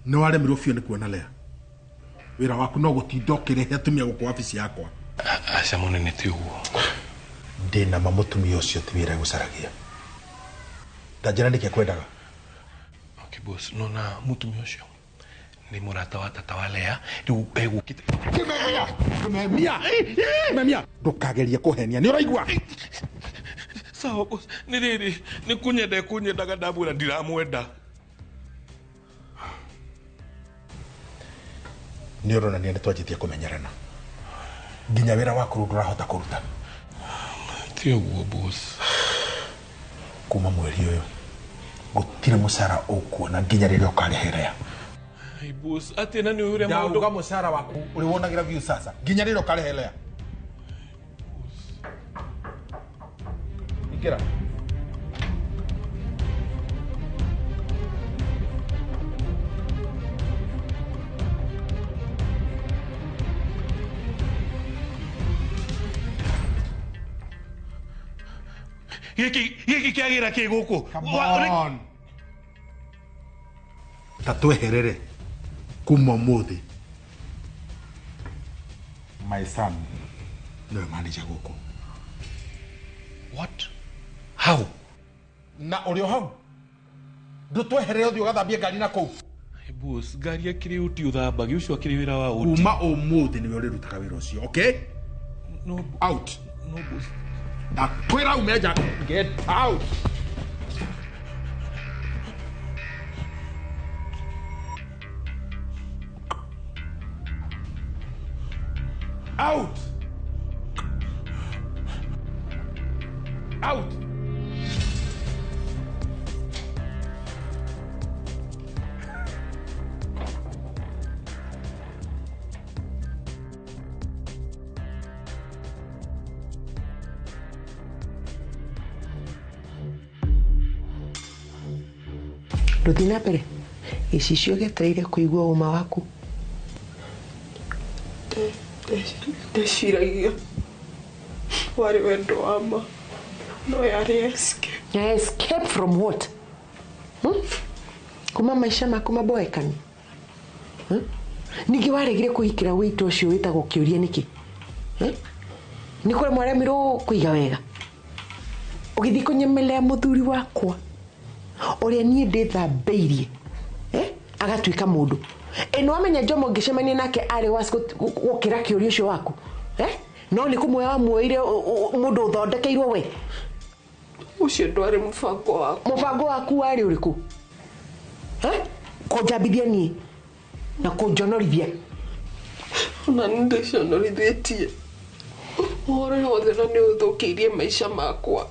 Nĩ waremirwo biũ nĩ kuona Lea. Wĩra waku no gũtinda ũkĩrehe atumia gũkũ wabici yakwa. Aca mũnene ti ũguo. Ndĩna ma mũtumia ũcio ti wĩra egũcaragia. Ta njĩra nĩkĩ akwendaga. Okay boss, no na mũtumia ũcio nĩ mũrata wa tata wa Lea, rĩu egũkĩte. Kĩmemia! Kĩmemia! Kĩmemia! Ndũkagerie kũhenia, nĩ ũraigua? Sawa boss, nĩ rĩrĩ, nĩ kũnyenda ekũnyendaga ndamwĩra ndiramwenda. Nĩ ũronania nĩ twanjĩtie kũmenyerana. Nginya wĩra waku rĩu ndũrahota kũruta. Ti ũguo boss. Kuma mweri ũyũ gũtirĩ mũcara ũkuona nginya rĩrĩa ũkarĩhe Lea. Ai boss, atĩ na nĩ ũrĩa maũndũ. Ndauga mũcara waku ũrĩwonagĩra Viusasa nginya rĩrĩa ũkarĩhe Lea. Ingĩra. Gĩkĩ kĩagĩra kĩ gũkũ. Come on. Ta tweherere kuma ũmũthĩ. My son nĩwe manager gũkũ. What? How? Na ũrĩ o hau ndũtweherere ũthiĩ ũgathambie ngari na kũu. Boss, ngari akĩrĩ ũti ũthambagia, ũcio akĩrĩ wĩra wa ũti. Kuma ũmũthĩ nĩwe ũrĩrutaga wĩra ũcio, okay? No, Out. no boss. Ndakwĩra ume nja. Get out. Out. Out. Ndũthiĩ na mbere gĩcicio gĩetereire kũigua ũma waku. Ndeciragia warĩ wendo wa ma no yarĩ escape. Na escape from what? Kuma maica maku maboekani. Ningĩ waregire kũhikĩra wĩito ũcio wĩtagwo kĩũria nĩkĩ? Nĩ kũrĩa mwaremirwo kũiga wega. Ũgĩthiĩ kũnyemelea mũthuri wakwa ũrĩa niĩ ndĩthambĩirie, agatuĩka mũndũ. Ĩ nĩwamenya Jomo ngĩcemania nake arĩ wa gũkĩra kĩũria ũcio waku? No nĩ kũmuoya wamuoire mũndũ ũthondekeirwo we. Ũcio ndwarĩ mũbango waku. Mũbango waku warĩ ũrĩkũ? Kũnjambithia niĩ na kũnjonorithia. Ona nĩ ndĩconorithĩtie. Ũhoro wothe na nĩ ũthũkĩirie maica makwa.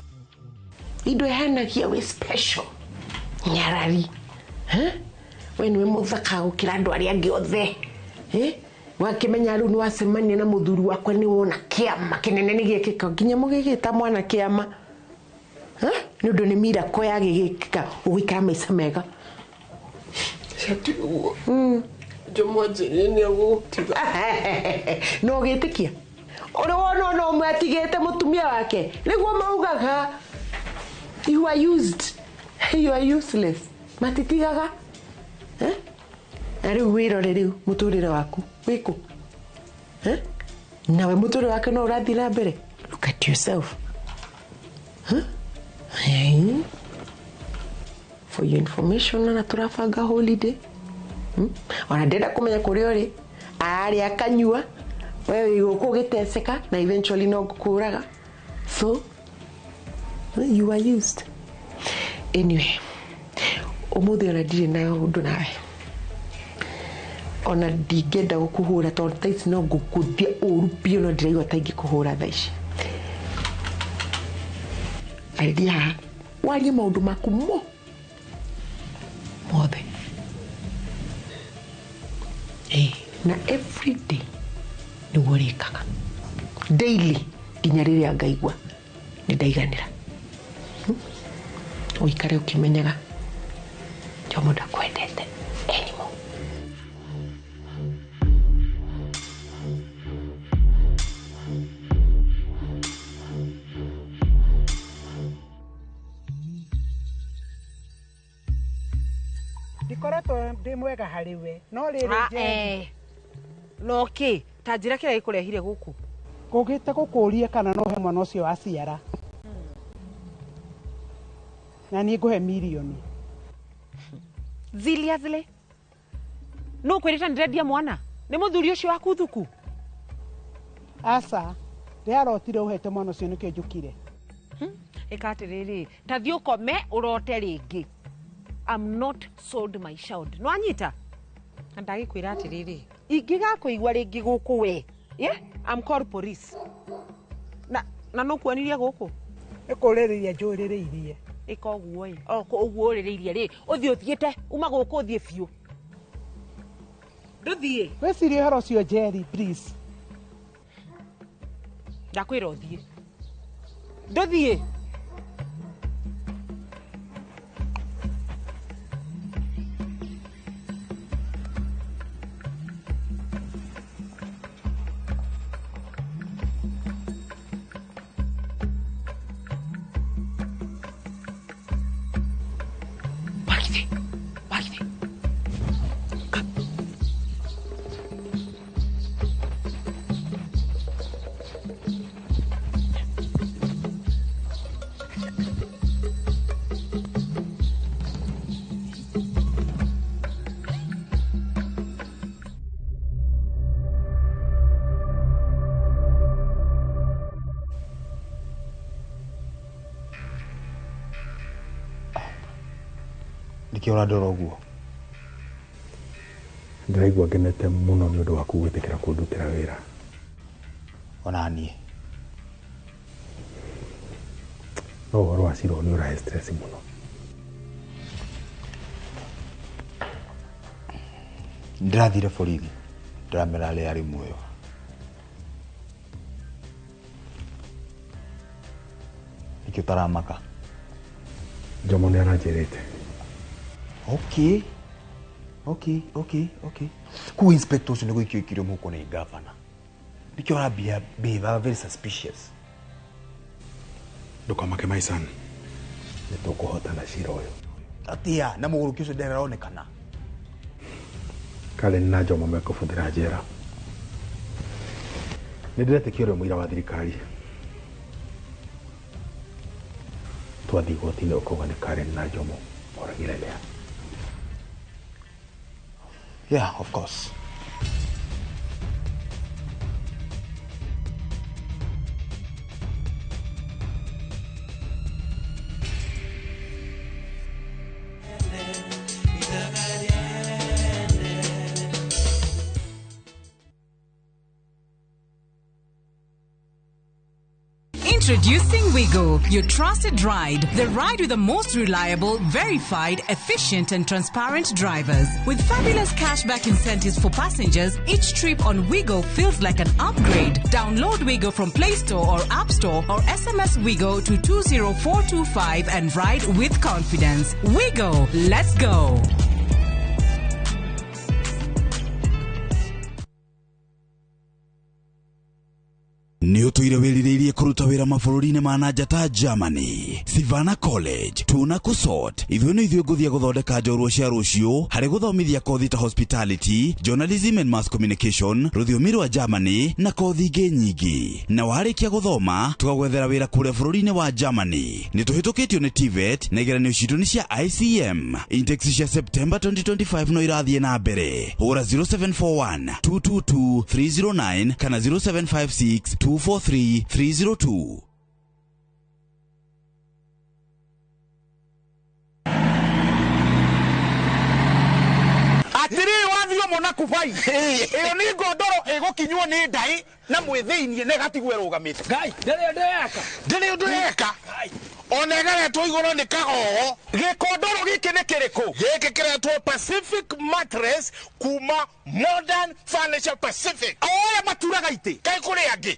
Indo ihanagia wĩ special. Nyarari. We nĩwe mũthaka gũkĩra andũ arĩa angĩ othe. Wakĩmenya rĩu nĩwacemania na mũthuri wakwa nĩwona kĩama kĩnene nĩ gĩekĩka nginya mũgĩgĩta mwana kĩama. Nĩ ũndũ nĩ miracle yagĩgĩkĩka ũgũikara maica mega. Cati ũguo. Jomo anjĩrire nĩ egũgũtiga. No ũgĩtĩkia? Ũrĩ wona ona ũmwe atigĩte mũtumia wake? Nĩguo maugaga. You are used. You are useless. Matitigaga. Na rĩu wĩrore rĩu mũtũrĩre waku wĩkũ? Nawe mũtũrĩre wake no ũrathiĩ na mbere. Look at yourself. For your information, na tũrabanga holiday. Ona ndĩrenda kũmenya kũrĩa ũrĩ. Arĩa akanyua, we wĩ gũkũ ũgĩteceka na eventually no ngũkũraga. So you are used. Anyway, ũmũthĩ ona ndirĩ na ũndũ nawe. Ona ndingĩenda gũkũhũra tondũ thaa ici no ngũkũthia ũru biũ no ndĩraigua ta ingĩkũhũra thaa ici. Arĩria haha, warie maũndũ maku mo mothe. Na every day nĩguo ũrĩkaga. Daily nginya rĩrĩa ngaigua nĩ ndaiganĩra. Ũikare ũkĩmenyaga Jomo ndakwendete anymore. Ndikoretwo ndĩ mwega harĩ we no rĩrĩ Njeri. No kĩ ta njĩra kĩrĩa gĩkũrehire gũkũ? Ngũgĩte gũkũria kana no he mwana ũcio waciara. Na niĩ ngũhe mirioni. Seriously? No kwĩrĩta ndĩrendia mwana? Nĩ mũthuri ũcio waku thuku? Aca, ndĩrarotire ũhete mwana ũcio nĩkĩo njũkire. Ĩka atĩrĩrĩ, ta thiĩ ũkome ũrote rĩngĩ. I'm not sold my child. Nĩwanyita? Na ndagĩkwĩra atĩrĩrĩ, ingĩgakũigua rĩngĩ gũkũ we, yeah? I'm called police. Na no kuonirie gũkũ? Nĩ kũrĩrĩria njũrĩrĩirie. Ĩka ũguo ĩ, o ũguo ũrĩrĩirie rĩ, ũthiĩ ũthiĩte, uma gũkũ ũthiĩ biũ. Ndũthiĩ. Wĩcirie ũhoro ũcio Njeri, please. Ndakwĩra ũthiĩ. Ndũthiĩ. Nĩkĩo ũrandora ũguo? Ndĩraigua ngenete mũno nĩ ũndũ waku gwĩtĩkĩra kũndutĩra wĩra. Ona niĩ. No ũhoro wa Ciro nĩ ũrahe stress mũno. Ndĩrathire borithi, ndĩramera arĩa arĩ muoyo. Nĩkĩo ũtaramaka? Jomo nĩ aranjĩrĩte. Okay. Koguo inspector ũcio nĩ gũikio ikirio mũhuko nĩ gavana. Nĩkĩo arambia behave very suspicious. Ndũkamake my son. Nĩ tũkũhotana cira ũyũ. Atia na mũgũrũki ũcio ndĩraronekana. Karen na Jomo mekũbũthĩra njera. Nĩ ndĩretĩkia ũrĩa mũira wa thirikari. Twathiĩ igoti-inĩ ũkauga nĩ Karen na Jomo moragire Lea. Yeah, of course. Introducing Wego, your trusted ride. The ride with the most reliable, verified, efficient and transparent drivers. With fabulous cashback incentives for passengers, each trip on Wego feels like an upgrade. Download Wego from Play Store or App Store or SMS Wego to 20425 and ride with confidence. Wego, let's go. Nĩ ũtũire wĩrirĩirie kũruta wĩra mabũrũri-inĩ ma na nja ta Germany, Sivana College, tuna kũsort. Ithuĩ nĩ ithuĩ ngũthiĩ gũthondeka njorua cia rũciũ harĩ gũthomithia kothi ta hospitality, journalism and mass communication, rũthiomi rwa Germany na kothi ingĩ nyingĩ. Na warĩkia gũthoma tũgagwethera wĩra kũrĩa bũrũri-inĩ wa Germany. Nĩ tũhĩtũkĩtio nĩ TVET na igeranio citũ nĩ cia ICM. Intakes cia September 2025 no irathiĩ na mbere. Hũra 0741 222 309 kana 0756 243 302. Atiri wathio mona kubai iyo ni ngondoro igukinywo ni ndai na mwithiinie na igatigwo irugamite. Ngai ndiri undu yeka, ndiri undu yeka ona ĩgeretwo igũrũ nĩ kagogo. Gĩkondoro gĩkĩ nĩ kĩrĩkũ? Gĩkĩ kĩretwo Pacific Mattress kuma Modern Furniture Pacific. Oya maturaga itĩ kaĩ kũrĩ angĩ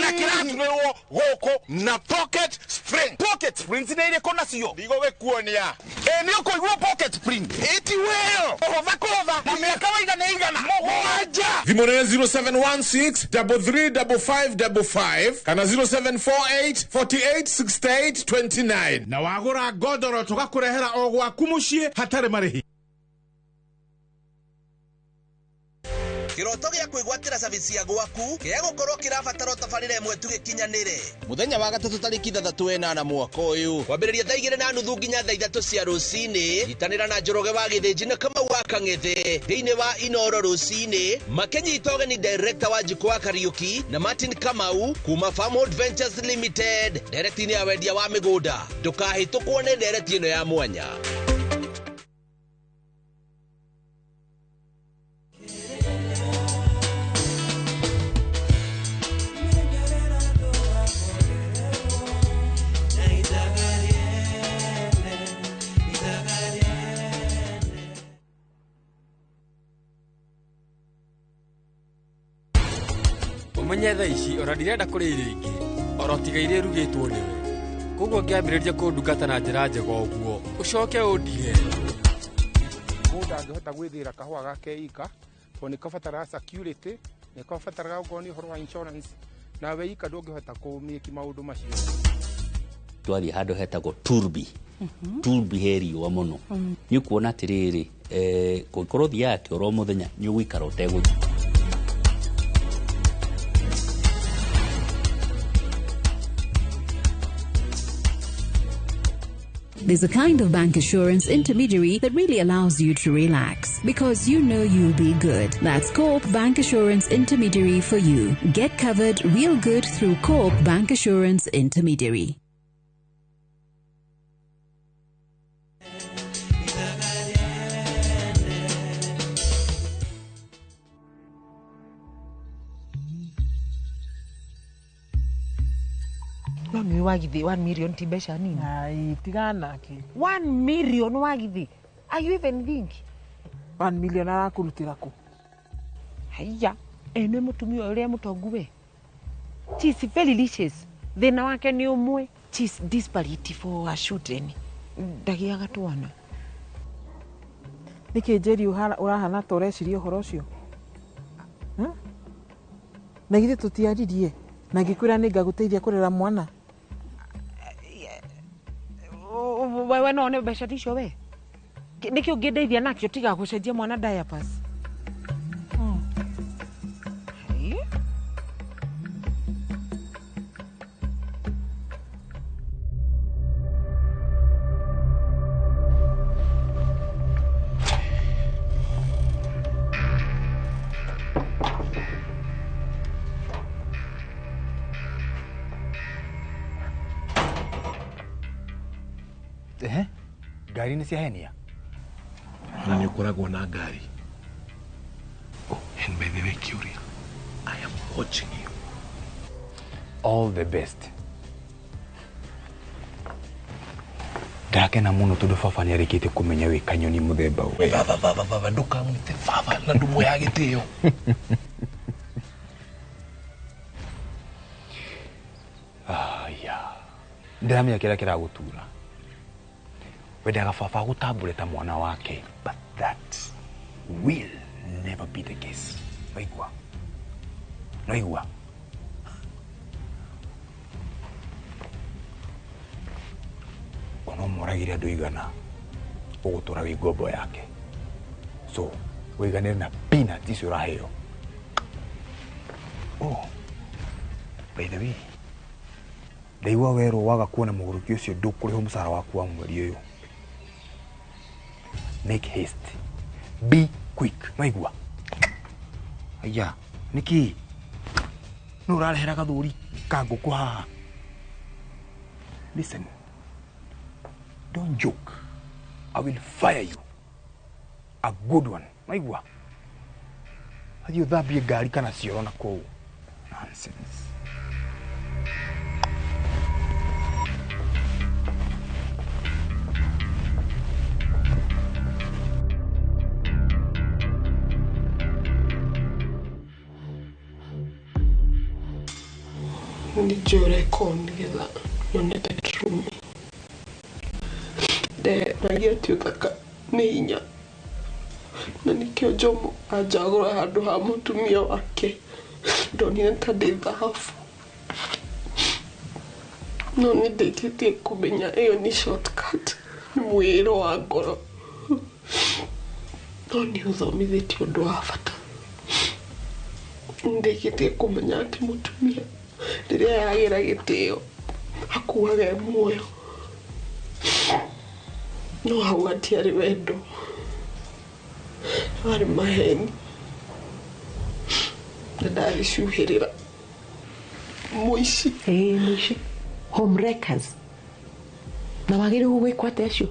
na kĩraturĩrwo gũkũ na pocket spring. Pocket springs nĩ irĩkũ nacio? Ndigũgĩkuonia. Ĩ nĩ ũkũigua pocket spring ĩti wĩyo kũhũtha kũhũtha na mĩaka waiga nĩ igana mũgwanja. Thimũ nĩ 0716 335555 kana 0748 48 68 29. Na wagũra ngondoro tũgakũrehera o gwaku mũciĩ hatarĩ marĩhi. Kĩroto gĩa kwĩgwatĩra service ya gwaku gĩa gũkorwo kĩrabatara tabarĩra ĩmwe tu gĩkinyanĩre. Mũthenya wa gatatũ tarĩki 6 8 mwaka ũyũ kwambĩrĩria thaa 2:30 nginya thaa 3 cia rũcinĩ. Nyitanĩra na Njoroge wa Gĩthĩnji na Kamau wa Kang'ethe thĩinĩ wa Inoro rũcinĩ, makĩnyita ũgeni director wa Njikũ wa Kariuki na Martin Kamau kuma Farmhold Ventures Limited, ndereti-inĩ ya wendia wa mĩgũnda. Ndũkahĩtũkwo nĩ ndereti ĩno ya mwanya. Ũmenye thaa ici ona ndirenda kũrĩa irio ingĩ oro tiga iria irugĩtwo nĩwe, koguo ngĩambĩrĩria kũndungata na njĩra njega ũguo ũcoke ũndige. Mũndũ angĩhota gwĩthĩra kahũa gake ika, tondũ nĩ kabataraga security, nĩ kabataraga okorwo nĩ ũhoro wa insurance, nawe ika ndũngĩhota kũmĩki maũndũ macio. Twathiĩ handũ hetagwo Turbi. Turbi he riũa mũno. Nĩ ũkuona atĩrĩrĩ, kũngĩkorwo ũthiaga kĩoro mũthenya, nĩ ũgũikara ũtegũthiĩ. There's a kind of bank assurance intermediary that really allows you to relax because you know you'll be good. That's Co-op Bank Assurance Intermediary for you. Get covered real good through Co-op Bank Assurance Intermediary. No nĩ wagithi, 1 million ti mbeca nini. Ai, tigana nake. 1 million wagithi, are you even think? 1 million arakũrutĩra kũ? Haiya, ĩ nĩ mũtumia ũrĩa mũtongu we. She's very riches. Thĩna wake nĩ ũmwe, she's desperate for her children, ndagĩaga twana. Nĩkĩ Njeri ũrahana ta ũreciria ũhoro ũcio? Na githĩ tũtiaririe na ngĩkwĩra nĩ ngagũteithia kũrera mwana? Wewe no one mbeca ti icio we? Nĩkĩ ũngĩndeithia nakĩo tiga gũcenjia mwana diapers? Hey. Ehe, ngari nĩ ciahenia. Na nĩ ũkoragwo na ngari. Oh, and by the way, Kiuria, I am watching you. All the best. Ndakena mũno tondũ baba nĩ arĩkĩtie kũmenya wĩ kanyoni mũthemba ũyũ. Baba, baba, baba, ndũkamwĩte baba na ndũmũhe gĩtĩo. Aya, ndĩramenya kĩrĩa kĩragũtura. Wendaga baba agũtambũre ta mwana wake, but that will never be the case. Waigua? Waigua? Ona ũmũragire andũ igana, ũgũtũra wĩ ngombo yake. So, wĩiganĩre na peanut icio ũraheo. Oh, by the way, ndaigua werwo waga kuona mũgũrũki ũcio ndũkũrĩhwo mũcara waku wa mweri ũyũ. Make haste. Be quick. Waigua? Aya, nĩkĩ? Nũ ũrarehera gathũri ka ngũkũ haha? Listen, don't joke. I will fire you. A good one. Waigua? Athiĩ ũthambie ngari kana cioro na kũu. Nonsense. Nĩ njũre kũ nĩgetha nyone bedroom. Ndeheragia atĩ ũthaka nĩ hinya, na nĩkĩo Jomo anjagũra handũ ha mũtumia wake. Ndonire ta ndĩ thahabu, no nĩ ndĩkĩtie kũmenya ĩyo nĩ shortcut, nĩ mwĩĩro wa ngoro, no nĩ ũthomithĩtie ũndũ wa bata. Ndĩkĩtie kũmenya atĩ mũtumia rĩrĩa yagĩra gĩtĩo akuaga e muoyo. No hau hatiarĩ wendo, warĩ maheni na ndagĩcuhĩrĩra mũici. Ĩĩ mũici, home wreckers. Na wagĩrĩirwo gwĩkwo atĩa acio?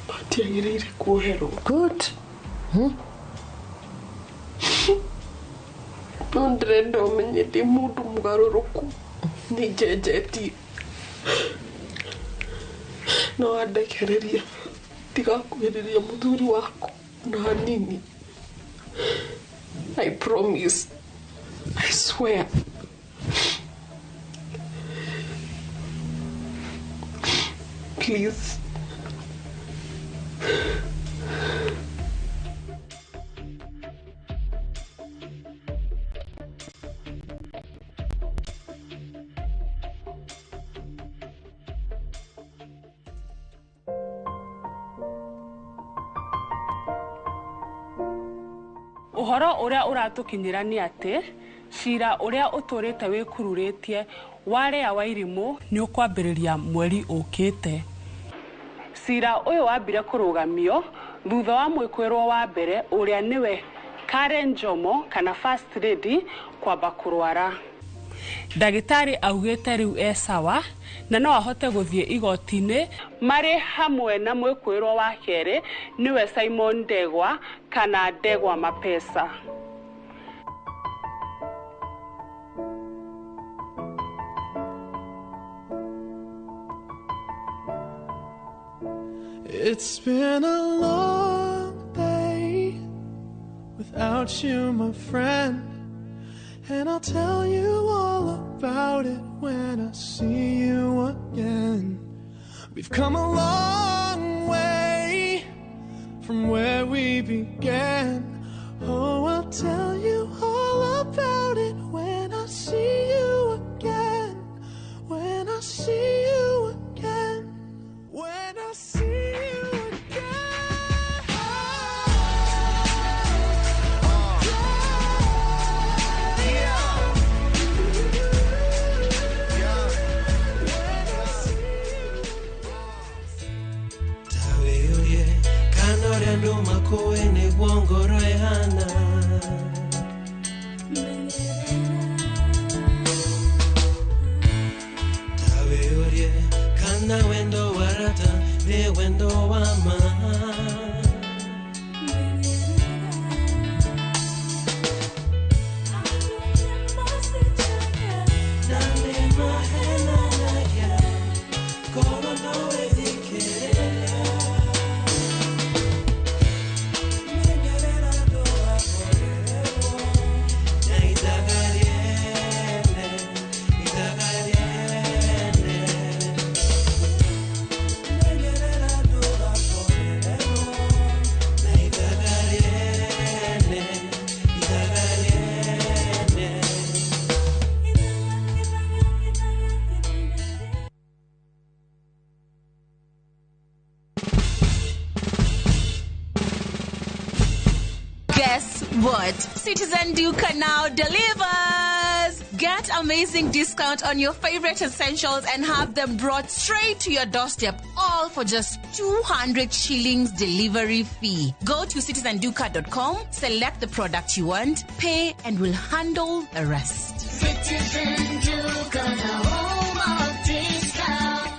Matiagĩrĩire kuoherwo. Good. No ndĩrenda ũmenye ndĩ mũndũ mũgarũrũku, nĩ njenjetie. No andekereria ndigakuhĩrĩria mũthuri waku ona hanini. I promise. I swear. Please. Ũhoro ũrĩa ũratũkinyĩra nĩ atĩ cira ũrĩa ũtũrĩte wĩkururĩtie wa Rĩa Wairimũ nĩ ũkwambĩrĩria mweri ũkĩte. Cira ũyũ wambire kũrũgamio thutha wa mwĩkũĩrwo wa mbere ũrĩa nĩwe Karen Njomo kana First Lady kwamba kũrwara. Ndagĩtarĩ augĩte rĩu e sawa na no ahote gũthiĩ igoti-inĩ marĩ hamwe na mwĩkũĩrwo wa kerĩ nĩwe Simon Ndegwa kana Ndegwa Mapesa. It's been a long day without you, my friend, and I'll tell you all about it when I see you again. We've come a long way from where we began. Oh, I'll tell you all about it when I see you again. When I see you again. When I see you again. Tawĩũrie kana ũrĩa andũ makũĩ nĩguo ngoro ĩhana. Tawĩũrie kana wendo wa rata nĩ wendo wa ma. Na nĩ mahenanagia korwo no wĩthikĩrĩria. Na ithaga rĩene, ithaga rĩene. Na ithaga rĩene, ithaga rĩene. Guess what? Citizen Duka now delivers! Get amazing discount on your favorite essentials and have them brought straight to your doorstep, all for just 200 shillings delivery fee. Go to citizenduka.com, select the product you want, pay, and we'll handle the rest. Citizen Duka, the home of discount.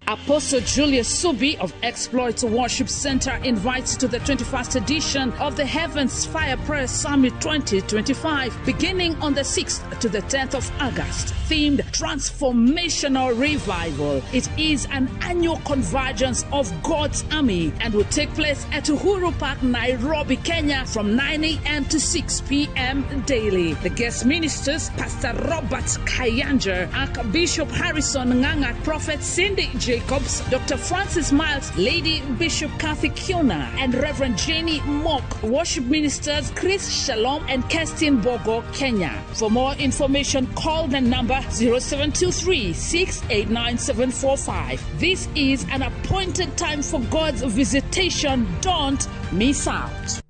Apostle Julius Subi of Exploits Worship Center invites to the 21st edition of the Heavens Fire Prayer Summit 2025, beginning on the 6th to the 10th of August, themed Transformational Revival. It is an annual convergence of God's army and will take place at Uhuru Park, Nairobi, Kenya, from 9 a.m. to 6 p.m. daily. The guest ministers, Pastor Robert Kayanja, Archbishop Harrison Nganga, Prophet Cindy J. Jacobs, Dr. Francis Miles, Lady Bishop Kathy Kiona, and Reverend Jenny Mock. Worship ministers Chris Shalom and Kerstin Bogo, Kenya. For more information, call the number 0723 689 745. This is an appointed time for God's visitation. Don't miss out.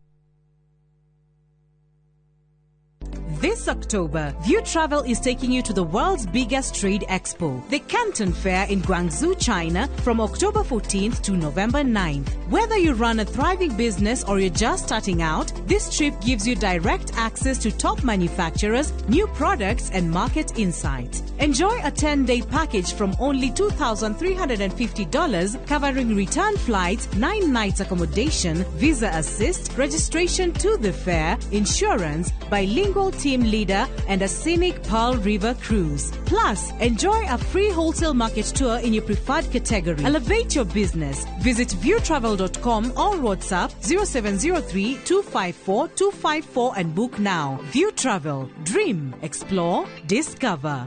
This October, View Travel is taking you to the world's biggest trade expo, the Canton Fair in Guangzhou, China, from October 14th to November 9th. Whether you run a thriving business or you're just starting out, this trip gives you direct access to top manufacturers, new products, and market insights. Enjoy a 10-day package from only $2,350, covering return flights, 9 nights accommodation, visa assist, registration to the fair, insurance, bilingual team leader, and a scenic Pearl River cruise. Plus, enjoy a free wholesale market tour in your preferred category. Elevate your business. Visit viewtravel.com or WhatsApp 0703 254 254 and book now. View Travel. Dream, explore, discover.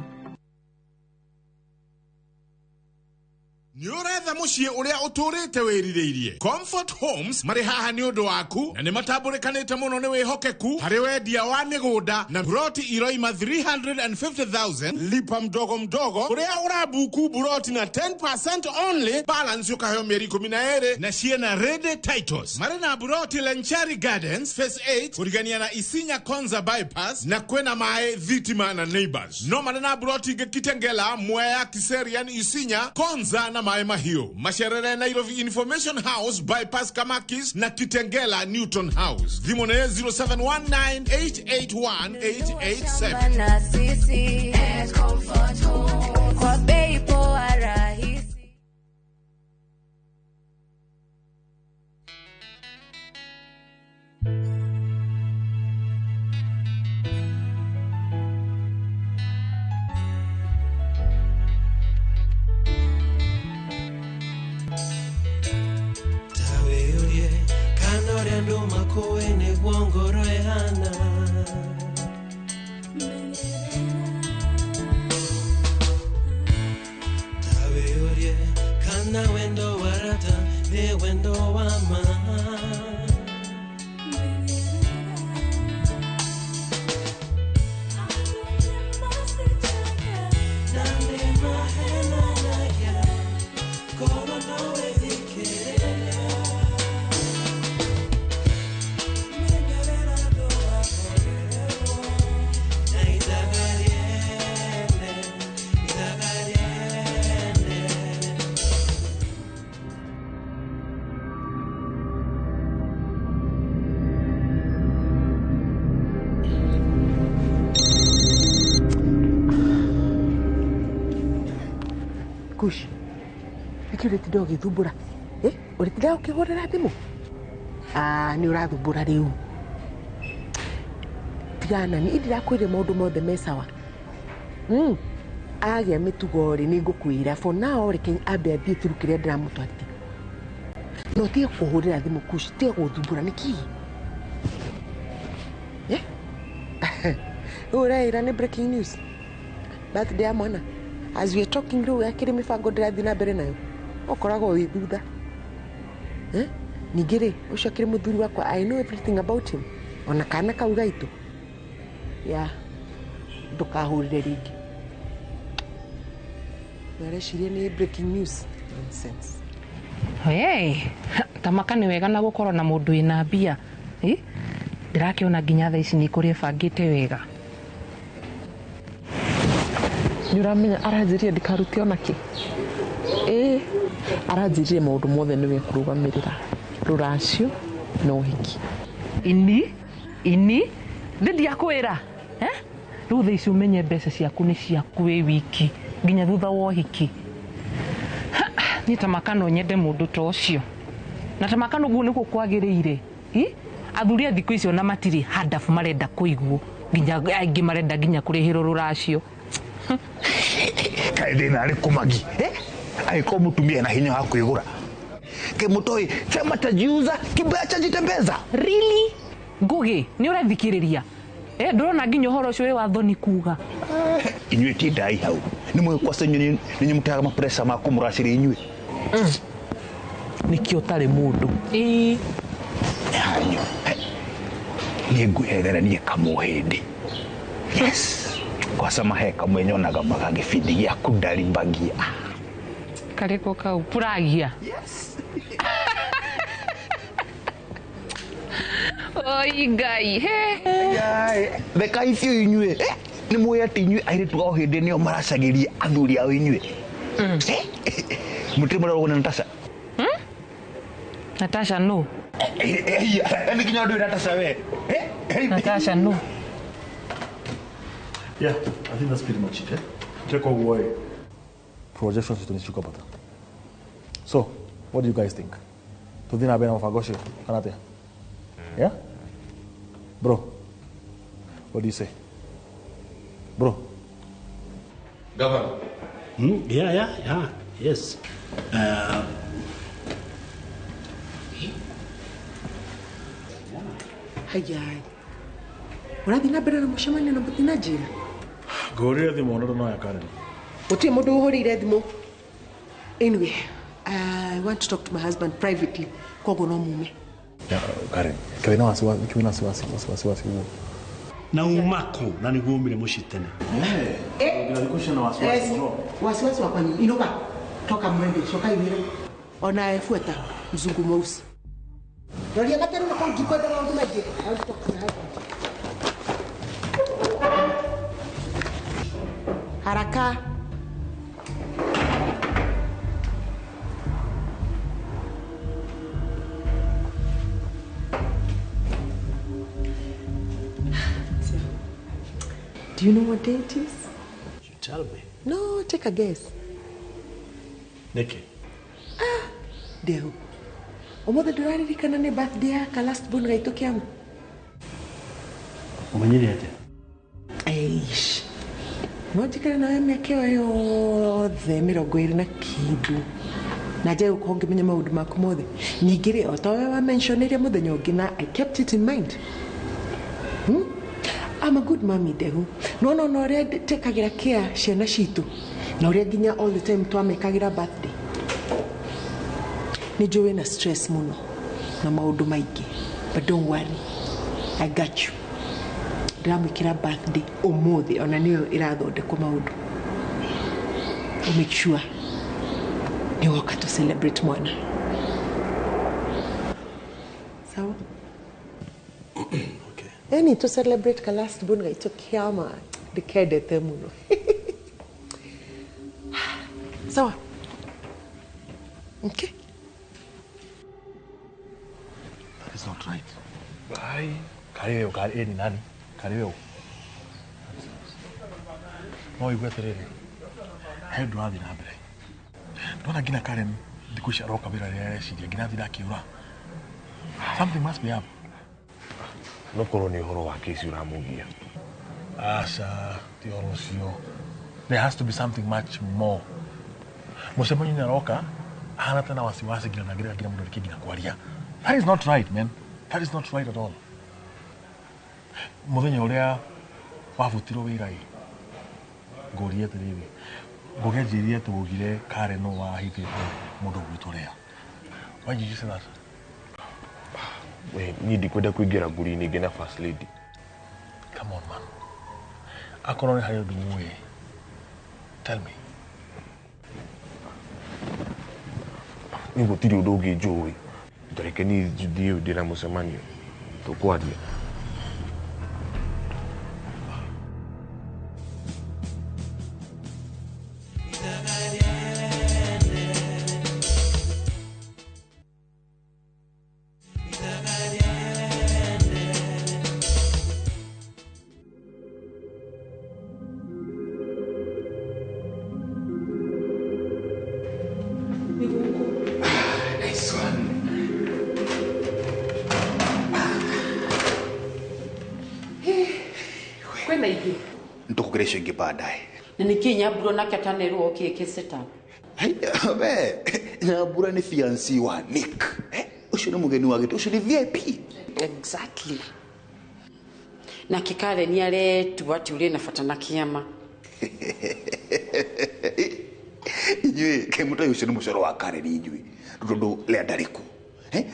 Nĩ ũretha mũciĩ ũrĩa ũtũrĩte wĩrirĩirie. Comfort Homes marĩ haha nĩ ũndũ waku na nĩ matambũrĩkanĩte mũno nĩ wĩhokeku harĩ wendia wa mĩgũnda na buroti iroima 350,000 lipa mdogo mdogo ũrĩa ũrabuku buroti na 10% only balance ũkaheo mĩeri 12 na ciena ready titles. Marĩ na buroti Lenchari Gardens Phase 8 kũrigania na Isinya Konza bypass na kwĩna maĩ thitima na neighbors. No marĩ na buroti ingĩ Kitengela, Mwea, Kiserian, Isinya, Konza na Maĩ Mahiũ. Macerere Nairobi Information House bypass Kamakis na Kitengela Newton House. Thimũ nĩ 0719881887. Na sisi at Comfort Home kwa bei poa rahisi. Kush, nĩkĩ ũrĩtinda ũgĩthumbũra? Ũrĩtinda ũkĩhũrĩra thimũ? Nĩ ũrathumbũra rĩu. Tigana, niĩ ndirakwĩrire maũndũ mothe me sawa. Agĩa mĩtugo rĩ, nĩ ngũkwĩra. For now, reke ambe athiĩ through kĩrĩa ndĩramũtwarithia. No tige kũhũrĩra thimũ, Kush, tiga gũthumbũra, nĩkĩ? Rĩu ũreĩra nĩ breaking news. Birthday ya mwana. As we are talking rĩu akĩrĩ mĩbango ndĩrathiĩ na mbere nayo ũkoragwo wĩ thutha. Ningĩ rĩ, ũcio akĩrĩ mũthuri wakwa, I know everything about him, ona kana kau gaitũ. Ya ndũkahũrĩre rĩngĩ. Ndareciria nĩ breaking news. Nonsense. Hey, tamaka nĩ wega na gũkorwo na mũndũ wĩna mbia. Ndĩrakĩona nginya thaa ici nĩ kũrĩ ebangĩte wega. Nĩ ũramenya aranjĩrire ndikarute ona kĩ. Aranjĩrire maũndũ mothe nĩwe kũrũgamĩrĩra rũracio na ũhiki. Ini ndĩ ndiakwĩra. Rĩu thaa ici ũmenye mbeca ciaku nĩ ciaku wĩ wiki nginya thutha wa ũhiki. Niĩ tamaka no nyende mũndũ ta ũcio. Na tamaka ũguo nĩguo kwagĩrĩire. Athuri a thikũ ici ona matirĩ handabu marenda kũiguo nginya aingĩ marenda nginya kũrĩhĩrwo rũracio. Kaĩ thĩna arĩ kũmagi angĩkorwo mũtumia ena hinya wa kwĩgũra kĩmũtoi chama tajiuza kibaya chajitembeza. Really? Ngũgĩ nĩ ũrathikĩrĩria? Ndũrona nginya ũhoro ũcio wĩ wa thoni kuga. Inyuĩ tindai hau nĩ mũĩ kwasa inyuĩ nĩ mũteaga mapressure ma kũmũracĩria inyuĩ. Nĩkĩo ũtarĩ mũndũ. Ĩĩ. Hanyo. Niĩ ngwĩhereranie kamũhĩndĩ. Yes. Kwacama he kamwe nyonaga magagĩbindi gĩa kundarimbagia. Karĩkũ kau puragia. Yes. Oi Ngai. He. Theka icio inyuĩ. Nĩ mũĩ atĩ inyuĩ airĩtu a hĩndĩ nĩo maracagĩria athuri ao inyuĩ. Mũtirĩ mũrarogwo nĩ Natasha? Natasha no. Nĩ nginya ndũĩ Natasha we. Natasha no. Yeah, I think that's pretty much it, eh? Check out why projections to nishukapata. So, what do you guys think? Tudina bena mafagoshi kanate. Yeah? Bro, what do you say? Bro. Governor. Yeah. Yes. Hayai. Ũrathiĩ na mbere na mũcemanio na mũtinanjĩra? Ngũrire thimũ na ndũnoya Karen. Gũtirĩ mũndũ ũhũrĩire thimũ. Anyway, I want to talk to my husband privately. Koguo no mume. Yeah, Karen, kĩwĩna wasiwasi ũguo. Na umako na nĩguo umire mũciĩ tene. Wasiwasi wakwa nini? Inuka. Toka mwende, coka iwĩra. Ona efuata mzungu mweusi. Roria gateru na kũu ndikwenda maũndũ maingĩ. I want to talk to my husband. Haraka. Do you know what day it is? You tell me. No, take a guess. Nikki. Ah, Dehu. Ũmũthĩ ndũraririkana nĩ birthday ya ka last born gaitũ kĩamu? Ũmenyire atĩa? Eish. No njikare nawe mĩaka ĩyo yothe 20 na kĩndũ na njae gũkorwo ngĩmenya maũndũ maku mothe. Ningĩ rĩ, o ta ũrĩa wa-mentionire mũthenya ũngĩ na I kept it in mind. I'm a good mommy, Dehu. No, ũrĩa tekagĩra care ciana citũ na ũrĩa nginya all the time twamekagĩra birthday. Nĩ njũĩ wĩna stress mũno na maũndũ maingĩ, but don't worry, I got you. Ndĩramwĩkĩra birthday ũmũthĩ ona nĩyo ĩrathondekwo maũndũ. Make sure nĩ woka to celebrate mwana. Sawa? Okay. Eni to celebrate ka last born gaitũ kĩama ndĩkendete mũno. Sawa? Okay. That is not right. Bye. Kariwe kari ni nani? Kariwe. No igue atiriri. He ndũrathiĩ na mbere. Ndona nginya Karen thikũ ici aroka wĩra rĩrĩa areciria nginya athiĩ akiũra. Something must be up. No korwo nĩ ũhoro wa kesi ũramũgia. Aca, ti ũhoro ũcio. There has to be something much more. Mũcemanio nĩ aroka ahana tena wasiwasi nginya ndangĩrega nginya mũndũ arĩkie nginya kwaria. That is not right, man. That is not right at all. Mũthenya ũrĩa wabutirwo wĩra ĩ, ngũrie atĩrĩrĩ, Ngugi anjĩrire atĩ waugire Karen no wahithĩte mũndũ ũgwĩtwo Lea. Why did you say that? We, niĩ ndikwenda kũingĩra ngũri-inĩ ingĩ na first lady. Come on, man. Akorwo nĩ harĩ ũndũ ũĩ, tell me. Niĩ gũtirĩ ũndũ ũngĩ njũĩ. Tareke niĩ thiĩ ndĩna mũcemanio. Tũkwaria. Nice one. Kwĩna ingĩ? Nĩtũkũgĩra icio ingĩ baadaye. Na nĩkĩ Nyambura onake atanerwo oke eke setup? We, Nyambura nĩ fiancé wa Nick. Ũcio nĩ mũgeni wa gĩtĩ, ũcio nĩ VIP. Exactly. Nake Karen nĩaretua atĩ ũrĩ na bata na kĩama. Inyuĩ kĩmũtai ũcio nĩ mũcoro wa Karen inyuĩ. Tondũ Lea ndarĩ kuo.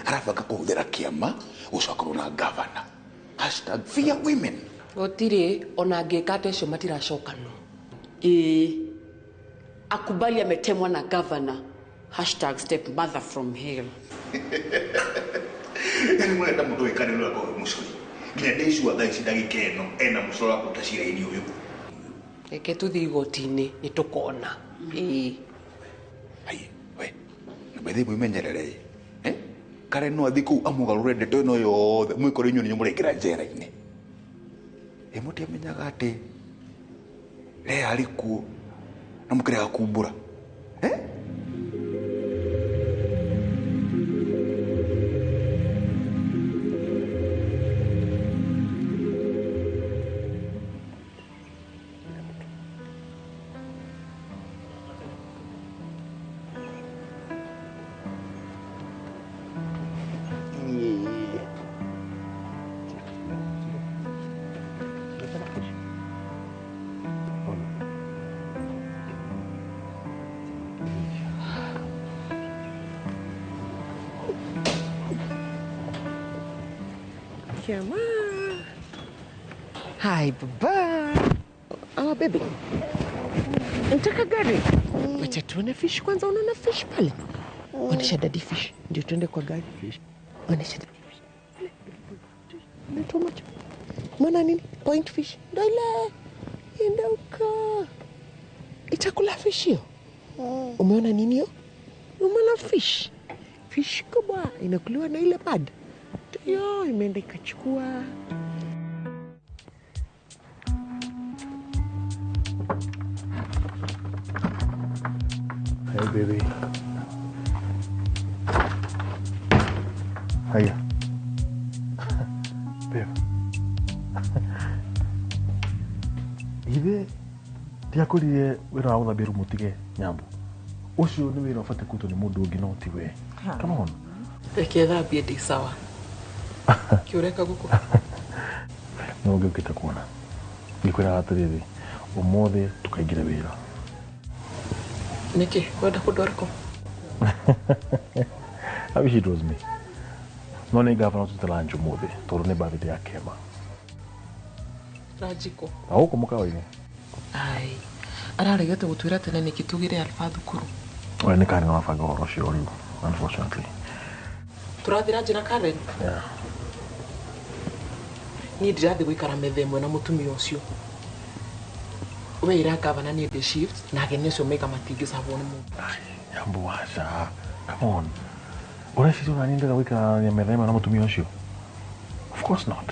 Arabanga kũhũthĩra kĩama gũcokerwo na gavana. Hashtag fear women. Gũtirĩ ona angĩka atĩa acio matiracokanwo. Ĩĩ. Akubali ametemwa na governor. Hashtag stepmother from hell. Yaani mũrenda mũndũ wĩ Karen ũrĩa akorwo mũcori. Nginya ndĩcua thaa ici ndagĩka ĩno ena mũcoro wa kũruta cira-inĩ ũyũ. Reke tũthiĩ igoti-inĩ nĩ tũkona. Ĩĩ. Na bethe mwĩmenyerere. Karen no athiĩ kũu amũgarũre ndeto ĩno yothe mwĩkore inyuĩ nĩ mũraingĩra njera-inĩ. Ĩ mũtiamenyaga atĩ Lea arĩ kuo na mũkĩrega kumbũra. Kĩama. Hi, baba. Oh, baby. Nataka gari. Wacha tuone fish kwanza. Unaona fish pale? Onesha daddy fish. Ndio tuende kwa gari. Onesha daddy fish. Pale. Natoa macho. Maana nini? Point fish. Ndio ile. Enda huko. Itakula fish hiyo. Umeona nini hiyo? Umeona fish. Fish kubwa inakuliwa na ile pad. Yo, imeenda ikachukua. Hey baby. Hiya. Babe. Ithe ndiakorire wĩra wa gũthambia rumu ũtige Nyambo. Ũcio nĩ wĩra ũbatiĩ kũrutwo nĩ mũndũ ũngĩ no ti we. Come on. Reke thambie ndĩ sawa. Kĩũreka gũkũ. No ngĩũkĩte kuona. Ngĩkwĩraga atĩrĩrĩ, ũmũthĩ tũkaingĩra wĩra. Nĩkĩ? Kwenda kũndwara kũ? I wish it was me. No nĩ ngavana tũte lunch ũmũthĩ tondũ nĩ birthday ya Kema. Ranji kũ? Na gũkũ mũkawa-inĩ. Ai. Araregete gũtwĩra tene nĩkĩ tugire Alpha thukuru. We nĩ Karen wabanga ũhoro ũcio rĩu, unfortunately. Tũrathiĩ ranji na Karen? Yeah. Niĩ ndirathiĩ gũikara metha ĩmwe na mũtumia ũcio. We ĩra gavana niĩ ndĩ shift na ageni acio maiga matingĩcabwo nĩ mũndũ. Nyambo waca. Come on. Ũreciria ona niĩ ndĩrenda gũikarania metha ĩmwe na mũtumia ũcio? Of course not.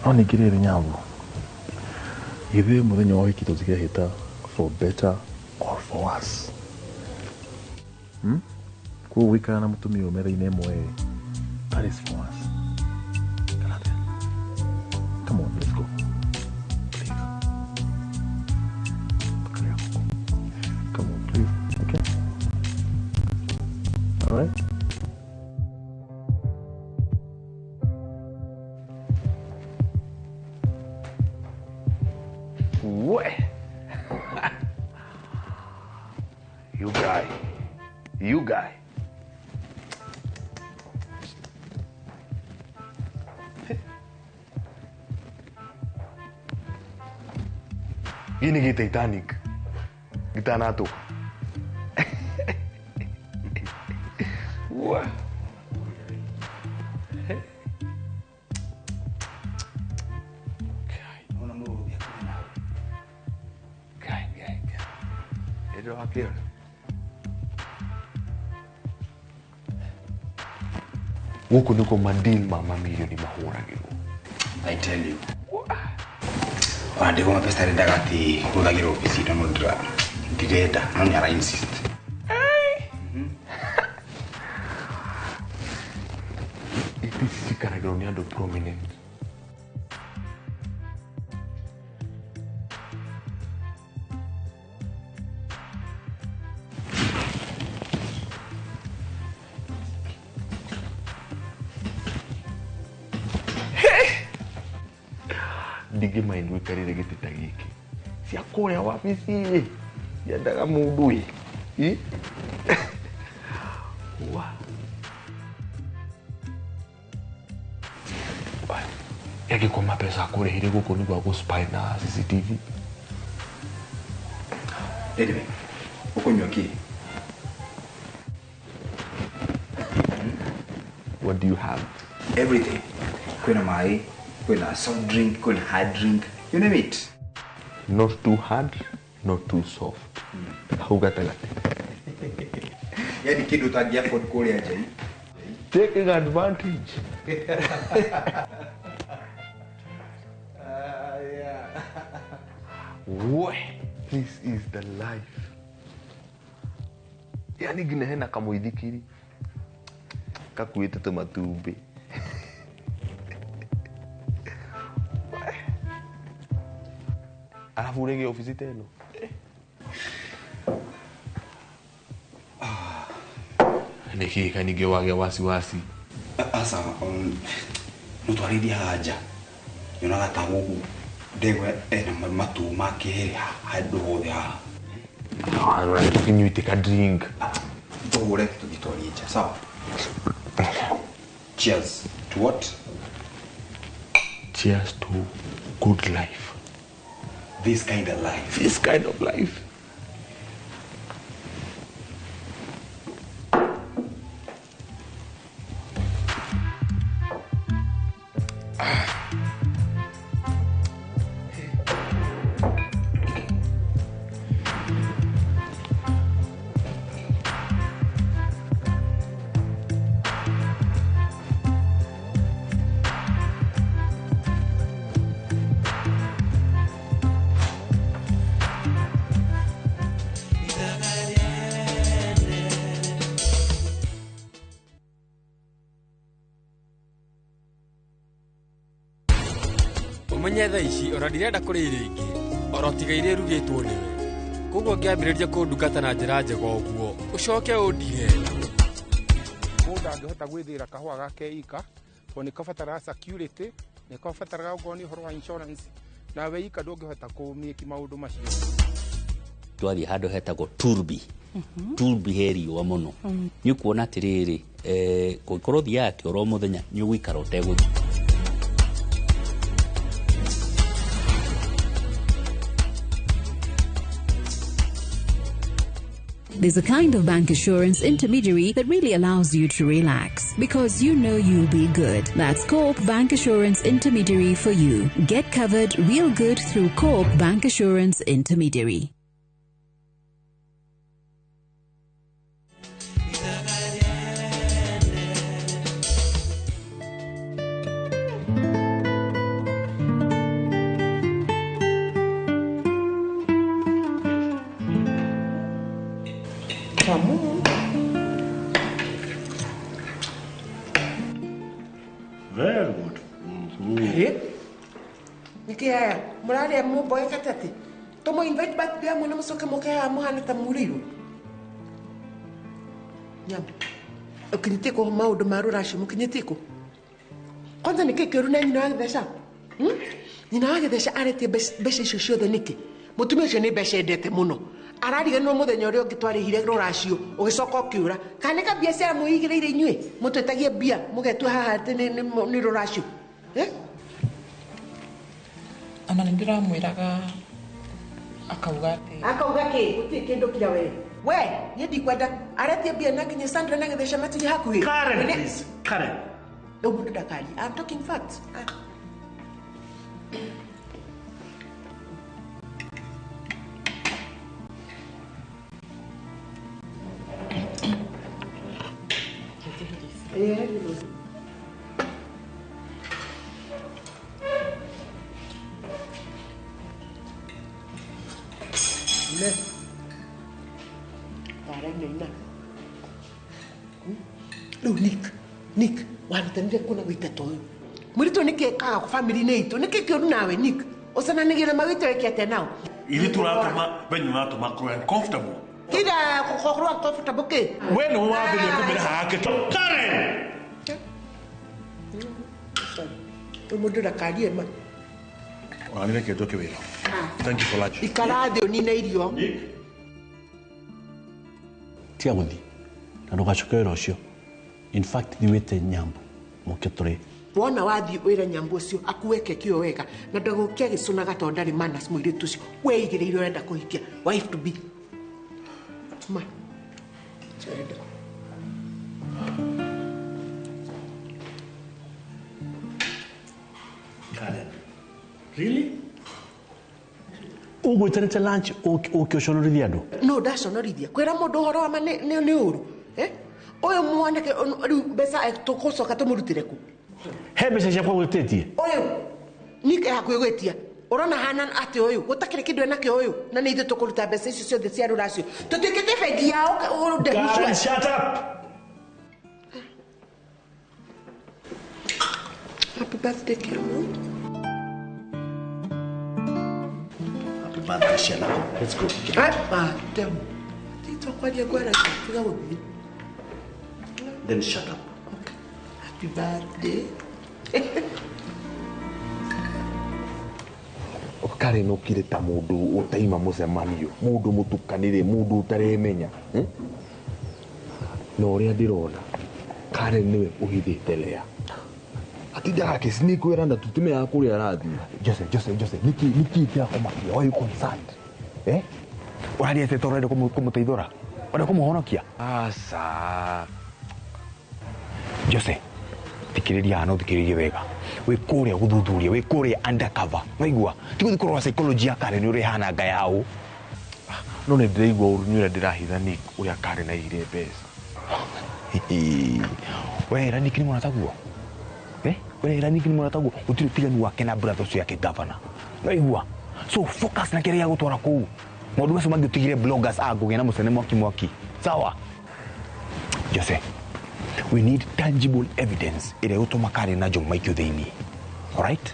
No ningĩ rĩrĩ Nyambo, githĩ mũthenya wa ũhiki tũtikehĩta for better or for worse? Koguo gũikara na mũtumia ũyũ metha-inĩ ĩmwe, that is for us. Come on, let's go. Please. Come on, please. Okay? All right? What? You guy. You guy. Gini gĩ Titanic gĩtanatũka. Wa. Ona mũrũthi akũrĩ nawe. Ngai, Ngai, Ngai. Ĩndĩ wakĩona. Gũkũ nĩkuo madeal ma mamirioni mahũragĩrwo. I tell you. Ona ndĩgoma pesa arendaga atĩ hũthagĩra obici ĩno no ndirenda no nĩ ara insist. Itĩ ici cikaragĩrwo nĩ andũ prominent. Ndingĩmaindu ikarĩre gĩtĩ ta gĩkĩ cia kũrĩa wabici-ĩ. Yendaga mũndũ ĩ. Wa. Yagĩkorwo mbeca akũrĩhire gũkũ nĩguo agũ-spy na CCTV. Anyway, ũkũnyua kĩ? What do you have? Everything. Kwĩna maĩ, kwĩna soft drink, kwĩna hard drink, you name it. Not too hard, not too soft. Hau gatagatĩ. Yaani kĩndũ ũtangĩ afford kũrĩa nja. Taking advantage. We, this is the life. Yaani nginya hena kamũithikiri kakuĩte tũmatumbĩ. Arabu rĩngĩ obici ta ĩno. Nĩkĩ ka ningĩ wagĩa wasiwasi? Aca, no twarĩrie haha nja. Nyonaga ta gũkũ ndegwa ena matũ make handũ hothe haha. Tũkĩnyuĩte ka drink. Tũgũre tũthiĩ twarie nja, sawa? Cheers to what? Cheers to good life. This kind of life. This kind of life. Ũmenye thaa ici ona ndirenda kũrĩa irio ingĩ oro tiga iria irugĩtwo nĩwe. Koguo ngĩambĩrĩria kũndungata na njĩra njega ũguo ũcoke ũndige. Mũndũ ndangĩhota gwĩthĩra kahũa gake ika tondũ nĩ kabataraga security, nĩ kabataraga okorwo nĩ ũhoro wa insurance, nawe ika ndũngĩhota kũmĩki maũndũ macio. Twathiĩ handũ hetagwo Turbi. Turbi he riũa mũno. Nĩ ũkuona atĩrĩrĩ, kũngĩkorwo ũthiaga kĩoro mũthenya nĩ ũgũikara ũtegũthiĩ. There's a kind of bank assurance intermediary that really allows you to relax because you know you'll be good. That's Co-op Bank Assurance Intermediary for you. Get covered real good through Co-op Bank Assurance Intermediary. Very good. Niki haya, murari muboeka tati. Tomo invite back there mwana musoke moke haha muhana ta muriru. Nyam. Ukinyite ko maundu ma ruracio mukinyite ko. Kwanza niki kiuru na nyina wa githeca. Nyina wa githeca aretie mbeca icio ciothe niki. Mutumia ucio ni mbeca endete muno. Arariganirwo muthenya uria ungi twarihire ruracio ugicoka ukiura. Kana nĩ kabiacara mwĩigĩrĩire inyuĩ mũtwĩtagie mbia mũgetua haha atĩ nĩ ruracio. Ona nĩ ndĩramwĩraga akauga atĩ akauga kĩ gũtirĩ kĩndũ kira we we niĩ ndikwenda aretie mbia na nginya Sandra na Gĩtheca matirĩ hakuhĩ. Karen, please. Karen. Rĩu mũndũ ndakarie. I'm talking facts. Rĩu Nick warutanire kuna gwĩta ta ũyũ mũritũ nĩkĩ ĩkaga bamĩrĩ-inĩ itũ nĩkĩ kĩũru nawe Nick ũcananĩgĩre mawĩta wĩke atĩa nao Ithuĩ tũratũma venye ũratũma akorwo uncomfortable. Kira gũkorwo uncomfortable kĩ We nĩwe wambĩrĩria kũmĩra hake. Karen! Rĩu mũndũ ndakarie ma Ona nĩ reke njoke wĩra. Thank you for lunch. Ikara thĩ ũnine irio. Nick. Tiga guthi na ndugacoke wira ucio. In fact thiwite Nyambu moke turi. Wona wathi wira Nyambu ucio akuwe keki iyo wega na ndagukia gicunaga tondu ndari manners muiritu ucio weigiriire urenda kuhikia wife to be. Ma. Chenda. Karen. Really? Ugwitanite lunch ukiuconorithia andu? No ndaconorithia kwira mundu uhoro wa ma ni uru. Eh? Uyu mwanake riu mbeca tugucoka tumurutire ku? He mbeca ciakwa gwititie? Uyu nike hakuhi gwitia. Urona hana ati uyu gutakiri kindu enakio uyu na ni ithuĩ tukuruta mbeca icio ciothe cia ruracio tutuikite bengi yao. Karen, shut up. Happy birthday, Kiamu. Happy birthday, Sheila. Let's go. Then shut up. Okay. Happy birthday. Karen okire ta mundu utaima mucemanio, mundu mutukanire, mundu utaremenya. Na uria ndirona Karen niwe uhithite Lea. Atindaga akĩsneak na tutimenyaga kũrĩa arathiĩ. Jose, Jose, Jose, niki kĩrakũmakia? Why you concerned? Eh? Ũraria atĩ tondũ ũrenda kũmũteithũra? Ũrenda kũmũhonokia? Aca. Jose, thikĩrĩria haha na ũthikĩrĩrie wega. Wĩ kũrĩa gũthuthuria, wĩ kũrĩa undercover. Waigua? Ti gũthiĩ kũrora psychology ya Karen ũrĩa ĩhana nga yaũ. No nĩ ndĩraigua ũru nĩ ũrĩa ndĩrahitha Nick ũrĩa Karen aigire mbeca. We, Nick nĩ mũrataguo? Eh? We, Nick nĩ mũrataguo? Gũtirĩ ũtiganu wake na brother ũcio yake governor. Waigua? So focus na kĩrĩa gĩgũtwara kũu. Maũndũ macio mangĩ ũtigire bloggers a ngũgĩ na mũcene mwaki mwaki. Sawa? Jose, we need tangible evidence ĩrĩa ĩgũtũma Karen na Jomo maikio thĩinĩ. Alright?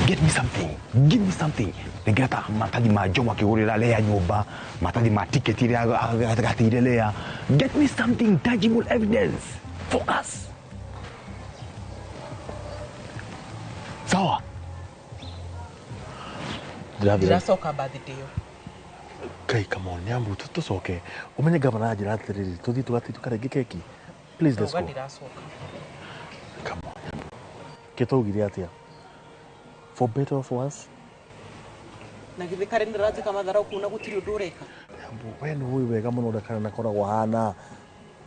Get me something. Give me something. Nengera ta matathi ma Jomo akĩgũrĩra Lea nyũmba, matathi ma ticket ĩrĩa agatĩire Lea. Get me something, tangible evidence. Focus. Sawa? Ndiracoka birthday ĩyo. Kai, come on, Nyambu, tucoke. Umenye gavana anjĩra atĩrĩrĩ, tũthiĩ tũgathiĩ tũkarenge keki. Please, let's go. Ndiracoka. Come on, Nyambu. Kĩ twaugire atĩa? For better or for worse? Na githĩ Karen ndĩranjĩka matharau kũu na gũtirĩ ũndũ ũreka? Nyambu, we nĩ ũĩ wega mũno ũrĩa Karen akoragwo ahana.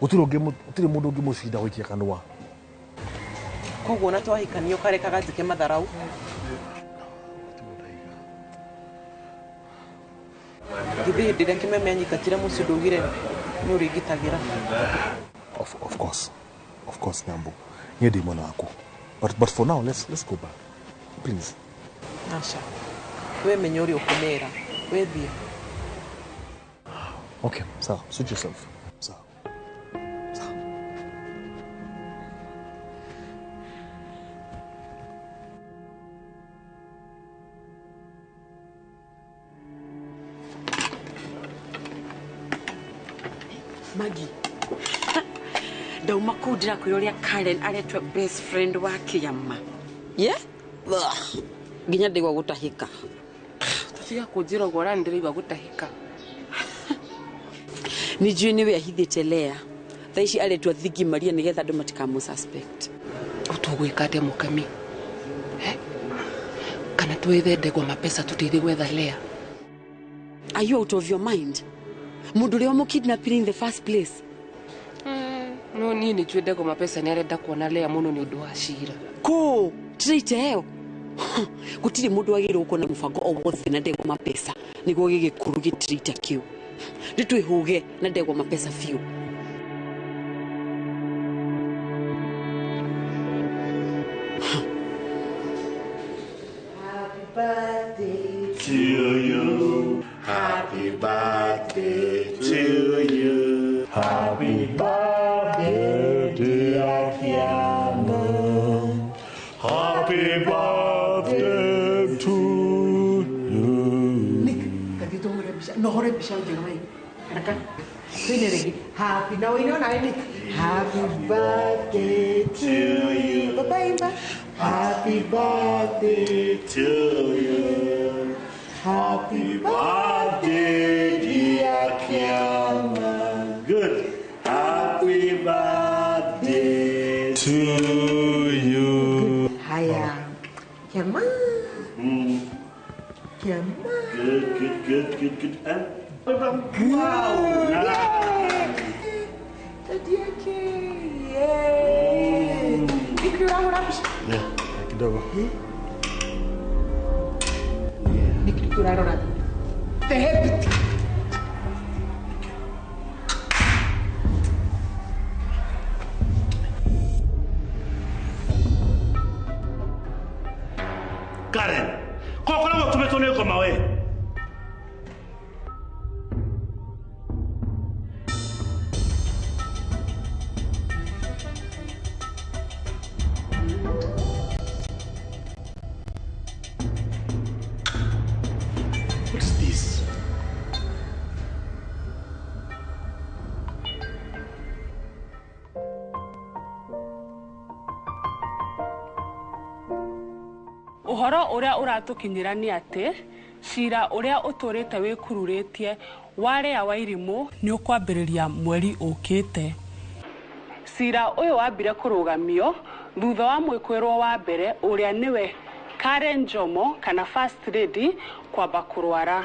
Gũtirĩ mũndũ ũngĩmũcinda gũikia kanua. Koguo ona twahikania ũkarekaga njĩke matharau? Githĩ hĩndĩ ĩrĩa Kĩmeme anyingatire mũciĩ ndaugire nĩ ũrĩngitagĩra? Of course. Of course, Nyambu. Niĩ ndĩ mwena waku. But for now, let's go back. Please. Aca. We menya ũrĩa ũkũmera. We thiĩ. Okay, sawa. Suit yourself. Sawa. Sawa. Maggie. Ndauma kũu ndĩrakwĩra ũrĩa Karen aretwo best friend wa kĩama. Yeah? Nginya ndaigua gũtahĩka. Tiga kũnjĩra ũguo ũrani ndĩraigua gũtahĩka. Nĩ njũĩ nĩwe ahithĩte Lea. Thaa ici aretwo Thingi Maria nĩgetha andũ matikamũ suspect. Tũgwĩka atĩa mũkami? Kana twethe ndegwa mapesa tũteithie gwetha Lea? Are you out of your mind? Mũndũ ũrĩa ũmũkidnapire in the first place? No niĩ nĩ njũĩ ndegwa mapesa nĩ arenda kuona Lea mũno nĩ ũndũ wa cira. Kũ? Tiraita ĩyo? Gũtirĩ mũndũ wagĩrĩirwo gũkorwo na mũbango o wothe na ndegwa mapesa nĩguo gĩgĩkũrũ gĩtiraita kĩu. Nĩ twĩhũge na ndegwa mapesa biũ. Happy birthday to you. Happy birthday to you. Happy birthday, dear Kiana. Happy birthday to you. Nick, kathi tũhũre mbica. No hũre mbica njega we. Haraka. Twine rĩngĩ. Happy na ũine onawe Nick. Happy birthday to you. Bye bye. Happy birthday to you. Happy birthday, dear Kiana. Good. Happy birthday to you. Haya. Jamaa. Jamaa. Good, good, good, good, good. And wow. Yeah. Daddy yake. Yeah. Niki urahura mbica? Yeah, kidogo. Niki urarora. The habit. Karen, kokoragwo tũmetwo nĩ ngoma we. What is this? Ũhoro ũrĩa ũratũkinyĩra nĩ atĩ cira ũrĩa ũtũrĩte wĩkururĩtie wa Leah Wairimu nĩ ũkwambĩrĩria mweri ũkĩte. Cira ũyũ wambire kũrũgamio thutha wa mwĩkwĩrwo wa mbere ũrĩa nĩwe Karen Njomo kana First Lady kwamba kũrwara.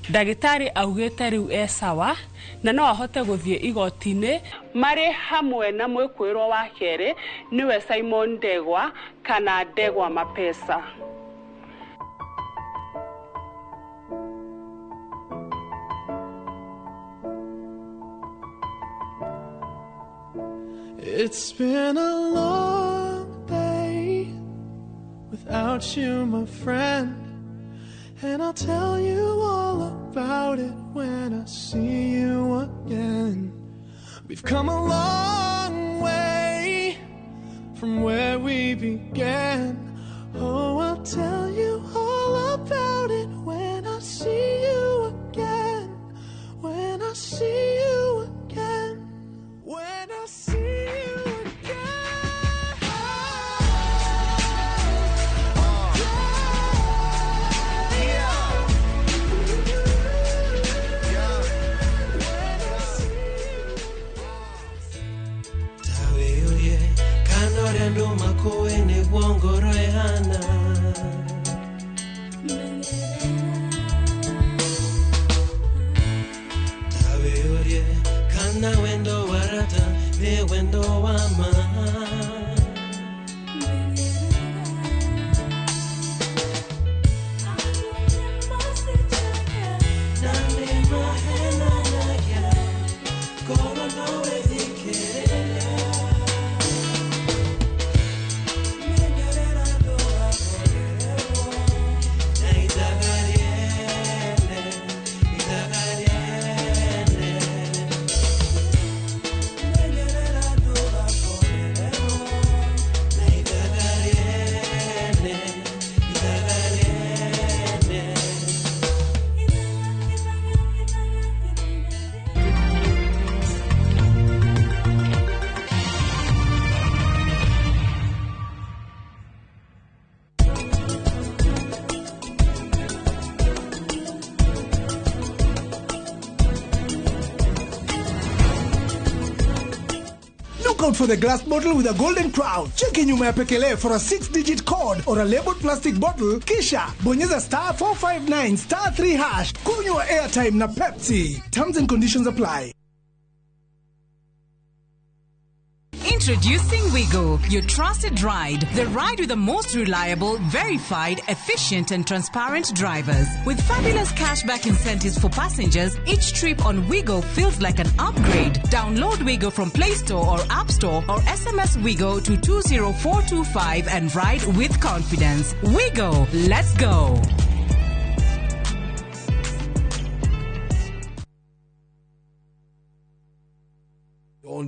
Ndagĩtarĩ augĩte rĩu e sawa na no ahote gũthiĩ igoti-inĩ marĩ hamwe na mwĩkwĩrwo wa kerĩ nĩwe Simon Ndegwa kana Ndegwa Mapesa. It's been a long day without you, my friend. And I'll tell you all about it when I see you again. We've come a long way from where we began. Oh, I'll tell you all about it when I see you again. When I see you again. When I see you again. Kana ũrĩa andũ makũĩ nĩguo ngoro ĩhana. Ta wĩyũrie kana wendo wa rata nĩ wendo wa ma. Na nĩ mahenanagia ngoro no ĩthikĩrĩria. Look out for the glass bottle with a golden crown. Cheki nyuma ya pekele for a 6-digit code or a labeled plastic bottle. Kisha bonyeza star 459 star 3 hash. Kunywa airtime na Pepsi. Terms and conditions apply. Introducing Wigo, your trusted ride. The ride with the most reliable, verified, efficient and transparent drivers. With fabulous cashback incentives for passengers, each trip on Wigo feels like an upgrade. Download Wigo from Play Store or App Store or SMS Wigo to 20425 and ride with confidence. Wigo, let's go.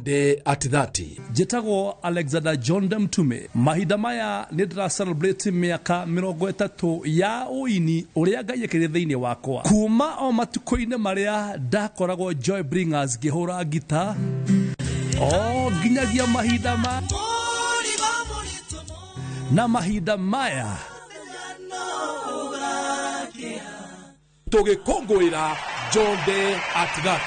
Day at 30. Njĩtagwo Alexander John Mtume. Mahinda maya nĩ ndĩra celebrate mĩaka 30 ya ũini ũrĩa Ngai ekĩrire thĩinĩ wakwa. Kuma o matukũ-inĩ marĩa ndakoragwo Joy Bringers ngĩhũra ngita o nginyagia mahinda ma na mahinda maya tũgĩkũngũĩra John Day at 30.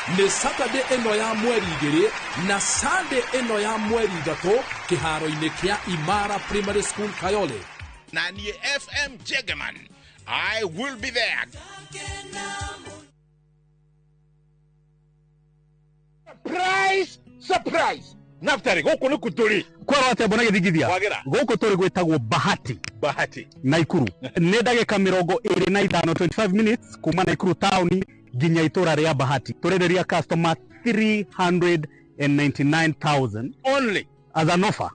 Nĩ Saturday ĩno ya mweri 2 na Sunday ĩno ya mweri 3 kĩharo-inĩ kĩa Imara Primary School Kayole. Na niĩ FM Jegeman, I will be there. Surprise! Surprise! Naftari, gũkũ nĩ kũtũrĩ. Kwerwo atĩa mbona gĩthingithia? Gũkũ tũrĩ gwĩtagwo Bahati. Bahati. Naikuru. Nĩ ndagĩka 25, 25 minutes kuma Naikuru town nginya itũra rĩa Bahati. Tũrenderia customer 399,000 only as an offer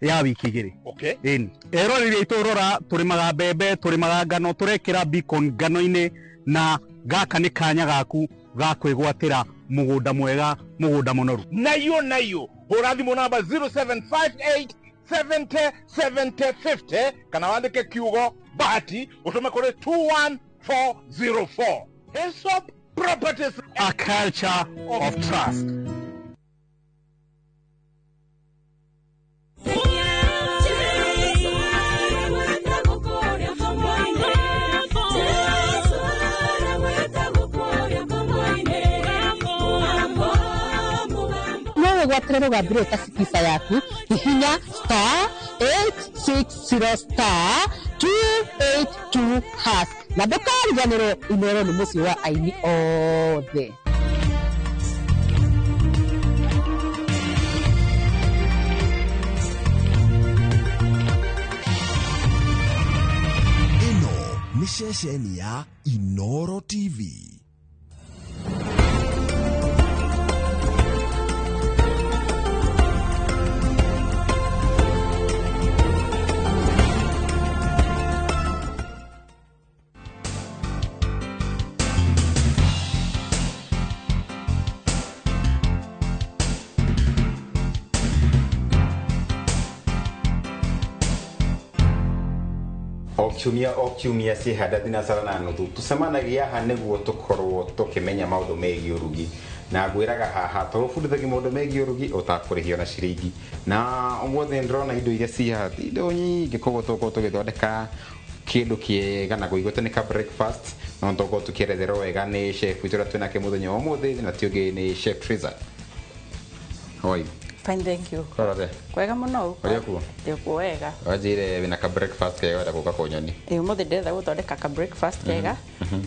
ya wiki 2. Okay. Ĩni. Eroreri aitũ rora, tũrĩmaga mbembe, tũrĩmaga ngano, tũrekĩra beacon ngano-inĩ, na gaka nĩ kanya gaku ga kwĩgwatĩra mũgũnda mwega, mũgũnda mũnoru. Nayo nayo hũra thimũ namba 0758 70 70 50 kana wandĩke kiugo Bahati ũtũme kũrĩ 21404. Hesop Properties, a culture of trust. Wĩgwatĩre rũgambĩ ta Skiza yaku, hihinya star 860 star 282 hash na ndũkariganĩrwo Inooro nĩ mũciĩ wa aini othe. Ĩno nĩ ceceni ya Inooro TV. O kiumia cihanda thinacara na nuthu tucemanagia haha nĩguo tũkorwo tũkĩmenya maũndũ megiĩ ũrugi, na ngwĩraga haha tũgũbundithagia maũndũ megiĩ ũrugi ũtakũrĩhio na ciringi. Na ũmũthĩ ndĩrona indo iria ci haha ti indo nyingĩ, koguo tũgũkorwo tũgĩthondeka kĩndũ kĩega na kũigua nĩ ka breakfast, no tũgũkorwo tũkĩeretherwo wega nĩ chef witũ ũrĩa twĩnake mũthenya wa ũmũthĩ, na ti ũngĩ nĩ Chef Triza. How are you? Fine, thank you. Kwega Kwega mũno. Ũrĩa kuo? Ndĩ kuo wega. Wanjĩire wĩna ka breakfast kega wenda gũka kũnyoni. Ĩ ũmũthĩ ndĩrenda gũthondeka ka breakfast kega,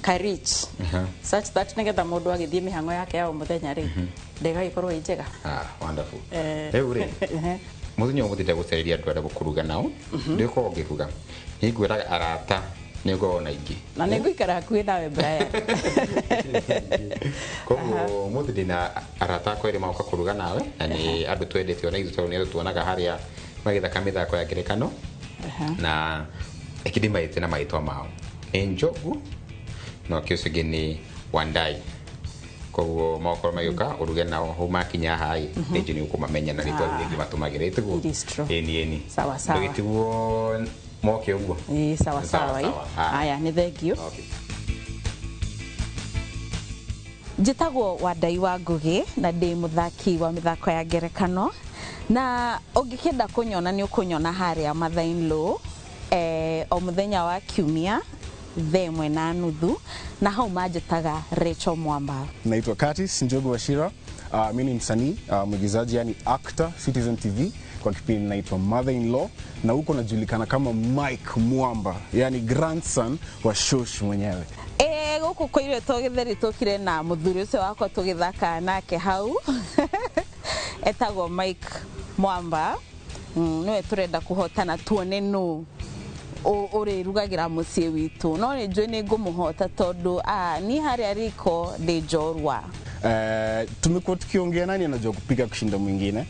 ka rich, such that nĩgetha mũndũ agĩthiĩ mĩhang'o yake ya o mũthenya rĩ, ndĩgagĩkorwo ĩ njega. Ah, wonderful. Rĩu rĩ, mũthenya ũmũthĩ ndagũcarĩria andũ arĩa gũkũruga nao, ndĩgũkorwo ngĩruga. Nĩngwĩraga arata nĩngũkorwo na ingĩ. Na nĩngũikara hakuhĩ nawe Brian. Koguo ũmũthĩ ndĩna arata akwa erĩ magoka kũruga nawe, na nĩ andũ twendete ona ithuĩ tondũ nĩ andũ tuonaga harĩa magĩthaka mĩthako ya ngerekano, na reke ndĩmaĩte na marĩtwa mao. Nĩ Njogu na ũkĩ ũcio ũngĩ nĩ Wandai. Koguo magokorwo magĩũka ũruge nao hau makinya haha ĩ, nĩ njũĩ nĩ ũkũmamenya na rĩtwa rĩu rĩngĩ matũmagĩra, ĩtiguo? Ĩni ĩni. Sawa sawa. Ndũgĩtigwo moke ũguo. Ĩ sawa sawa. Aya, nĩ thengiũ. Njĩtagwo Wandai wa Ngugi na ndĩ mũthaki wa mĩthako ya ngerekano, na ũngĩkĩenda kũnyona nĩ ũkũnyona harĩa Mother in Law o mũthenya wa kiumia thaa 1:30, na hau manjĩtaga Rachel Mwamba. Naitwa Curtis Njogu Wachira. Mimi ni msanii, mwigizaji, yani actor Citizen TV kwa kipindi naitwa Mother in Law, na huko najulikana kama Mike Mwamba, yani grandson wa Shosh mwenyewe. Gũkũ kũirĩtwo gĩtheri tũkire na mũthuri ũcio wakwa tũgĩthaka nake hau etagwo Mike Mwamba. Nĩwe tũrenda kũhotana tuone nũ ũrĩrugagĩra mũciĩ witũ, no nĩ njũĩ nĩ ngũmũhota tondũ niĩ harĩa riko ndĩ njorua. Tumekuwa tukiongea nani anajua kupika kushinda mwingine.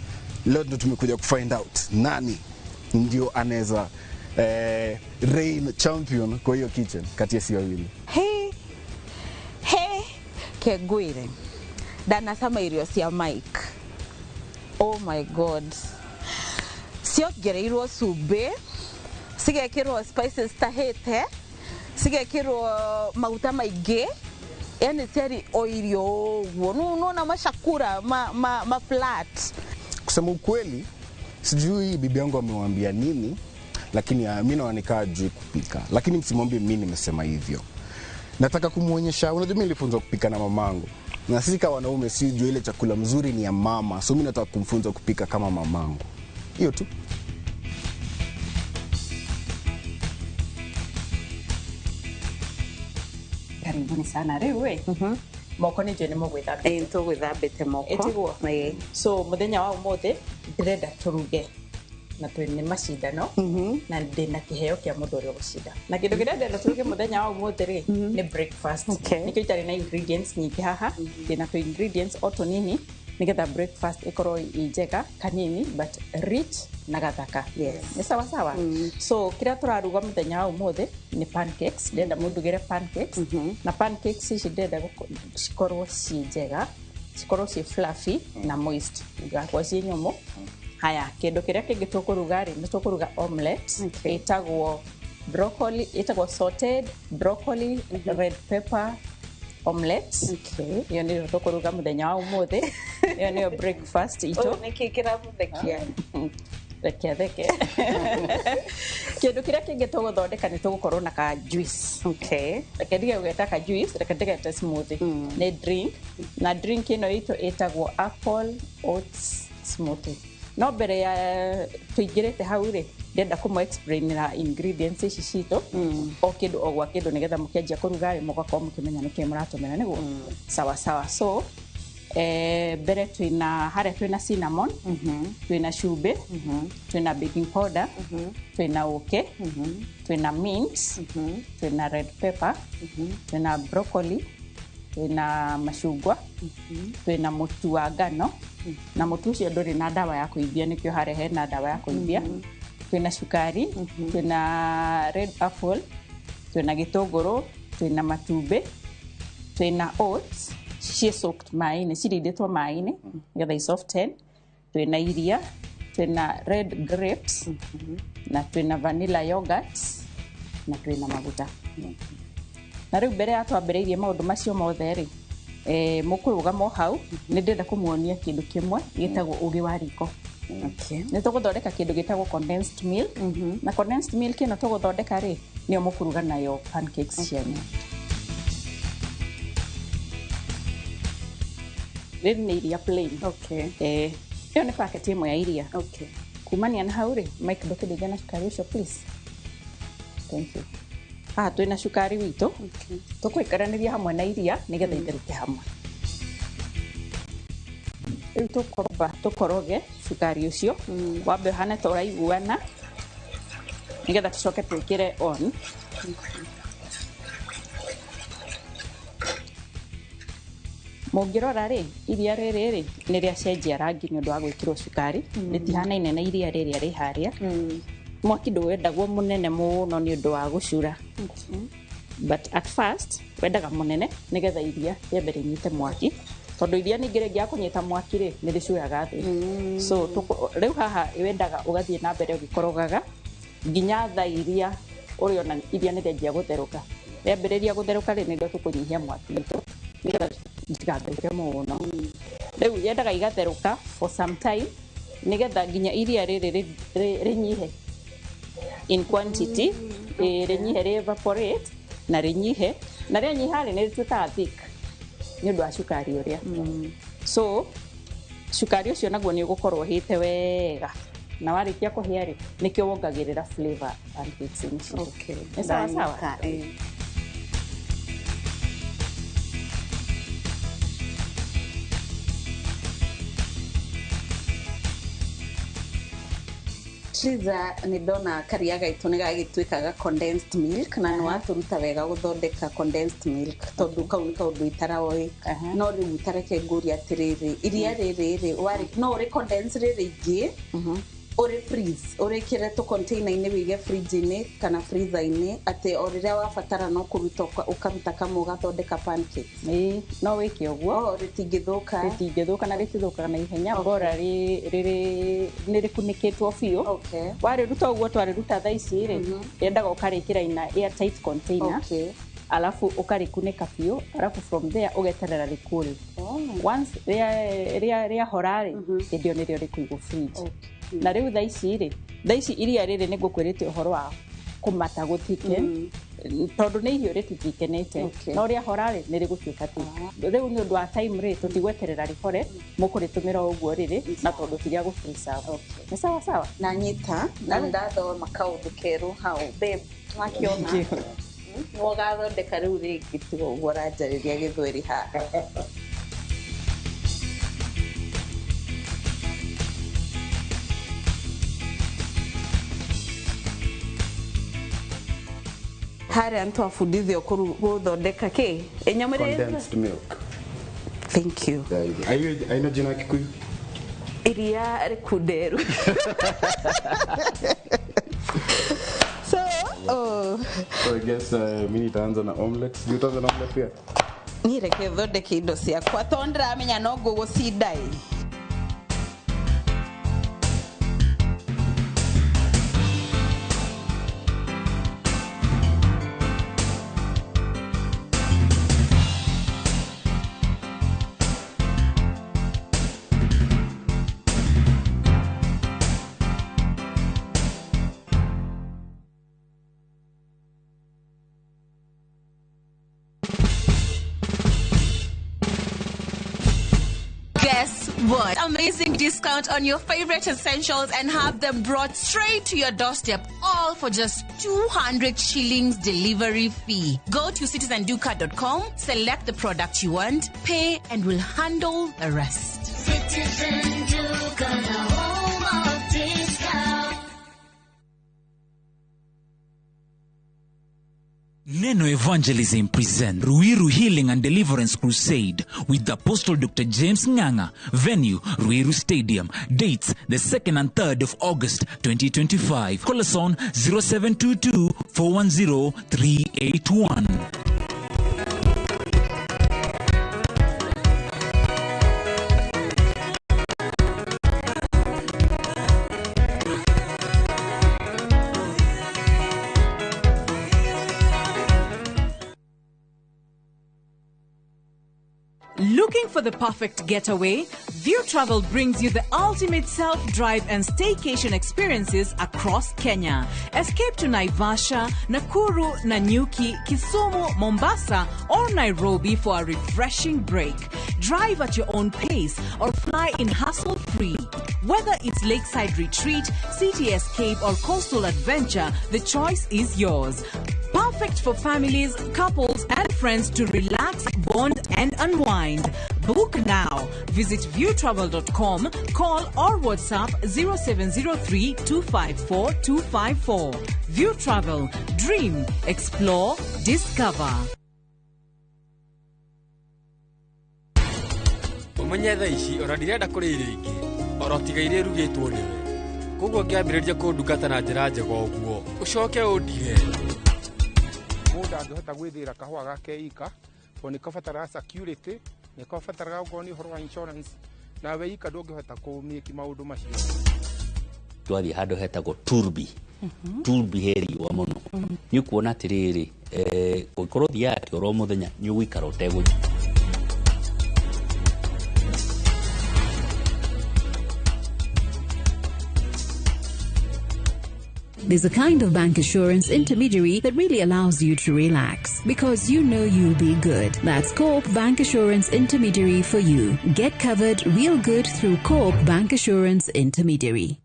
Leo ndo tumekuja kufind out nani ndio anaweza reign champion kwa hiyo kitchen kati ya si wawili. Hey, hey, kegwire ndanacama irio cia Mike. Oh my God, ciongereirwo cumbĩ, cigekĩrwo spices tahĩte, cigekĩrwo maguta maingĩ, yani ciarĩ o irio ũguo nona mashakura ma flat. Kusema ukweli, sijui bibi yangu amewambia nini, lakini mimi naona ajui kupika. Lakini msimwambie mimi nimesema hivyo. Nataka kumuonyesha, unajua mimi nilifunzwa kupika na mamangu. Na sisi kama wanaume si jua ile chakula mzuri ni ya mama. So mimi nataka kumfunza kupika kama mamangu. Hiyo tu. Karibuni sana rĩu ĩ moko nĩ njũĩ nĩ mũgwĩthambĩte. Ĩĩ tũgwĩthambĩte moko. Ĩtiguo? So mũthenya wa ũmũthĩ ndĩrenda tũruge na twĩ nĩ macindano na ndĩna kĩheo kĩa mũndũ ũrĩa ũgũcinda na kĩndũ kĩrĩa ndĩrenda tũruge mũthenya wa ũmũthĩ rĩ nĩ breakfast. Nĩkĩo itarĩ na ingredients nyingĩ haha, ndĩna tũ ingredients o tũnini nĩgetha breakfast ĩkorwo ĩ njega kanini but rich na gathaka. Nĩ sawa sawa. So kĩrĩa tũraruga mũthenya wa ũmũthĩ nĩ pancakes. Ndĩrenda mũndugĩre pancakes na pancakes ici ndĩrenda cikorwo ciĩ njega, cikorwo ciĩ fluffy na moist, igakorwo ciĩ nyũmũ. Haya, kĩndũ kĩrĩa kĩngĩ tũkũruga rĩ nĩ tũkũruga omelette ĩtagwo broccoli, ĩtagwo sauteed broccoli red pepper omelette. Ĩyo nĩyo tũkũruga mũthenya wa ũmũthĩ. Ĩyo nĩyo breakfast itũ. Ũyũ nĩkĩ kĩramũthekia? Reke theke. Kĩndũ kĩrĩa kĩngĩ tũgũthondeka nĩ tũgũkorwo na ka juice. Reke ndige gũgeta ka juice, reke ndigete smoothie. Nĩ drink, na drink ĩno itũ ĩtagwo apple oats smoothie. No mbere ya tũingĩrĩte hau rĩ, ndĩrenda kũmũ explainĩra ingredients ici citũ o kĩndũ o gwa kĩndũ nĩgetha mũkĩanjia kũruga rĩ mũgakorwo mũkĩmenya nĩkĩĩ mũratũmĩra nĩguo. Sawa sawa. So mbere twĩna harĩa twĩna cinnamon, twĩna cumbĩ, twĩna baking powder, twĩna ũkĩ, twĩna mint, twĩna red pepper, twĩna broccoli, twĩna macungwa, twĩna mũtu wa ngano, na mũtu ũcio ndũrĩ na ndawa ya kũimbia nĩkĩo harĩa hena ndawa ya kũimbia. Twĩna cukari, twĩna red apple, twĩna gĩtũngũrũ, twĩna matumbĩ, twĩna oats ciĩ soaked maĩ-inĩ, cirindĩtwo maĩ-inĩ nĩgetha i soften, twĩna iria, twĩna red grapes, na twĩna vanilla yogurt, na twĩna maguta. Na rĩu mbere ya twambĩrĩirie maũndũ macio mothe rĩ, mũkũrũgama o hau nĩ ndĩrenda kũmuonia kĩndũ kĩmwe gĩtagwo ũgĩ wa riko. Nĩ tũgũthondeka kĩndũ gĩtagwo condensed milk, na condensed milk ĩno tũgũthondeka rĩ nĩyo mũkũruga nayo pancakes cianyu. Rĩrĩ nĩ iria plain. Ĩyo nĩ packet ĩmwe ya iria. Kumania na hau rĩ, Mike ndũkĩndeithia na cukari ũcio please. Thank you. Haha twĩna cukari witũ, tũkũikaranĩria hamwe na iria nĩgetha itherũke hamwe. Rĩu tũkwamba tũkoroge cukari ũcio, wambe ũhane ta ũraiguana nĩgetha tũcoke twĩkĩre on. Mũngĩrora rĩ, iria rĩrĩ rĩ nĩ rĩacenjia rangi nĩ ũndũ wa gwĩkĩrwo cukari, rĩtihanaine na iria rĩrĩa rĩ harĩa. Mwaki ndũwendagwo mũnene mũno nĩ ũndũ wa gũcura. But at first wendaga mũnene nĩgetha iria rĩambe rĩnyite mwaki, tondũ iria ningĩ rĩngĩaga kũnyita mwaki rĩ nĩ rĩcuraga thĩ. So rĩu haha wendaga ũgathiĩ na mbere ũgĩkorogaga nginya thaa iria ũrĩona iria nĩ rĩanjia gũtherũka. Rĩambĩrĩria gũtherũka rĩ nĩrĩo tũkũnyihia mwaki witũ nĩgetha itigatherũke mũno. Rĩu yendaga igatherũka for some time nĩgetha nginya iria rĩrĩ rĩnyihe in quantity, rĩnyihe rĩ evaporate na rĩnyihe, na rĩanyiha rĩ nĩ rĩtuĩkaga thick nĩ ũndũ wa cukari ũrĩa. So cukari ũcio naguo nĩ ũgũkorwo ũhĩte wega, na warĩkia kũhĩa rĩ nĩkĩo wongagĩrĩra flavor pancakes-inĩ citũ. Nĩ sawa sawa? Triza nĩ ndona karia gaitũ nĩ gagĩtuĩkaga condensed milk na nĩ watũruta wega gũthondeka condensed milk tondũ kau nĩ kaũndũ itaraoĩ. No rĩu tareke ngũrie atĩrĩrĩ, iria rĩrĩ rĩ no ũrĩ condense rĩrĩ ingĩ ũrĩ freeze, ũrĩkĩre tũ container-inĩ wĩige fridge-inĩ kana freezer-inĩ atĩ o rĩrĩa wabatara no kũruta ũkaruta kamwe ũgathondeka pancakes. Ĩĩ, no wĩke ũguo. Rĩtingĩthũka. Rĩtingĩthũka na rĩtithũkaga na ihenya, bora rĩrĩ nĩ rĩkunĩkĩtwo biũ. Warĩruta ũguo twarĩruta thaa ici rĩ, yendaga ũkarĩkĩra in a airtight container. Alafu ũkarĩkunĩka biũ, alafu from there ũgeterera rĩcool. Once rĩahora rĩ, hĩndĩ ĩyo nĩrĩo rĩkũigwo fridge. Na rĩu thaa ici rĩ, thaa ici iria rĩrĩ nĩ ngũkwĩrĩte ũhoro wa kũmata gũthike. Tondũ nĩ ihiũ rĩtithikenĩte no rĩahora rĩ nĩ rĩgũtuĩka thick. Rĩu nĩ ũndũ wa time rĩ tũtigweterera rĩhore, mũkũrĩtũmĩra o ũguo rĩrĩ na tondũ ti rĩa gũ-preserve. Nĩ sawa sawa? Na nyita na ndathoma kaũndũ kerũ hau babe wakiona nĩũgathondeka rĩu rĩngĩ tiga ũguo ũranjarĩria gĩthweri haha. Harĩa nĩtwabundithio gũthondeka kĩ ĩnyamũ ĩrĩa Condensed milk. Thank you. Aino jina Kikuyu? Iria rĩkunderu. So, oh. So I guess mimi nitaanza na omelette. Sijui utaanza na omelette pia? Niĩ reke thondeke indo ciakwa tondũ ndĩramenya no ngũgũcinda ĩ. Guess what? Amazing discount on your favorite essentials and have them brought straight to your doorstep, all for just 200 shillings delivery fee. Go to citizenduka.com, select the product you want, pay, and we'll handle the rest. Citizen Duka, the home of discount. Neno Evangelism present Ruiru Healing and Deliverance Crusade with Apostle Dr. James Nganga. Venue, Ruiru Stadium. Dates, the 2nd and 3rd of August 2025. Call us on 0722 410 381. Looking for the perfect getaway? View Travel brings you the ultimate self-drive and staycation experiences across Kenya. Escape to Naivasha, Nakuru, Nanyuki, Kisumu, Mombasa, or Nairobi for a refreshing break. Drive at your own pace or fly in hassle-free. Whether it's lakeside retreat, city escape, or coastal adventure, the choice is yours. Perfect for families, couples, and friends to relax, bond, and unwind. Book now. Visit viewtravel.com, call or WhatsApp 0703 254 254. View Travel. Dream, explore, discover. Ũmenye thaa ici ona ndirenda kũrĩa irio ingĩ oro tiga iria irugĩtwo nĩwe koguo ngĩambĩrĩria kũndungata na njĩra njega ũguo ũcoke ũndige. Mũndũ angĩhota gwĩthĩra kahũa gake ika tondũ nĩ kabataraga security, nĩ kabataraga okorwo nĩ ũhoro wa insurance, nawe ika ndũngĩhota kũmĩki maũndũ macio. Twathiĩ handũ hetagwo Turbi. Turbi he riũa mũno. Nĩ ũkuona atĩrĩrĩ, kũngĩkorwo ũthiaga kĩoro o mũthenya nĩ ũgũikara ũtegũ. There's a kind of bank assurance intermediary that really allows you to relax because you know you'll be good. That's Co-op Bank Assurance Intermediary for you. Get covered real good through Co-op Bank Assurance Intermediary.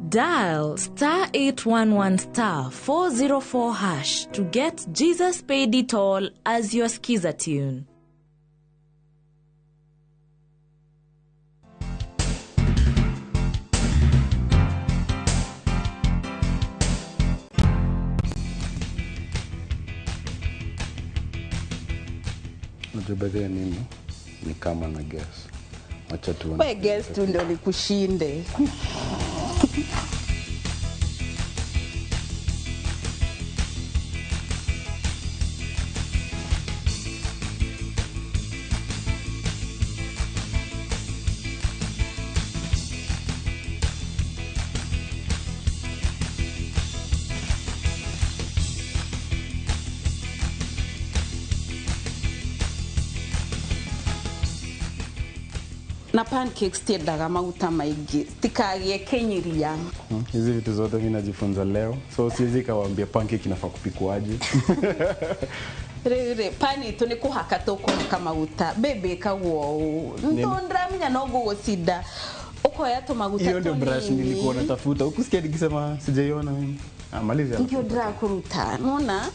Dial star 811 star 404 hash to get Jesus Paid It All as your skiza tune. Unajua by the way mimi ni kama na guess. Acha tuone. We guess tu ndio nikushinde. Na pancakes tiendaga maguta maingĩ, citikagie kĩnyiria. Hizi vitu zote mi najifunza leo, so siwezi kawaambia pancake inafaa kupikwaje. Rĩu rĩ, pani itũ nĩ kũhaka tũkũhaka maguta, baby, ĩkagwo ũũ. Nini? Ndũramenya no ngũgũcinda. Ũkoya tũmaguta Hiyo ndio brush tũnini. nilikuwa natafuta. Ukusikia nikisema sijaiona mimi. Ah, maliza. Ndio ndĩrakũruta nona.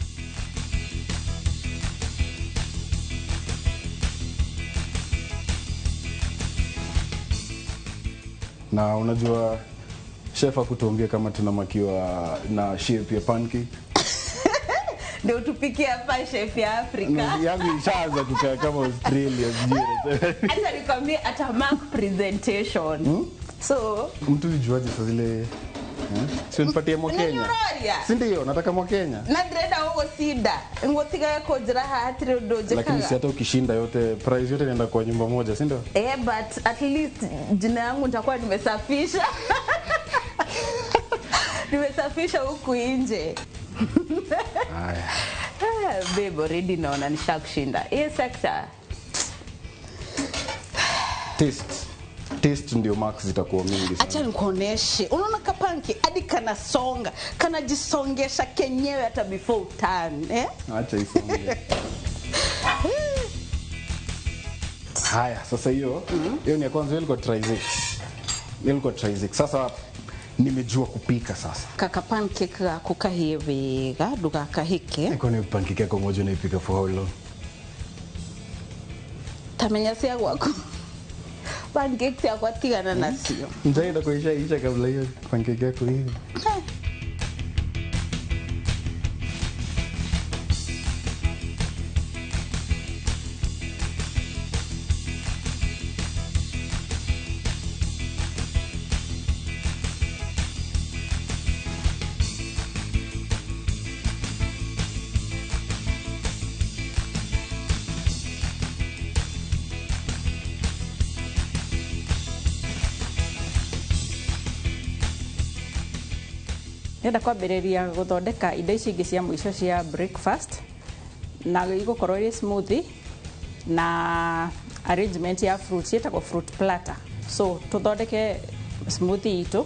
Na unajua chef akutuambia kama tunamakiwa na shape ya pancake. Ndio tupikie hapa chef ya Afrika. No, yangu ishaanza kukaa kama Australia sijui. Hata nikwambie ata mark presentation. So Mtu ujuaje saa zile, eh? Si unipatie mwa Kenya. Nĩũroria? Si ndio nataka mwa Kenya. Na ndĩrenda gũgũcinda, ngũtigaga kũnjĩra haha hatirĩ ũndũ Lakini si njĩkaga. hata ukishinda yote prize yote inaenda kwa nyumba moja, si ndio? Eh, but at least jina yangu nitakuwa nimesafisha. Nimesafisha huku nje. Haya. Ah, babe, already naona nishakushinda. Hiyo sector. Taste. Taste ndio marks zitakuwa mingi sana. Acha nikuoneshe. Unaona kapanki hadi kanasonga, kanajisongesha kenyewe hata before utan, eh? Acha isonge. Haya, sasa hiyo hiyo ni ya kwanza, hiyo ilikuwa try 6. Hiyo ilikuwa try 6. Sasa nimejua kupika sasa. Kaka pancake gaku kahie wega, ndugakahike. Niko ni pancake yako moja unaipika for how long? Tamenya cia gwaku. Pancake ciakwa tigana nacio. Nitaenda kuisha isha kabla hiyo pancake yako hivi. Ndĩrenda kwambĩrĩria gũthondeka indo ici ingĩ cia mũico cia breakfast, na igũkorwo ĩrĩ smoothie na arrangement ya fruit, ciĩtagwo fruit platter. So tũthondeke smoothie itũ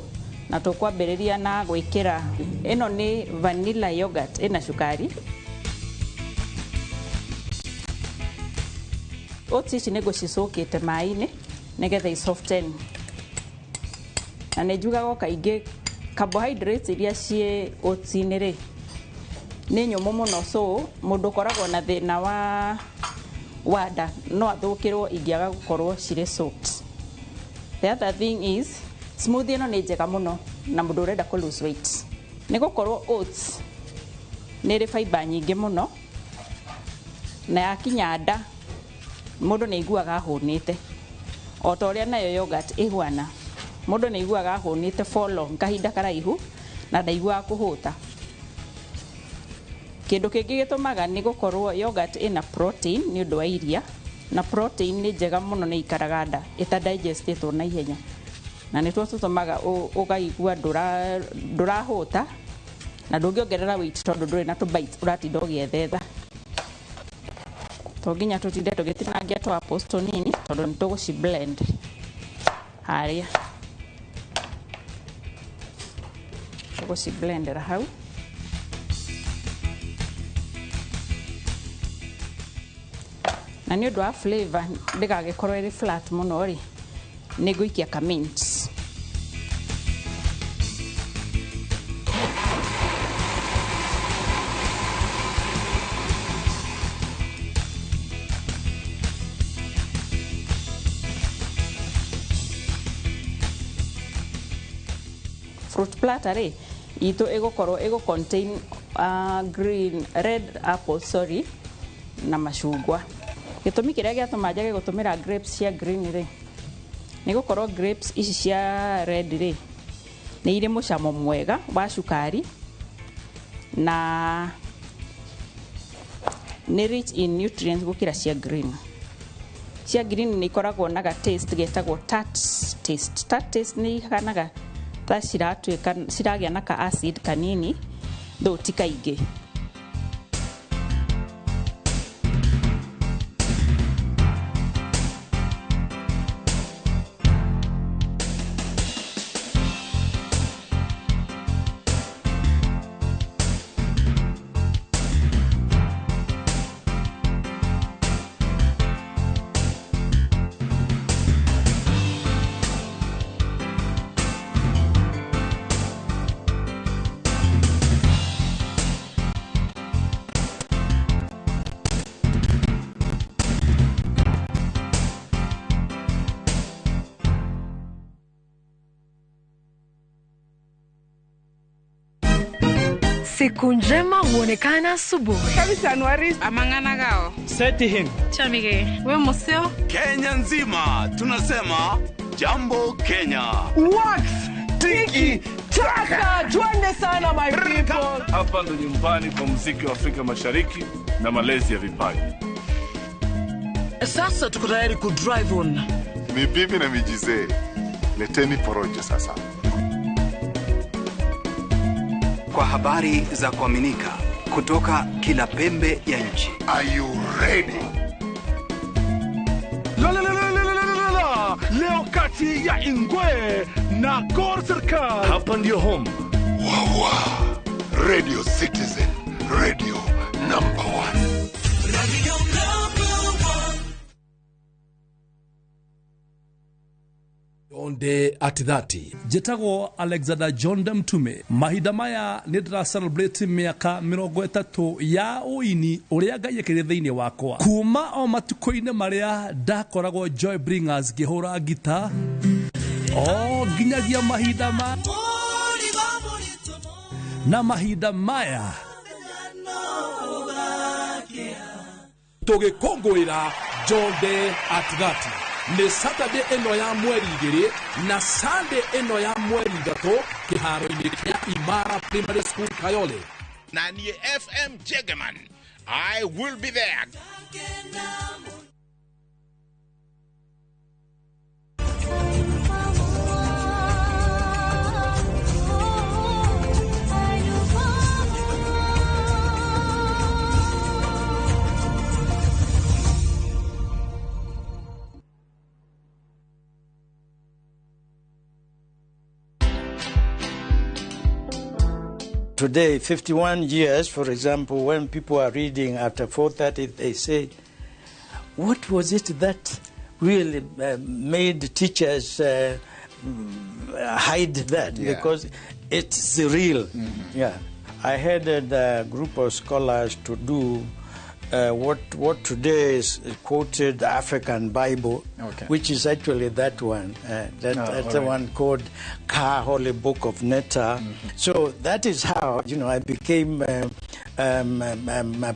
na tũkwambĩrĩria na gwĩkĩra ĩno nĩ vanilla yogurt ĩna cukari. Oats ici nĩ ngũcicũkĩte maĩ-inĩ nĩgetha i soften. Na nĩ njugaga o kaingĩ carbohydrates iria ciĩ oats-inĩ rĩ nĩ nyũmũ mũno, so mũndũ ũkoragwo na thĩna wa nda no athũkĩrwo ingĩaga gũkorwo cirĩ soaked. The other thing is smoothie ĩno nĩ njega mũno na mũndũ ũrenda kũ lose weight, nĩ gũkorwo oats nĩ ĩrĩ fiber nyingĩ mũno, na yakinya nda mũndũ nĩ aiguaga ahũnĩte, o ta ũrĩa nayo yogurt ĩhuana, mũndũ nĩ aiguaga ahũnĩte for long, kahinda karaihu, na ndaiguaga kũhũta. Kĩndũ kĩngĩ gĩtũmaga nĩ gũkorwo yogurt ĩna protein nĩ ũndũ wa iria, na protein nĩ njega mũno, nĩ ikaraga nda ĩtadigestĩtwo na ihenya, na nĩtuo tũtũmaga ũkaigua ndũrahũta na ndũngĩongerera weight tondũ ndũrĩ na tũ bites ũratinda ũgĩethetha. To nginya tũtinde tũgĩtinangia tũ apples tũnini tondũ nĩ tũgũci blend harĩa. Tũgũci blendera hau. Na nĩ ũndũ wa flavor ndĩgagĩkorwo ĩrĩ flat mũno rĩ, nĩ ngũikia ka mint. Fruit platter rĩ itũ ĩgũkorwo ĩgũ contain green red apple, sorry, na macungwa. Gĩtũmi kĩrĩa gĩatũma njage gũtũmĩra grapes cia green rĩ nĩ gũkorwo grapes ici cia red rĩ nĩ irĩ mũcamo mwega wa cukari na nĩ rich in nutrients gũkĩra cia green. Cia green nĩ ikoragwo na ga taste getagwo tart taste. Tart taste nĩ ihanaga ta ciratuĩka ciragĩa na ka acid kanini, though ti kaingĩ. Siku njema huonekana asubuhi. Kabisa Anuari amang'ana gao. Seti him. Chamige. We museo. Kenya nzima tunasema jambo Kenya. Wax tiki taka, twende sana my people. Hapa ndo nyumbani kwa muziki wa Afrika Mashariki na malezi ya vipaji. Sasa tuko tayari ku drive on. Ni bibi na mijizee. Leteni porojo sasa. Kwa habari za kuaminika kutoka kila pembe ya nchi. Are you ready? La la la la la la la. Leo kati ya Ingwe na Gor Serikal. Hapa ndio home. Wawa. Radio Citizen, radio number 1. Radio number 1. Onde at 30. Njĩtagwo Alexander John Mtume. Mahinda maya nĩ ndĩra celebrate mĩaka 30 ya ũini ũrĩa Ngai ekĩrire thĩinĩ wakwa. Kuma o matukũ-inĩ marĩa ndakoragwo Joy Bringers ngĩhũra ngita o nginyagia mahinda ma na mahinda maya tũgĩkũngũĩra John Day at 30. Nĩ Saturday ĩno ya mweri 2 na Sunday ĩno ya mweri 3 kĩharo-inĩ kĩa Imara Primary School Kayole. Na niĩ FM Jegeman, I will be there. Today, 51 years, for example, when people are reading after 4:30, they say, what was it that really made teachers hide that? Yeah. Because it's real. Mm-hmm. Yeah. I headed a group of scholars to do what today is quoted African Bible, okay, which is actually that one. That's the one called Ka Holy Book of Netta. Mm-hmm. So that is how, you know, I became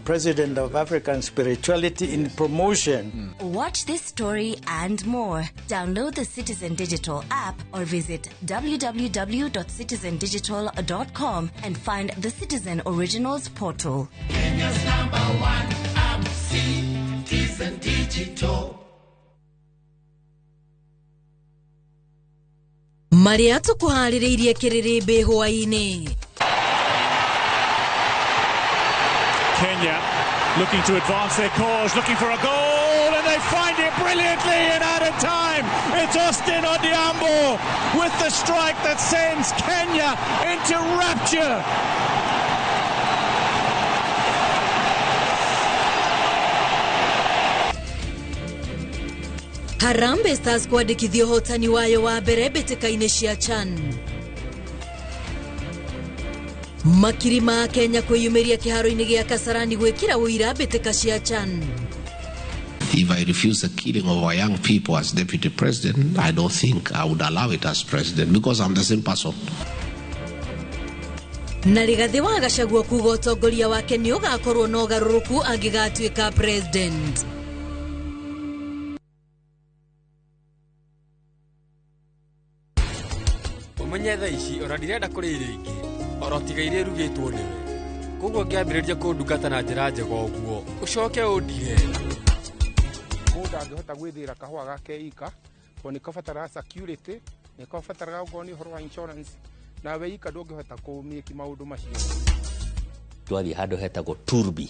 president of African Spirituality in promotion. Mm. Watch this story and more. Download the Citizen Digital app or visit www.citizendigital.com and find the Citizen Originals portal. Kenya's number one app, Citizen Digital. Maria tukuharĩrĩirie kĩrĩrĩmbĩ hwaĩ-inĩ. Kenya looking to advance their cause, looking for a goal, and they find it brilliantly in added time. It's Austin Odhiambo with the strike that sends Kenya into rapture. Harambee Stars kwandĩkithia ũhotani wayo wa mbere mbĩtĩka-inĩ cia CHAN. Makiri ma Kenya kwĩyumĩria kĩharo-inĩ gĩa Kasarani gwĩkĩra ũira mbĩtĩka cia CHAN. If I refuse the killing of our young people as deputy president, I don't think I would allow it as president because I'm the same person. Na Rigathi wa Gachagua kuga ũtongoria wake nĩ ũgakorwo na ũgarũrũku angĩgatuĩka president. Ũmenye thaa ici ona ndirenda kũrĩa irio ingĩ oro tiga iria irugĩtwo nĩwe. Koguo ngĩambĩrĩria kũndungata na njĩra njega ũguo ũcoke ũndige. Mũndũ angĩhota gwĩthĩra kahũa gake ika tondũ nĩ kabataraga security, nĩ kabataraga okorwo nĩ ũhoro wa insurance, nawe ika ndũngĩhota kũmĩki maũndũ macio. Twathiĩ handũ hetagwo Turbi.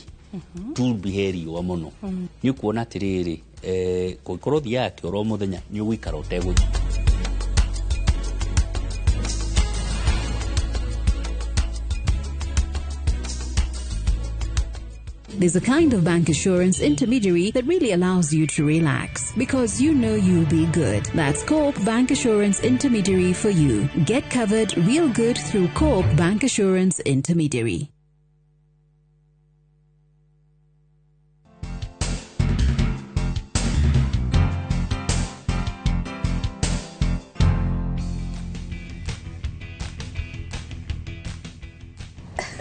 Turbi he riũa mũno. Nĩ ũkuona atĩrĩrĩ, kũngĩkorwo ũthiaga kĩoro mũthenya nĩ ũgũikara ũtegũthiĩ. There's a kind of bank assurance intermediary that really allows you to relax because you know you'll be good. That's Co-op Bank Assurance Intermediary for you. Get covered real good through Co-op Bank Assurance Intermediary.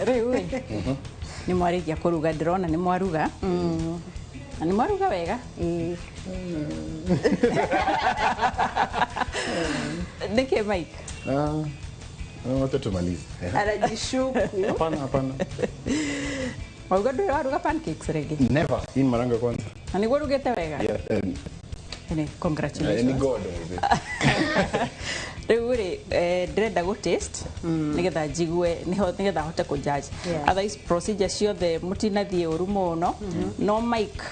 Rĩu ĩ nĩ mwarĩkia kũruga, ndĩrona nĩ mwaruga na nĩ mwaruga wega. Nĩkĩ, Mike? Ah, wacha tumalize. Anajishuku. Hapana, hapana. Wauga ndũrĩ waruga pancakes rĩngĩ? Never. Hii ni mara yangu ya kwanza. Na nĩguo ũrugĩte wega? Yeah, Nĩ congratulations. Ni God. Rĩu rĩ, ndĩrenda gũ taste nĩgetha njigue nĩgetha hote kũ judge. Otherwise procedure ciothe mũtinathiĩ ũru mũno, no Mike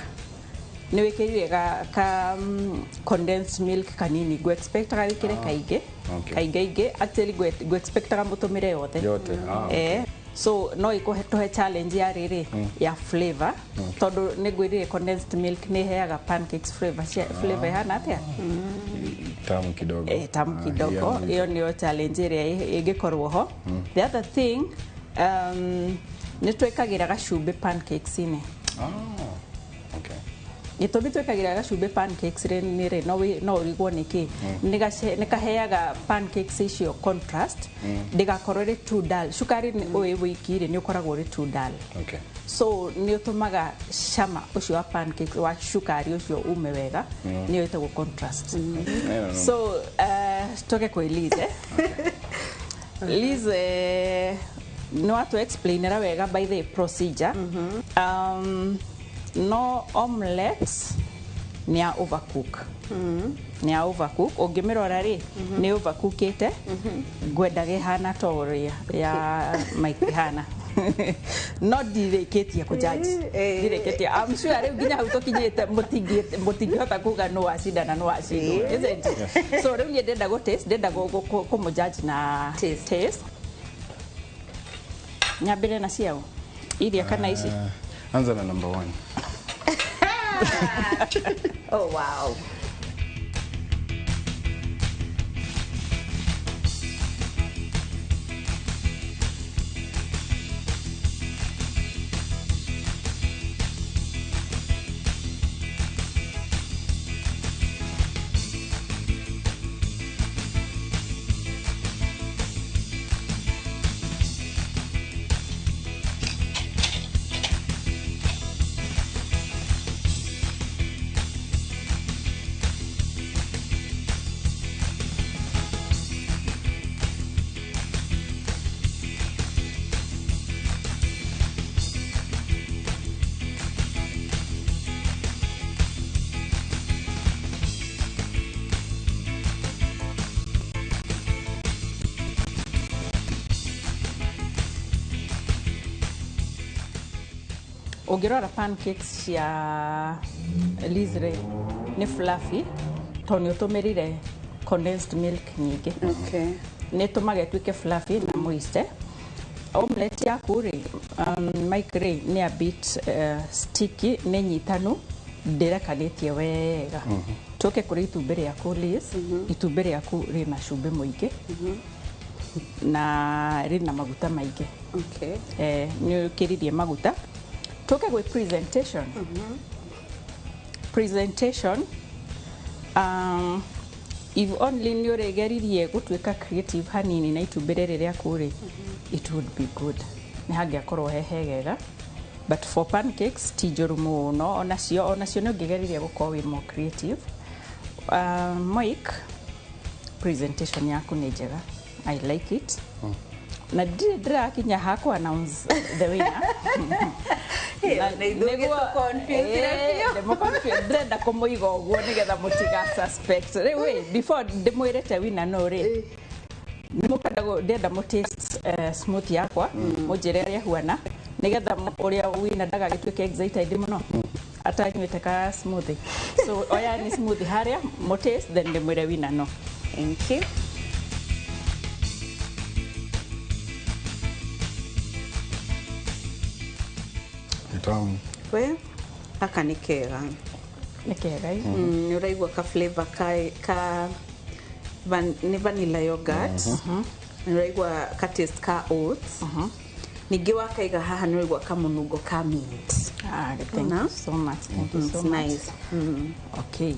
nĩ wĩkĩrire ka condensed milk kanini, ngũ expectaga wĩkĩre kaingĩ. Kaingĩ ingĩ actually ngũ expectaga mũtũmĩre yothe. Yote. Ah, okay. So no ĩkũhe tũhe challenge ya rĩrĩ ya flavor, tondũ nĩ ngwĩrire condensed milk nĩ ĩheaga pancakes flavor cia flavor ĩhana atĩa? Tamu kidogo. Tamu Ah, kidogo. Yeah. Ĩyo nĩyo challenge ĩrĩa ĩngĩkorwo ho. The other thing, nĩ twĩkagĩra gacumbĩ pancakes-inĩ. Ah, okay. Gĩtũmi twĩkagĩra gacumbĩ pancakes rĩ nĩ rĩ no ũrigwo nĩkĩ. Nĩ kaheaga pancakes icio contrast, ndĩgakorwo ĩrĩ too dull. Cukari ũyũ wiki rĩ nĩ ũkoragwo ũrĩ too dull. So nĩ ũtũmaga cama ũcio wa pancakes wa cukari ũcio ume wega. Nĩyo ĩtagwo contrast. No. So tuke kwĩ Liz, eh? Liz, nĩ watu explainera wega by the procedure. No omelette nĩ ya overcook, nĩ ya overcook. Ũngĩmĩrora rĩ, nĩ overcookĩte. Ngwendaga ĩhana ta ũrĩa ya Mike ĩhana, no ndirĩkĩtie kũjudge, ndirĩkĩtie. I'm sure rĩu nginya hau tũkinyĩte mũtingĩhota kuga no wacinda na no wacindwo, isn't it? So rĩu niĩ ndĩrenda gũ taste, ndĩrenda kũmũjudge na taste. Nyambĩre na ciao iria kana ici? Ah, anza na number one. Oh wow. Ũngĩrora pancakes cia Liz rĩ, nĩ fluffy tondũ nĩ ũtũmĩrire condensed milk nyingĩ. Nĩ ĩtũmaga ĩtuĩke fluffy na moist. Omelette yaku rĩ, Mike rĩ, nĩ a bit sticky, nĩ nyitanu, ndĩrekanĩtie wega. Tũke kũrĩ itumbĩ rĩaku, Liz. Itumbĩ rĩaku rĩna cumbĩ mũingĩ na rĩna maguta maingĩ. Nĩ ũkĩririe maguta. Tũke gwĩ presentation. Presentation, if only nĩ ũrĩgeririe gũtuĩka creative hanini na itumbĩ rĩrĩ rĩaku rĩ, it would be good, nĩ hangĩakorwo he hegega. But for pancakes ti njũru mũno onacio, nĩ ũngĩgeririe gũkorwo wĩ more creative. Mike, presentation yaku nĩ njega, I like it, na ndirĩ ndĩrakinya ha kũ announce the winner. Nĩ ithuĩ gĩtũ-confuse biũ. Ndĩrenda kũmũiga ũguo nĩgetha mũtiga suspect. Rĩu ĩ, before ndĩmwĩrĩte winner no rĩ, nĩmũkwenda ndĩrenda mũ taste smoothie yakwa, mũnjĩre ũrĩa huana, nĩgetha ũrĩa winner ndagagĩtuĩke excited mũno atanyuĩte ka smoothie. So oya ni smoothie harĩa mũ taste, then ndĩmwĩre winner no. Thank you. Ni tamu. We, gaka nĩ kega. Nĩ kega ĩ. Nĩ ũraigua ka flavor ka nĩ vanilla yogurt. Nĩ ũraigua ka taste ka oats. Ningĩ wakaiga haha nĩ ũraigua kamũnungo ka mint. Ah, thank you so much, thank you so It's much. nice. Okay,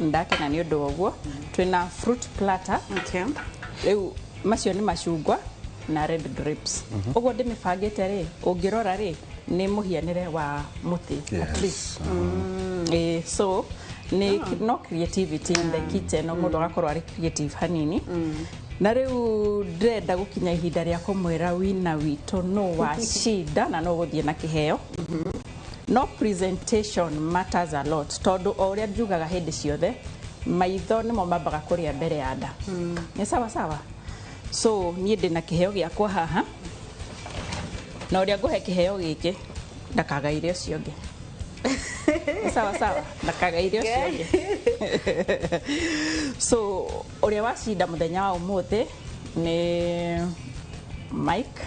ndakena nĩ ũndũ wa ũguo. Twĩna fruit platter. Rĩu macio nĩ macungwa. Na red grapes. Ũguo ndĩmĩbangĩte rĩ, ũngĩrora rĩ, nĩ mũhianĩre wa mũtĩ, a tree. So nĩ no creativity in the kitchen, no mũndũ agakorwo arĩ creative hanini. Na rĩu ndĩrenda gũkinya ihinda rĩa kũmwĩra wina witũ no wacinda na no gũthiĩ na kĩheo. No presentation matters a lot, tondũ o ũrĩa njugaga hĩndĩ ciothe, maitho nĩmo mambaga kũrĩa mbere ya nda. Nĩ sawa sawa. So niĩ ndĩna kĩheo gĩakwa haha, na ũrĩa ngũhe kĩheo gĩkĩ ndakagaire ũcio ũngĩ. Nĩ sawa sawa, ndakagaire ũcio ũngĩ. So ũrĩa wacinda mũthenya wa ũmũthĩ nĩ Mike.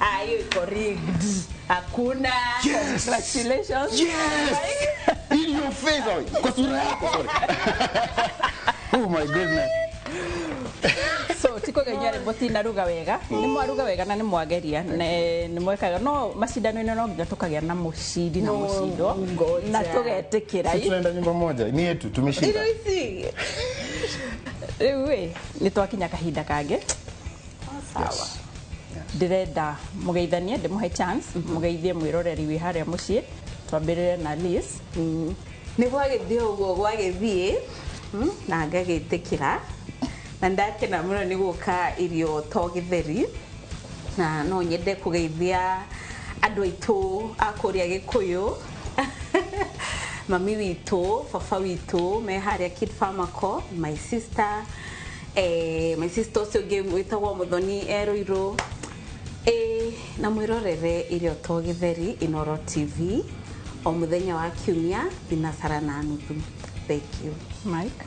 Ah, hiyo iko rigged. Hakuna. Yes. Congratulations. Yes. In your face, sorry. Kwa sura yako, sorry. Oh my goodness. So tikogenyare mũtinaruga wega, nĩ mwaruga wega na nĩ mwageria, nĩ mwekaga, no macindano-inĩ no nginya tũkagĩa na mũcindi na mũcindwo na tũgetĩkĩra. Sisi tunaenda nyumba moja, ni yetu, tumeshinda. Rĩu ĩ nĩ twakinya kahinda kangĩ. Sawa. Ndĩrenda mũgeithanie, ndĩmũhe chance mũgeithie mwĩroreri wĩ harĩa mũciĩ. Twambĩrĩre na Liz. Nĩ gwagĩthiĩ ũguo gwagĩthiĩ, na ngagĩtĩkĩra, na ndakena mũno nĩ gũka irio to gĩtheri, na no nyende kũgeithia andũ aitũ a kũrĩa Gĩkũyũ, mami witũ, baba witũ me harĩa Kid Pharmaco, my sister, my sister ũcio ũngĩ wĩtagwo Mũthoni e Ruiru, na mwĩrorere irio to gĩtheri Inooro TV o mũthenya wa kiumia thinacara na nuthu. Thank you. Mike.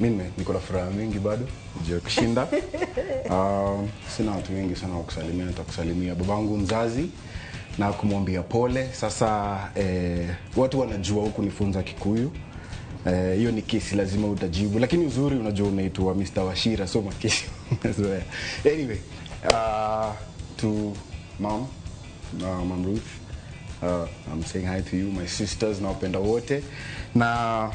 Mimi niko na furaha mingi bado juu ya kushinda. Sina watu wengi sana wa kusalimia, nitakusalimia babangu mzazi na kumwambia pole. Sasa watu wanajua huku nifunza Kikuyu. Hiyo ni kesi lazima utajibu, lakini uzuri unajua unaitwa Mr. Wachira, so makesi umezoea. Anyway, to mom, Mom Ruth, I'm saying hi to you, my sisters, nawapenda wote. Na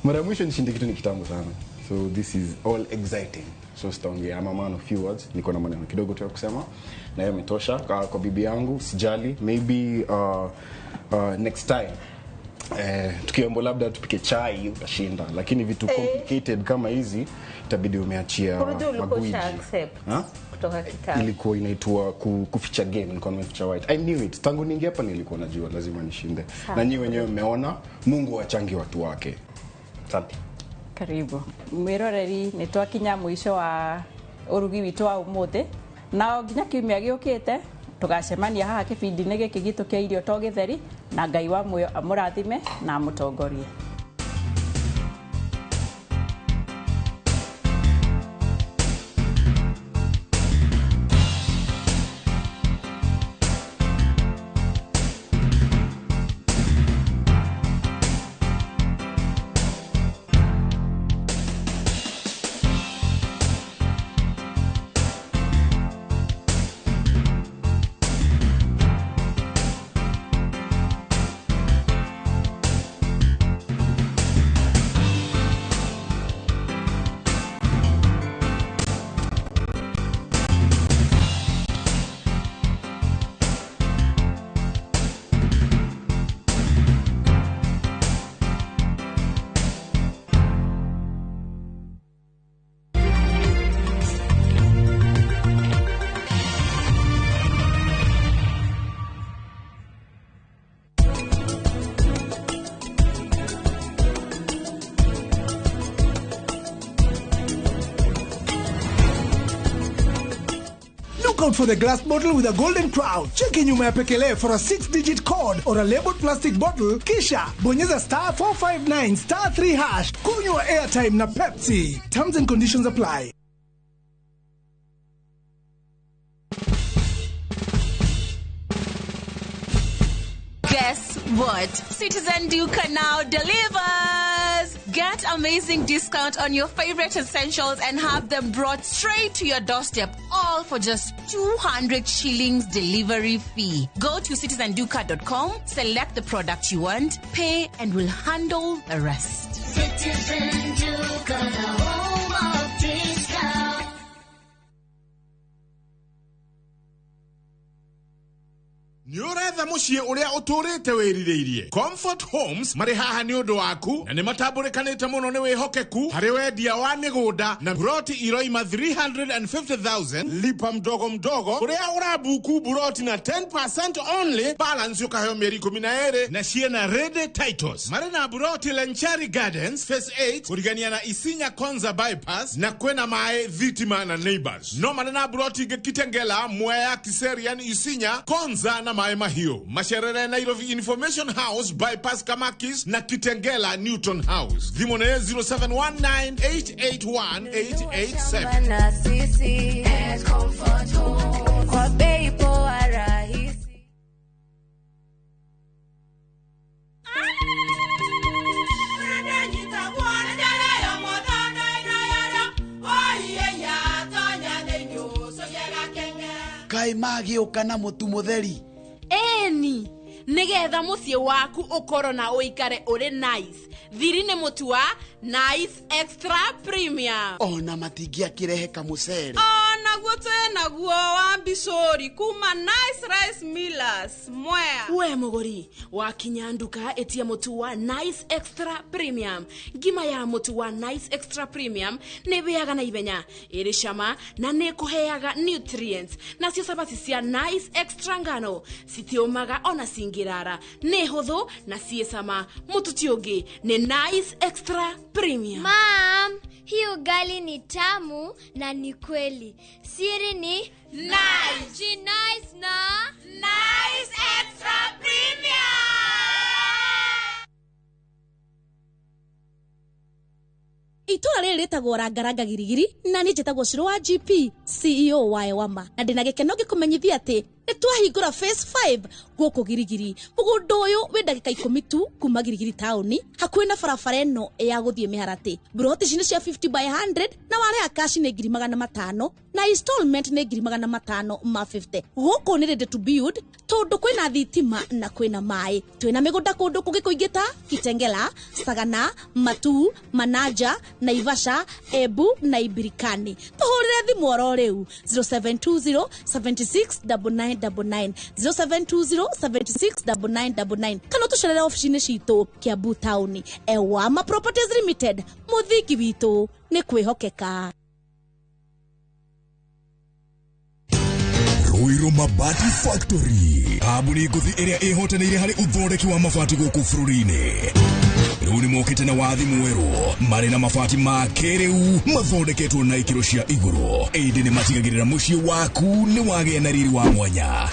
mara mwisho nishinde kitu ni kitambo sana, so this is all exciting. So sitaongea, I'm a man of few words, niko na maneno kidogo tu ya kusema na hiyo imetosha. Kwa bibi yangu sijali, maybe next time tukiombo labda tupike chai utashinda, lakini vitu complicated kama hizi itabidi umeachia magwiji. Kutoka kitabu. Ilikuwa inaitwa kuficha game, nilikuwa nimeficha white. I knew it. Tangu niingia hapa nilikuwa najua lazima nishinde. Na nyinyi wenyewe mmeona Mungu achangi watu wake. Asante. Karibu. Mwiroreri nĩ twakinya mũico wa ũrugi witũ wa ũmũthĩ, na nginya kiumia gĩũkĩte tũgacemania haha kĩbindi-inĩ gĩkĩ gitũ kĩa irio to gĩtheri, na Ngai wa muoyo amũrathime na amũtongorie. Out for the glass bottle with a golden crown. Cheki nyuma ya pekele for a 6-digit code or a labeled plastic bottle, kisha bonyeza star 459 star 3 hash. Kunywa airtime na Pepsi. Terms and conditions apply. Guess what? Citizen Duka now delivers! Get amazing discount on your favorite essentials and have them brought straight to your doorstep, all for just 200 shillings delivery fee. Go to citizenduka.com, select the product you want, pay, and we'll handle the rest. Citizen Duka, the home of discount. Nĩ ũretha mũciĩ ũrĩa ũtũrĩte wĩrirĩirie. Comfort Homes marĩ haha nĩ ũndũ waku na nĩ matambũrĩkanĩte mũno nĩ wĩhokeku harĩ wendia wa mĩgũnda na buroti iroima 350,000 lipa mdogo mdogo ũrĩa ũrabuku buroti na 10% only, balance ũkaheo mĩeri 12 na ciĩna ready titles. Marĩ na buroti Lenchari Gardens Phase 8 kũrigania na Isinya Konza bypass na kwĩna maĩ, thitima na neighbors. No marĩ na buroti ingĩ Kitengela, Mwea, Kiserian, Isinya, Konza na Maĩ Mahiũ. Macerere Nairobi Information House bypass Kamakis na Kitengela Newton House. Thimũ nĩ 0719881887. Na sisi at Comfort Home kwa bei poa rahisi. Kaĩ magĩũka na mũtu mũtheri. Eni nigetha muciĩ waku ũkorwo na ũikare ũrĩ nice. Thiri nĩ mũtu wa Nice Extra Premium. Ona matingĩakĩrehe kamũcere. Onaguo twĩ naguo wa mbicũri kuma Nice Rice Millers Mwea. We mũgũri wakinya nduka ĩtia mũtu wa Nice Extra Premium. Ngima ya mũtu wa Nice Extra Premium nĩ ĩhĩaga na ihenya, ĩrĩ cama na nĩ ĩkũheaga nutrients. Nacio cabaci cia Nice Extra ngano citiũmaga ona cingĩrara, nĩ hũthũ na ciĩ cama. Mũtu ti ũngĩ nĩ Nice Extra Premium. Mom, hii ugali ni tamu na ni kweli. Siri ni Nice. Nice na Nice Extra Premium. Itũra rĩrĩ rĩtagwo Rangaranga Girigiri na niĩ njĩtagwo Shiro wa GP CEO wa Ewama na ndĩna gĩkeno ngĩkũmenyithia atĩ nĩ twahingũra phase 5 gũkũ Girigiri. Mũgũnda ũyũ wĩ ndagĩka 10 tu kuma Girigiri taũni, hakuhĩ na barabara ĩno ya gũthiĩ Mĩharatĩ. Mburoti ici nĩ cia 50 by 100 na warĩha cash nĩ 500,000 na installment nĩ 550,000. Gũkũ nĩ ready to build tondũ kwĩna thitima na kwĩna maĩ. Twĩna mĩgũnda kũndũ kũngĩ kũingĩ ta Kitengela, Sagana, Matuu, Manaja, Naivasha, Embu na Ibirikani. Tũhũrĩre thimũ oro rĩu 0720 76 9999 0720 76 9999 kana ũtũcerere obici-inĩ citũ Kiambu taũni. Ewama Properties Limited, mũthingi witũ nĩ kwĩhokeka. Ruiru Mabati Factory, kambuni ngũthi ĩrĩa ĩhotanĩire harĩ ũthondeki wa mabati gũkũ bũrũri-inĩ. Rĩu nĩ mokĩte na wathi mwerũ marĩ na mabati ma kĩrĩu mathondeketwo na ikĩro cia igũrũ, ĩndĩ nĩ matigagĩrĩra mũciĩ waku nĩ wagĩa na riri wa mwanya.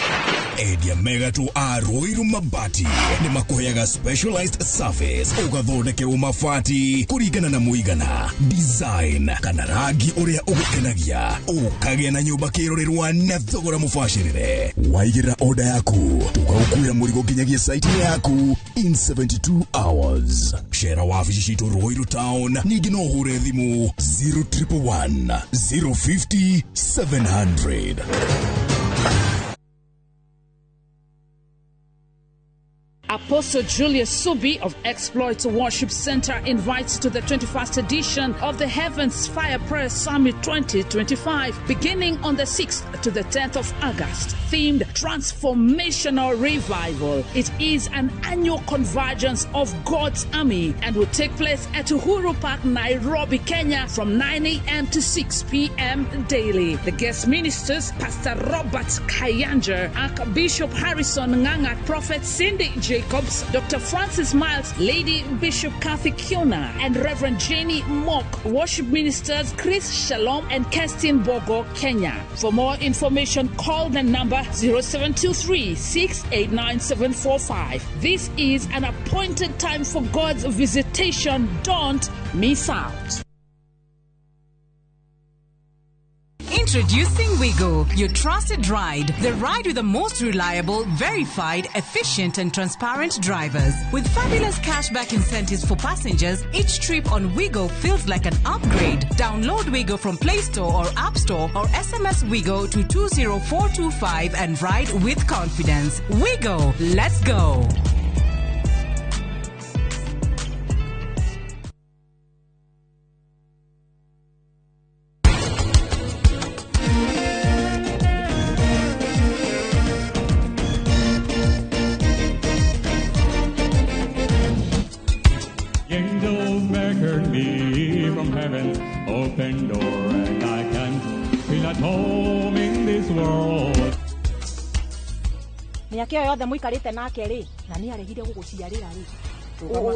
Endia megatũ a Ruiru Mabati nĩ makũheaga specialized service ũgathondekerwo mabati kũringana na mũigana, design kana rangi ũrĩa ũgũkenagia, ũkagĩa na nyũmba kĩrorerwa na thogora mũbacĩrĩre. Waigĩrĩra order yaku tũgagũkuĩra mũrigo nginyagia site yaku in 72 hours. Cera wabici citũ Ruiru town, ningĩ no ũhũre thimũ 0111 050 700. Apostle Julius Subi of Exploit Worship Center invites to the 21st edition of the Heavens Fire Prayer Summit 2025, beginning on the 6th to the 10th of August, themed Transformational Revival. It is an annual convergence of God's army and will take place at Uhuru Park, Nairobi, Kenya, from 9 a.m. to 6 p.m. daily. The guest ministers, Pastor Robert Kayanja, Archbishop Harrison Nganga, Prophet Cindy Jacobs, Dr. Francis Miles, Lady Bishop Kathy Kiona, and Reverend Jenny Mock. Worship ministers Chris Shalom and Kerstin Bogo, Kenya. For more information, call the number 0723 689 745. This is an appointed time for God's visitation. Don't miss out. Introducing Wigo, your trusted ride. The ride with the most reliable, verified, efficient and transparent drivers. With fabulous cashback incentives for passengers, each trip on Wigo feels like an upgrade. Download Wigo from Play Store or App Store or SMS Wigo to 20425 and ride with confidence. Wigo, let's go. Mĩaka ĩyo yothe mũikarĩte nake rĩ, na nĩ aregire gũgũciarĩra rĩ,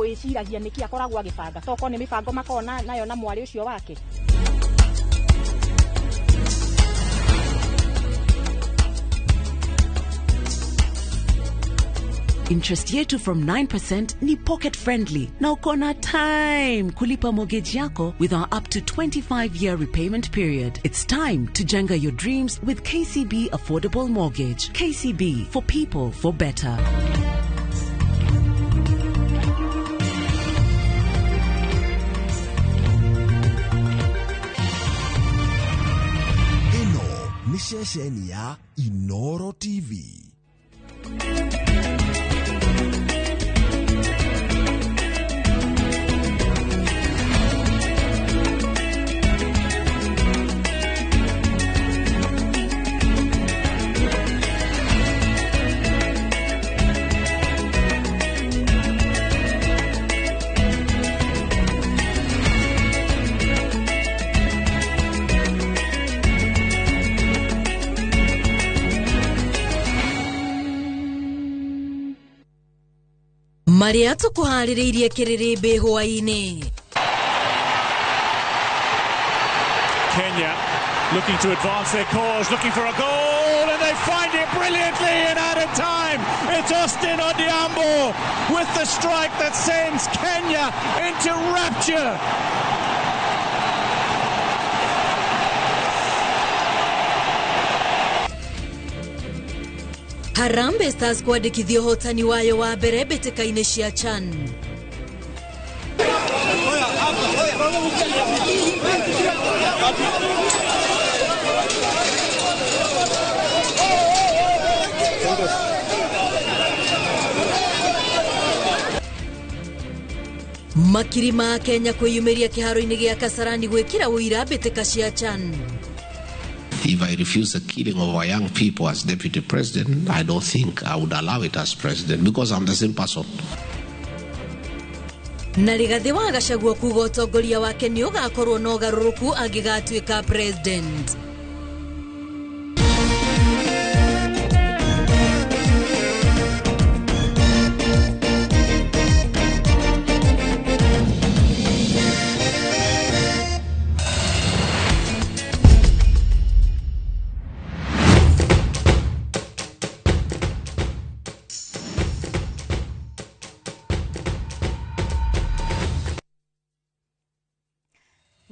wĩciragia nĩkĩ akoragwo agĩbanga? Tokorwo nĩ mĩbango makoragwo nayo na mwarĩ ũcio wake. Interest yetu from 9% ni pocket friendly na uko na time kulipa mortgage yako with our up to 25-year repayment period. It's time to jenga your dreams with KCB Affordable Mortgage. KCB, for people, for better. Ĩno nĩ ceceni ya Inoro TV. Marĩa tũkũharĩrĩirie kĩrĩrĩmbĩ hwaĩ-inĩ. Kenya looking to advance their cause, looking for a goal, and they find it brilliantly in added time. It's Austin Odhiambo with the strike that sends Kenya into rapture. Harambee Stars kwandĩkithia ũhotani wayo wa mbere mbĩtĩka-inĩ cia CHAN. Makiri ma Kenya kwĩyumĩria kĩharo-inĩ gĩa Kasarani gwĩkĩra ũira mbĩtĩka cia CHAN. If I refuse the killing of our young people as deputy president, I don't think I would allow it as president, because I'm the same person. Na Rigathĩ wa Gachagua kuga ũtongoria wake nĩ ũgakorwo na ũgarũrũku angĩgatuĩka president.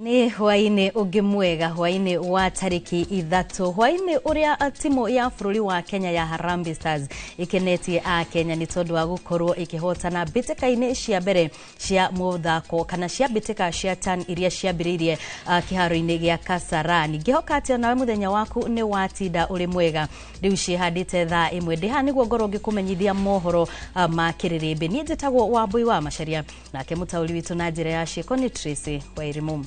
Nĩ hwaĩ-inĩ ũngĩ mwega, hwaĩ-inĩ wa tarĩki 3, hwaĩ-inĩ ũrĩa timu ya bũrũri wa Kenya ya Harambee Stars ĩkenetie a Kenya nĩ tondũ wa gũkorwo ĩkĩhotana mbĩtĩka-inĩ cia mbere cia mũthako kana cia mbĩtĩka cia CHAN iria ciambĩrĩirie kĩharo-inĩ gĩa Kasarani. Ngĩhoka atĩ onawe mũthenya waku nĩ watinda ũrĩ mwega. Rĩu ciĩhandĩte thaa 1 ndĩ haha nĩguo ngorwo ngĩkũmenyithia mohoro ma kĩrĩrĩmbĩ. Niĩ njĩtagwo Wambui wa Macharia, nake mũtaũri witũ na njĩra ya ciĩko nĩ Tracy Wairimu.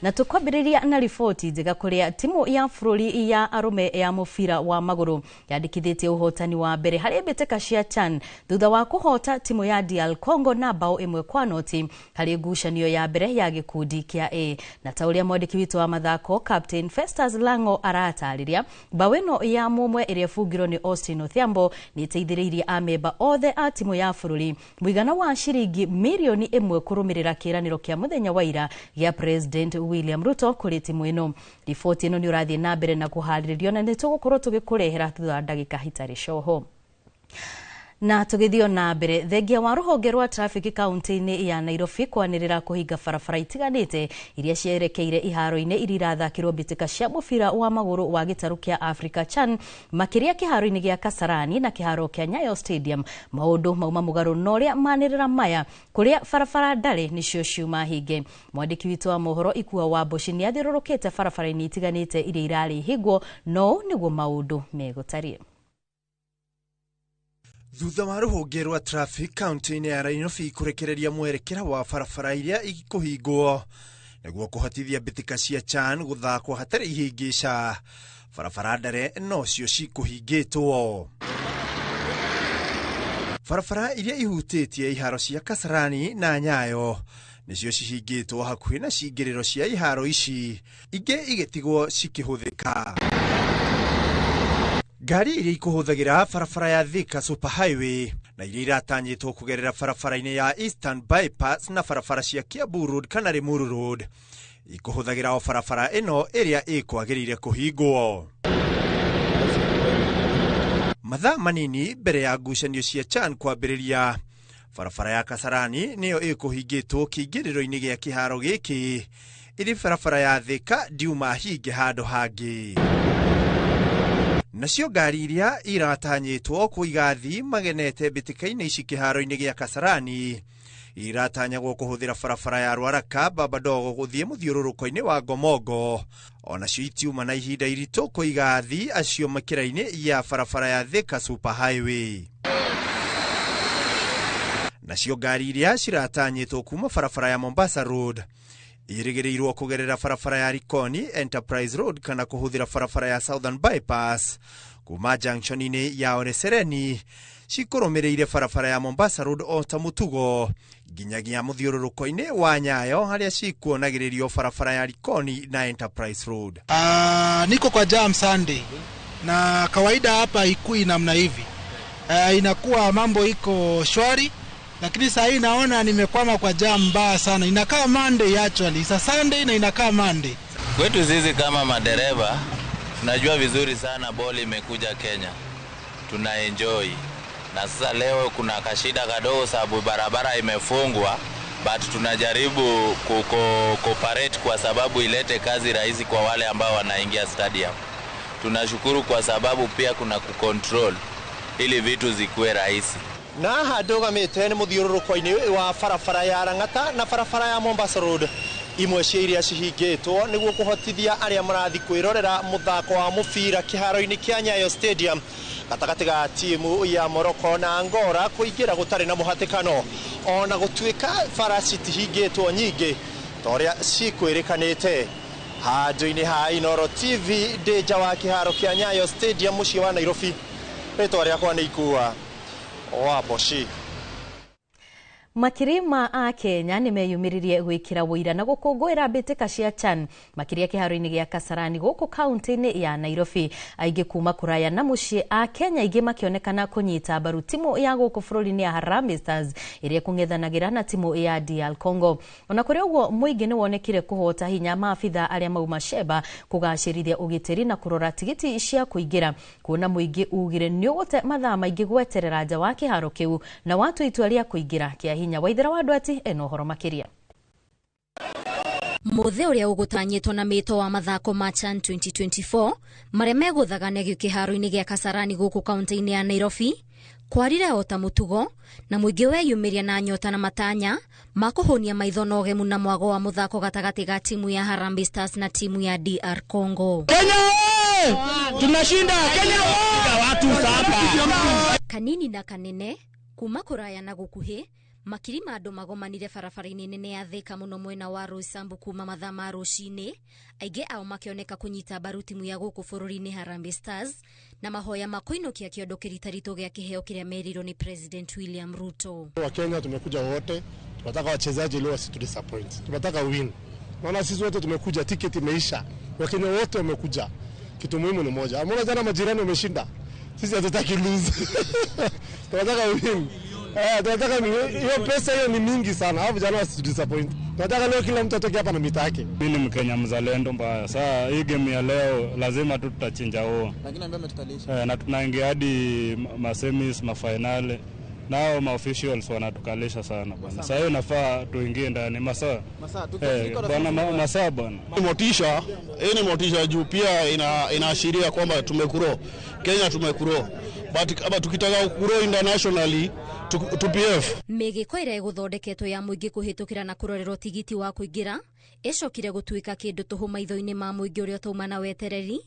Na tukwambĩrĩria na riboti njega kũrĩa timu ya bũrũri ya arũme ya mũbira wa magũrũ yandĩkithĩtie ũhotani wa mbere harĩ mbĩtĩka cia CHAN thutha wa kũhota timu ya DR Congo na bao 1-0 harĩ ngucanio ya mbere ya gĩkundi kĩa A. Na ta ũrĩa mwandĩki witũ wa mathako Captain Festus Lango aratarĩria, bao ĩno ya mũmwe ĩrĩa ĩbungirwo nĩ Austin Odhiambo nĩ ĩteithĩrĩirie amemba othe a timu ya bũrũri mũigana wa ciringi mirioni 1 kũrũmĩrĩra kĩĩranĩro kĩa mũthenya wa ira gĩa President William Ruto kũrĩ timu ĩno. Riboti ĩno nĩ ũrathiĩ na mbere na kũharĩrĩrio na nĩ tũgũkorwo tũgĩkũrehera thutha wa ndagĩka itarĩ coho. Na tũgĩthiĩ na mbere, thengia wa rũhonge rwa traffic kaunti-inĩ ya Nairobi kwanĩrĩra kũhinga barabara itiganĩte iria cierekeire iharo-inĩ iria irathakĩrwo mbĩtĩka cia mũbira wa magũrũ wa gĩtarũ kĩa Africa CHAN, makĩria kĩharo-inĩ gĩa Kasarani na kĩharo kĩa Nyayo Stadium. Maũndũ mauma mũgarũ na ũrĩa manĩrĩra maya kũrĩa barabara ndarĩ nĩcio ciuma hinge. Mwandĩki witũ wa mohoro Ikua wa Mboci nĩ athiũrũrũkĩte barabara-inĩ itiganĩte iria irarĩ hingwo, no nĩguo maũndũ megũtariĩ. Thutha wa rũhonge rwa traffic kaunti-inĩ ya Nairobi kũrekereria mwerekera wa barabara iria ikũhingwo nĩguo kũhotithia mbĩtĩka cia CHAN gũthakwo hatarĩ ihĩngĩca, barabara ndare nocio cikũhingĩtwo. Barabara iria ihutĩtie iharo cia Kasarani na Nyayo nĩcio cihingĩtwo hakuhĩ na cingĩrĩro cia iharo ici, ingĩ igĩtigwo cikĩhũthĩka. Ngari iria ikũhũthagĩra barabara ya Thika Super Highway na iria iratanyĩtwo kũgerera barabara-inĩ ya Eastern Bypass na barabara cia Kiambu Road kana Limuru Road ikũhũthagĩra o barabara ĩno ĩrĩa ĩkwagĩrĩire kũhingwo. Mathaa manini mbere ya ngucanio cia CHAN kwambĩrĩria, barabara ya Kasarani nĩyo ĩkũhingĩtwo kĩingĩrĩro-inĩ gĩa kĩharo gĩkĩ ĩrĩ barabara ya Thika ndiuma hinge handũ hangĩ. Nacio ngari iria iratanyĩtwo kũiga athii magenete mbĩtĩka-inĩ ici kĩharo-inĩ gĩa Kasarani iratanyagwo kũhũthĩra barabara ya Ruaraka Baba Dogo gũthiĩ mũthiũrũrũko-inĩ wa Ngomongo. Onacio itiuma na ihinda iritũ kũiga athii acio makĩra-inĩ ya barabara ya Thika Super Highway. Nacio ngari iria ciratanyĩtwo kuma barabara ya Mombasa Road irĩgĩrĩirwo kũgerera barabara ya Likoni Enterprise Road kana kũhũthĩra barabara ya Southern Bypass kuma junction-inĩ ya Olesereni cikũrũmĩrĩire barabara ya Mombasa Road o ta mũtugo nginyagia mũthiũrũrũko-inĩ wa Nyayo harĩa cikuonagĩrĩrio barabara ya Likoni na Enterprise Road. Niko kwa jam Sunday na kawaida hapa ikui namna hivi. Inakuwa mambo iko shwari, lakini saa hii naona nimekwama kwa jam mbaya sana. Inakaa Monday actually. It's a Sunday na inakaa Monday. Kwetu sisi kama madereva tunajua vizuri sana boli imekuja Kenya. Tuna enjoy. Na sasa leo kuna kashida kadogo sababu barabara imefungwa, but tunajaribu cooperate kwa sababu ilete kazi rahisi kwa wale ambao wanaingia stadium. Tunashukuru kwa sababu pia kuna kucontrol ili vitu zikuwe rahisi. Na haha ndũgamĩte nĩ mũthiũrũrũko-inĩ wa barabara ya Lang'ata na barabara ya Mombasa Road imwe cia iria cihingĩtwo nĩguo kũhotithia arĩa marathiĩ kwĩrorera mũthako wa mũbira kĩharo-inĩ kĩa Nyayo Stadium gatagatĩ ga timu ya Morocco na Angola kũingĩra gũtarĩ na mũhatĩkano ona gũtuĩka bara citihingĩtwo nyingĩ ta ũrĩa cikwĩrĩkanĩte. Handũ-inĩ ha Inooro TV ndĩ nja wa kĩharo kĩa Nyayo Stadium mũciĩ wa Nairobi, rĩtwa rĩakwa nĩ Ikua wa Boshi. Makiri ma a Kenya nĩ meyumĩririe gwĩkĩra wũira na gũkũngũĩra mbĩtĩka cia CHAN makĩria kĩharo-inĩ gĩa Kasarani gũkũ kaunti-inĩ ya Nairobi. Aingĩ kuma kũraya na mũciĩ a Kenya aingĩ makĩonekana kũnyita mbaru timu ya gũkũ bũrũri-inĩ ya Harambee Stars ĩrĩa ĩkũng'ethanagĩra na timu ya DR Congo. Ona kũrĩ ũguo mũingĩ nĩ wonekire kũhota hinya maabitha arĩa mauma Sheba kũgacĩrithia ũgitĩri na kũrora tigiti cia kũingĩra, kuona mũingĩ ugire nĩ ũgũte mathaa maingĩ gweterera nja wa kĩharo kĩu na watua itua rĩa kũingĩra kĩa hinya. Waithera wa Ndwati ena ũhoro makĩria. Mũthĩ ũrĩa ũgũtanyĩtwo na mĩto wa mathako ma CHAN 2024 marĩa megũthaganagio kĩharo-inĩ gĩa Kasarani gũkũ kaunti-inĩ ya Nairobi kwarire o ta mũtugo na mũingĩ weyumĩria na nyota na matanya ma kũhũnia maitho na ũgemu na mwago wa mũthako gatagatĩ ga timu ya Harambee Stars na timu ya DR Congo. Kenya tunashinda! Kenya watu saba. Kanini na kanene kuma kũraya na gũkuhĩ makiri ma andũ magomanire barabara-inĩ nene ya Thika mũno mwena wa Roysambu kuma mathaa ma rũcinĩ, aingĩ ao makĩoneka kũnyita mbaru timu ya gũkũ bũrũri-inĩ Harambee Stars na mahoya ma kũinũkia kĩondo kĩritaritũ gĩa kĩheo kĩrĩa merirwo nĩ President William Ruto. Wakenya tumekuja wote, tunataka wachezaji leo wasitudisappoint, tunataka win. Naona sisi wote tumekuja, tiketi imeisha, Wakenya wote wamekuja. Kitu muhimu ni moja, mbona jana majirani wameshinda, sisi hatutaki lose. Tunataka win. Tunataka hiyo pesa, hiyo ni mingi sana. Hapo jana wasitudisappoint. Tunataka leo kila mtu atoke hapa na mita yake. Mimi ni Mkenya mzalendo mbaya. Sasa hii game ya leo lazima tu tutachinja huo. Lakini ambia ametukalisha. Na tunaingia hadi masemis, mafinale. Nao ma officials wanatukalisha sana bwana. Sasa hiyo nafaa tuingie ndani masaa. Masaa bwana masaa bwana. Motisha, hii ni motisha juu pia inaashiria kwamba tumekuro. Kenya tumekuro. But kama tukitaka kuro internationally TPF. Mĩgĩko ĩrĩa ĩgũthondeketwo ya mũingĩ kũhĩtũkĩra na kũrorerwo tigiti wa kũingĩra ĩcokire gũtuĩka kĩndũ tũhũ maitho-inĩ ma mũingĩ ũrĩa ũtauma na wetereri.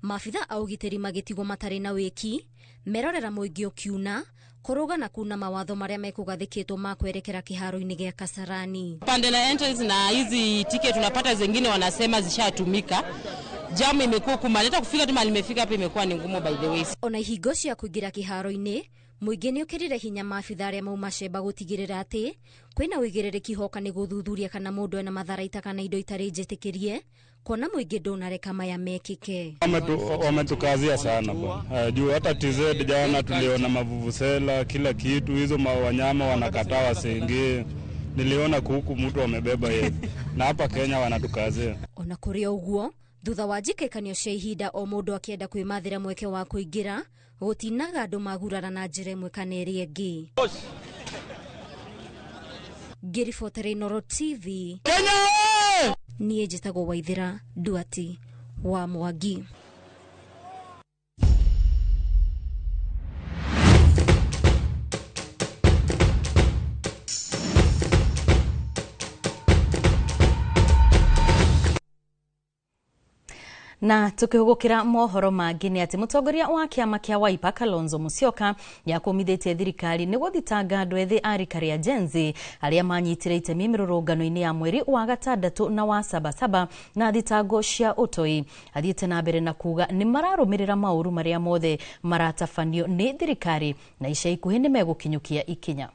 Maabitha a ũgitĩri magĩtigwo matarĩ na wĩki merorera mũingĩ ũkiuna kũrũga na kuna mawatho marĩa mekũgathĩkĩtwo ma kwerekera kĩharo-inĩ gĩa Kasarani. Pande na entrance na hizi ticket tunapata zingine wanasema zishatumika. Jamu imekuwa kumaleta kufika tu mahali imefika hapa imekuwa ni ngumu by the way. Ona ihingo cia kũingĩra kĩharo-inĩ mũingĩ nĩ ũkĩrire hinya maabitha arĩa mauma Sheba gũtigĩrĩra atĩ kwĩna ũigĩrĩrĩki hoka nĩ gũthuthuria kana mũndũ ena matharaita kana indo itarĩ njĩtĩkĩrie Kuona mũingĩ ndũnareka maya mekĩke. Wametukazia sana bwana. Juu hata TZ jana tuliona mavuvuzela kila kitu, hizo wanyama wanakataa wasiingie. Niliona kuku mtu amebeba hivi na hapa Kenya wanatukazia. Ona kũrĩ ũguo, thutha wa njĩkĩkanio cia ihinda o mũndũ akĩenda kwĩmathĩra mweke wa kũingĩra, gũtinaga andũ magurara na njĩra ĩmwe kana ĩrĩa ĩngĩ. Ngĩribotera Inooro TV Kenya, niĩ njĩtagwo Waithĩra Nduati wa Mwangi. Na tukihugukira mohoro mangi ni ati mutongoria wa kiama kia Wiper Kalonzo Musyoka yakumithĩtie thirikari ni guthitanga andu ethi a rika ria Gen Z aria manyitire itemi mirurungano-ini ya mweri wa gatandatu na wa sabasaba na thitango cia utoi. Athiĩte na mbere na kuga ni mararumirira maũru maria mothe maratabanio ni thirikari na ica ikuhi ni megukinyukia ikinya.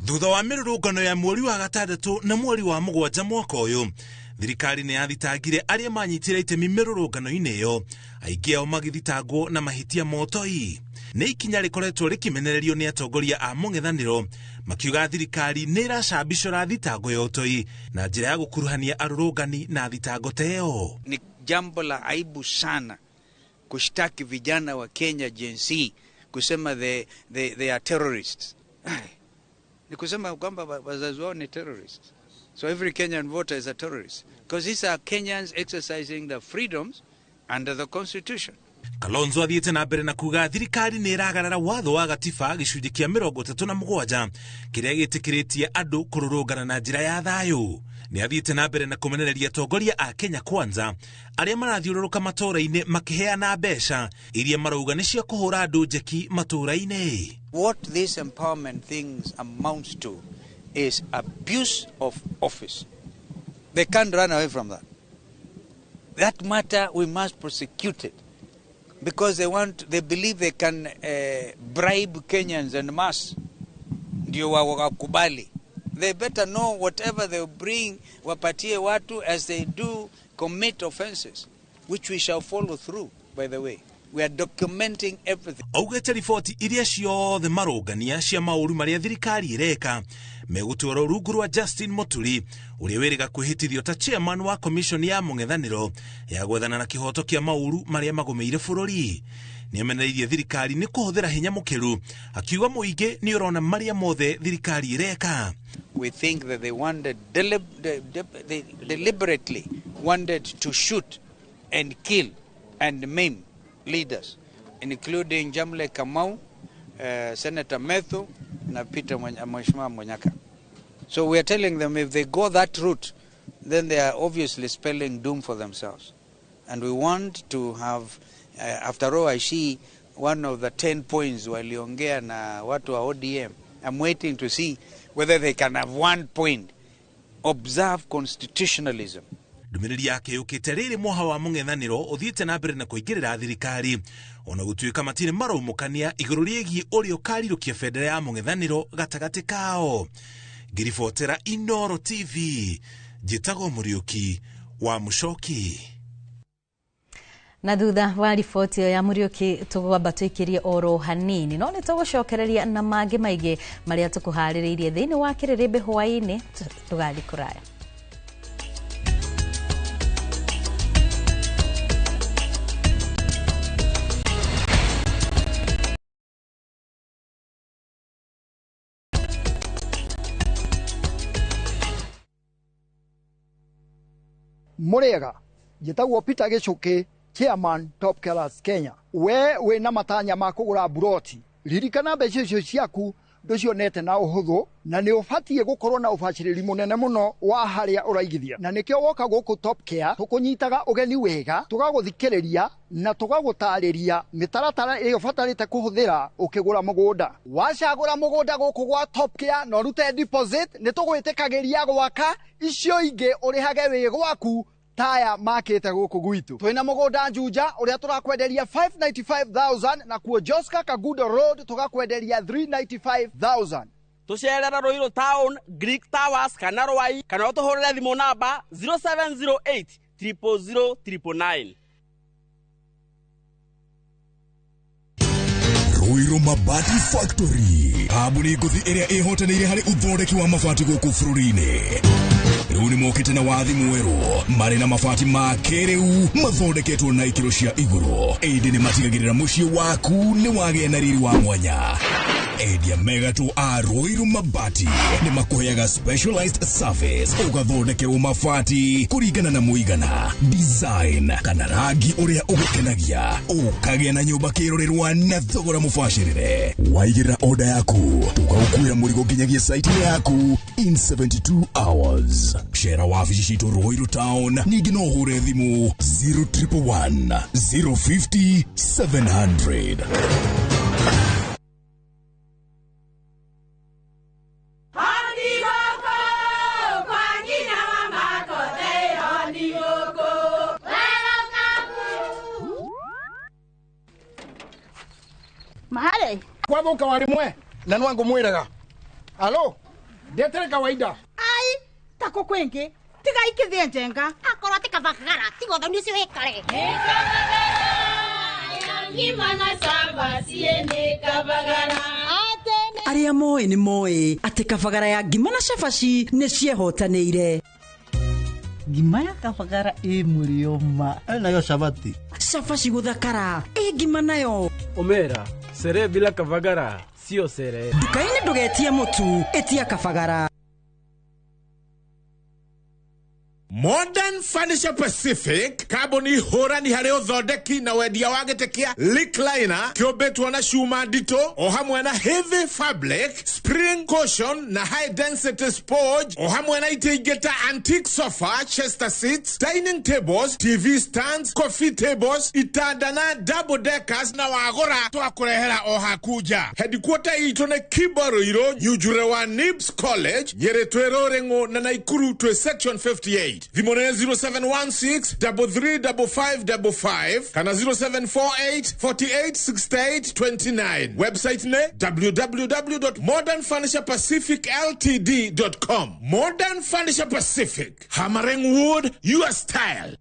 Thutha wa mirurungano ya mweri wa gatandatu na mweri wa mugwanja mwaka uyu, thirikari ni yathitangire aria manyitire itemi mirurungano-ini iyo, aingi ao magithitangwo na mahitia motoi. Ni ikinya rikoretwo rikimenererio ni atongoria a mung'ethaniro makiuga thirikari ni iracambicũra thitango ya utoi na njira ya gukuruhania arurungani na thitango ta iyo. Ni jambo la aibu sana kushtaki vijana wa Kenya Gen Z kusema they are terrorists. Ni kusema kwamba wazazi wao ni terrorists. So every Kenyan voter is a terrorist because these are Kenyans exercising their freedoms under the constitution. Kalonzo athiĩte na mbere na kuga thirikari nĩ ĩragarara watho wa gatiba gĩcunjĩ kĩa 37 kĩrĩa gĩtĩkĩrĩtie andũ kũrũrũngana na njĩra ya thayũ. Nĩ athiĩte na mbere na kũmenereria atongoria a Kenya Kwanza arĩa marathiũrũrũka matũũra-inĩ makĩheana mbeca iria marauga nĩ cia kũhũra andũ njeki matũũra-inĩ. What this empowerment things amounts to is abuse of office. They can't run away from that. That matter, we must prosecute it because they believe they can bribe Kenyans en masse. Ndio wakubali. They better know whatever they bring wapatie watu as they do commit offenses, which we shall follow through, by the way. We are documenting everything. Augete riboti iria ciothe marũngania cia maũru marĩa thirikari ĩreka megũtwarwo rungu rwa Justin Muturi ũrĩa wĩrĩga kwĩhĩtithio ta chairman wa commission ya mũng'ethanĩro ya gwethana na kĩhoto kĩa maũru marĩa magũmĩire bũrũri. Nĩamenereirie thirikari nĩ kũhũthĩra hinya mũkĩru, akiuga mũingĩ nĩ ũrona marĩa mothe thirikari ĩreka. We think that they wanted they deliberately wanted to shoot and kill and maim leaders, including Jamle Kamau, Senator Methu, na Peter Mheshimiwa Munyaka. So we are telling them if they go that route, then they are obviously spelling doom for themselves. And we want to have, after all, I see one of the 10 points waliongea na watu wa ODM. I'm waiting to see whether they can have 1 point. Observe constitutionalism. Ndũmĩrĩri yake yũkĩte rĩrĩ mwaha wa mũng'ethanĩro ũthiĩte na mbere na kũingĩrĩra thirikari ona gũtuĩka matirĩ maraumũkania igũrũ rĩgiĩ ũrĩa ũkarirũkia bendera ya mũng'ethanĩro gatagatĩ kao. Ngĩribotera Inooro TV, njĩtagwo Mũriũki wa Mũcoki. Na thutha wa riboti ĩyo ya Mũriũki tũgwamba tũikĩrie oro hanini no nĩ tũgũcokereria na mangĩ maingĩ marĩa tũkũharĩrĩirie thĩinĩ wa kĩrĩrĩmbĩ hwaĩ-inĩ. Tũgathiĩ kũraya. Murega njĩtagwo Peter Gĩchũkĩ, chairman Top Killers Kenya. We wĩna matanya ma kũgũra buroti, ririkana mbeca icio ciaku ndũcionete na ũhũthũ, na nĩ ũbatiĩ gũkorwo na ũbacĩrĩri mũnene mũno wa harĩa ũraigithia, na nĩkĩo woka gũkũ Top Care tũkũnyitaga ũgeni wega, tũgagũthikĩrĩria na tũgagũtarĩria mĩtaratara ĩrĩa ũbatarĩte kũhũthĩra ũkĩgũra mũgũnda. Wacagũra mũgũnda gũkũ gwa Top Care na ũrute deposit, nĩ tũgwĩtĩkagĩria gwaka icio ingĩ ũrĩhage wĩ gwaku taya makite guku gwitu. Twina mugunda Juja uria turakwenderia 595,000 na kuo Joska Kagudo Road tugakwenderia 395,000. Tũcerere Ruiru Town, Greek Towers kana Rwai, kana ũtũhũrĩre thimũ namba 0708 000 999. Ruiru Mabati Factory, kambuni ngũthi ĩrĩa ĩhotanĩire harĩ ũthondeki wa mabati gũkũ bũrũri-inĩ. Rĩu nĩ mokĩte na wathi mwerũ marĩ na mabati ma kĩrĩu mathondeketwo na ikĩro cia igũrũ, ĩndĩ nĩ matigagĩrĩra mũciĩ waku nĩ wagĩa na riri wa mwanya. Endia megatũ a Ruiru Mabati nĩ makũheaga specialized service, ũgathondekerwo mabati kũringana na mũigana, design kana rangi ũrĩa ũgũkenagia, ũkagĩa na nyũmba kĩrorerwa na thogora mũbacĩrĩre. Waigĩrĩra order yaku tũgaũkuĩra mũrigo nginyagia site-inĩ yaku in 72 hours. Cera wabici citũ Ruiru Town, ningĩ no ũhũre thimũ 0111 050 700. Mahare kwathuka wari mwe na nwangu mwiraga alo ndetere kawaida ai tako kwingi tiga ikithie njenga akorwo ti kabagara tiga ũthoni ũcio wĩkare. Arĩa moĩ nĩ moĩ atĩ kabagara ya ngima na cabaci nĩ ciehotanĩire. Ngima ya kabagara ĩ mũrĩo ma nayo cabati cabaci gũthakara ĩ ngima nayo. Omera sere bila kabagara sio sere. Nduka-inĩ ndũgetie mũtu, ĩtia kabagara. Modern Furniture Pacific, kambuni hũrani harĩ ũthondeki na wendia wa gĩtĩ kĩa recliner kĩũmbĩtwo na cuma nditũ o hamwe na heavy fabric, spring cushion na high density sponge o hamwe na itĩ ingĩ ta antique sofa, chester seats, dining tables, TV stands, coffee tables, itanda na double deckers, na wagũra twakũrehera o haku nja. Headquarter itũ nĩ Kimbo Ruiru, Nyunjure wa Nibs College, Nyĩrĩ twĩ Rũrĩng'ũ na Naikuru twĩ section 58. Thimũ nĩ 0716 335555 kana 0748 48 68 29. Website nĩ www.modernfurniturepacificltd.com. Modern Furniture Pacific, hammering wood your style.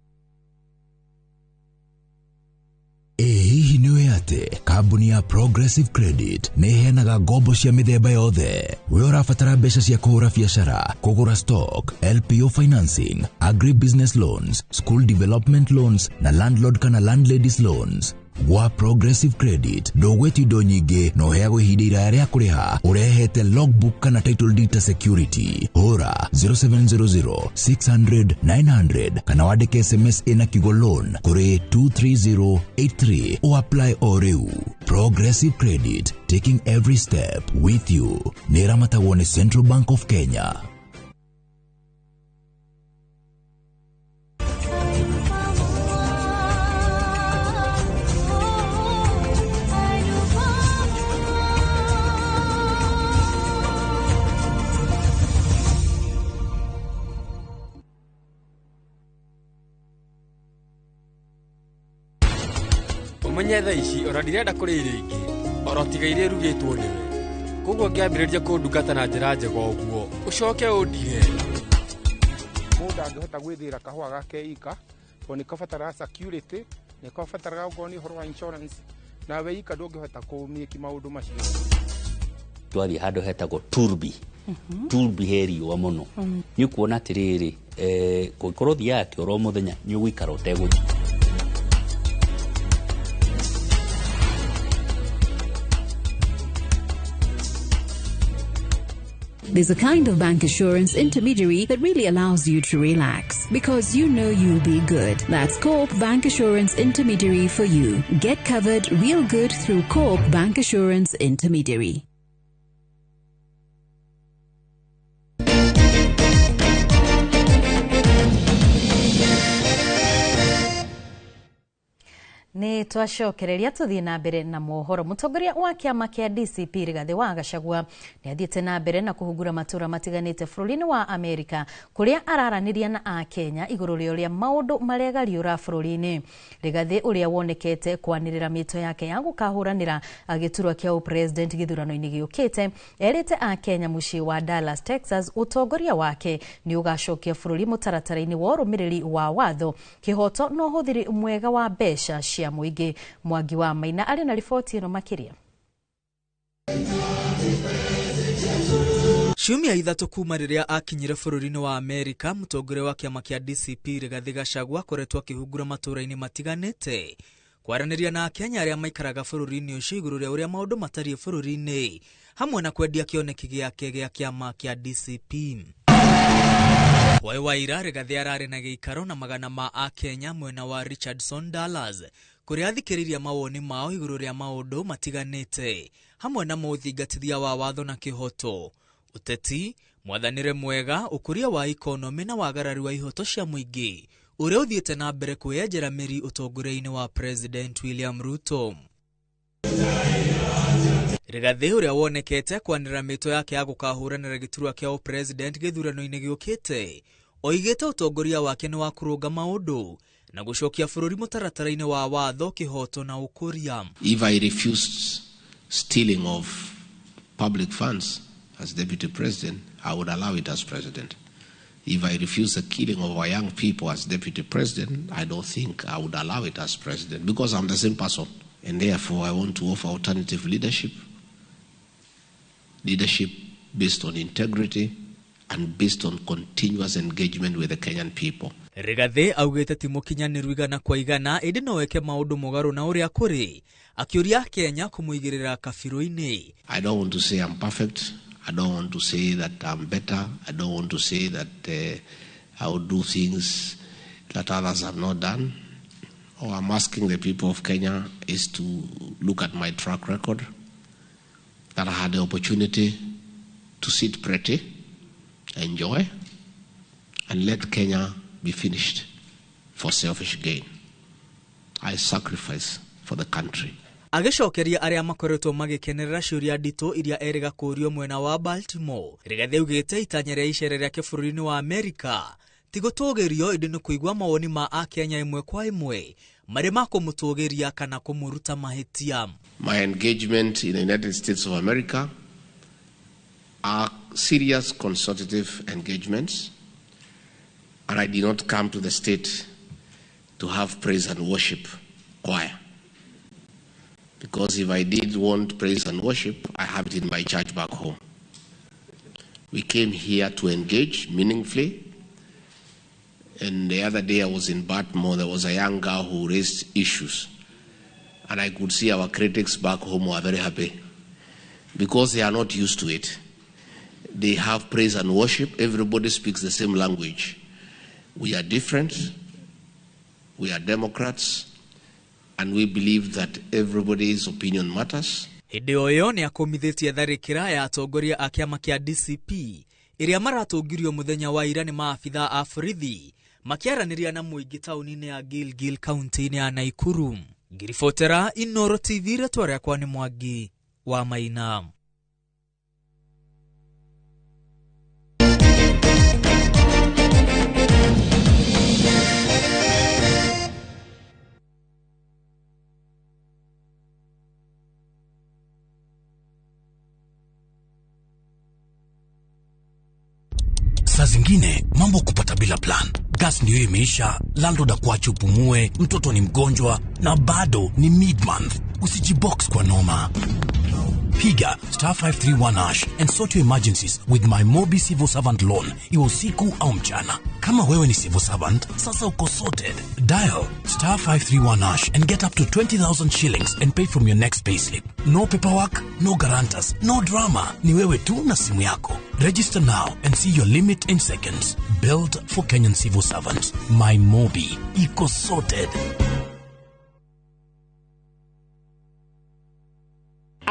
Ĩ hihi nĩ ũĩ atĩ kambuni ya Progressive Credit nĩ ĩheanaga ngombo cia mĩthemba yothe? We ũrabatara mbeca cia kũhũra biacara, kũgũra stock, LPO financing, agribusiness loans, school development loans na landlord kana landladies loans. Gwa Progressive Credit ndũgwĩtio indo nyingĩ na ũheagwo ihinda iraya rĩa kũrĩha ũrehete logbook kana title deed ta security. Hũra 0700 600 900 kana wandĩke SMS ĩna kiugo loan kũrĩ 23083 o apply o rĩu. Progressive Credit, taking every step with you. Nĩ ĩramatagwo nĩ Central Bank of Kenya. Ũmenye thaa ici ona ndirenda kũrĩa irio ingĩ oro tiga iria irugĩtwo nĩwe, koguo ngĩambĩrĩria kũndungata na njĩra njega ũguo ũcoke ũndige. Mũndũ angĩhota gwĩthĩra kahũa gake ika tondũ nĩ kabataraga security, nĩ kabataraga okorwo nĩ ũhoro wa insurance, nawe ika ndũngĩhota kũmĩki maũndũ macio. Twathiĩ handũ hetagwo Turbi. Turbi he riũa mũno. Nĩ ũkuona atĩrĩrĩ, kũngĩkorwo ũthiaga kĩoro mũthenya nĩ ũgũikara ũtegũthiĩ. There's a kind of bank assurance intermediary that really allows you to relax because you know you'll be good. That's Co-op Bank Assurance Intermediary for you. Get covered real good through Co-op Bank Assurance Intermediary. Nĩ twacokereria tũthiĩ na mbere na mohoro. Mũtongoria wa kĩama kĩa DCP Rigathĩ wa Gachagua nĩ athiĩte na mbere na kũhungura matũra matiganĩte bũrũri-inĩ wa Amerika, kũrĩa araranĩria na Akenya igũrũ rĩa ũrĩa maũndũ maregariũra bũrũri-inĩ. Rigathĩ, ũrĩa wonekete kwanĩrĩra mĩto yake ya gũkahũranĩra gĩturwa kĩa ũpresident gĩthurano-inĩ gĩũkĩte, erĩte Akenya mũciĩ wa Dallas, Texas, ũtongoria wake nĩ ũgacokia bũrũri mũtaratara-inĩ wa ũrũmĩrĩri wa watho, kĩhoto na ũhũthĩri mwega wa mbeca cia mũingĩ. Mwangi wa Maina arĩ na riboti ĩno makĩria. Ciumia 3 kuma rĩrĩa akinyire bũrũri-inĩ wa Amerika, mũtongoria wa kĩama kĩa DCP Rigathĩ Gachagua akoretwo akĩhungura matũũra-inĩ matiganĩte kwaranĩria na Akenya arĩa maikaraga bũrũri-inĩ ũcio igũrũ rĩa ũrĩa maũndũ matariĩ bũrũri-inĩ, hamwe na kwendia kĩoneki gĩake gĩa kĩama kĩa DCP. Hwaĩ wa ira, Rigathĩ ararĩ na gĩikaro na magana ma Akenya mwena wa Richardson, Dallas, kũrĩa athikĩrĩria mawoni mao igũrũ rĩa maũndũ matiganĩte, hamwe na mũthingatithia wa watho na kĩhoto, ũteti, mwathanĩre mwega, ũkũria wa ikonomĩ na wagarari wa ihoto cia mũingĩ ũrĩa ũthiĩte na mbere kwĩyenjera mĩri ũtongoria-inĩ wa President William Ruto. Rigathĩ, ũrĩa wonekete kwanĩrĩra mĩto yake ya gũkahũranĩra gĩturwa kĩa ũpresident gĩthurano-inĩ gĩũkĩte, oigĩte ũtongoria wake nĩ wa kũrũnga maũndũ na gũcokia bũrũri mũtaratara-inĩ wa watho, kĩhoto na ũkũria. If I refused stealing of public funds as deputy president, I would allow it as president. If I refuse the killing of our young people as deputy president, I don't think I would allow it as president, because I'm the same person. And therefore, I want to offer alternative leadership, leadership based on integrity and based on continuous engagement with the Kenyan people. Rigathĩ augĩte ti mũkinyanĩru 100% ĩndĩ no eke maũndũ mũgarũ na ũrĩa kũrĩ, akĩũria Kenya kũmũigĩrĩra kabirũ-inĩ. I don't want to say I'm perfect. I don't want to say that I'm better. I don't want to say that I would do things that others have not done. All I'm asking the people of Kenya is to look at my track record, that I had the opportunity to sit pretty, enjoy, and let Kenya be finished for selfish gain. I sacrifice for the country. Agĩcokeria arĩa makoretwo magĩkenerera ciũria nditũ iria erĩga kũũrio mwena wa Baltimore, Rigathĩ augĩte itanya rĩa icera rĩake bũrũri-inĩ wa Amerika ti gũtũgĩrio ĩndĩ nĩ kũigua mawoni ma Akenya ĩmwe kwa ĩmwe marĩ ma kũmũtũgĩria kana kũmũruta mahĩtia. My engagement in the United States of America are serious consultative engagements, and I did not come to the state to have praise and worship choir. Because if I did want praise and worship, I have it in my church back home. We came here to engage meaningfully. And the other day I was in Baltimore, there was a young girl who raised issues. And I could see our critics back home were very happy because they are not used to it. They have praise and worship. Everybody speaks the same language. We are different. We are Democrats. And we believe that everybody's opinion matters. Hĩndĩ o ĩyo nĩ akũmithĩtie tharĩkĩra ya atongoria a kĩama kĩa DCP ĩrĩa maratũngirio mũthenya wa ira nĩ maabithaa a borithi makĩaranĩria na mũingĩ taũni-inĩ ya Gilgil kaunti-inĩ ya Naikuru. Ngiribotera Inoro TV, rĩtwa rĩakwa nĩ Mwangi wa Maina. Saa zingine mambo kupata bila plan. Gas ndio imeisha, landlord akuache upumue, mtoto ni mgonjwa na bado ni mid-month. Usijibox kwa noma. Piga star 531 hash and sort your emergencies with my Mobi Civil Servant Loan, iwe usiku au mchana. Kama wewe ni civil servant, sasa uko sorted. Dial star 531 hash and get up to 20,000 shillings and pay from your next payslip. No paperwork, no guarantors, no drama. Ni wewe tu na simu yako. Register now and see your limit in seconds. Built for Kenyan civil servants. My Mobi. Iko sorted.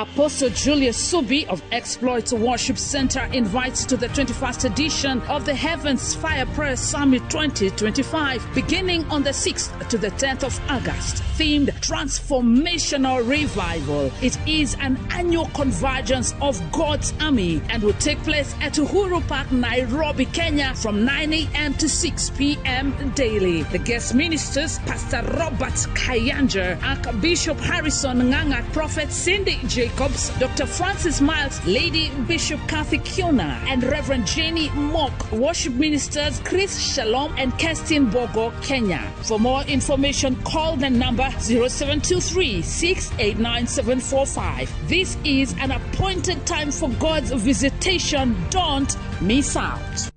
Apostle Julius Subi of Exploit Worship Center invites to the 21st edition of the Heavens Fire Prayer Summit 2025, beginning on the 6th to the 10th of August, themed Transformational Revival. It is an annual convergence of God's army and will take place at Uhuru Park, Nairobi, Kenya, from 9 a.m. to 6 p.m. daily. The guest ministers, Pastor Robert Kayanja, Archbishop Harrison Nganga, Prophet Cindy Jacobs, Dr. Francis Miles, Lady Bishop Kathy Kiona, and Reverend Jenny Mock. Worship ministers Chris Shalom and Kerstin Bogo, Kenya. For more information, call the number 0723 689 745. This is an appointed time for God's visitation. Don't miss out.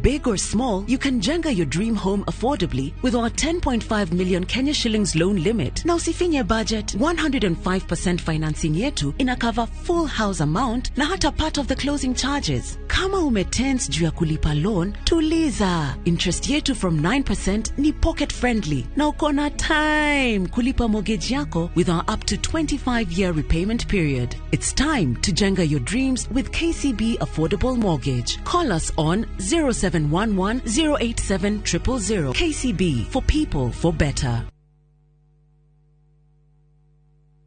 Big or small, you can jenga your dream home affordably with our 10.5 million Kenya shillings loan limit. Na usifinye budget, 105% financing yetu ina cover full house amount na hata part of the closing charges. Kama umetense juu ya kulipa loan, tuliza. Interest yetu from 9% ni pocket friendly na uko na time kulipa mortgage yako with our up to 25-year repayment period. It's time to jenga your dreams with KCB Affordable Mortgage. Call us on 0711 087 000. KCB, for people, for better.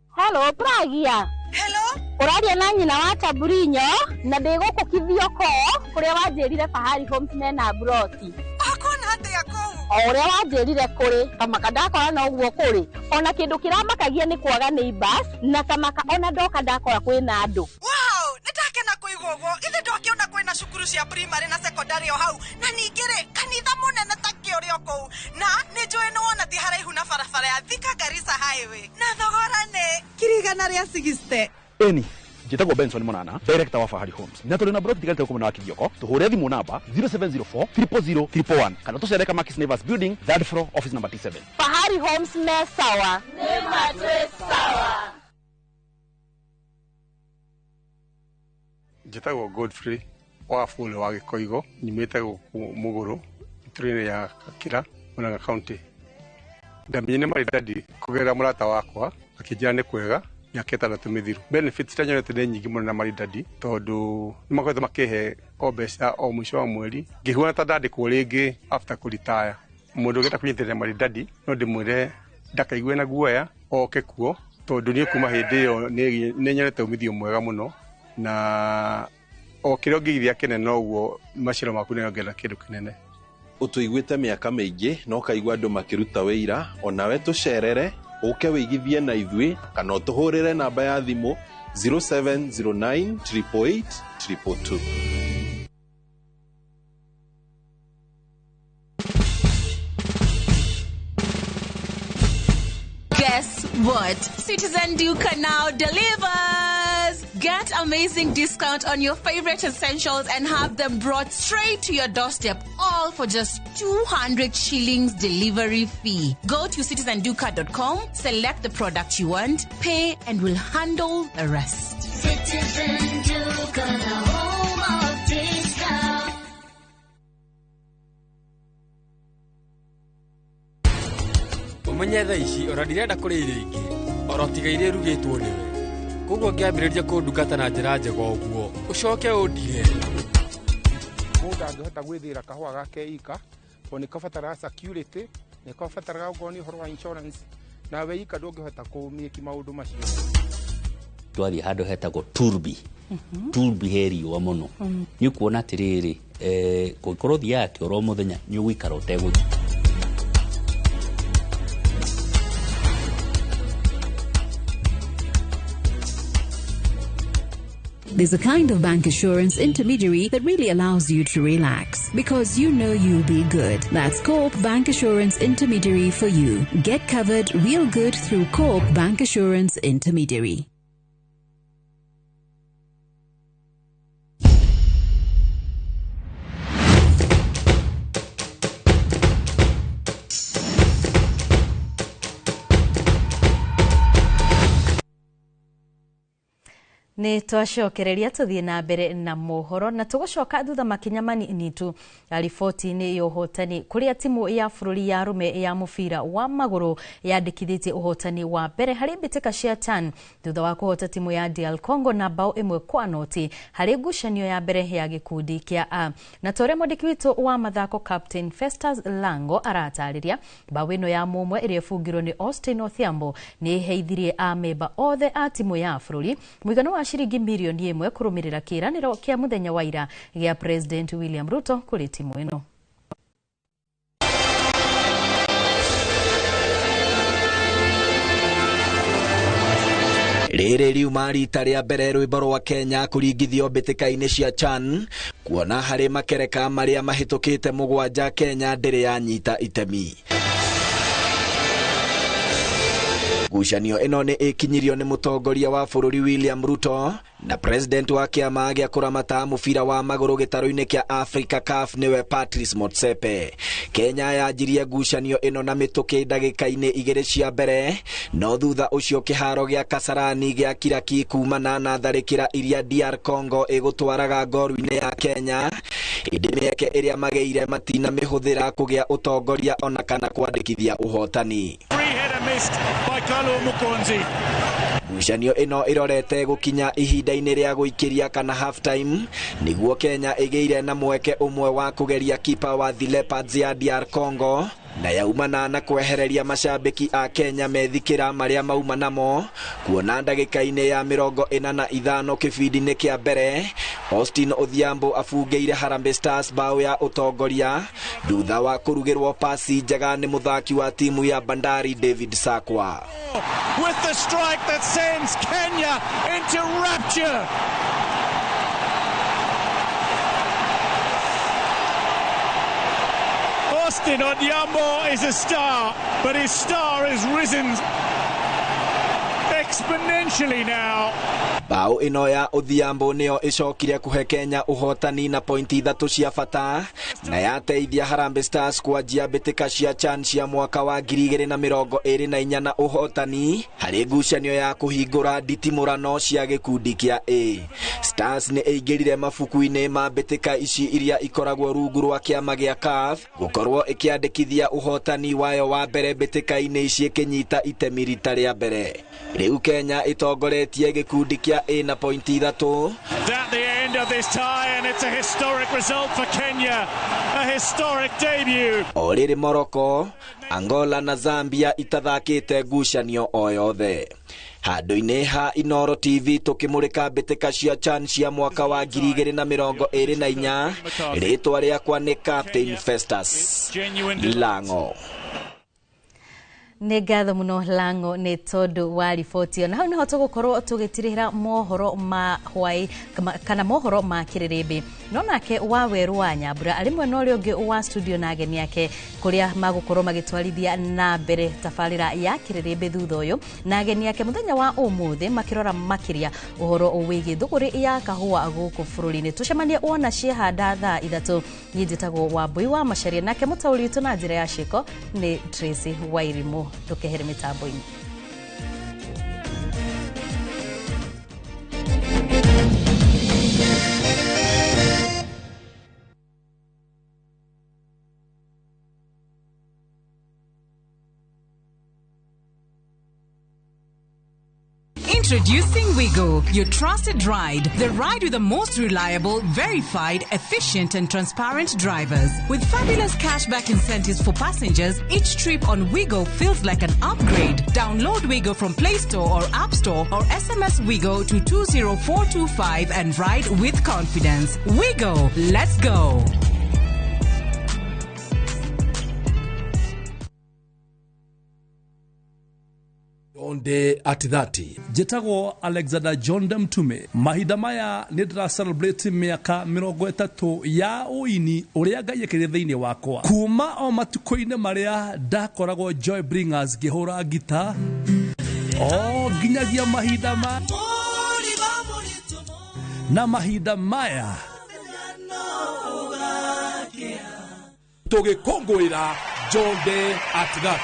Hello, Pragia. Hello. Uraria na nyina wa Taburinyo na ndi guku Kithioko kuria wanjirire Fahari Homes mena broti. Akona atia kuu? O uria wanjirire kuri tamaka ndakora no uguo kuri ona kindu kiramakagia ni kwaga neighbors na tamaka ona ndoka ndakora kwina andu. Wow, nitakena kuigwa uguo. Ithe ndokiona kwina cukuru cia primary na secondary o hau na ningĩ kanitha munene ta kĩũrĩa kũu na nĩ njũĩ nĩ wona ti haraihu na barabara ya Thika Garissa Highway na thogora nĩ 160,000. Eni njĩtagwo Benson Monana, director wa Fahari Homes, na tũrĩ na broti tigarĩte gũkũ mwena wa Kithioko. Tũhũre thimũ namba 0704 000 111 kana tũcere Kamakis Neighbors Building, third floor, office number T7. Fahari Homes me sawa. Nĩ matwĩ sawa. Njĩtagwo Godfrey Wafule wa Gĩkoigo, nyumĩte gũkũ Mũgũrũ itũra-inĩ ya Gakira, Murang'a County. Ndamenyire Maridadi kũgerera mũrata wakwa akĩnjĩra nĩ kwega mĩaka 6 mĩthiru. Benefits iria nyonete nĩ nyingĩ mũno na Maridadi tondũ nĩ makoretwo makĩhe o mbeca o mũico wa mweri ngĩhuana ta ndandĩkwo rĩngĩ after kũritaya. Mũndũ ũngĩenda kũnyitĩrĩra Maridadi no ndĩmwĩre ndakaigue na guoya oke kuo tondũ niĩ kuma hĩndĩ ĩyo nĩ nyonete umithio mwega mũno na o kĩrĩa ũngĩigithia kĩnene noguo maciaro maku nĩongerera kĩndũ kĩnene. Ũtũiguĩte mĩaka mĩingĩ na ũkaigua andũ makĩruta wĩira, onawe tũcerere ũke wĩigithie na ithuĩ kana ũtũhũrĩre namba ya thimũ 0709 888 222. Guess what? Citizen Duka now delivers! Get amazing discount on your favorite essentials and have them brought straight to your doorstep, all for just 200 shillings delivery fee. Go to citizenduka.com, select the product you want, pay, and we'll handle the rest. Citizen Duka, the home of discount. Umenye thaa ici ona ndirenda kũrĩa irio ingĩ oro tiga iria irugĩtwo nĩwe koguo ngĩambĩrĩria kũndungata na njĩra njega ũguo ũcoke ũndige. Mũndũ angĩhota gwĩthĩra kahũa gake ika tondũ nĩ kabataraga security, nĩ kabataraga okorwo nĩ ũhoro wa insurance nawe ika ndũngĩhota kũmĩki maũndũ macio. Twathiĩ handũ hetagwo Turbi. Turbi he riũa mũno. Nĩ ũkuona atĩrĩrĩ, kũngĩkorwo ũthiaga kĩoro mũthenya nĩ ũgũikara ũtegũthiĩ. There's a kind of bank assurance intermediary that really allows you to relax because you know you'll be good. That's Co-op Bank Assurance Intermediary for you. Get covered real good through Co-op Bank Assurance Intermediary. Nĩ twacokereria tũthiĩ na mbere na mohoro na tũgũcoka thutha makinya manini tu riboti-inĩ ya ũhotani kũrĩa timu ya bũrũri ya arũme ya mũbira wa magũrũ yandĩkithĩtie ũhotani wa mbere harĩ mbĩtĩka cia CHAN thutha wa kũhota timu ya DR Congo na bao 1-0 harĩ ngucanio ya mbere ya gĩkundi kĩa A. Na ta ũrĩa mwandĩki witũ wa mathako Captain Festus Lango aratarĩria, bao ĩno ya mũmwe ĩrĩa ĩbungirwo nĩ Austin Odhiambo nĩ ĩheithirie amemba othe a timu ya bũrũri mũigana wa ciringi mirioni 1 kũrũmĩrĩra kĩĩranĩro kĩa mũthenya wa ira gĩa President William Ruto kũrĩ timu ĩno. Rĩrĩ riuma rita rĩa mbere rwĩmbo rwa Kenya kũringithio mbĩtĩka-inĩ cia CHAN kuona harĩ makereka marĩa mahĩtũkĩte 7 Kenya ndĩrĩ yanyita itemi. Ngucanio ĩno nĩ ĩkinyirio nĩ mũtongoria wa bũrũri William Ruto na president wa kĩama gĩa kũramata mũbira wa magũrũ gĩtarũ-inĩ kĩa Africa CAF nĩwe Patrice Motsepe. Kenya yanjirie ngucanio ĩno na mĩtũkĩ ndagĩka-inĩ 2 cia mbere, no thutha ũcio kĩharo gĩa Kasarani gĩa kiraki kumana na tharĩkĩra iria DR Congo ĩgũtwaraga ngoru-inĩ ya Kenya, ĩndĩ mĩeke ĩrĩa magĩire matina mĩhũthĩra kũgĩa ũtongoria ona kana kwandĩkithia ũhotani. Ngucanio ĩno ĩrorete gũkinya ihinda-inĩ rĩa gũikĩria kana half time nĩguo Kenya ĩgĩire na mweke ũmwe wa kũgeria kipa wa The Leopards ya DR Congo na yaumana na kwehereria macambĩki a Kenya methikĩra marĩa mauma namo kuona ndagĩka-inĩ ya 45 kĩbindi-inĩ kĩa mbere Austin Odhiambo abungĩire Harambee Stars bao ya ũtongoria thutha wa kũrugĩrwo pasi njega nĩ mũthaki wa timu ya Bandari David Sakwa. With the strike that sends Kenya into rapture. Austin Odhiambo is a star, but his star has risen exponentially now. Bao ĩno ya Odhiambo nĩyo ĩcokire kũhe Kenya ũhotani na pointi 3 cia bata na yateithia Harambee Stars kwanjia mbĩtĩka cia CHAN cia mwaka wa 2024 na ũhotani harĩ ngucanio ya kũhingũra nditimũrano cia gĩkundi kĩa A. Stars nĩ ĩingĩrire mabuku-inĩ ma mbĩtĩka ici iria ikoragwo rungu rwa kĩama gĩa CAF gũkorwo ĩkĩandĩkithia ũhotani wayo wa mbere mbĩtĩka-inĩ ici ĩkĩnyita itemi rita rĩa mbere. Rĩu Kenya ĩtongoretie gĩkundi kĩa A na pointi 3. At the end of this tie, and it's a historic result for Kenya, a historic debut. O rĩrĩ Morocco, Angola na Zambia itathakĩte ngucanio o yothe. Handũ-inĩ ha Inoro TV tũkĩmũrĩka mbĩtĩka cia CHAN cia mwaka wa 2024, rĩtwa rĩakwa nĩ Captain Festus Lango. Nĩ ngatho mũno Lango nĩ tondũ wa riboti ĩyo. Na hau nĩho tũgũkorwo tũgĩtirĩra mohoro ma hwaĩ kana mohoro ma kĩrĩrĩmbĩ. No nake wa Werũ wa Nyambura arĩ mwena ũrĩa ũngĩ wa studio na ageni ake kũrĩa magũkorwo magĩtwarithia na mbere tabarĩra ya kĩrĩrĩmbĩ thutha ũyũ, na ageni ake mũthenya wa ũmũthĩ makĩrora makĩria ũhoro wĩgiĩ thũgũrĩ ya kahũa gũkũ bũrũri-inĩ. Tũcemanie wona ciehanda thaa 3. Niĩ njĩtagwo Wambui wa Macharia, nake mũtaũri witũ na njĩra ya ciĩko nĩ Tracy Wairimu. Tukehere mitambo-inĩ. Introducing Wigo, your trusted ride. The ride with the most reliable, verified, efficient and transparent drivers. With fabulous cashback incentives for passengers, each trip on Wigo feels like an upgrade. Download Wigo from Play Store or App Store or SMS Wigo to 20425 and ride with confidence. Wigo, let's go. Day at 30. Njĩtagwo Alexander John Mtume. Mahinda maya nĩ ndĩra celebrate mĩaka 30 ya ũini ũrĩa Ngai ekĩrire thĩinĩ wakwa. Kuma o matukũ-inĩ marĩa ndakoragwo Joy Bringers ngĩhũra ngita o nginyagia mahinda ma na mahinda maya tũgĩkũngũĩra John Day at 30.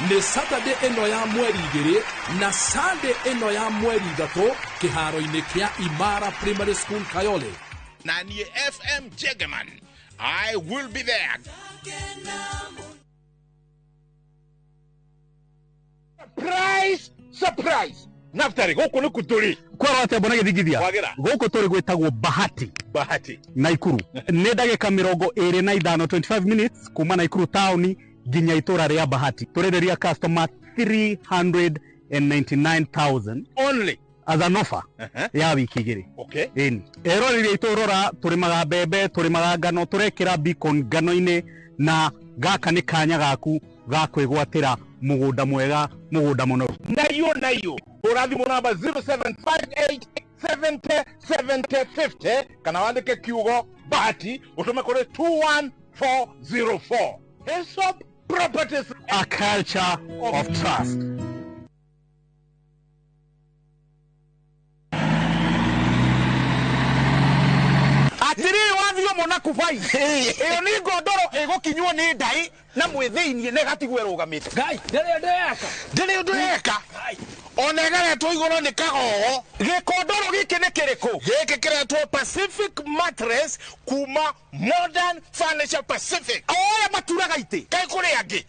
Nĩ Saturday ĩno ya mweri 2 na Sunday ĩno ya mweri 3 kĩharo-inĩ kĩa Imara Primary School Kayole. Na niĩ FM Jegeman, I will be there. Surprise! Surprise! Naftari, gũkũ nĩ kũ tũrĩ? Kwarwo atĩa mbona gĩthingithia? Kwagĩra. Gũkũ tũrĩ gwĩtagwo Bahati. Bahati. Naikuru. Nĩ ndagĩka 25, 25 minutes kuma Naikuru taũni nginya itũra rĩa Bahati. Tũrenderia customer 399,000 only as an offer ya wiki 2. Okay. Ĩni. Eroreri aitũ rora, tũrĩmaga mbembe, tũrĩmaga ngano, tũrekĩra beacon ngano-inĩ, na gaka nĩ kanya gaku ga kwĩgwatĩra mũgũnda mwega, mũgũnda mũnoru. Nayo nayo hũra thimũ namba 0758 70 70 50 kana wandĩke kiugo Bahati ũtũme kũrĩ 21404. Hesop Properties, a culture of trust. Atiriri wathio mona kubai ĩyo nĩ ngondoro ĩgũkinywo nĩ ndai na mwĩthĩiniĩ na ĩgatigwo ĩrũgamĩte. Ngai ndĩrĩ ũndũ eka, ndĩrĩ ũndũ eka, ona ĩgaretwo igũrũ nĩ kagogo. Gĩkondoro gĩkĩ nĩ kĩrĩkũ? Gĩkĩ kĩretwo Pacific Mattress kuma Modern Furniture Pacific. Oya maturaga itĩ kaĩ kũrĩ angĩ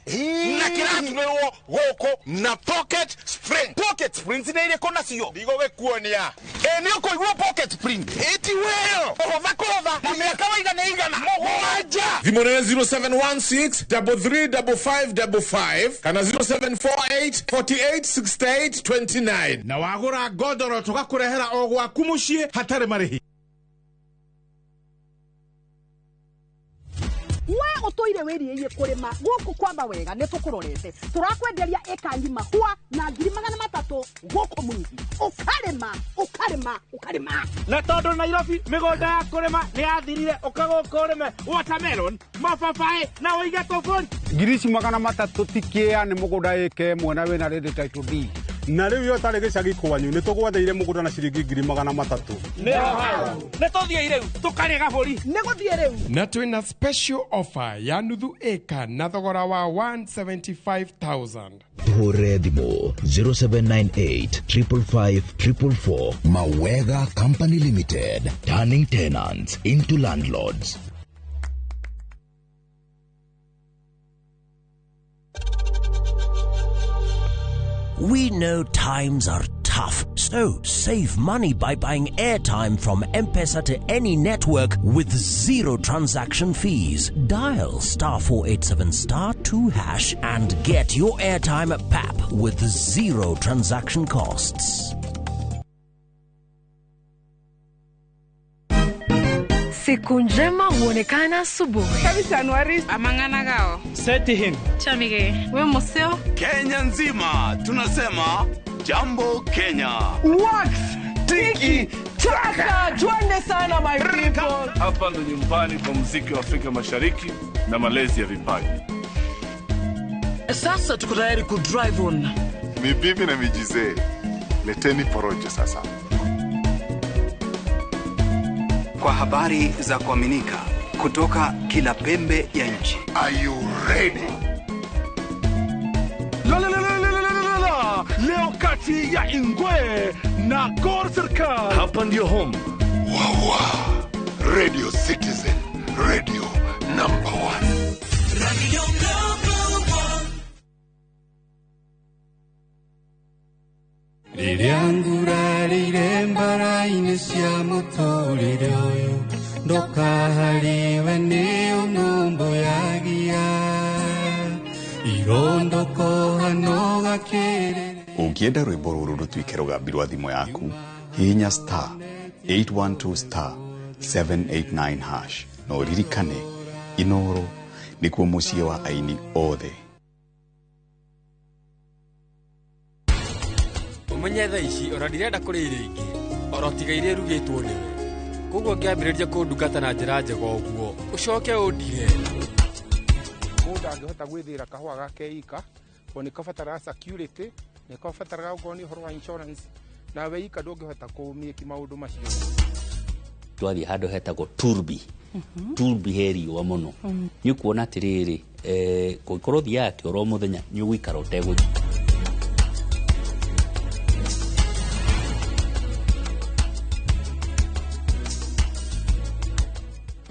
na kĩraturĩrwo gũkũ na pocket spring. Pocket springs nĩ irĩkũ nacio? Ndigũgĩkuonia. Ĩ nĩ ũkũigua pocket spring ĩti weyo kũhũtha kũhũtha na mĩaka waiga nĩ igana mũgwanja. Thimũ nĩ 0716 335555 kana 0748 48 68 29. Na wagũra ngondoro tũgakũrehera o gwaku mũciĩ hatarĩ marĩhi. We ũtũire wĩrirĩirie kũrĩma gũkũ kwamba wega, nĩ tũkũrorete, tũrakwenderia ĩka ng'ima hwa na 300,000 gũkũ Mũrĩithi. Ũkarĩma, ũkarĩma, ũkarĩma. Na tondũ Nairobi mĩgũnda ya kũrĩma nĩ yathirire, ũka gũkũ ũrĩme watermelon, mababaĩ na ũige tũbũri. 300,000 ti kĩa nĩ mũgũnda ĩka ĩmwe na wĩna ready title deed. Na rĩu yo tarĩ gĩcagi kwanyu nĩ tũgwathĩire mũgũnda na ciringi 300,000. Nĩ tũthiĩ rĩu tũkarĩe gabũri. Nĩ gũthiĩ rĩu. Na twĩna special offer ya nuthu ĩka na thogora wa 175,000. Tũhũre thimũ 0798 555 444. Mawega Company Limited, turning tenants into landlords. We know times are tough, so save money by buying airtime from M-Pesa to any network with zero transaction fees. Dial *487*2# and get your airtime at PAP with zero transaction costs. Siku njema huonekana asubuhi. Kabisa Anuari amangana gao. Seti him. Chamige. We museo. Kenya nzima tunasema jambo Kenya. Wax tiki taka, twende sana my people. Hapa ndo nyumbani kwa muziki wa Afrika Mashariki na malezi ya vipaji. Sasa tuko tayari ku drive on. Ni bibi na mijizee. Leteni porojo sasa. Kwa habari za kuaminika kutoka kila pembe ya nchi. Are you ready? La la la la la la la. Leo kati ya Ingwe na Gor Serikal. Hapa ndio home. Wawa. Radio Citizen, radio number 1. Radio number 1. Rĩrĩa ngurarire mbara-inĩ cia mũtũrĩre ũyũ, ndũkahariwe nĩ ũnũmbũyagia, irondũkũhana ũgakĩrĩrĩria. Ũngĩenda rwĩmbo rũrũ rũtuĩke rũgambi rwa thimũ yaku, hihinya star 812 star 789 hash na ũririkane Inoro nĩkuo mũciĩ wa aini othe. Ũmenye thaa ici ona ndirenda kũrĩa irio ingĩ oro tiga iria irugĩtwo nĩwe. Koguo ngĩambĩrĩria kũndungata na njĩra njega ũguo ũcoke ũndige. Mũndũ angĩhota gwĩthĩra kahũa gake ika, tondũ nĩ kabataraga security, nĩ kabataraga okorwo nĩ ũhoro wa insurance, nawe ika ndũngĩhota kũmĩki maũndũ macio. Twathiĩ handũ hetagwo Turbi. Turbi he riũa mũno. Nĩ ũkuona atĩrĩrĩ, Kũngĩkorwo ũthiaga kĩoro o mũthenya nĩ ũgũikara ũtegũthiĩ.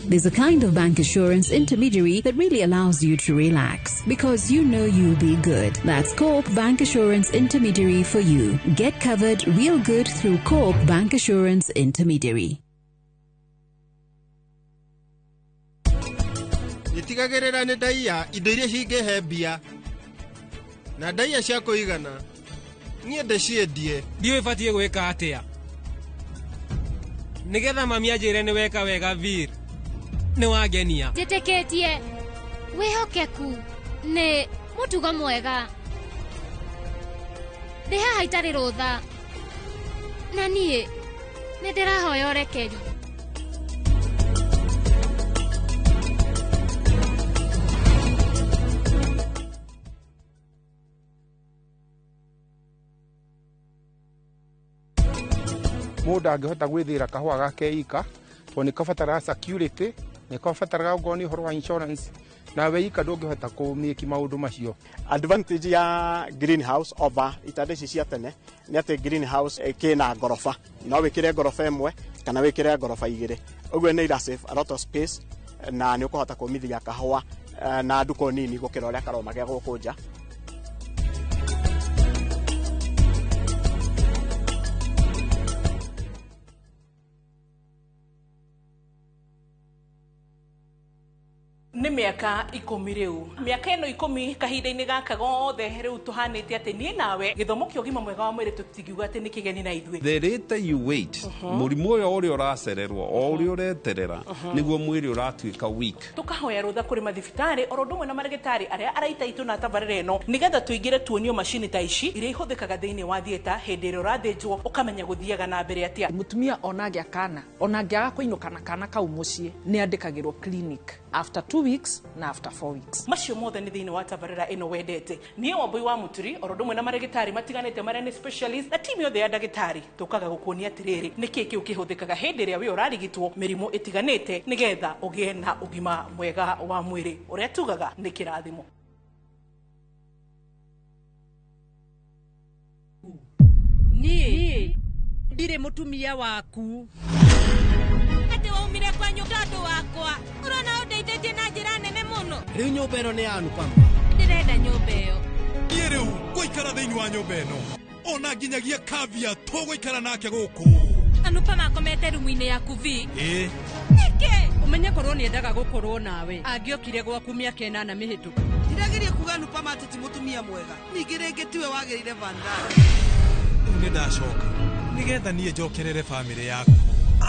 There's a kind of bank assurance intermediary that really allows you to relax because you know you'll be good. That's Co-op Bank Assurance Intermediary for you. Get covered real good through Co-op Bank Assurance Intermediary. Nĩtigagĩrĩra nĩ ndaiya indo iria cingĩhe mbia na ndaiya cia kũigana niĩ ndĩciendie. Ndiũĩ batiĩ gwĩka atĩa nĩgetha mami anjĩre nĩ weka wega vir nĩ wangenia. Njĩtĩkĩtie wĩhokeku nĩ mũtugo mwega. Ndĩ haha itarĩ rũtha na niĩ nĩ ndĩrahoya ũrekeri. Mũndũ angĩhota gwĩthĩra kahũa gake ika tondũ nĩ kabataraga security, nĩ kabataraga okorwo nĩ ũhoro wa insurance, nawe ika ndũngĩhota kũmĩki maũndũ macio. Advantage ya greenhouse over itanda ici cia tene nĩ atĩ greenhouse kĩna ngoroba, no wĩkĩre ngoroba ĩmwe kana wĩkĩre ngoroba igĩrĩ, ũguo nĩ ira save a lot of space na nĩ ũkũhota kũmithia kahũa na nduko nini gũkĩra ũrĩa karoma ge gũkũ nja. Nĩ mĩaka 10 rĩu, mĩaka ĩno 10 kahinda-inĩ gaka gothe rĩu tũhanĩte atĩ niĩ nawe gĩthomo kĩa ũgima mwega wa mwĩrĩ tũtingiuga atĩ nĩ kĩgeni na ithuĩ. The later you wait, mũrimũ ũyũ ũrĩa ũracererwo o ũrĩa ũreterera nĩguo mwĩrĩ ũratuĩka weak. Tũkahoya rũtha kũrĩ mathibitarĩ oro ũndũ ũmwe na marĩgĩtarĩ arĩa araita itũ na tabarĩra ĩno nĩgetha tũingĩre tuonio macini ta ici iria ihũthĩkaga thĩinĩ wa theatre hĩndĩ ĩrĩa ũrathĩnjwo ũkamenya gũthiaga na mbere atĩa. Mũtumia ona angĩa kana ona angĩaga kũinũka na kana kau mũciĩ nĩ andĩkagĩrwo clinic after 2 weeks na after 4 weeks. Macio mothe nĩ thĩinĩ wa tabarĩra ĩno wendete. Niĩ Wambui wa Mũturi oro ũndũ ũmwe na marĩgĩtarĩ matiganĩte marĩa nĩ specialist na timu yothe ya ndagĩtarĩ tũkaga gũkuonia atĩrĩrĩ nĩkĩĩ kĩu kĩhũthĩkaga hĩndĩ ĩrĩa wĩ ũrarigitwo mĩrimũ ĩtiganĩte nĩgetha ũgĩe na ũgima mwega wa mwĩrĩ ũrĩa tugaga nĩ kĩrathimo. Niĩ ndirĩ mũtumia waku. Atĩ waumire kwanyu tondũ wakwa ũrona ũndeithĩtie na njĩra nene mũno. Rĩu nyũmba ĩno nĩ ya Anupama. Ndĩrenda nyũmba ĩyo. Niĩ rĩu ngũikara thĩinĩ wa nyũmba ĩno ona nginyagia Kavya tũgũikara nake gũkũ. Anupama akomete rumu-inĩ yaku vi. Ĩĩ. Nĩkĩ? Ũmenye korwo nĩendaga gũkorwo nawe angĩokire gwaku mĩaka 8 mĩhĩtũku. Ndirageria kuga Anupama atĩ ti mũtumia mwega, ningĩ rĩngĩ tiwe wagĩrĩire Vandana. Rĩu nĩ ndacoka nĩgetha niĩ njokerere bamĩrĩ yaku.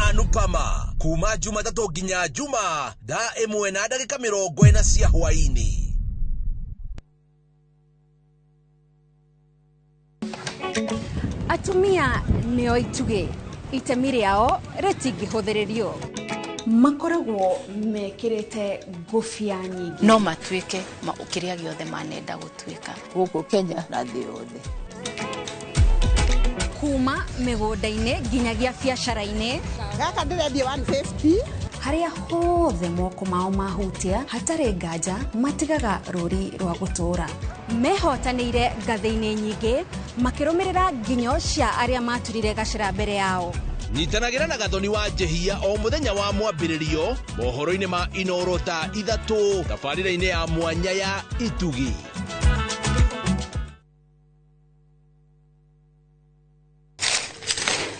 Anupama kuma Jumatatũ nginya Juma thaa 1:40 cia hwaĩ-inĩ. Atumia nĩo itugĩ, itemi rĩao rĩtingĩhũthĩrĩrio. Makoragwo mekĩrĩte ngũbia nyingĩ. No matuĩke kĩrĩa gĩothe manenda gũtuĩka gũkũ Kenya na thĩ yothe. Kuma mĩgũnda-inĩ nginyagia biacara-inĩ. Gaka ndĩrendia 150. Harĩa hothe moko mao mahutia hatarĩ nganja matigaga rũri rwa gũtũũra. Mehotanĩire ngathĩ-inĩ nyingĩ makĩrũmĩrĩra nginyo cia arĩa maturire gacĩra mbere yao. Nyitanagĩra na Gathoni wa Njehia o mũthenya wa mwambĩrĩrio mohoro-inĩ ma Inoro thaa 3 tabarĩra-inĩ ya mwanya ya Itugi.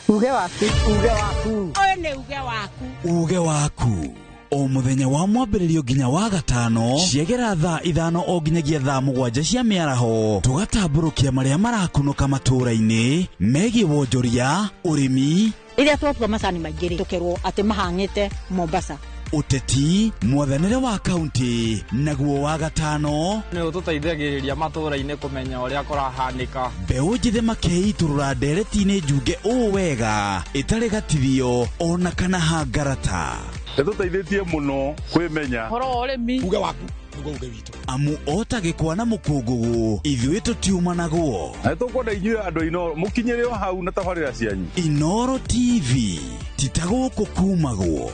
Uge waku, uge waku. Ũyũ nĩ uge waku. Uge waku. O mũthenya wa mwambĩrĩrio nginya wa gatano ciegera thaa 5 o nginyagia thaa 7 cia mĩaraho tũgatambũrũkia marĩa marakunũka matũũra-inĩ megiĩ wonjoria, ũrĩmi. Rĩrĩa twatua macani maingĩ rĩ tũkerwo atĩ mahang'ĩte Mombasa. Ũteti, mwathanĩre wa kaunti, naguo wa gatano nĩ ũtũteithagĩrĩria matũũra-inĩ kũmenya ũrĩa kũrahanĩka. Mbeũ njĩthĩ makeitũrũra ndereti-inĩ njunge ũũ wega ĩtarĩ gatithio ona kana hangarata. Ĩtũteithĩtie mũno kwĩmenya ũhoro wa ũrĩmi. Uge waku nĩguo uge witũ. Amu ota gĩkwa na mũkũngũgũ ithuĩ tũtiumanagwo. Na nĩtũkwenda inyuĩ andũ a Inooro mũkinyĩre o hau na tabarĩra cianyu. Inooro TV ti ta gũkũ kumagwo.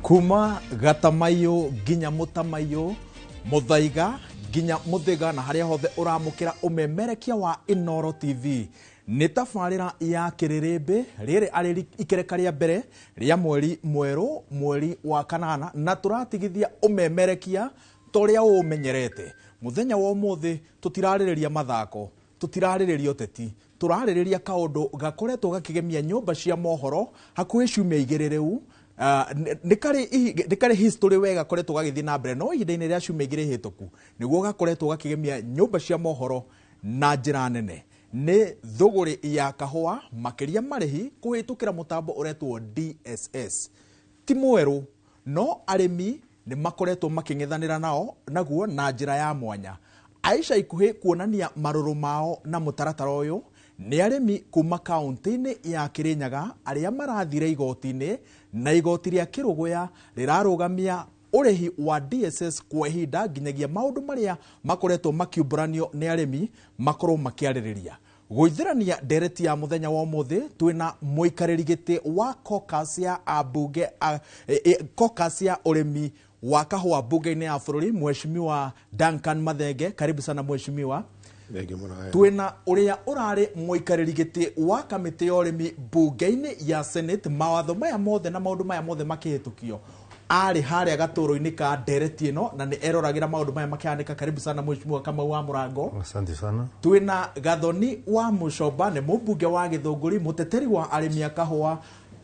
Kuma gatamaiyũ nginya mũtamaiyũ, mũthaiga nginya mũthĩga, na harĩa hothe ũramũkĩra ũmemerekia wa Inooro TV. Nĩ tabarĩra ya kĩrĩrĩmbĩ rĩrĩ arĩ ikereka rĩa mbere rĩa mweri mwerũ, mweri wa kanana, na tũratigithia ũmemerekia ta ũrĩa ũũmenyerete. Mũthenya wa ũmũthĩ tũtirarĩrĩria mathako, tũtirarĩrĩria ũteti, tũrarĩrĩria kaũndũ gakoretwo gakĩgemia nyũmba cia mohoro hakuhĩ ciumia igĩrĩ rĩu. Nĩ karĩ history wega gakoretwo gagĩthiĩ na mbere, no ihinda-inĩ rĩa ciumia igĩrĩ hĩtũku nĩguo gakoretwo gakĩgemia nyũmba cia mohoro na njĩra nene. Nĩ thũgũrĩ ya kahũa makĩria marĩhi kũhĩtũkĩra mũtambo ũretwo DSS. Ti mwerũ, no arĩmi nĩ makoretwo makĩng'ethanĩra nao naguo na njĩra ya mwanya. Aisha ikuhĩ kuonania marũrũ mao na mũtaratara ũyũ nĩ arĩmi kuma kaunti-inĩ ya Kĩrĩnyaga arĩa marathire igoti-inĩ, na igoti rĩa Kĩrũgũya rĩrarũgamia ũrĩhi wa DSS kwa ihinda nginyagia maũndũ marĩa makoretwo makiumbũranio nĩ arĩmi makorwo makĩarĩrĩria. Gũithĩrania ndereti ya mũthenya wa ũmũthĩ twĩna mũikarĩri gĩtĩ wa caucus ya ambunge, caucus ya ũrĩmi wa kahũa mbunge-inĩ ya bũrũri, Mheshimiwa Duncan Mathenge. Karibu sana mheshimiwa. Twĩna ũrĩa ũrarĩ mũikarĩri gĩtĩ wa kamĩtĩ ya ũrĩmi mbunge-inĩ ya Senate, mawatho maya mothe na maũndũ maya mothe makĩhĩtũkio arĩ harĩa gatũrũ-inĩ ka ndereti ĩno na nĩ eroragĩra maũndũ maya makĩhanĩka. Karibu sana mheshimiwa Kamau wa Mũrango. Asante sana. Twĩna Gathoni wa Mũcomba, nĩ mũmbunge wa Gĩthũngũri, mũteteri wa arĩmi a kahũa,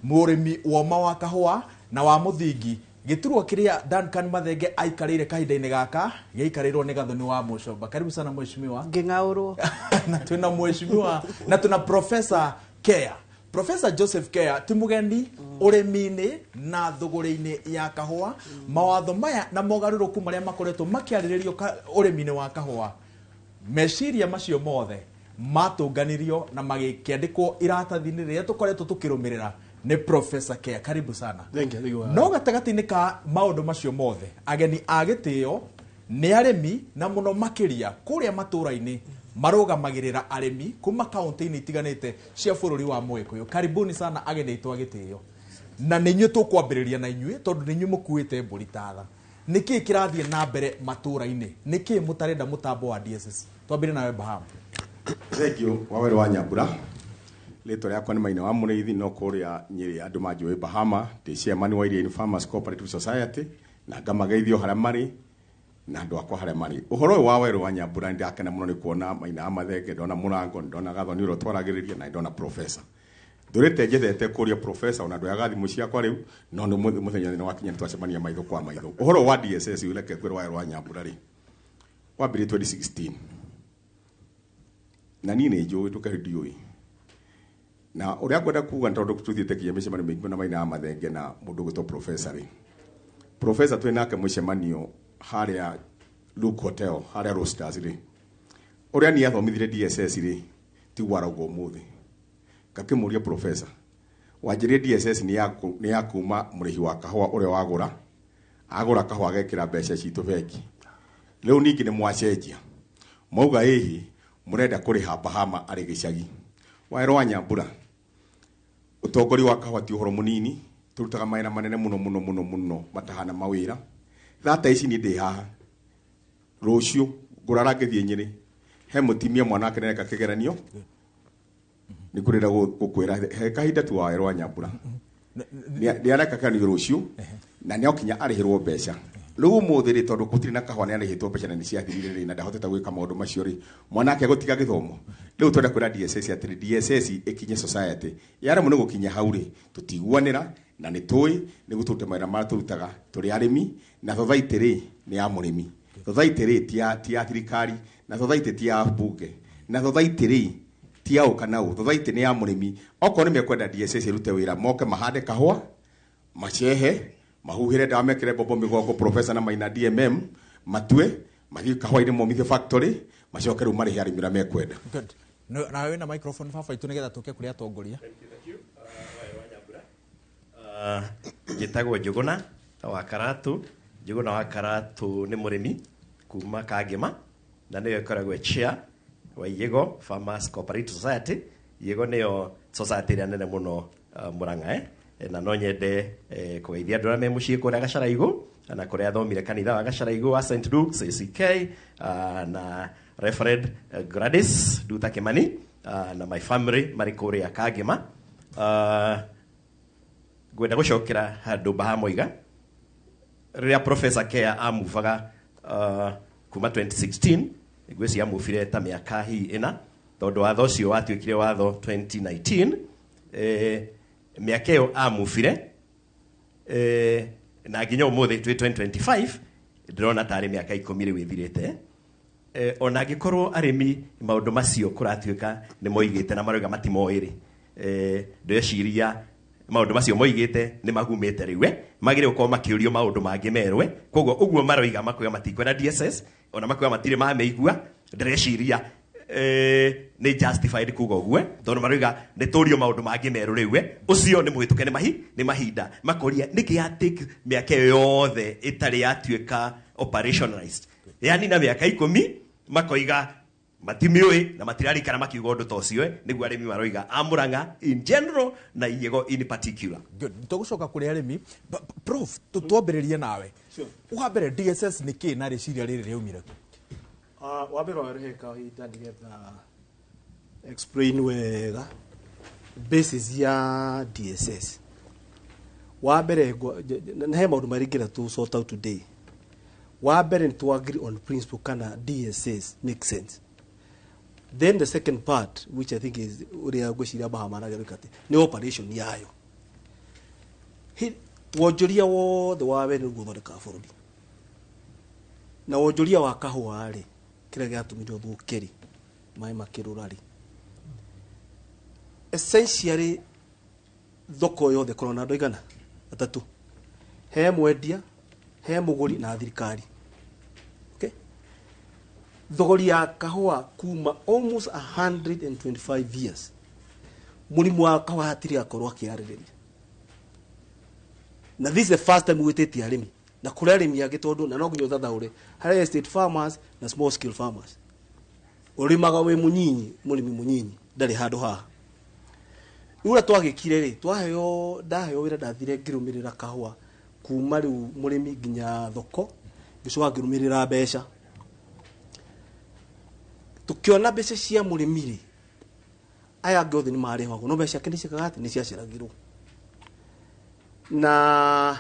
mũrĩmi woma wa kahũa na wa mũthingi. Gĩturwa kĩrĩa Duncan Mathenge aikarĩire kahinda-inĩ gaka gĩaikarĩirwo nĩ Gathoni wa Mũcomba. Karibu sana mheshimiwa. Ngĩng'aũrwo. Na twĩna mheshimiwa na twĩna Professor Kea. Professor Joseph Kea ti mũgeni ũrĩmi-inĩ na thũgũrĩ-inĩ ya kahũa. Mawatho maya na mogarũrũku marĩa makoretwo makĩarĩrĩrio ũrĩmi-inĩ wa kahũa, meciria macio mothe matũnganirio na magĩkĩandĩkwo iratathi-inĩ rĩrĩa tũkoretwo tũkĩrũmĩrĩra nĩ Professor Kea. Karibu sana. Thank you. No gatagatĩ-inĩ ka maũndũ macio mothe, ageni a gĩtĩo nĩ arĩmi na mũno makĩria kũrĩa matũũra-inĩ marũgamagĩrĩra arĩmi kuma kaunti-inĩ itiganĩte cia bũrũri wa Mũgĩkũyũ. Karibuni sana ageni aitũ a gĩtĩo. Na nĩ inyuĩ tũkwambĩrĩria na inyuĩ tondũ nĩ inyuĩ mũkuĩte mbũri tatha. Nĩ kĩĩ kĩrathiĩ na mbere matũũra-inĩ? Nĩ kĩĩ mũtarenda mũtambo wa DSS? Twambĩrĩrie nawe Bahama. Thank you. Wawerũ wa Nyambura. Rĩtwa rĩakwa nĩ Maina wa Mũrĩithi, no kũrĩa Nyĩrĩ andũ manjũĩ Bahama. Ndĩ chairman wa Iriainĩ Farmers Cooperative Society na ngamageithio harĩa marĩ na andũ akwa harĩa marĩ. Ũhoro ũyũ wa Werũ wa Nyambura nĩ ndakena mũno nĩ kuona Maina wa Mathenge, ndona Mũrango, ndona Gathoni ũrĩa twaragĩrĩria na ndona Professor. Ndũrĩte njethete kũria Professor ona ndoyaga thimũ ciakwa rĩu, no nĩ mũthenya nĩ wakinya twacemania maitho kwa maitho. Ũhoro wa DSS ũreke kwĩrwo Werũ wa Nyambura rĩ, wambĩrĩirie 2016 na niĩ nĩ njũĩ tũkahe ndiũĩ. Na ũrĩa ngwenda kuga nĩ tondũ tũthiĩte nginya mĩcemanio mĩingĩ na Maina wa Mathenge na mũndũ ũgwĩtwo Professor rĩ. Professor twĩ nake mũcemanio harĩa Luke Hotel, harĩa Roasters rĩ. Ũrĩa niĩ athomithire DSS rĩ, tiguo arauga ũmũthĩ. Ngakĩmũria Professor, wanjĩrire DSS nĩ ya kuma mũrĩhi wa kahũa ũrĩa wagũra, agũra kahũa agekĩra mbeca citũ bengi. Rĩu ningĩ nĩ mwacenjia. Mwauga ĩhi mũrenda kũrĩha Bahama arĩ gĩcagi. Werũ wa Nyambura, ũtongoria wa kahũa ti ũhoro mũnini, tũrutaga mawĩra manene mũno mũno mũno mũno matahana mawĩra. Thata ici niĩ ndĩ haha, rũciũ ngũrara ngĩthiĩ Nyĩrĩ, he mũtimia mwana wake nĩareka kĩgeranio, nĩ ngũrĩra gũkwĩra he kahinda tu wa Werũ wa Nyambura. Nĩareka kĩgeranio rũciũ na nĩokinya arĩhĩrwo mbeca. Rĩu ũmũthĩ rĩ, tondũ gũtirĩ na kahũa nĩarĩhĩtwo mbeca na nĩciathirire rĩ, na ndahotete gwĩka maũndũ macio rĩ, mwanake gũtiga gĩthomo. Rĩu twenda kwĩra DSS atĩrĩ, DSS ĩkinye society. Yaremwo nĩ gũkinya hau rĩ, tũtiguanĩra na nĩ tũĩ nĩguo tũrute mawĩra marĩa tũrutaga tũrĩ arĩmi, na society rĩ nĩ ya mũrĩmi, society rĩ ti ya thirikari, na society ti ya mbunge, na society rĩ ti ya ũ kana ũ, society nĩ ya mũrĩmi. Okorwo nĩ mekwenda DSS ĩrute wĩra, moke mahande kahũa, macehe, mahuhĩre ndawa, mekĩre mbombo mĩgongo Professor na Maina DMM, matue, mathiĩ kahũa-inĩ momithie factory, macoke rĩu marĩhe arĩmi ũrĩa mekwenda. Good. Nawe wĩna microphone baba itũ nĩgetha tũke kũrĩ atongoria. Njĩtagwo Njũgũna wa Karatu. Njũgũna wa Karatu nĩ mũrĩmi kuma Kangĩma na nĩyo ĩkoragwo chair wa Iyego Farmers Cooperative Society. Iyego nĩyo society ĩrĩa nene mũno Murang'a, Na no nyende kũgeithia andũ arĩa me mũciĩ kũrĩa Gacaraigũ na kũrĩa thomire kanitha wa Gacaraigũ wa St Luke's ACK, na Reverend Gladys Nduta Kimani, na my family marĩ kũrĩa Kangema. Ngwenda gũcokera handũ Bahamoiga rĩrĩa Professor Kea amuvaga kuma 2016, ngwĩciria amuvire ta mĩaka hihi 4, tondũ watho ũcio watuĩkire watho 2019. Mĩaka ĩyo amuvire, na nginya ũmũthĩ twĩ 2025, ndĩrona tarĩ mĩaka 10 rĩu ĩthirĩte. Ona angĩkorwo arĩmi maũndũ macio kũratuĩka nĩ moigĩte na maroiga matimoĩ rĩ, ndĩreciria maũndũ macio moigĩte nĩ magumĩte rĩu, magĩrĩire gũkorwo makĩũrio maũndũ mangĩ merwe. Koguo ũguo maroiga makoiga matikwenda DSS, ona makoiga matirĩ mamĩigua, ndĩreciria nĩ justified kuga ũguo, tondũ maroiga nĩ tũrio maũndũ mangĩ merũ rĩu, ũcio nĩ mũhĩtũke nĩ mahinda. Makoria nĩkĩ ya take mĩaka ĩyo yothe ĩtarĩ yatuĩka operationalized, yani na mĩaka 10 makoiga matimiũĩ na matirarikana makiuga ũndũ ta ũcio. Nĩguo arĩmi maroiga a Murang'a in general na Iyego in particular. Good. Tũgũcoka kũrĩ arĩmi. Prof, twambĩrĩrie nawe. Wa mbere, DSS nĩ kĩ na rĩciria rĩrĩ rĩaumire kũ? Wa mbere warehe kahinda nĩgetha explain wega basis ya DSS. Wa mbere, na he maũndũ marĩa ingĩenda tũ sort out today. Wa mbere, nĩ to agree on principle kana DSS makes sense. Then the second part, which I think is ũrĩa ngwĩciria Bahama aragereka atĩ nĩ operation yayo. Wonjoria wothe wa wene nĩguo ũthondekaga bũrũri. Na wonjoria wa kahũa rĩ, kĩrĩa gĩatũmire ũthũke rĩ, maĩ makĩrũra rĩ, essentially thoko yothe ĩkoragwo na andũ aigana? Atatũ. He mwendia, he mũgũri na thirikari. Okay? Thogori ya kahũa kuma almost 125 years, mũrimũ wa kahũa hatirĩ akorwo akĩarĩrĩria. Na this is the first time gwĩtĩtie arĩmi na kũrĩ arĩmi angĩ, tondũ na no nginya ũthathaũre harĩ estate farmers na small scale farmers. Ũrĩmaga wĩ mũnyinyi, mũrĩmi mũnyinyi ndarĩ handũ haha. Rĩu ũrĩa twagĩkire rĩ, twaheo, ndaheo wĩra, ndathire ngĩrũmĩrĩra kahũa kuma rĩu mũrĩmi nginya thoko, ngĩcoka ngĩrũmĩrĩra mbeca. Tũkĩona mbeca cia mũrĩmi rĩ, aya angĩ othe nĩ marĩhagwo, no mbeca ciake nĩ ciĩkaga atĩ nĩ ciaceragĩrwo. Na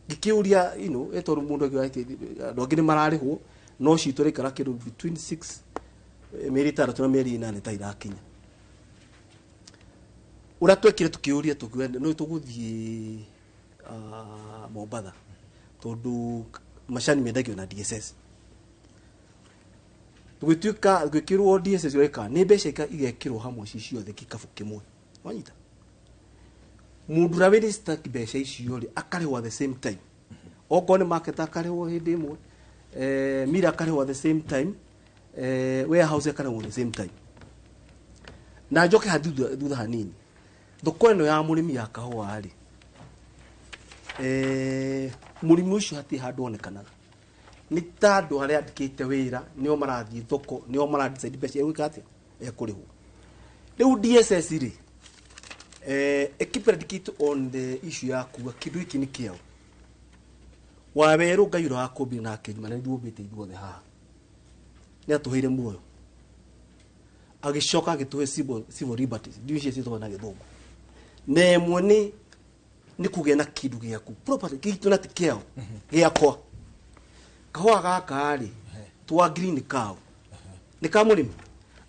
ngĩkĩũria, tondũ mũndũ akiuga atĩ andũ angĩ nĩ mararĩhwo, no citũ ĩraikara kĩndũ between 6, mĩeri 6 na mĩeri 8 ta irakinya. Ũrĩa twekire, tũkĩũria, tũkiuga no tũgũthiĩ Mombatha, tondũ macani mendagio na DSS. Tũgĩtuĩka gwĩkĩrwo DSS ũreka nĩ mbeca igekĩrwo hamwe ci ciothe kĩkabũ kĩmwe, wanyita mũndũ ũrĩa wĩna stack mbeca icio rĩ, akarĩhwo at the same time. Okorwo nĩ market akarĩhwo hĩndĩ ĩmwe, mira akarĩhwo at the same time, warehouse akarĩhwo at the same time. Na njoke ha thutha hanini, thoko ĩno ya mũrĩmi ya kahũa rĩ, mũrĩmi ũcio hatirĩ handũ onekanaga, nĩ ta andũ arĩa andĩkĩte wĩra nĩo marathiĩ thoko, nĩo maradecide mbeca egwĩka atĩa, ekũrĩhwo. Rĩu DSS rĩ, ĩkĩpredicate on the issue ya kuga kĩndũ gĩkĩ nĩ kĩao. Wawerũ Ngai ũrĩa wakũmbire na akĩnyuma na nĩthuĩ ũmbĩte ithuothe haha, nĩ atũheire muoyo, agĩcoka agĩtũhe civil liberties, ndiũ icio ciĩtagwo na gĩthũngũ, na ĩmwe nĩ kũgĩa na kĩndũ gĩaku, property gitũ, na ti kĩao, gĩakwa. Kahũa gaka rĩ, twa green cow nĩ ka mũrĩmi.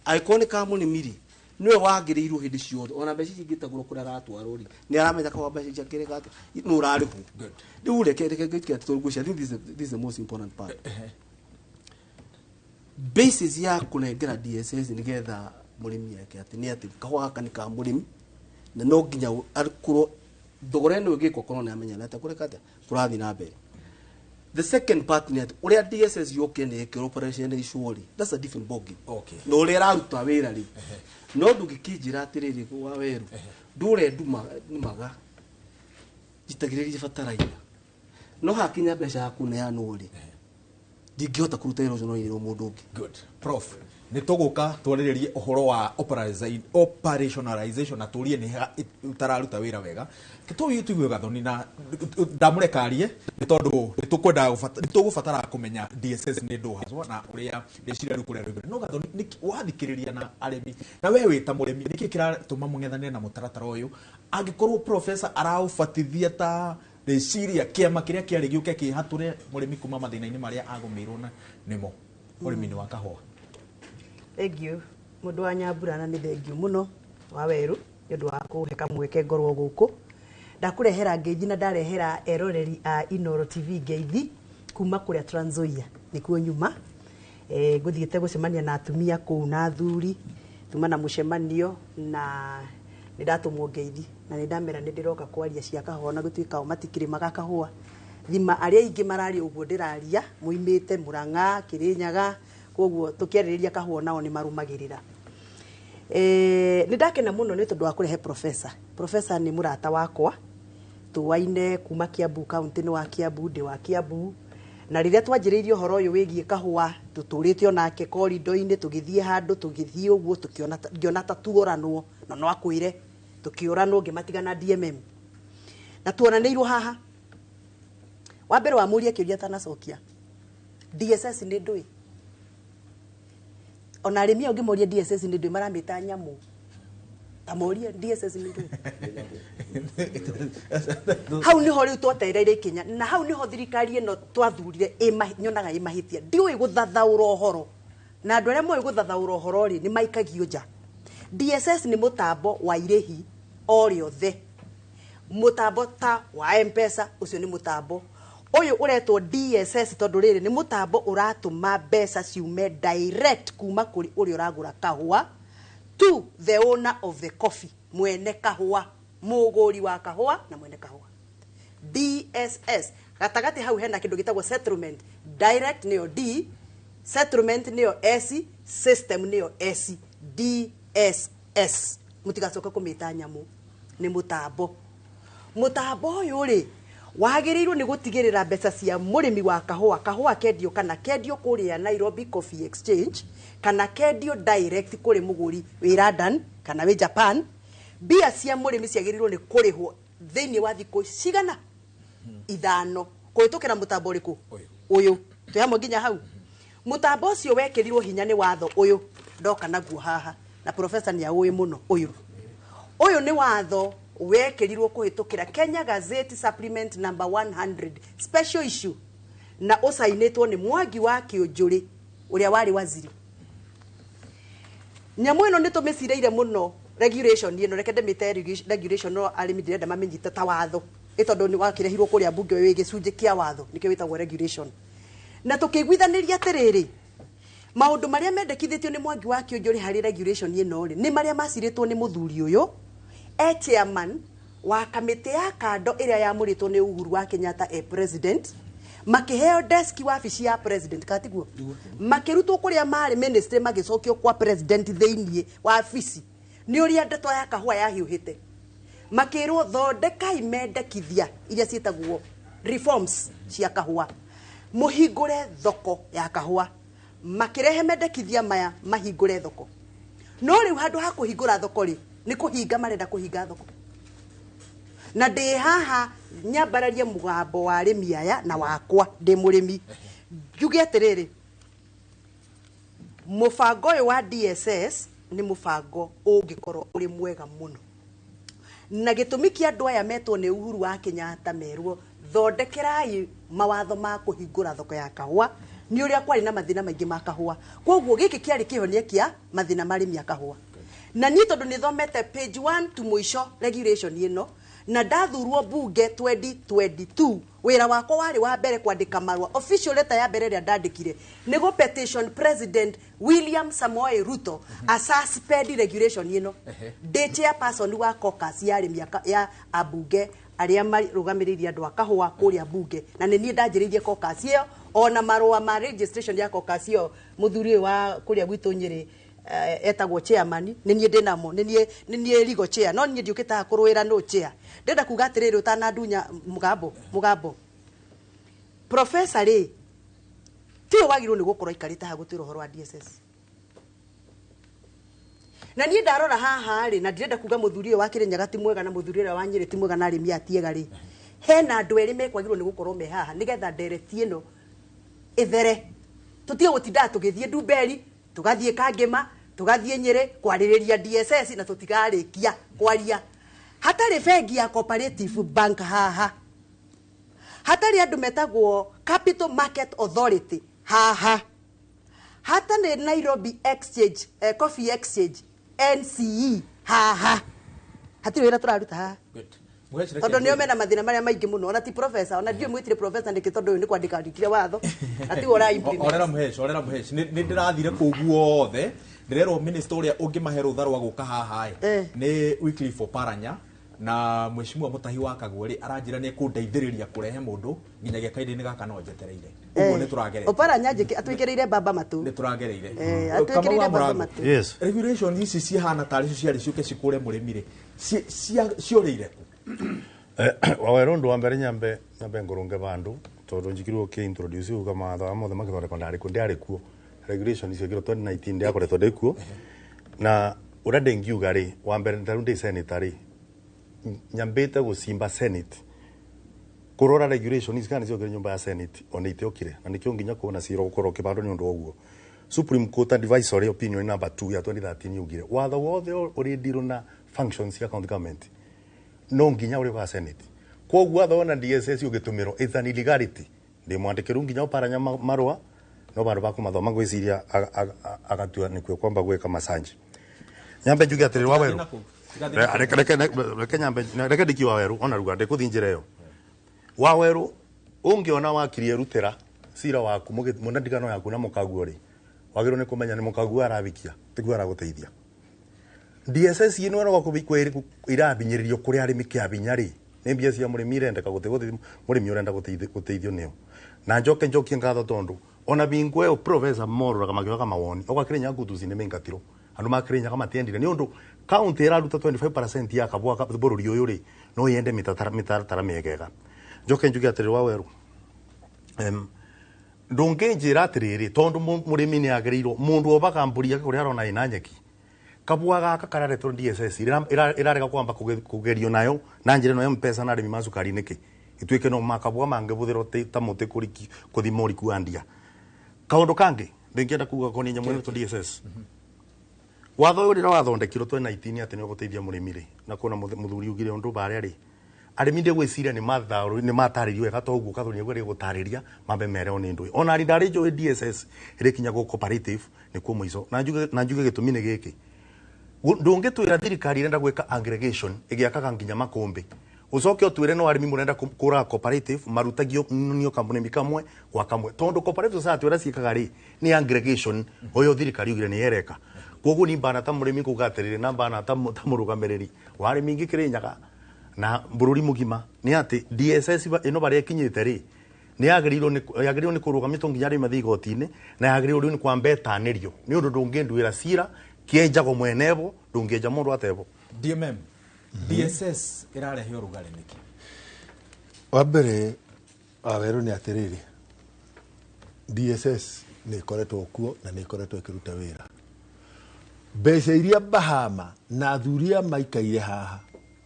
Angĩkorwo nĩ ka mũrĩmi rĩ, nĩwe wagĩrĩirwo hĩndĩ ciothe, ona mbeca ici ingĩtagũrwo kũrĩa aratwarwo rĩ, nĩ aramenya kahũa mbeca ciake rĩ gake nĩ ũrarĩhwo. Rĩu reke ngĩke atĩ, tondũ ngwĩciria, I think this is the most important part, basis ya kũnengera DSS nĩgetha mũrĩmi eke atĩ nĩ atĩ kahũa gaka nĩ ka mũrĩmi, na no nginya akorwo thogora ĩno ĩgĩkwo korwo nĩ amenya atĩa kũreka atĩa kũrathiĩ na mbere. The second part nĩ atĩ ũrĩa DSS yũkire nĩ ĩkĩrwo operationalization rĩ, that's a different ball game. Na ũrĩa ĩraruta wĩra rĩ, no ndũngĩkĩnjĩra atĩrĩrĩ, wa werũ ndũre nduma nimaga njitagĩrĩria bataraitha, no hakinya mbeca ya kũneanwo rĩ, ndingĩhota kũruta wĩra ũcio, no ĩrwo mũndũ ũngĩ. Good. Prof, Nĩ tũgũka twarĩrĩrie ũhoro wa operationalization na tũrie nĩ ha ũtararuta wĩra wega. Tũtũĩ tũigue Gathoni na ndamũrekarie nĩ tondũ nĩ tũkwendaga nĩ tũgũbatara kũmenya DSS nĩ ndũ haswa na ũrĩa rĩciria rĩu kũrĩa rĩumĩte. No Gathoni, wathikĩrĩria na arĩmi na we wĩ ta mũrĩmi, nĩkĩ kĩratũma mũng'ethanĩre na mũtaratara ũyũ angĩkorwo professor araũbatithia ta rĩciria kĩama kĩrĩa kĩarĩ gĩũke kĩhatũre mũrĩmi kuma mathĩna-inĩ marĩa agũmĩirwo na nĩmo ũrĩmi-inĩ wa kahũa? Thank you mũndũ wa Nyambura, na nĩ thank you mũno wa Werũ nĩ ũndũ wa kũhe kamweke ngorwo gũkũ. Ndakũrehera ngeithi na ndarehera eroreri a Inoro TV ngeithi kuma kũrĩa Trans Nzoia nĩkuo nyuma. Ngũthiĩte gũcemania na atumia kũu na athuri, tuma na mũcemanio na nĩ ndatũmwo ngeithi na nĩ ndamera nĩ ndĩroka kwaria cia kahũa, na gũtuĩka o matikĩrĩmaga kahũa. Thima arĩa aingĩ mararia ũguo ndĩraria moimĩte Murang'a, Kĩrĩnyaga, koguo tũkĩarĩrĩria kahũa nao nĩ marũmagĩrĩra. Nĩ ndakena mũno nĩ tondũ wa kũrehe professor. Professor nĩ mũrata wakwa, tũwaine kuma Kiambu county, nĩ wa Kiambu, ndĩ wa Kiambu. Na rĩrĩa twanjĩrĩirie ũhoro ũyũ wĩgiĩ kahũa, tũtũrĩte onake korido-inĩ, tũgĩthiĩ handũ, tũgĩthiĩ ũguo, tũkĩona ngĩona ta tuoranwo, na no akwĩre, tũkĩũranwo ngĩmatiga na DMM. Na tuonanĩirwo haha. Wa mbere wamũria kĩũria atanacokia, DSS nĩ ndũĩ? Ona arĩmi aya ũngĩmoria DSS nĩ ndũĩ, maramĩta nyamũ. Ta morie DSS nĩ ndũĩ. Hau niho rĩu twetereire ikinya, na hau niho thirikari ĩno twathurire nyonaga ĩ mahĩtia. Ndiũĩ gũthathaũra ũhoro, na andũ arĩa moĩ gũthathaũra ũhoro rĩ, nĩ maikagio nja. DSS nĩ mũtambo wa irĩhi o rĩothe, mũtambo ta wa M-Pesa, ũcio nĩ mũtambo ũyũ ũretwo DSS tondũ rĩrĩ nĩ mũtambo ũratũma mbeca ciume direct kuma kũrĩ ũrĩa ũragũra kahũa to the owner of the coffee, mwene kahũa, mũgũri wa kahũa na mwene kahũa. DSS gatagatĩ hau hena kĩndũ gĩtagwo settlement. Direct nĩyo D, settlement nĩyo S, system nĩyo S. DSS mũtigacoke kũmĩta nyamũ, nĩ mũtambo. Mũtambo ũyũ rĩ wagĩrĩirwo nĩ gũtigĩrĩra mbeca cia mũrĩmi wa kahũa, kahũa kendio kana kendio kũrĩa Nairobi Coffee Exchange kana kendio direct kũrĩ mũgũri wĩ London kana wĩ Japan, mbia cia mũrĩmi ciagĩrĩirwo nĩ kũrĩhwo thĩinĩ wa thikũ cigana 5 kũhĩtũkĩra mũtambo ũrĩkũ? Ũyũ. Twĩ hamwe nginya hau. Mũtambo ũcio wekĩrirwo hinya nĩ watho ũyũ ndoka naguo haha, na professor nĩ aũĩ mũno ũyũ. Ũyũ nĩ watho wekĩrirwo kũhĩtũkĩra Kenya Gazette Supplement number 100 special issue, na ũcainĩtwo nĩ Mwangi wa Kĩũnjũrĩ ũrĩa warĩ waziri. Nyamũ ĩno nĩ tũmĩcireire mũno regulation ĩno, reke ndĩmĩte regulation, no arĩmi ndĩrenda mamĩnyite ta watho, ĩ tondũ nĩ wakĩrehirwo kũrĩa mbunge wĩ gĩcunjĩ kĩa watho, nĩkĩo wĩtagwo regulation. Na tũkĩiguithanĩria atĩrĩrĩ, maũndũ marĩa mendekithĩtio nĩ Mwangi wa Kĩũnjũrĩ harĩ regulation ĩno rĩ, nĩ marĩa macirĩtwo nĩ mũthuri ũyũ e chairman wa kamĩtĩ ya kando ĩrĩa yamũrĩtwo nĩ Uhuru wa Kenyatta e president, makĩheo desk wabici ya president, kana tiguo? Makĩrutwo kũrĩa marĩ ministry magĩcokio kwa president thĩinĩ wabici nĩ ũrĩa ndeto ya kahũa yahiũhĩte. Makĩrwo thondekai mendekithia iria ciĩtagwo reforms cia kahũa, mũhingũre thoko ya kahũa. Makĩrehe mendekithia maya mahingũre thoko, no rĩu handũ ha kũhingũra thoko rĩ, nĩ kũhinga marenda kũhinga thoko. Na ndĩ haha nyambararie mũgambo wa arĩmi aya na wakwa ndĩ mũrĩmi, njuge atĩrĩrĩ, mũbango ũyũ wa DSS nĩ mũbango ũngĩkorwo ũrĩ mwega mũno, na gĩtũmi kĩa andũ aya metwo nĩ Uhuru wa Kenyatta merwo thondekerai mawatho ma kũhingũra thoko ya kahũa nĩ ũrĩa kwarĩ na mathĩna maingĩ ma kahũa. Koguo gĩkĩ kĩarĩ kĩhonia kĩa mathĩna ma arĩmi a kahũa. Na niĩ tondũ nĩ thomete page 1 to mũico regulation ĩno, na ndathurwo bunge 2022, wĩra wakwa warĩ wa mbere kwandĩka marũa. Official letter ya mbere ĩrĩa ndandĩkire nĩ gũ petition President William Samoei Ruto a suspend regulation ĩno. Ndĩ chairperson wa caucus ya arĩmi ya ambunge arĩa marũgamĩrĩire andũ a kahũa kũrĩa bunge, na nĩ niĩ ndanjĩrĩirie caucus ĩyo, ona marũa ma registration ya caucus ĩyo mũthuri ũyũ wa kũrĩa gwitũ Nyĩrĩ etagwo chairman, nĩ niĩ ndĩnamo, nĩ niĩ legal chair, no niĩ ndiũkĩte haha kũrũĩra no chair. Ndĩrenda kuga atĩrĩrĩ, ũtanandunya mũgambo, professor rĩ, tiwe wagĩrĩirwo nĩ gũkorwo aikarĩte haha gũtwĩra ũhoro wa DSS. Na niĩ ndarora haha rĩ, na ndirenda kuga mũthuri ũyũ wa Kĩrĩnyaga ti mwega na mũthuri ũrĩa wa Nyĩrĩ ti mwega na arĩmi aya ti ega rĩ, hena andũ erĩ mekwagĩrĩirwo nĩ gũkorwo me haha nĩgetha ndereti ĩno ĩthere. Tũtige gũtindaga tũgĩthiĩ Ndumberi, tũgathiĩ Kangĩma, tũgathiĩ Nyĩrĩ kwarĩrĩria DSS na tũtigarĩkia kwaria. Hatarĩ bengi ya Cooperative Bank haha, hatarĩ andũ metagwo Capital Market Authority haha, hatarĩ Nairobi Exchange, Coffee Exchange NCE haha, hatirĩ wĩra tũraruta haha. Tondũ nĩo mena mathĩna marĩa maingĩ mũno. Ona ti professor, ona ndiũĩ mwĩtire professor nĩkĩ, tondũ ũyũ nĩ kwandĩka andĩkire watho na tiwe ũra implement. Orera Mũhesh, orera Mũhesh, nĩ ndĩrathire kũu guothe, ndĩrerwo minister ũrĩa ũngĩmahe rũtha rwa gũka haha ĩ nĩ Wycliffe Oparanya, na mheshimiwa Mutahi wa Kagwe rĩ aranjĩra nĩ ekũndeithĩrĩria kũrehe mũndũ nginyagia kahinda-inĩ gaka no njetereire. Ũguo nĩ tũragereire. Oparanya njĩke atwĩkĩrĩire baba matũ. Nĩ tũragereire. Atwĩkĩrĩire baba matũ. Yes. Regulation ici cihana tarĩ cio ciarĩ ciũke cikũre mũrĩmi rĩ, ciorĩire kũ? Wawerũ ũndũ wa mbere nyambe ngũrũnge bandũ tondũ njikirwo ũkĩ-introduce uga mawatho aya mothe makĩthondekwo ndarĩ kuo, ndiarĩ kuo. Regulation icio ikĩrwo 2019 ndiakoretwo ndĩ kuo. Na ũrĩa ndĩngiuga rĩ, wa mbere tarĩu ndĩ senator rĩ, nyambĩte gũcimba Senate kũrora regulation ici kana nĩciokire nyũmba ya Senate ona itiokire, na nĩkĩo nginya kuona cira gũkorwo ũkĩbandwo nĩ ũndũ wa ũguo. Supreme Court Advisory Opinion number 2 ya 2013 yugire watho wothe ũrĩ deal na functions cia county government no nginya ũrĩ wa Senate. Koguo watho wona DSS ũgĩtũmĩrwo it's an illegality. Ndĩ mwandĩkĩru nginya Oparanya marũa no bandũ ba kũmathoma ngwĩciria agatua nĩkuo kwamba gwĩka masanji. Nyambe njuge atĩrĩrĩ Wawerũ, reke nyambe reke ndiki Wawerũ ona ruga ndĩkũthiĩ njĩra ĩyo. Wawerũ ũngĩona wakiri erutĩra cira waku mũna ndigano yaku na mũkaguo rĩ, wagĩrĩirwo nĩ kũmenya nĩ mũkaguo arabikia tiguo aragũteithia. DSS ĩno ĩroka irabinyĩrĩrio kũrĩ arĩmi kĩabinya rĩ, nĩ mbia cia mũrĩmi irendeka gũtĩ mũrĩmi ũrenda gũteithio nĩo. Na njoke njokie ngatho tondũ ona bingo ĩyo professor mororaga makĩoyaga mawoni oka Kĩrĩnyaga ngutuci nĩ maingatirwo andũ ma Kĩrĩnyaga matiendire nĩ ũndũ county ĩraruta 25% ya kabwa bũrũri ũyũ rĩ, no yende mĩtaratara mĩegega. Njoke njuge atĩrĩrĩ Wawerũ, ndũngĩnjĩra atĩrĩrĩ tondũ mũrĩmi nĩ agĩrĩirwo mũndũ obaga mbũri yake kũrĩa arona ĩna nyeki kabwa gaka kararetwo DSS ĩrarega kwamba kũgerio nayo na njĩra ĩno ya M-Pesa na arĩmi ma cukari nĩkĩ ituĩke no makabwa mangĩbũthĩrwo ta mũtĩ kũthima ũriku wa ndia. Kaũndũ kangĩ ndĩngĩenda kuga konie nyamũ ĩno DSS watho ũyũ rĩrĩa wathondekirwo 2019 atĩ nĩ ũgũteithia mũrĩmi rĩ, na kuona mũthuri ugire ũndũ barĩa rĩ, arĩmi ndĩgwĩciria nĩ matarĩrio wega ta ũguo Gathoni nĩguo gũtarĩria mambe mereo nĩ ndũĩ. Ona ndarĩ njũĩ DSS ĩrĩkinya gũ cooperative nĩkuo mũico. Na njuge gĩtũmi nĩ gĩkĩ, ndũngĩtwĩra thirikari ĩrenda gwĩka aggregation ĩgĩakaga nginya makũmbĩ ũcoke ũtwĩre no arĩmi mũrenda kũraga cooperative marutagio nio kambuni kamwe gwa kamwe tondũ cooperative society ũrĩa ciĩkaga rĩ nĩ aggregation ũyũ thirikari ugire nĩ yereka. Koguo ni mbana ta mũrĩmi kuga atĩrĩrĩ na mbana ta mũrũgamĩrĩri wa arĩmi ingĩ Kĩrĩnyaga na bũrũri mũgima nĩ atĩ DSS ĩno barĩa ĩkinyĩte rĩ nĩ yagĩrĩirwo nĩ kũrũgamio nginya arĩmi mathiĩ igoti-inĩ na yagĩrĩirwo rĩu nĩ kwamba ĩtanĩrio nĩ ũndũ ndũngĩnduĩra cira kĩenjagwo mwenebo ndũngĩenja mũndũ atebo. DMM, DSS ĩrarehe ũrugarĩ nĩkĩ? Wa mbere Wawerũ nĩ atĩrĩrĩ, DSS nĩ ĩkoretwo kuo na nĩ ĩkoretwo ĩkĩruta wĩra. Mbeca iria Bahama na athuri aya maikaire haha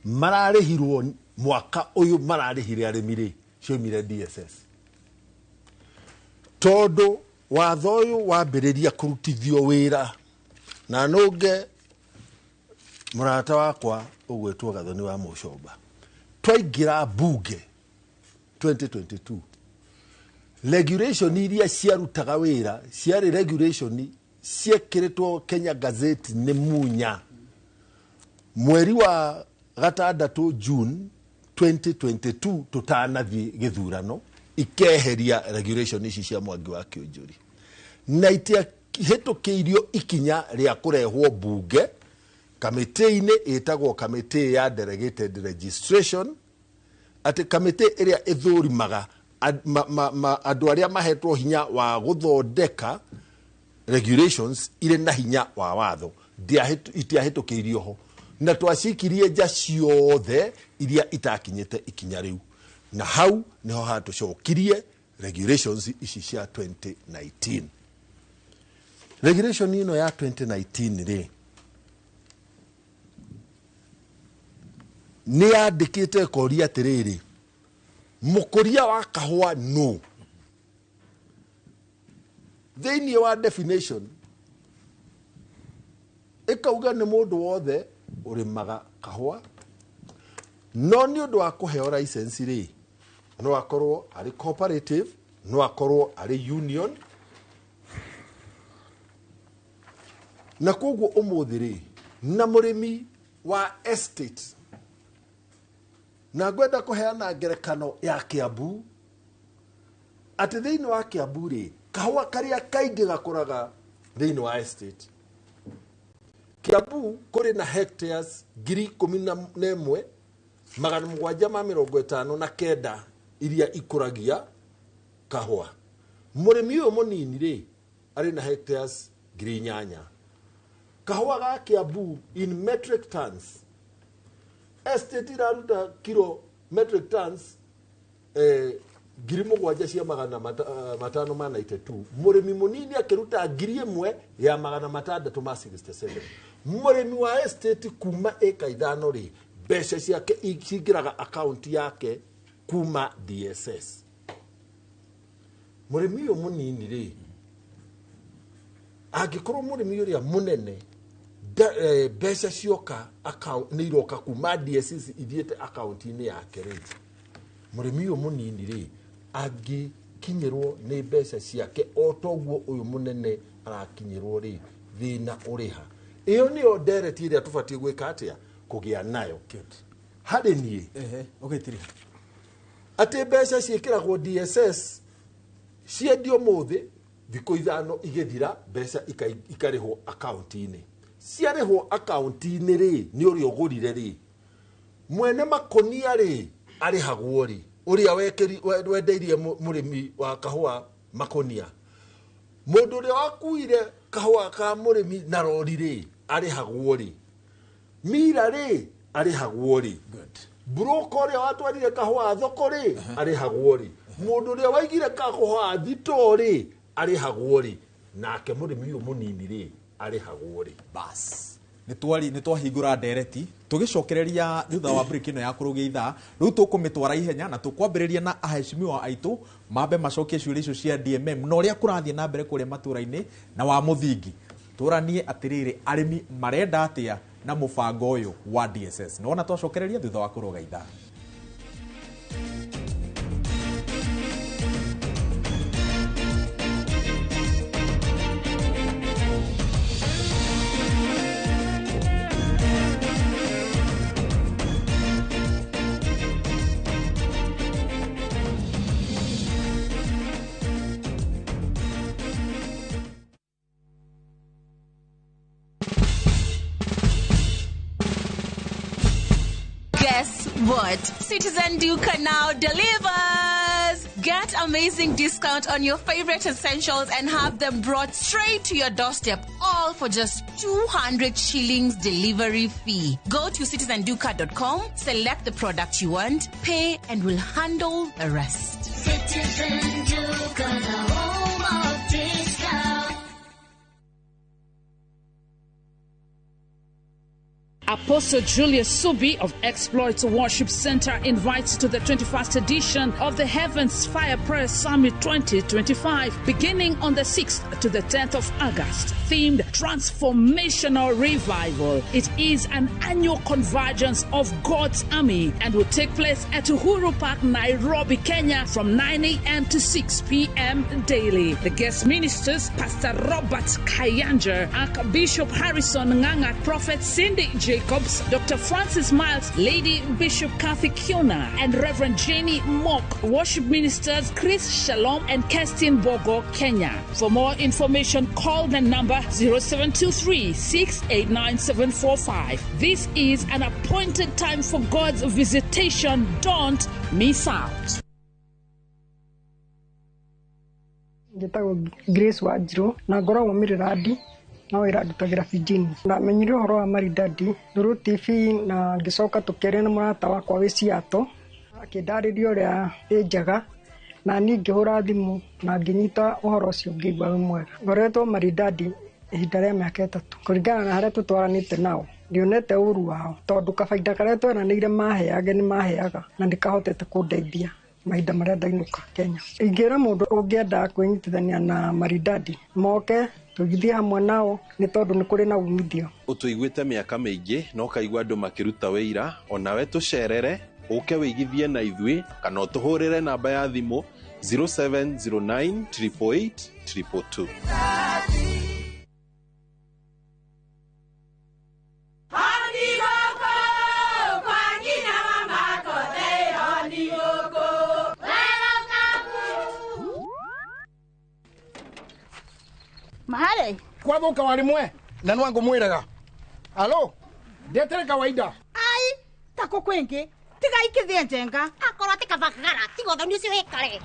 mararĩhirwo mwaka ũyũ mararĩhire arĩmi rĩ, cioimire DSS. Tondũ watho ũyũ wambĩrĩria kũrutithio wĩra na nũnge mũrata wakwa ũgwĩtwo Gathoni wa Mũcomba, twaingĩra bunge 2022 regulation iria ciarutaga wĩra ciarĩ regulation ciekĩrĩtwo Kenya Gazette nĩ Munya mweri wa gatandatũ June 2022 tũtanathiĩ gĩthurano, ikeheria regulation ici cia Mwangi wa Kĩũnjũri na itiahĩtũkĩirio ikinya rĩa kũrehwo bunge kamĩtĩ-inĩ ĩtagwo kamĩtĩ ya delegated registration, atĩ kamĩtĩ ĩrĩa ĩthũrimaga andũ arĩa mahetwo hinya wa gũthondeka regulations irĩ na hinya wa watho itiahĩtũkĩirio ho, na twacikirie nja ciothe iria itakinyĩte ikinya rĩu, na hau niho hatũcokirie regulations ici cia 2019. Regulation ĩno ya 2019 rĩ Nĩ yandĩkĩte ĩkoria atĩrĩrĩ, mũkũria wa kahũa nũ? Thĩinĩ wa definition ĩkauga nĩ mũndũ wothe ũrĩmaga kahũa, no nĩ ũndũ wa kũheo license rĩ, no akorwo arĩ cooperative, no akorwo arĩ union. Na koguo ũmũthĩ rĩ, na mũrĩmi wa estate, na ngwenda kũheana ngerekano ya Kiambu, atĩ thĩinĩ wa Kiambu rĩ, kahũa karĩa kaingĩ gakũraga thĩinĩ wa estate. Kiambu kũrĩ na hectares 11,759 iria ikũragia kahũa. Mũrĩmi ũyũ mũnini rĩ, arĩ na hectares 8,000. Kahũa ga Kiambu in metric tons, estate iraruta kilo metric tons 7,592. Mũrĩmi mũnini akĩruta 1,667. Mũrĩmi wa estate kuma ĩka 5 rĩ, mbeca ciake cingĩraga akaunti yake kuma DSS. Mũrĩmi ũyũ mũnini rĩ, angĩkorwo mũrĩmi ũrĩa mũnene mbeca cioka nĩ iroka kuma DSS ithiĩte akaunti-inĩ yake rĩ, mũrĩmi ũyũ mũnini rĩ, angĩkinyĩrwo nĩ mbeca ciake o toguo ũyũ mũnene arakinyĩrwo rĩ, thĩna ũrĩha. Ĩyo nĩyo ndereti ĩrĩa tũbatiĩ gwĩka atĩa? Kũgĩa nayo. Harĩ niĩ atĩ mbeca ciĩkĩragwo DSS ciendio mũthĩ, thikũ 5 igĩthira mbeca ikarĩhwo akaunti-inĩ. Ciarĩhwo akaunti-inĩ rĩ, nĩ ũrĩa ũgũrire rĩ, mwene makonia rĩ, arĩhagwo rĩ, ũrĩa wendeirie mũrĩmi wa kahũa makonia. Mũndũ ũrĩa wakuire kahũa ka mũrĩmi na rori rĩ, arĩhagwo rĩ. Mira rĩ, arĩhagwo rĩ. Broker ũrĩa watwarire kahũa thoko rĩ, arĩhagwo rĩ. Mũndũ ũrĩa waigire kahũa thitoo rĩ, arĩhagwo rĩ. Nake mũrĩmi ũyũ mũnini rĩ, arĩhagwo rĩ. Bas. Nĩ twahingũra ndereti tũgĩcokereria thutha wa break ĩno ya kũrũgia ithaa. Rĩu tũkũmĩtwara ihenya na tũkwambĩrĩria na aheshimiwa aitũ mambe macokie ciũria icio cia DMM na ũrĩa kũrathiĩ na mbere kũrĩa matũũra-inĩ na wa mũthingi. Tũranie atĩrĩrĩ, arĩmi marenda atĩa na mũbango ũyũ wa DSS. Nĩwona twacokereria thutha wa kũrũga ithaa. Guess what? Citizen Duka now delivers! Get amazing discount on your favorite essentials and have them brought straight to your doorstep, all for just 200 shillings delivery fee. Go to citizenduka.com, select the product you want, pay, and we'll handle the rest. Citizen Duka, the home of discount. Apostle Julius Subi of Exploits Worship Center invites to the 21st edition of the Heavens Fire Prayer Summit 2025, beginning on the 6th to the 10th of August, themed Transformational Revival. It is an annual convergence of God's army and will take place at Uhuru Park, Nairobi, Kenya, from 9 a.m. to 6 p.m. daily. The guest ministers, Pastor Robert Kayanja, Archbishop Harrison Nganga, Prophet Cindy Jacobs, Dr. Francis Miles, Lady Bishop Kathy Kiona, and Reverend Jenny Mock. Worship ministers Chris Shalom and Kerstin Bogo, Kenya. For more information, call the number 0723 689 745. This is an appointed time for God's visitation. Don't miss out. Njĩtagwo Grace Wanjirũ na ngoragwo Mĩrĩrandi no wĩra ndutagĩra Fijini. Ndamenyire ũhoro wa Maridadi through TV na ngĩcoka tũkĩaria na mũrata wakwa wĩ Seattle, akĩndarĩria ũrĩa ĩ njega na niĩ ngĩhũra thimũ na ngĩnyita ũhoro ũcio ngĩigua wĩ mwega. Ngoretwo Maridadi ihinda rĩa mĩaka 3 kũringana na harĩa tũtwaranĩte nao. Ndionete ũru wao tondũ kabaida karĩa tweranĩire maheage nĩ maheaga na nĩkahotete kũndeithia mahinda marĩa ndainũka Kenya. Ingĩra mũndũ ũngĩenda kwĩnyitithania na Maridadi moke tũigithie hamwe nao nĩ tondũ nĩ kũrĩ na umithio. Ũtũiguĩte mĩaka mĩingĩ na ũkaigua andũ makĩruta wĩira, onawe tũcerere ũke wĩigithie na ithuĩ kana ũtũhũrĩre namba ya thimũ 0709 888 222. Mahare kwathuka warimwe na nwangu mwiraga alo ndetere kawaida ai tako kwingi tiga ikithie njenga akorwo ti kabagara tiga uthoni ucio wikare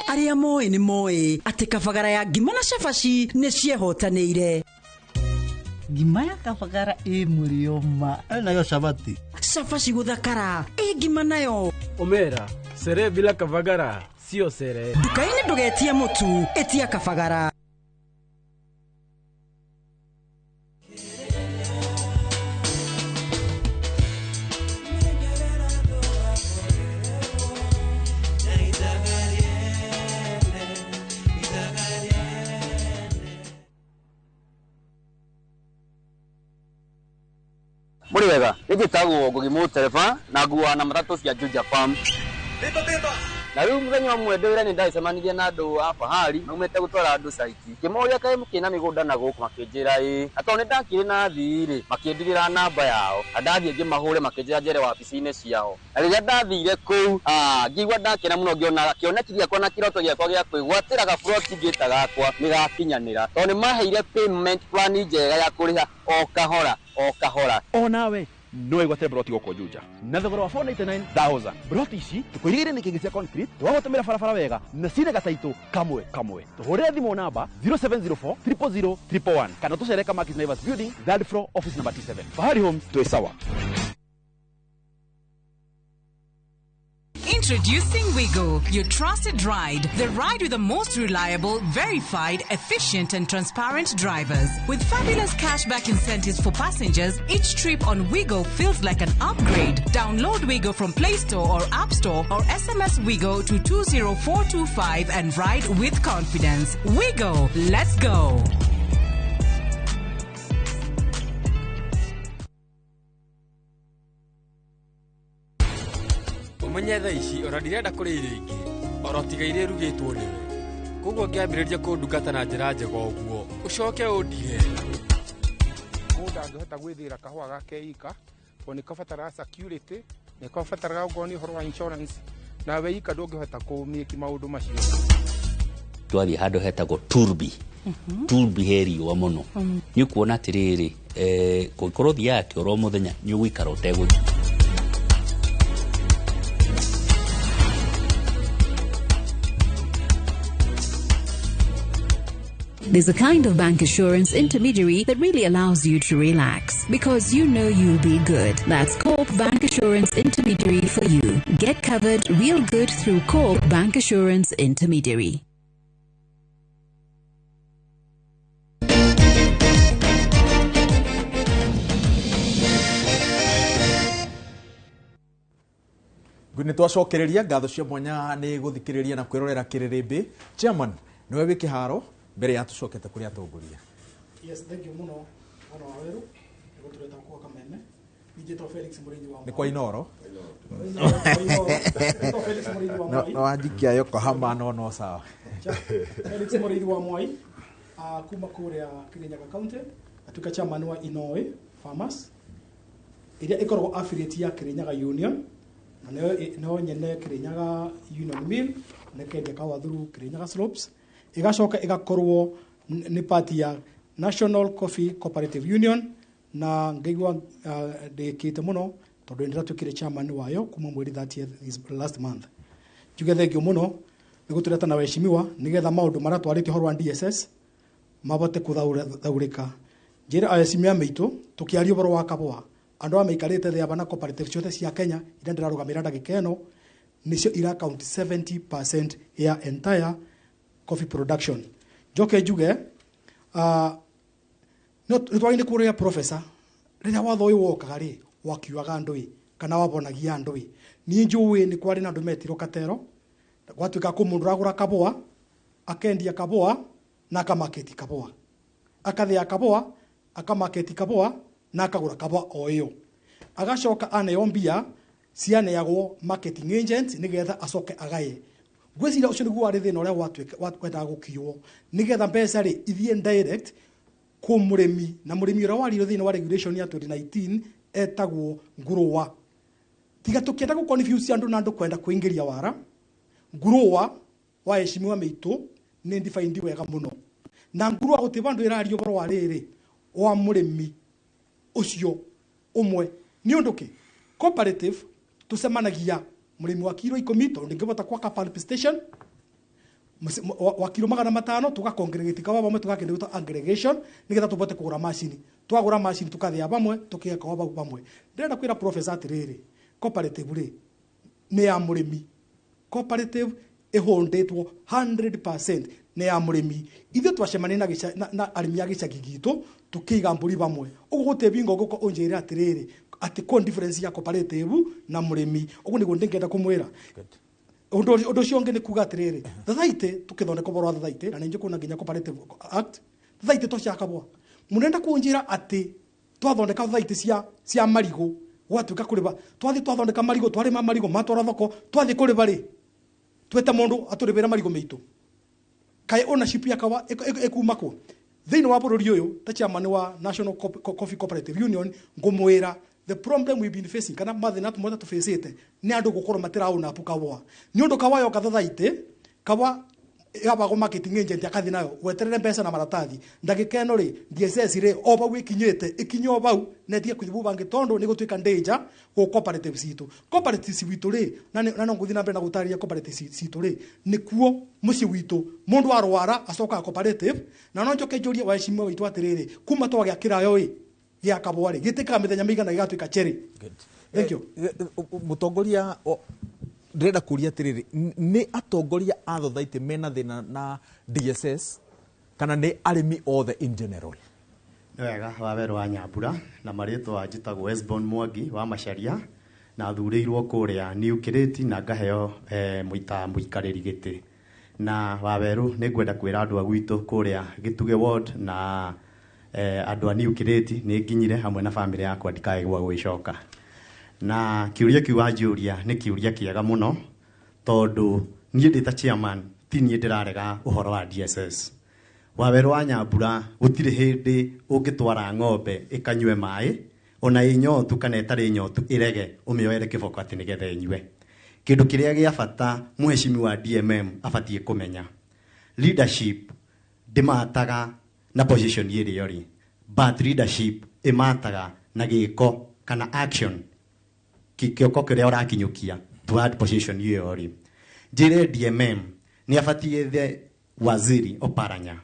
Arĩa moĩ nĩ moĩ atĩ kabagara ya ngima na cabaci nĩ ciehotanĩire. Ngima ya kabagara ĩ mũrĩo ma nayo cabati cabaci gũthakara ĩ ngima nayo Omera, sere bila kabagara sio sere. Nduka-inĩ ndũgetie mũtu, ĩtia kabagara. Muri wega, njĩtagwo Ngugi Mũtereba na nguaga na matatũ cia Juja Farm. Na rĩu mũthenya ũmwe ndĩ wĩra nĩ ndacemanirie na andũ a Fahari maumĩte gũtwara andũ caiti. Ngĩmoria kaĩ mũkĩna mĩgũnda na gũkũ makĩnjĩra ĩĩ. Na tondũ nĩ ndakĩrĩ na athii rĩ, makĩndigĩra namba yao. Na ndathiĩ ngĩmahũre makĩnjĩra njere wabici-inĩ ciao. Na rĩrĩa ndathire kũu, ngĩigua ndakena mũno ngĩona kĩoneki gĩakwa na kĩroto gĩakwa gĩa kwĩgwatĩra gaburoti ngĩta gakwa nĩ gakinyanĩra. Tondũ nĩ maheire payment plan njega ya kũrĩha o kahora o kahora. Onawe no wĩgwatĩre broti gũkũ Juja na thogora wa 499,000. Broti ici tũkũirigĩire nĩ kĩngĩ cia concrete tũgagũtũmĩra barabara wega na cina gataitũ kamwe kamwe. Tũhũrĩre thimũ namba 0704 000 111 kana tũcere Kamakis Naivas Building, third floor, office number T7. Fahari Homes, twĩ sawa. Introducing Wigo, your trusted ride. The ride with the most reliable, verified, efficient and transparent drivers. With fabulous cashback incentives for passengers, each trip on Wigo feels like an upgrade. Download Wigo from Play Store or App Store or SMS Wigo to 20425 and ride with confidence. Wigo, let's go. Ũmenye thaa ici ona ndirenda kũrĩa irio ingĩ oro tiga iria irugĩtwo nĩwe. Koguo ngĩambĩrĩria kũndungata na njĩra njega ũguo ũcoke ũndige. Mũndũ angĩhota gwĩthĩra kahũa gake ika tondũ nĩ kabataraga security, nĩ kabataraga okorwo nĩ ũhoro wa insurance, nawe ika ndũngĩhota kũmĩki maũndũ macio. Twathiĩ handũ hetagwo Turbi. Turbi he riũa mũno. Nĩ ũkuona atĩrĩrĩ, kũngĩkorwo ũthiaga kĩoro o mũthenya nĩ ũgũikara ũtegũthiĩ. There's a kind of bank assurance intermediary that really allows you to relax because you know you'll be good. That's Corp Bank Assurance Intermediary for you. Get covered real good through Corp Bank Assurance Intermediary. Nĩ twacokereria ngatho cia mwanya nĩ gũthikĩrĩria na kwĩrorera kĩrĩrĩmbĩ. Chairman, nĩwe wĩ kĩharo mbere ya tucokete kũrĩa atongoria. Yes, thank you mũno mwana wa Weru nĩ gũtũreta kwa Kameme. Njĩtwo Felix Mũrĩithi wa Nĩ kwa Inoro. Njĩtwo Felix Mũrĩithi wa Mwai. No wanjikia Yokohama no sawa. Felix Mũrĩithi wa Mwai kuma kũrĩa Kirinyaga County, atuĩka chairman wa Inoe Farmers ĩrĩa ĩkoragwo affiliate ya Kirinyaga Union na nĩyo nyene Kirinyaga Union Mill na ĩkendia kahũa through Kirinyaga Slopes, ĩgacoka ĩgakorwo nĩ part ya National Coffee Cooperative Union na ngaigua ndĩkĩte mũno tondũ nĩndĩratuĩkire chairman wayo kuma mweri 30th this last month. Njuge thengio mũno nĩ gũtũreta na waheshimiwa nĩgetha maũndũ marĩa twarĩtie ũhoro wa DSS mabote kũthaũrĩka. Njĩre aheshimiwa maitũ tũkĩaria ũhoro wa kahũa andũ aya maikarĩte thĩ aba na cooperative ciothe cia Kenya iria ndĩrarũgamĩrĩra ndagĩka ĩno nĩcio ira count 70% ya entire coffee production. Njoke njuge no twagĩrĩire kũrĩa professor rĩrĩa watho ũyũ wokaga rĩ wakiuaga andũ ĩ kana wabonagia andũ ĩ. Niĩ njũĩ nĩ kwarĩ na andũ metirwo katero, gwatuĩka kũ mũndũ ũragũra kabũa akendia kabũa na akamaketi kabũa, akathĩa kabũa akamaketi kabũa na akagũra kabũa o ĩyo, agacoka aneo mbia cianeagwo marketing agent nĩgetha acoke agaye. Ngwĩciria ũcio nĩguo warĩ thĩna ũrĩa wendaga gũkiuo, nĩgetha mbeca rĩ ithiĩ direct kũ mũrĩmi, na mũrĩmi ũrĩa waririo thĩinĩ wa regulation ya 2019 etagwo ngũrũa. Tiga tũkĩenda gũ confuse andũ na andũ kwenda kũingĩria wara, ngũrũa wa heshimiwa mĩitũ nĩ defined wega mũno, na ngũrũa gũtirĩ vandũ ĩraria ũhoro wa rĩrĩ wa mũrĩmi ũcio ũmwe. Nĩ ũndũ kĩ cooperative tũcemanagia mũrĩmi wa kiro 10 tondũ ndĩngĩhota gwaka pulp station, wa kiro 500 tũgakongregate kawa vamwe, tũgakĩndũ gĩtwo aggregation nĩgetha tũbote kũgũra macini. Twagũra macini tũkathĩa vamwe, tũkĩga kawa vau vamwe. Ndĩrenda kwĩra professor atĩrĩrĩ, cooperative rĩ nĩ ya mũrĩmi. Cooperative ĩhũndĩtwo 100% nĩ ya mũrĩmi. Ithuĩ twacemania na arĩmi a gĩcagi gitũ tũkĩiga mbũri vamwe. Ũguo gũtirĩ bingo ũgũka ũnjĩre atĩrĩrĩ atĩ kũ difference ya cooperative na mũrĩmi. Ũguo nĩguo ndĩngĩenda kũmwĩra. Ũndũ ũcio ũngĩ nĩ kuga atĩrĩrĩ, thathaitĩ tũkĩthondeka ũhoro wa thathaitĩ, na nĩ njũkuona nginya Cooperative Act, thathaitĩ tũciakabwa. Mũrenda kũnjĩra atĩ twathondeka thathaitĩ cia marigũ gwatuĩka kũrĩba, twathiĩ twathondeka marigũ, twarĩma marigũ matwara thoko, twathiĩ kũrĩba rĩ twete mũndũ atũrĩbĩre marigũ meitũ, kaĩ ownership ya kawa ĩkuma kũ? Thĩinĩ wa bũrũri ũyũ ta chairman wa National Coffee Cooperative Union ngũmwĩra the problem we've been facing kana mathĩna tũmwe tũbĩcĩte nĩ andũ gũkorwo matĩraũna apu kawa. Nĩ ũndũ kawa yoka thathaitĩ, kawa yabagwo marketing agent akathi nayo weterere mbeca na maratathi, ndagĩka ĩno rĩ DSS rĩ o bau ĩkinyĩte ĩkinye o bau na ĩtige kũthiĩ bau bangĩ, tondũ nĩ gũtuĩka danger gũ cooperative citũ. Cooperative citũ rĩ, na no ngũthiĩ na mbere na gũtarĩria cooperative citũ rĩ, nĩkuo mũciĩ witũ mũndũ arwara acokaga cooperative. Na no njoke njũrie waheshimiwa witũ atĩrĩrĩ, kuma twagĩa kĩrayo ĩ gĩa kabũa rĩ gĩtĩkaga mĩthenya mĩigana gĩgatuĩka cherry? Thank you. Mũtongoria, ndĩrenda kũria atĩrĩrĩ, nĩ atongoria a thothaitĩ mena thĩna na DSS kana nĩ arĩmi othe in general? Nĩ wega wa Werũ wa Nyambura, na marĩtwa njĩtagwo Esbon Mwangi wa Macharia, na thurĩirwo kũrĩa New Kiriti na ngaheo mũita mũikarĩri gĩtĩ. Na Wawerũ nĩ ngwenda kwĩra andũ a gwitũ kũrĩa Gĩtugĩ ward na andũ a New Kiriti nĩ nginyire hamwe na bamĩrĩ yakwa ndikae gwa gwĩcoka. Na kĩũria kĩu wanjũria nĩ kĩũria kĩega mũno, tondũ niĩ ndĩ ta chairman ti niĩ ndĩrarega ũhoro wa DSS. Wawerũ wa Nyambura gũtirĩ hĩndĩ ũngĩtwara ng'ombe ĩkanyue maĩ ona ĩ nyotu kana ĩtarĩ nyotu ĩrege ũmĩoere kĩboko atĩ nĩgetha ĩnyue. Kĩndũ kĩrĩa gĩa bata mũheshimiwa DMM abatiĩ kũmenya, leadership ndĩmataga na position ĩrĩa ũrĩ, but leadership ĩmataga na gĩko kana action, kĩoko kĩrĩa ũrakinyũkia toward position ĩyo ũrĩ. Njĩre DMM nĩ abatiĩ the waziri Oparanya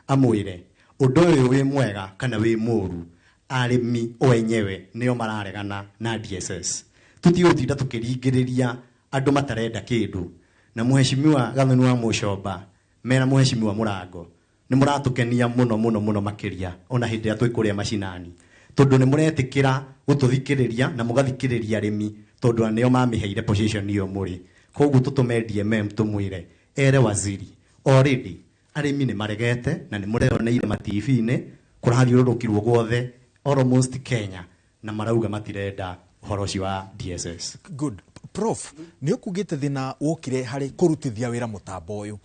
amwĩre ũndũ ũyũ wĩ mwega kana wĩ mũũru, arĩmi o enyewe nĩo mararegana na DSS. Tũtigũtinda tũkĩringĩrĩria andũ matarenda kĩndũ. Na mũheshimiwa Gathoni wa Mũcomba mena mũheshimiwa Mũrango nĩ mũratũkenia mũno mũno mũno makĩria ona hĩndĩ ĩrĩa twĩ kũrĩa macinani, tondũ nĩ mũretĩkĩra gũtũthikĩrĩria na mũgathikĩrĩria arĩmi, tondũ nĩo mamĩheire position ĩyo mũrĩ. Koguo tũtũme DMM tũmwĩre ere waziri already arĩmi nĩ maregete na nĩ mũreoneire ma TV-inĩ kũrathiũrũrũkirwo guothe almost Kenya, na marauga matirenda ũhoro ũcio wa DSS. Good. Prof, nĩ ũkugĩte thĩna wokire harĩ kũrutithia wĩra mũtambo ũyũ.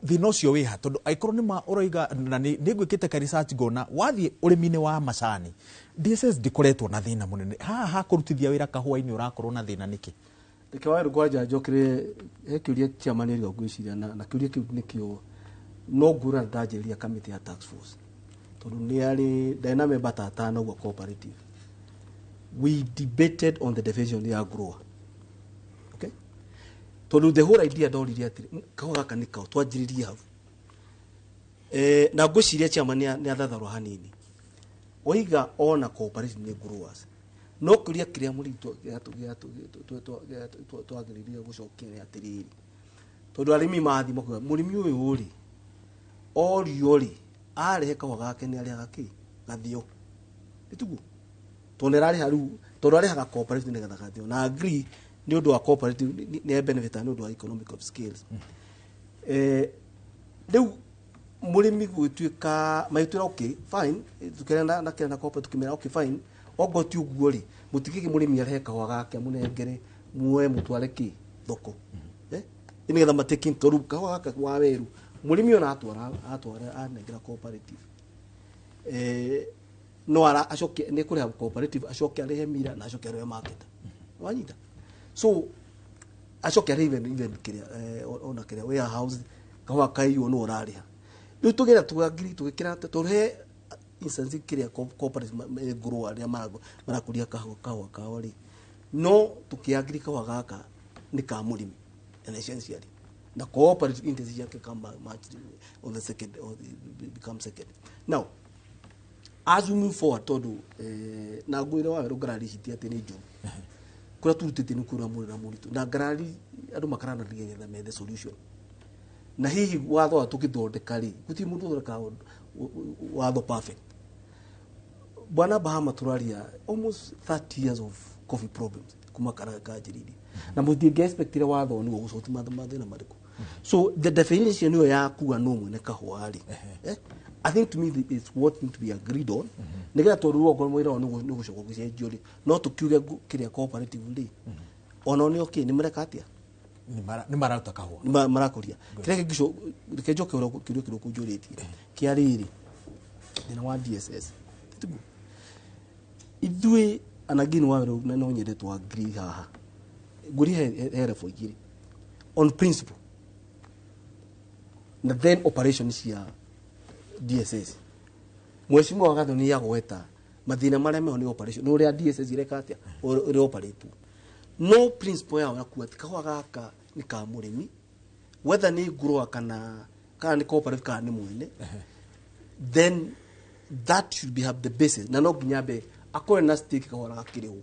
Thĩna ũcio wĩ ha? Tondũ angĩkorwo nĩ ma ũroiga, na nĩ ngwĩkĩte ka research ngona wathiĩ ũrĩmi-inĩ wa macani DSS ndĩkoretwo na thĩna mũnene. Haha ha kũrutithia wĩra kahũa-inĩ ũrakorwo na thĩna nĩkĩ? Reke Wawerũ kwanja njokere he kĩũria chairman ĩrĩa ngwĩciria na kĩũria kĩu nĩkĩo no ngũra ndanjĩrĩria kamĩtĩ ya task force, tondũ nĩ arĩ ndarĩ na member ta atano ũguo cooperative. We debated on the definition ya grower. Okay? Tondũ the whole idea ndoririe atĩrĩ, kahũa gaka nĩ kao, twanjĩrĩrie hau. Na ngwĩciria chairman nĩ athatharwo hanini. Oiga ona cooperative nĩ growers. No kĩũria kĩrĩa mũritũ twagĩrĩire gũcokia nĩ atĩrĩrĩ, tondũ arĩmi mathiĩ makuga mũrĩmi ũyũ rĩ Orio rĩ, arehe kahũa gake nĩ arĩhaga kĩ gathio, nĩtiguo? Tondũ nĩ ararĩha rĩu, tondũ arĩhaga cooperative nĩgetha gathio, na agree nĩ ũndũ wa cooperative nĩ benefit nĩ ũndũ wa economic of scales. Rĩu mũrĩmi gwĩtuĩka magĩtwĩra okay fine, tukĩra na kĩra na cooperative tukĩmera okay fine, okorwo ti ũguo rĩ, mũtigĩke mũrĩmi arehe kahũa gake mũnengere muoe mũtware kĩ thoko, nĩgetha mateki, tondũ kahũa gaka wa weru mũrĩmi ona atwara anengera cooperative, no ara acoke nĩ kũrĩha cooperative, acoke arĩhe mira na acoke arĩhe market, wanyita? So acoke arĩhe even kĩrĩa ona kĩrĩa warehouse kahũa kaiywo no ũrarĩha. Rĩu tũgĩra tũgagiri tũgĩkĩra tondũ he instance kĩrĩa cooperative grower arĩa marakũria kahũa kao rĩ, no tũkĩagiri kahũa gaka nĩ ka mũrĩmi and essentially na cooperative interest yake come much on the second or become second. Now as we move forward, tondũ na ngwĩre wa werũ ngarari ici ti atĩ nĩ njũru, kũrĩa turutĩte nĩ kũrĩa mũrĩ na mũritũ na ngarari andũ makaranĩria getha methe solution, na hihi watho wa tũkĩthondeka rĩ, gũtirĩ mũndũ ũthondekaga watho perfect. Bwana Bahama, tũraria almost 30 years of coffee problems kuma kanjĩrĩirie, na mũtingĩ expectire watho nĩguo gũcoti mathĩna marĩkũ. So the definition ĩyo ya kuga no mwene kahũa rĩ, I think to me it's what need to be agreed on, nĩgetha tondũ rĩu okorwo mwĩra nĩ gũcoka gũcenjio rĩ, no tũkiuge kĩrĩa cooperative rĩ, onao nĩ okay, nĩ mareka atĩa? Nĩ mararuta kahũa. Nĩ marakũria kĩrĩa kĩngĩco. Reke njoke ũrĩa kĩũria kĩrĩa ũkũnjũrĩtie kĩa rĩrĩ, thĩna wa DSS, tiguo? Ithuĩ anagini wa werũ na no nyende tũ agree haha, ngũri he level igĩrĩ, on principle na then operation cia DSS. Mheshimiwa Wagatho nĩ agweta mathĩna marĩa meho nĩ operation, nĩ ũrĩa DSS ireka atĩa, ũrĩa operate, no principle yao yaku atĩ kahũa gaka nĩ ka mũrĩmi, whether nĩ grower kana nĩ cooperative kana nĩ mwene, then that should be have the basis, na no nginya mbe akorwo na stake kahũa gakĩrĩhwo.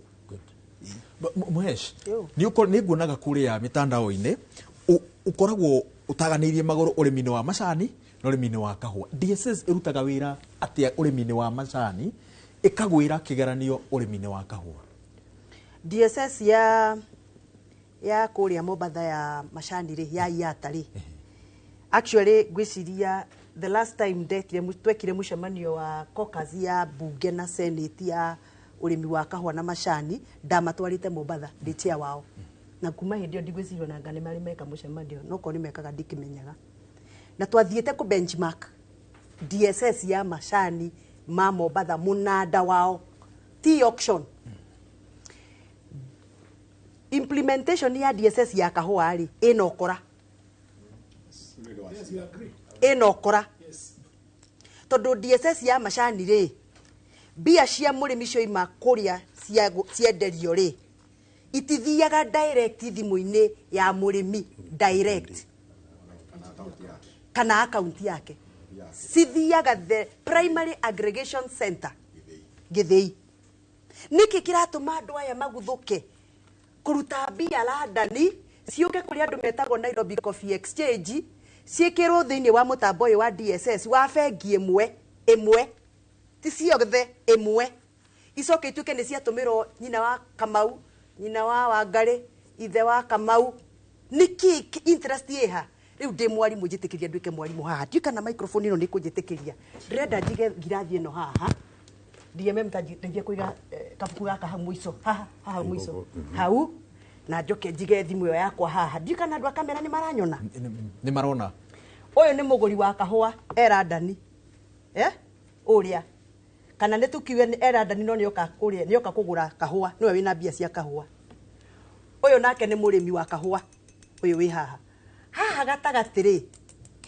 Muhesh, nĩ nguonaga kũrĩa mĩtandao-inĩ ũkoragwo ũtaganĩirie magũrũ ũrĩmi-inĩ wa macani na ũrĩmi-inĩ wa kahũa. DSS ĩrutaga wĩra atĩa ũrĩmi-inĩ wa macani ĩkagwĩra kĩgeranio ũrĩmi-inĩ wa kahũa? DSS ya kũrĩa Mombatha ya macani rĩ, ya IATA rĩ, actually ngwĩciria the last time ndekire twekire mũcemanio wa caucus ya bunge na senate ya ũrĩmi wa kahũa na macani, ndamatwarĩte Mombatha ndĩ chair wao, na kuma hĩndĩ ĩyo ndigwĩciria ona anga nĩ marĩ meka mũcemanio, no korwo nĩ mekaga ndikĩmenyaga. Na twathiĩte kũ benchmark DSS ya macani ma Mombatha, mũnanda wao ti auction. Implementation ya DSS ya kahũa rĩ, ĩna ũkora. Yes, we agree. Ĩna ũkora tondũ DSS ya macani rĩ, mbia cia mũrĩmi cioima kũrĩa cienderio rĩ, itithiaga direct thimũ-inĩ ya mũrĩmi direct kana akaunti yake, cithiaga the primary aggregation center Gĩthĩi. Nĩkĩ kĩratũma andũ aya maguthũke kũruta mbia London ciũke kũrĩ andũ metagwo Nairobi Coffee Exchange, ciĩkĩrwo thĩinĩ wa mũtambo ũyũ wa DSS wa bengi ĩmwe ĩmwe, ti ciothe, ĩmwe, icoke ituĩke nĩ ciatũmĩrwo nyina wa Kamau, nyina wa Wangarĩ, ithe wa Kamau? Nĩkĩ interest ĩha? Rĩu ndĩ mwarimũ, njĩtĩkĩria nduĩke mwarimũ haha, ndiũĩ kana microphone ĩno nĩ kũnjĩtĩkĩria. Ndĩrenda njige ngirathi ĩno haha. DMM ndeithia kũiga kabuku gaka hau mũico, haha haha mũico hau, na njoke njige thimũ ĩyo yakwa haha. Ndiũĩ kana andũ a kamera nĩ maranyona. Nĩ marona. Ũyũ nĩ mũgũri wa kahũa e London, ũrĩa kana nĩ tũkiuge nĩ e London, no nĩoka kũrĩa, nĩoka kũgũra kahũa, nĩwe wĩna mbia cia kahũa. Ũyũ nake nĩ mũrĩmi wa kahũa ũyũ wĩ haha. Haha gatagatĩ rĩ,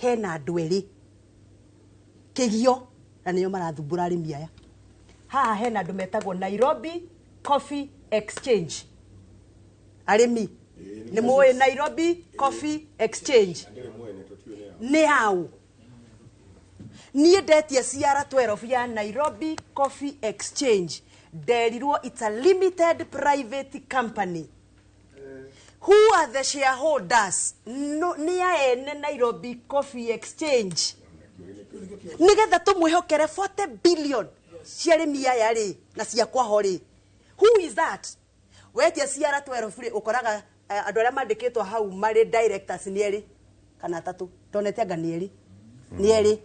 hena andũ erĩ kĩgio, na nĩo marathumbũra arĩmi aya. Haha hena andũ metagwo Nairobi Coffee Exchange. Arĩmi nĩ mũĩ Nairobi Coffee Exchange nĩ hau? Niĩ ndetia CR12 ya Nairobi Coffee Exchange, nderirwo it's a limited private company. Who are the shareholders? No, nĩ a ene Nairobi Coffee Exchange. Nigetha tumwihokere 40 billion cia arĩmi aya rĩ na cia kwaho rĩ. Who is that? Wetia ciara 12 rĩ ũkoraga andũ arĩa mandĩkĩtwo hau marĩ directors nĩ erĩ kana atatũ, tonete anga nĩ erĩ, nĩ erĩ.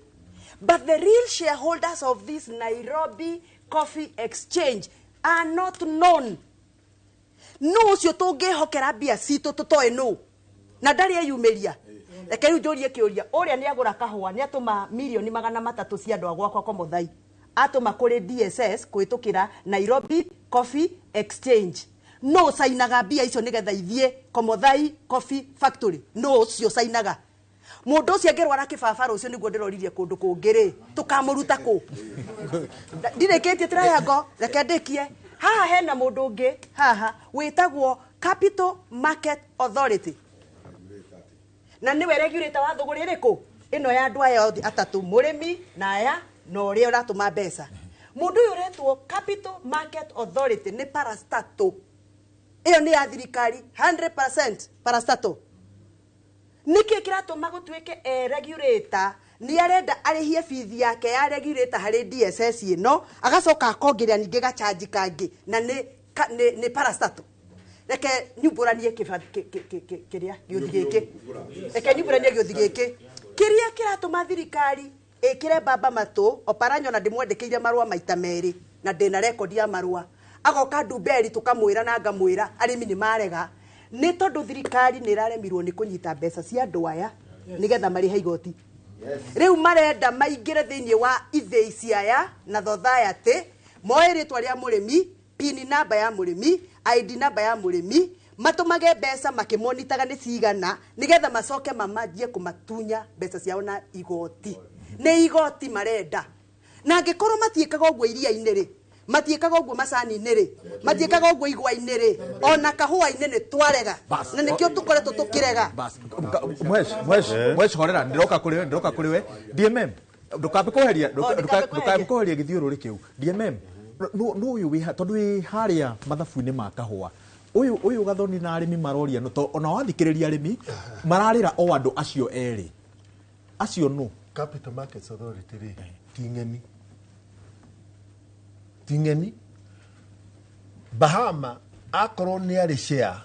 But the real shareholders of this Nairobi Coffee Exchange are not known. Nũ ũcio tũngĩhokera mbia citũ tũtoĩ nũ na ndarĩ eyumĩria. Reke rĩu njũrie kĩũria, ũrĩa nĩ agũra kahũa nĩ atũma mirioni 300 cia andũ a gwakwa kwa Mũthai, atũma kũrĩ DSS kũhĩtũkĩra Nairobi Coffee Exchange. Nũ cainaga mbia icio nĩgetha ithiĩ Komothai Coffee Factory? Nũ ũcio cainaga? Mũndũ ũcio angĩrwara kĩbaba rũciũ nĩguo ndĩroririe kũndũ kũngĩ rĩ, tũkamũruta kũ? Ndirĩkĩtie triangle, reke ndĩkie. Haha hena mũndũ ũngĩ haha wĩtagwo Capital Market Authority, na nĩwe regulator wa thũgũrĩ ĩrĩkũ ĩno ya andũ aya othe atatũ, mũrĩmi na aya na ũrĩa ũratũma mbeca. Mũndũ ũyũ ũretwo Capital Market Authority nĩ parastatal, ĩyo nĩ ya thirikari 100% parastatal. Nĩkĩ kĩratũma gũtuĩke regulator? Nĩ arenda arĩhie bithi yake ya regulator harĩ DSS ĩno, agacoka akongerera ningĩ gachanji kangĩ na nĩ parastatal. Reke nyumbũranie kĩrĩa gĩũthi gĩkĩ, reke nyumbũranie gĩũthi gĩkĩ kĩrĩa kĩratũma thirikari ĩkĩre baba matũ. Oparanya ona ndĩmwandĩkĩire marũa maita merĩ na ndĩna rekondi ya marũa, agoka Ndumberi tũkamwĩra na ngamwĩra arĩmi nĩ marega, nĩ tondũ thirikari nĩ ĩraremirwo nĩ kũnyita mbeca cia andũ aya nĩgetha marĩhe igoti. Rĩu marenda maingĩre thĩinĩ wa ithĩi ciaya na society, moe rĩtwa rĩa mũrĩmi, PIN namba ya mũrĩmi, ID namba ya mũrĩmi, matũmage mbeca makĩmonitaga nĩ cigana nĩgetha macoke mamanjie kũmatunya mbeca ciao na igoti. Nĩ igoti marenda. Na angĩkorwo matiĩkaga ũguo iria-inĩ rĩ, matiĩkaga ũguo macani-inĩ rĩ, matiĩkaga ũguo igwa-inĩ rĩ, ona kahũa-inĩ nĩ twarega. Na nĩkĩo tũkoretwo tũkĩrega. Mwesh horera, ndĩroka kũrĩ we, ndĩroka kũrĩ we. DMM, ndũkambe kweheria, ndũkambe kweheria gĩthiũrũrĩ kĩu. DMM, nũ ũyũ wĩ tondũ wĩ harĩa mathabu-inĩ ma kahũa, ũyũ Gathoni na arĩmi maroria, ona wathikĩrĩria arĩmi mararĩra o andũ acio erĩ. Acio nũ? Capital Markets Authority rĩ, ti ng'eni. Ti ng'eni. Bahama akorwo nĩ arĩ share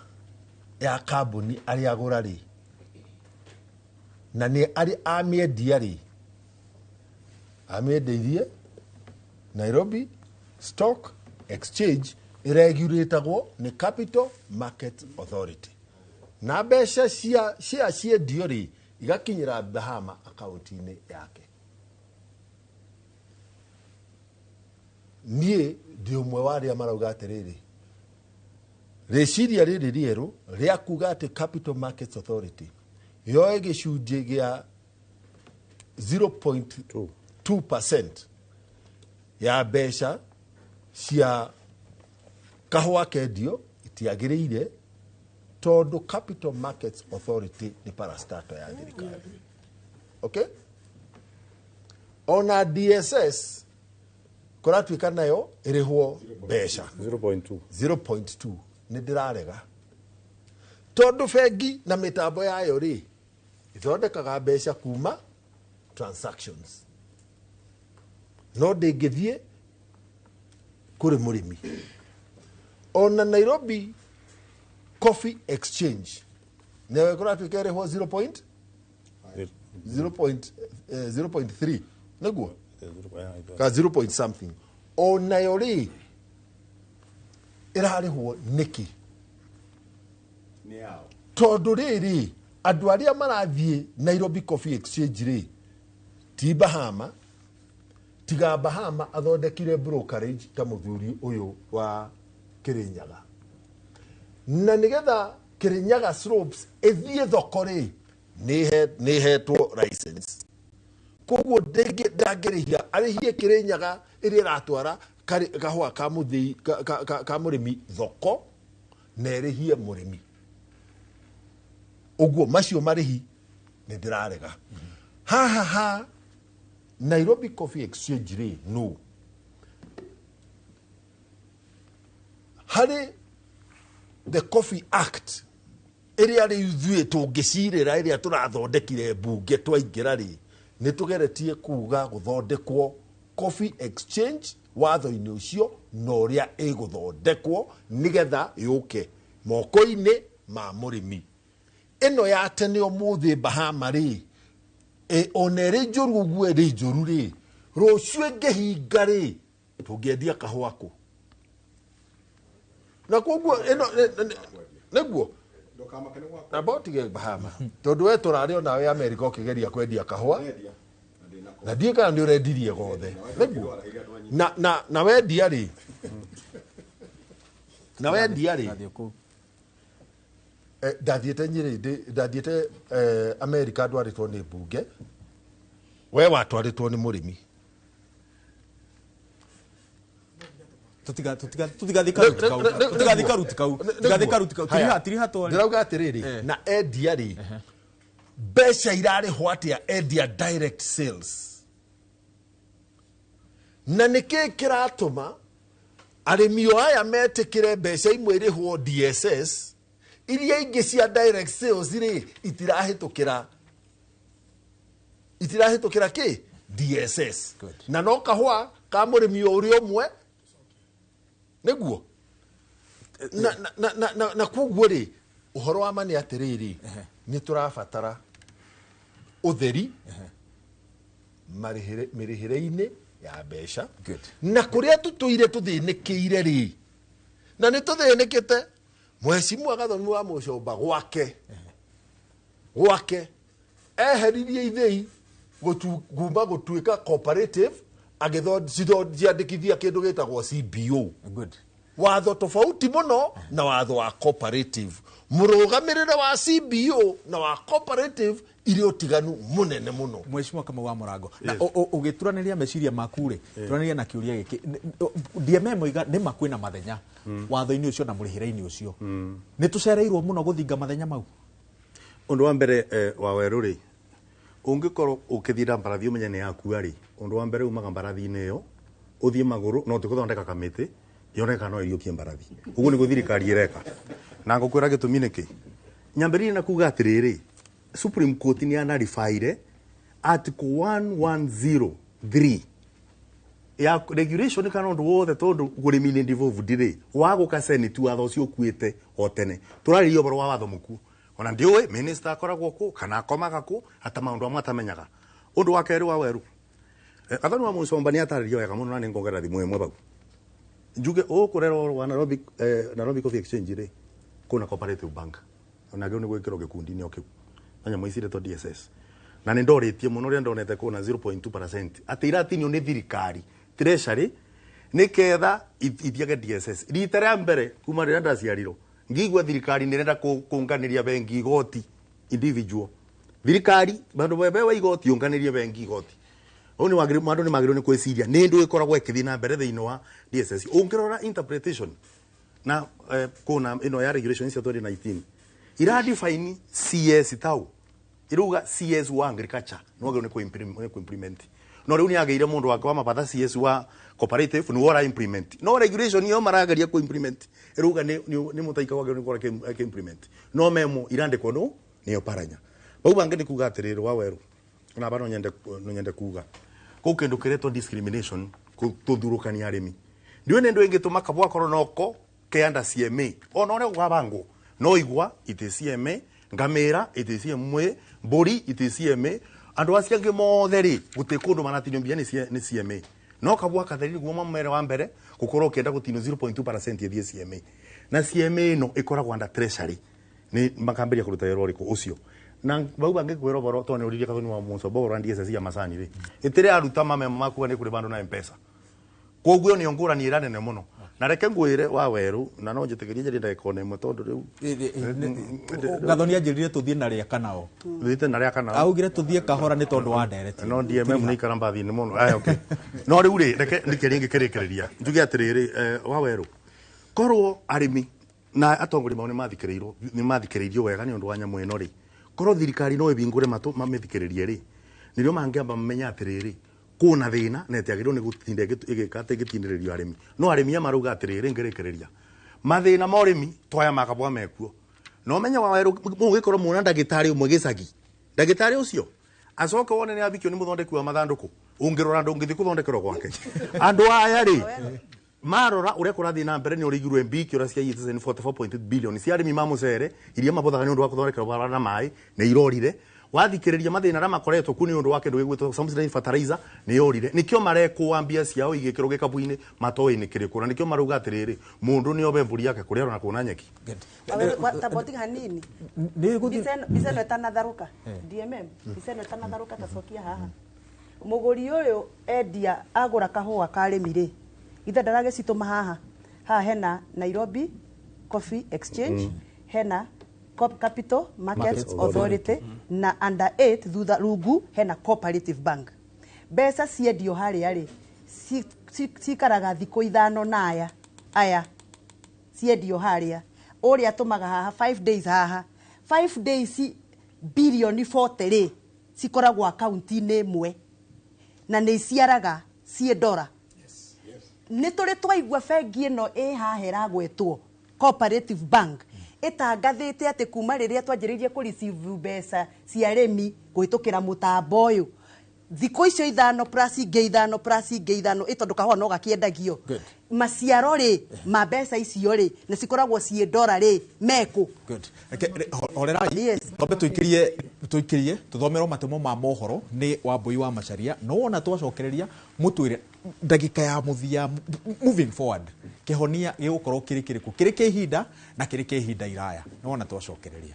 ya kambuni arĩ agũra rĩ, na nĩ arĩ amĩendia rĩ, amĩendeirie Nairobi Stock Exchange ĩregulatagwo nĩ Capital Market Authority, na mbeca cia share ciendio rĩ igakinyĩra Bahama akaunti-inĩ yake. Niĩ ndĩ ũmwe wa arĩa marauga atĩrĩrĩ, rĩciria rĩrĩ rĩerũ rĩa kuga atĩ Capital Markets Authority yoe gĩcunjĩ gĩa 0.2% ya mbeca cia kahũa kendio itiagĩrĩire, tondũ Capital Markets Authority nĩ parastatal ya thirikari. Okay? Ona DSS kũratuĩka nayo ĩrĩhwo mbeca 0.2 0.2 nĩ ndĩrarega, tondũ bengi na mĩtambo yayo rĩ ithondekaga mbeca kuma transactions, no ndĩngĩthiĩ kũrĩ mũrĩmi. Ona Nairobi Coffee Exchange nayo ĩkũratuĩka ĩrĩhwo 0.3 nĩguo ka 0 point something, onayo rĩ ĩrarĩhwo nĩkĩ? Tondũ rĩrĩ andũ arĩa marathiĩ Nairobi Coffee Exchange rĩ ti Bahama, tiga Bahama athondekire brokerage ta mũthuri ũyũ wa Kirinyaga, na nĩgetha Kirinyaga Slopes ĩthiĩ thoko rĩ nĩ ĩhetwo license, koguo ndangĩrĩhia, arĩhie Kirinyaga ĩrĩa ĩratwara kahũa ka mũthĩi ka mũrĩmi thoko na ĩrĩhie mũrĩmi. Ũguo macio marĩhi nĩ ndĩrarega. Haha ha Nairobi Coffee Exchange rĩ, no harĩ the Coffee Act ĩrĩa rĩu ithuĩ tũngĩcirĩra, ĩrĩa tũrathondekire mbunge twaingĩra rĩ, Nĩ tũgeretie kuga gũthondekwo coffee exchange watho-inĩ ũcio na ũrĩa ĩgũthondekwo nĩgetha yũke moko-inĩ ma mũrĩmi. Ĩno ya tene ũmũthĩ Bahama rĩ, ona ĩrĩ njũru ũguo ĩrĩ njũru rĩ, rũciũ ĩngĩhinga rĩ, tũngĩendia kahũa kũ? Na koguo ĩno nĩguo namba ũtige Bahama tondũ we tũrarĩ onawe Amerika ũkĩgeria kwendia kahũa na ndiĩ kana nĩ ũrendirie gothe nĩguo na wendia rĩ, na wendia rĩ, ndathiĩte Nyĩrĩ, ndathiĩte Amerika ndwarĩtwo nĩ mbunge, we watwarĩtwo nĩ mũrĩmi. Tutigathi karuti kau, tutigathi karuti kau, tiriha twari. Ndĩrauga atĩrĩrĩ, na endia rĩ, mbeca irarĩhwo atĩa endia direct sales? Na nĩkĩ kĩratũma arĩmi o aya metĩkĩre mbeca imwe irĩhwo DSS, iria ingĩ cia direct sales rĩ itirahĩtũkĩra kĩ? DSS. Na no kahũa ka mũrĩmi o ũrĩa ũmwe nĩguo. Na koguo rĩ, ũhoro wa ma nĩ atĩrĩrĩ, nĩ tũrabatara ũtheri mĩrĩhĩre-inĩ ya mbeca na kũrĩa tũtũire tũthĩnĩkĩire rĩ, na nĩ tũthĩnĩkĩte. Mheshimiwa Gathoni wa Mũcomba gwake eheririe ithĩi kuma gũtuĩka cooperative agĩciandĩkithia kĩndũ gĩtagwo CBO. Good. Watho tofauti mũno na watho wa cooperative. Mũrũgamĩrĩre wa CBO na wa cooperative irĩ ũtiganu mũnene mũno. Mheshimiwa Kamau wa Mũrango, na ũgĩturanĩria meciria maku rĩ, turanĩria na kĩũria gĩkĩ. DMM oiga nĩ ma kwĩna mathenya watho-inĩ ũcio na mũrĩhĩre-inĩ ũcio. Nĩ tũcereirwo mũno gũthinga mathenya mau? Ũndũ wa mbere wa werũ rĩ, ũngĩkorwo ũkĩthiĩ na mbarathi ũmenye nĩ yakua rĩ, ũndũ wa mbere umaga mbarathi-inĩ ĩyo ũthiĩ magũrũ, no ti gũthondeka kamĩtĩ yoneka no ĩriũkie mbarathi. Ũguo nĩguo thirikari ĩreka. Na ngũkwĩra gĩtũmi nĩkĩ. Nyambĩrĩrie na kuga atĩrĩrĩ, Supreme Court nĩ yanaribaire Article 1103 ya regulation kana ũndũ wothe tondũ ũrĩmi nĩ devolved rĩ, wa gũka Senate watho ũcio ũkuĩte o tene. Tũrarĩria ũhoro wa watho mũkuũ. Ona ndiũĩ minister akoragwo kũ kana akomaga kũ ata maũndũ amwe atamenyaga. Ũndũ wa kerĩ wa werũ, Gathoni wa Mũcomba nĩ atarĩria wega mũno na nĩ ngongerera thimũ ĩmwe bau. Njuge ũkũrerwo wa Nairobi, Nairobi Coffee Exchange rĩ, kũna Cooperative Bank. Ona ngĩo nĩ gwĩkĩrwo gĩkundi-inĩ o kĩu. Na nyamũ ici iretwo DSS. Na nĩ ndorĩtie mũno ũrĩa ndonete kũna 0.2% atĩ iratinio nĩ thirikari treasury nĩketha ithiage DSS. Rita rĩa mbere kuma rĩrĩa ndaciarirwo ngĩigua thirikari nĩ ĩrenda kũnganĩria bengi igoti individual. Thirikari bandũ bebewe igoti yũnganĩrie bengi igoti. Ũũ nĩ wagĩrĩirwo, andũ nĩ magĩrĩirwo nĩ gwĩciria nĩ ndũ ĩkoragwo ĩkĩthiĩ na mbere thĩinĩ wa DSS. Ũngĩrora interpretation na kũna ĩno ya regulation cia 2019 ira define CS tau iruga CS wa agriculture no wagĩrĩirwo nĩ kũ-implement. No rĩu nĩ agĩire mũndũ wake wa mabatha CS wa cooperative nĩ wora implement. No regulation ĩyo marageria kũ-implement iruga nĩ mũtaika wagĩrĩirwo nĩ gũkorwo akĩ-implement. No memo irandĩkwo no nĩyo paranya. Bau bangĩ nĩ kuga atĩrĩrĩ wa werũ na ba no nyende kuga kũu kĩndũ kĩretwo discrimination tũthurũkania arĩmi. Ndiũĩ nĩ ndũ ĩngĩtũma kabwa korwo noko ke under CMA ona ũrĩa gwabangwo no igwa iti CMA, ngamĩra iti CMA, mbũri iti CMA, andũ acio angĩ mothe rĩ gũtirĩ kũndũ maratinio mbia nĩ CMA. No kabwa katheri nĩguo mamere wa mbere gũkorwo ũkĩenda gũtinio 0.2% ĩthiĩ CMA. Na CMA ĩno ĩkoragwo under treasury nĩ makambĩrĩria kũruta wĩra ũrĩkũ ũcio. Na bau bangĩ kwĩra ũhoro tondũ nĩ ũririe Gathoni wa Mũcomba ũhoro wa DSS ya macani rĩ, ĩtĩrĩ aruta mamemo makuga nĩ kũrĩ bandũ na M-Pesa. Koguo ĩyo nĩyo ngũrani ĩrĩa nene mũno. Na reke ngwĩre wa werũ na no njĩtĩkĩrie njarie ndagĩka ona ĩmwe tondũ rĩu Gathoni anjĩrire tũthiĩ na rĩa kanao. Thiĩte na rĩa kanao. Augire tũthiĩ kahora nĩ tondũ wa ndereti. No DMM nĩ ikara mbathi-inĩ mũno. Aya, okay. No rĩu rĩ, reke ndikĩrie ngĩkĩrĩkĩrĩria. Njuge atĩrĩrĩ, wa werũ, korwo arĩmi na atongoria mao nĩ mathikĩrĩirio wega nĩ ũndũ wa nyamũ ĩno rĩ, korwo thirikari no ĩhingũre matũ mamĩthikĩrĩrie rĩ, nĩrĩo mangĩamba mamenye atĩrĩrĩ, kũna thĩna na ĩtiagĩrĩirwo nĩ gũtinda ĩgĩka atĩ ĩgĩtindĩrĩrio arĩmi. No arĩmi aya marauga atĩrĩrĩ, ngĩrĩkĩrĩria, mathĩna ma ũrĩmi twaya makabwa mekuo. No menye wa werũ, mũgĩkorwo muona ndagĩtarĩ ũmwe gĩcagi, ndagĩtarĩ ũcio Acoke wone nĩ abikio nĩ mũthondeki wa mathandũkũ. Ũngĩrora ndũngĩthiĩ kũthondekerwo gwake. Andũ aya rĩ marora uria kurathii na mbere ni urigirwe mbiki uria ciaiyite 44.8 billion cia arimi ma mucere iria mabothaga ni undu wa kuthondekerwo barabara na mai ni irorire. Wathikiriria mathina aria makoretwo ku ni undu wa kindu gigwitwo subsidized fertilizer ni yorire. Nikio marekwa mbia ciao igikirwo gikabu-ini matoi ni kiriku na nikio marauga atiriri mundu ni obe mburi yake kuria arona kuona nyeki. Taboti hanini mbica ĩno ĩtanatharũka DMM mbica ĩno ĩtanatharũka tacokia haha mũgũri ũyũ endia agũra kahũa ka arĩmi rĩ ithe ndaragĩcitũma haha haha hena Nairobi Coffee Exchange, hena Capital Markets Authority na under 8 thutha rungu hena Cooperative Bank. Mbeca ciendio harĩa rĩ cikaraga thikũ ithano na aya ciendio harĩa ũrĩa atũmaga haha 5 days haha 5 days bilioni 40 rĩ cikoragwo akaunti-inĩ ĩmwe na nĩ iciaraga ciĩ ndora. Nĩ tũrĩ twaigua bengi ĩno ĩ haha ĩragwetwo Cooperative Bank ĩtangathĩte atĩ kuma rĩrĩa twanjĩrĩirie kũ receive mbeca cia arĩmi kũhĩtũkĩra mũtambo ũyũ thikũ icio ithano plus ingĩ ithano plus ingĩ ithano ĩ tondũ kahũa no gakĩendagio maciaro rĩ ma mbeca icio rĩ na cikoragwo ciĩ ndora rĩ mekũ. Horerai twambe tuikirie tuthomerwo matemo ma mohoro ni Wambui wa Macharia no wona twacokereria mutwire ndagika ya muthia moving forward kihonia gigukorwo kiri kiriku kiri kia ihinda na kiri kia ihinda iraya no wona twacokereria.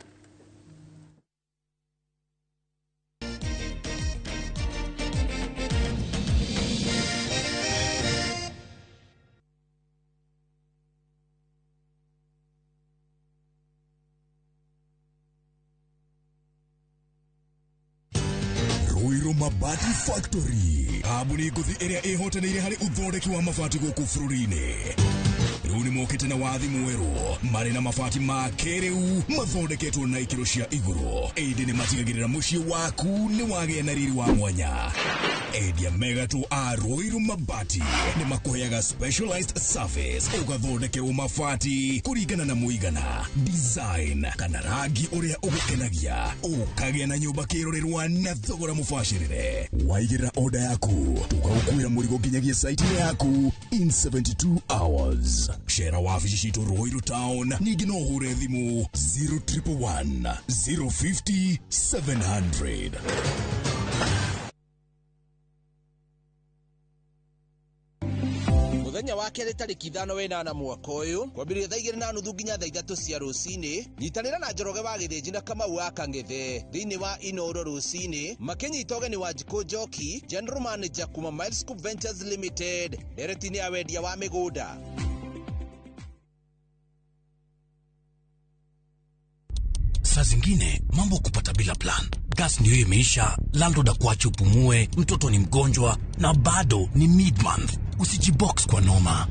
Mabati Factory kambuni ngũthi ĩrĩa ĩhotanĩire harĩ ũthondeki wa mabati gũkũ bũrũri-inĩ rĩu nĩ mokĩte na wathi mwerũ marĩ na mabati ma kĩrĩu mathondeketwo na ikĩro cia igũrũ ĩndĩ nĩ matigagĩrĩra mũciĩ waku nĩ wagĩa na riri wa mwanya. Endia megatũ a Ruiru Mabati nĩ makũheaga specialized service ũgathondekerwo mabati kũringana na mũigana design kana rangi ũrĩa ũgũkenagia ũkagĩa na nyũmba kĩrorerwa na thogora mũbacĩrĩre. Waigĩrĩra order yaku tũgagũkuĩra mũrigo nginyagia site-inĩ yaku in 72 hours. Cera wabici citũ Ruiru Town ningĩ no ũhũre thimũ 0111 050 700. Mũthenya wa kerĩ tarĩki 5 mwaka ũyũ kwambĩrĩria thaa 2:30 nginya thaa 3 cia rũcinĩ nyitanĩra na Njoroge wa Gĩthĩnji na Kamau wa Kang'ethe thĩinĩ wa Inooro rũcinĩ makĩnyita ũgeni wa Njikũ Njoki General Manager kuma Miles Scoop Ventures Limited ndereti-inĩ ya wendia wa mĩgũnda. Saa zingine mambo kupata bila plan. Gas ndio imeisha, landlord akuache upumue, mtoto ni mgonjwa na bado ni mid-month. Usijibox kwa noma.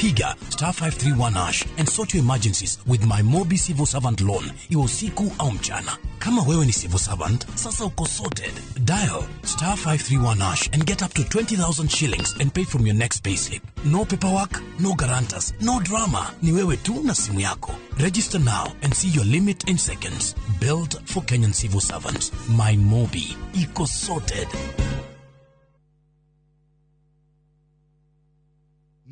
Piga star 531 hash and sort your emergencies with my Mobi Civil Servant Loan iwe usiku au mchana. Kama wewe ni civil servant, sasa uko sorted. Dial star 531 hash and get up to 20,000 shillings and pay from your next payslip. No paperwork, no guarantors, no drama. Ni wewe tu na simu yako. Register now and see your limit in seconds. Built for Kenyan civil servants. My Mobi. Iko sorted.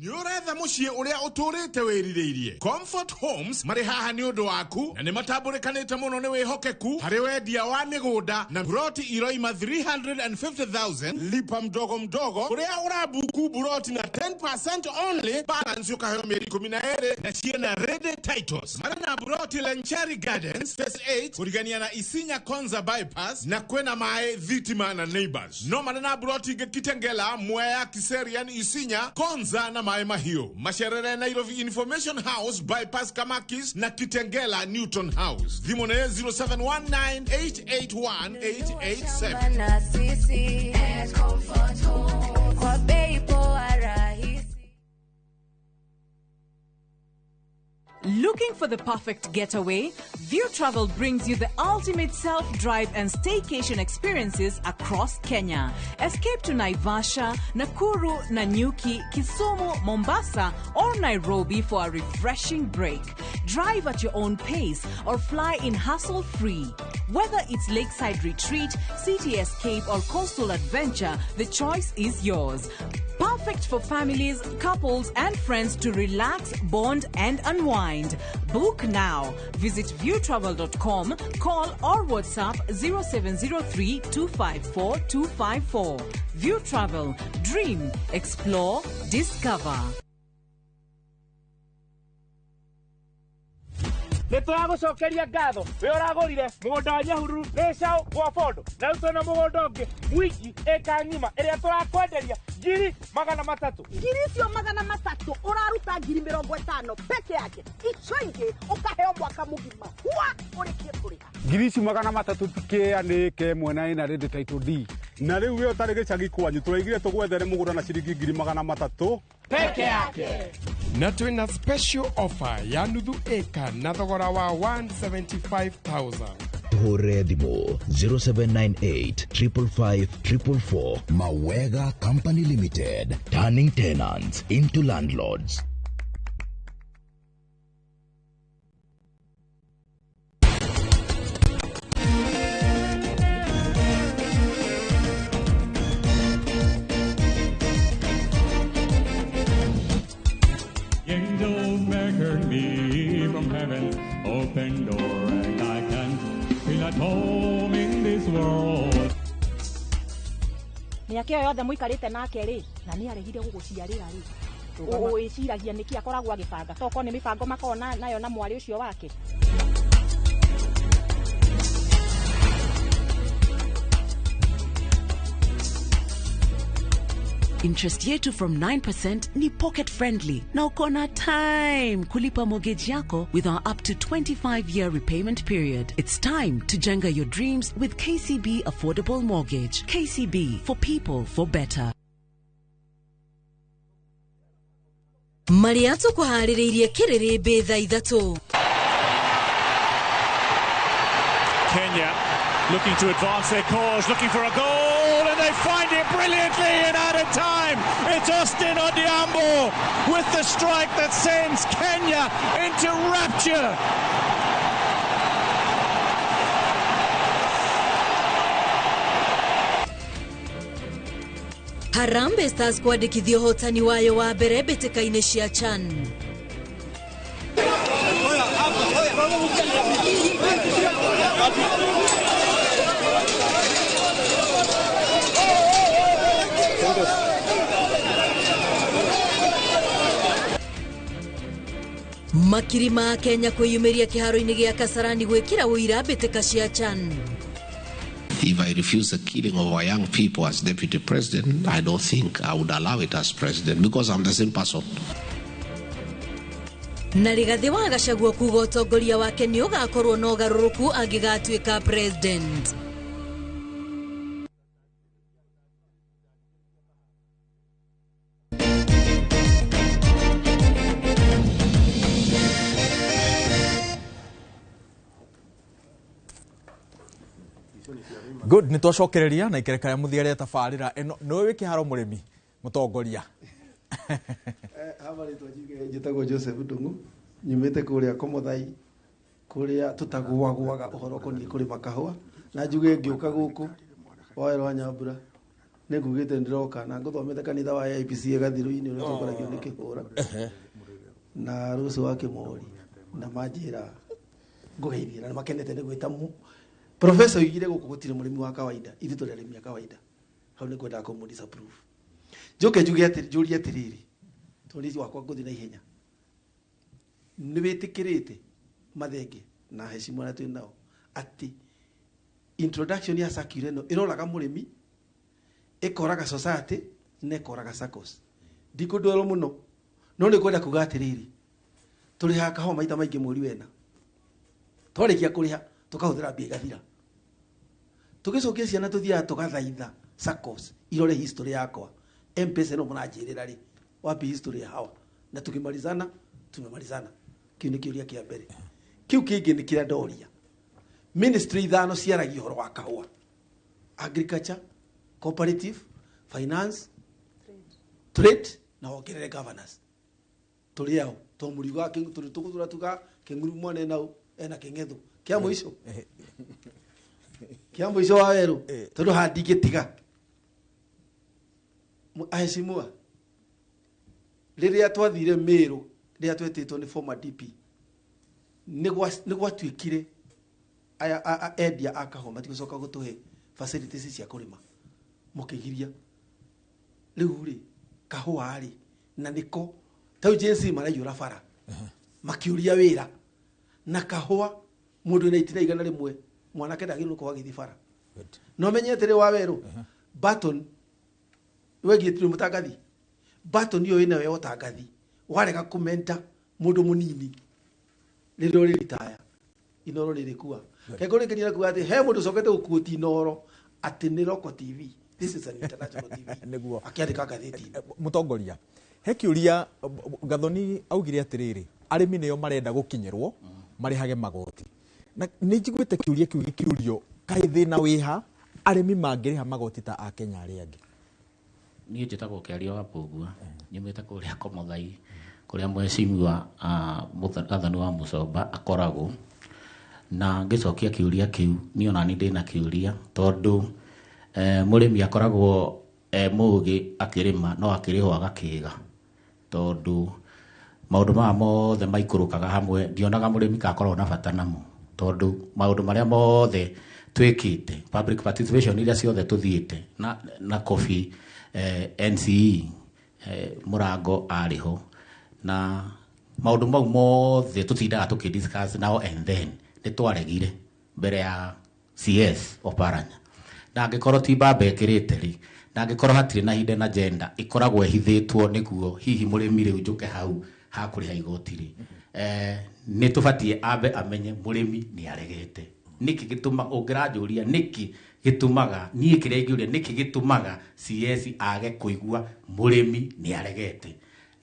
Nĩ ũretha mũciĩ ũrĩa ũtũrĩte wĩrirĩirie. Comfort Homes marĩ haha nĩ ũndũ waku na nĩ matambũrĩkanĩte mũno nĩ wĩhokeku harĩ wendia wa mĩgũnda na buroti iroima 350,000 lipa mdogo mdogo kũrĩa ũrabuku buroti na 10% only balance ũkaheo mĩeri 12 na ciĩna ready titles. Marĩ na buroti Lencheri Gardens Phase 8 kũrigania na Isinya Konza bypass na kwĩna maĩ thitima na neighbors. No marĩ na buroti ingĩ Kitengela, Mwea, Kiserian, Isinya, Konza na maĩ mahiũ. Macerere Nairobi Information House bypass Kamakis na Kitengela Newton House. Thimũ nĩ 0719881887. Na sisi Comfort Home kwa bei poa rahisi. Looking for the perfect getaway? View Travel brings you the ultimate self-drive and staycation experiences across Kenya. Escape to Naivasha, Nakuru, Nanyuki, Kisumu, Mombasa, or Nairobi for a refreshing break. Drive at your own pace or fly in hassle-free. Whether it's lakeside retreat, city escape or coastal adventure, the choice is yours. Perfect for families, couples and friends to relax, bond and unwind. Book now. Visit viewtravel.com, call or WhatsApp 0703 254 254. View Travel. Dream, explore, discover. Nä tå ragå cokeria ngatho wä å ragå rire må gå nda wa Nyahururu Gĩcau gwa Bondo na rä u twĩna mũgũnda ũngĩ mwingi ĩka ng'ima ĩrĩa tũrakwenderia 300,000. Ngiri icio 300 ũraruta 50,000 peke yake, icio ingĩ ũkaheo mwaka mũgima hua ũrĩkie kũrĩha. Ngiri ici 300 tikĩa nĩ ĩka ĩmwe na ĩna rĩndĩ title D na rĩu we ũtarĩ gĩcagi kwanyu tũraigire tũgwethere mũgũnda na ciringi 300,000 peke yake. Na twĩna special offer ya nuthu ĩka na thogora wa 175,000. Tuhũrĩre thimũ 0798 555 444. Mawega Company Limited, turning tenants into landlords. Angels beckon me from heaven, open door, and I can feel at home in this world. Mĩaka ĩyo yothe mũikarĩte nake rĩ, na nĩ arehire gũgũciarĩra rĩ, wĩciragia nĩkĩ akoragwo agĩbanga, tokorwo nĩ mĩbango makoragwo nayo na mwarĩ ũcio wake. Interest yetu from 9% ni pocket friendly na uko na time kulipa mortgage yako with our up to 25-year repayment period. It's time to jenga your dreams with KCB Affordable Mortgage. KCB, for people, for better. Marĩa tũkũharĩrĩirie kĩrĩrĩmbĩ thaa 3. Kenya looking to advance their cause, looking for a goal, and they find it brilliantly in added time. It's Austin Odhiambo with the strike that sends Kenya into rapture. Harambee Stars kwandĩkithia ũhotani wayo wa mbere mbĩtĩka-inĩ cia CHAN. Makiri ma Kenya kwĩyumĩria kĩharo-inĩ gĩa Kasarani gwĩkĩra ũira mbĩtĩka cia CHAN. If I refuse the killing of our young people as deputy president, I don't think I would allow it as president because I'm the same person. Na Rigathi wa Gachagua kuga ũtongoria wake nĩ ũgakorwo na ũgarũrũku angĩgatuĩka president. Good, nĩ twacokereria na ikereka rĩa mũthia rĩa tabarĩra ĩno. Nĩwe wĩ kĩharo mũrĩmi mũtongoria. Haha rĩtwa njuge njĩtagwo Joseph Ndung'u, nyumĩte kũrĩa Komothai, kũrĩa tũtagũagũaga ũhoro ũkoniĩ kũrĩma kahũa, na njuge ngĩũka gũkũ wae rwa Nyambura nĩ ngugĩte ndĩroka na ngũthomete kanitha wa AIPC Gathirũ-inĩ ũrĩa ũtongoragio nĩ Kĩhũra na Rũcũ wa Kĩmori, na manjĩra ngũgeithie na nĩ makenete nĩ gwĩta Professor oigire gũkũ gũtirĩ mũrĩmi wa kawaida, ithuĩ tũrĩ arĩmi a kawaida. Hau nĩ ngwendaga kũmũ disapprove. Njoke njuge atĩrĩ, njũrie atĩrĩrĩ, tondũ wakwa ngũthiĩ na ihenya. Nĩ wĩtĩkĩrĩte mathenge na heshima arĩa twĩ nao atĩ introduction ya circular ĩno ĩroraga mũrĩmi, ĩkoraga society na ĩkoraga SACCOS. Ndikũndwerwo mũno, no nĩ ngwenda kuga atĩrĩrĩ, tũrĩhaga kahũa maita maingĩ mweri wena. Twarĩkia kũrĩha tũkahũthĩra mbia igathira. Tũgĩcokia ciana tũthiaga tũgathaitha SACCOS irore history yakwa. M-Pesa ĩno mũranjĩrĩra rĩ, wapi history ya hawa? Na tukimalizana tumemalizana. Kĩu nĩ kĩũria kĩa mbere. Kĩu kĩngĩ nĩ kĩrĩa ndoria. Ministry 5 ciaragia ũhoro wa kahũa: agriculture, cooperative, finance, trade na wongerere governance. Tũrĩ ao to mũrigo wa tũgũthura tuga Kĩnguru mwana ena ena kĩng'etho kĩa mũico, kĩa mũico wa werũ, tondũ haha ndingĩtiga. Aheshimiwa, rĩrĩa twathire Meru, rĩrĩa twetĩtwo nĩ former DP, nĩ gwatuĩkire aya endia a kahũa matigũcoka gũtũhe facilities cia kũrĩma, mũkĩgiria. Rĩu rĩ, kahũa rĩ, na nĩko tau JC maraiyũra bara makĩũria wĩra na kahũa. Mũndũ wĩna itina 100 mwanake ndagĩrĩirwo gũkorwo agĩthiĩ bara. No menye atĩrĩ, wa werũ, Barton wegiĩ tiri mũtangathi, Barton ĩyo ĩnayo ya ũtangathi, warega kũmenta mũndũ mũnini rĩrĩa ũrĩ ritaya, Inoro rĩrĩkua. Kengũrĩkĩria na kuga atĩ he mũndũ ũcokete gũkuũti Inoro atĩ nĩ local TV. This is an international TV. Nĩguo. Akĩandĩka ngathĩti-inĩ. Mũtongoria, he kĩũria Gathoni augire atĩrĩrĩ, arĩmi nĩo marenda gũkinyĩrwo marĩhage magoti, na nĩ njiguĩte kĩũria kĩu gĩkĩũrio, kaĩ thĩna wĩha arĩmi mangĩrĩha magoti ta akenya arĩa angĩ? Niĩ njĩtagwo Kĩario wa Mbũgua, nyumĩte kũrĩa Komothai, kũrĩa mheshimiwa Gathoni wa Mũcomba akoragwo. Na ngĩcokia kĩũria kĩu, niĩ ona niĩ ndĩna kĩũria, tondũ mũrĩmi akoragwo e mũgĩ akĩrĩma, no akĩrĩhwo agakĩga, tondũ maũndũ maya mothe maikũrũkaga hamwe. Ndionaga mũrĩmi kakoragwo na bata namo, tondũ maũndũ marĩa mothe twĩkĩte, public participation iria ciothe tũthiĩte na Kofi, NCE, Mũrango arĩ ho, na maũndũ mau mothe tũtindaga tũkĩ nao, and then nĩ twaregire mbere ya CS Oparanya. Na angĩkorwo ti mbamba ĩkĩrĩte rĩ, na angĩkorwo hatirĩ na hidden agenda ĩkoragwo ĩhithĩtwo nĩguo hihi mũrĩmi rĩu njũke hau hakũrĩha igoti rĩ, nĩ tũbatiĩ ambe amenye mũrĩmi nĩ aregete. Nĩkĩ gĩtũma ũngĩranjũria nĩkĩ gĩtũmaga niĩ kĩrĩa ingĩũria, nĩkĩ gĩtũmaga CS age kũigua mũrĩmi nĩ aregete?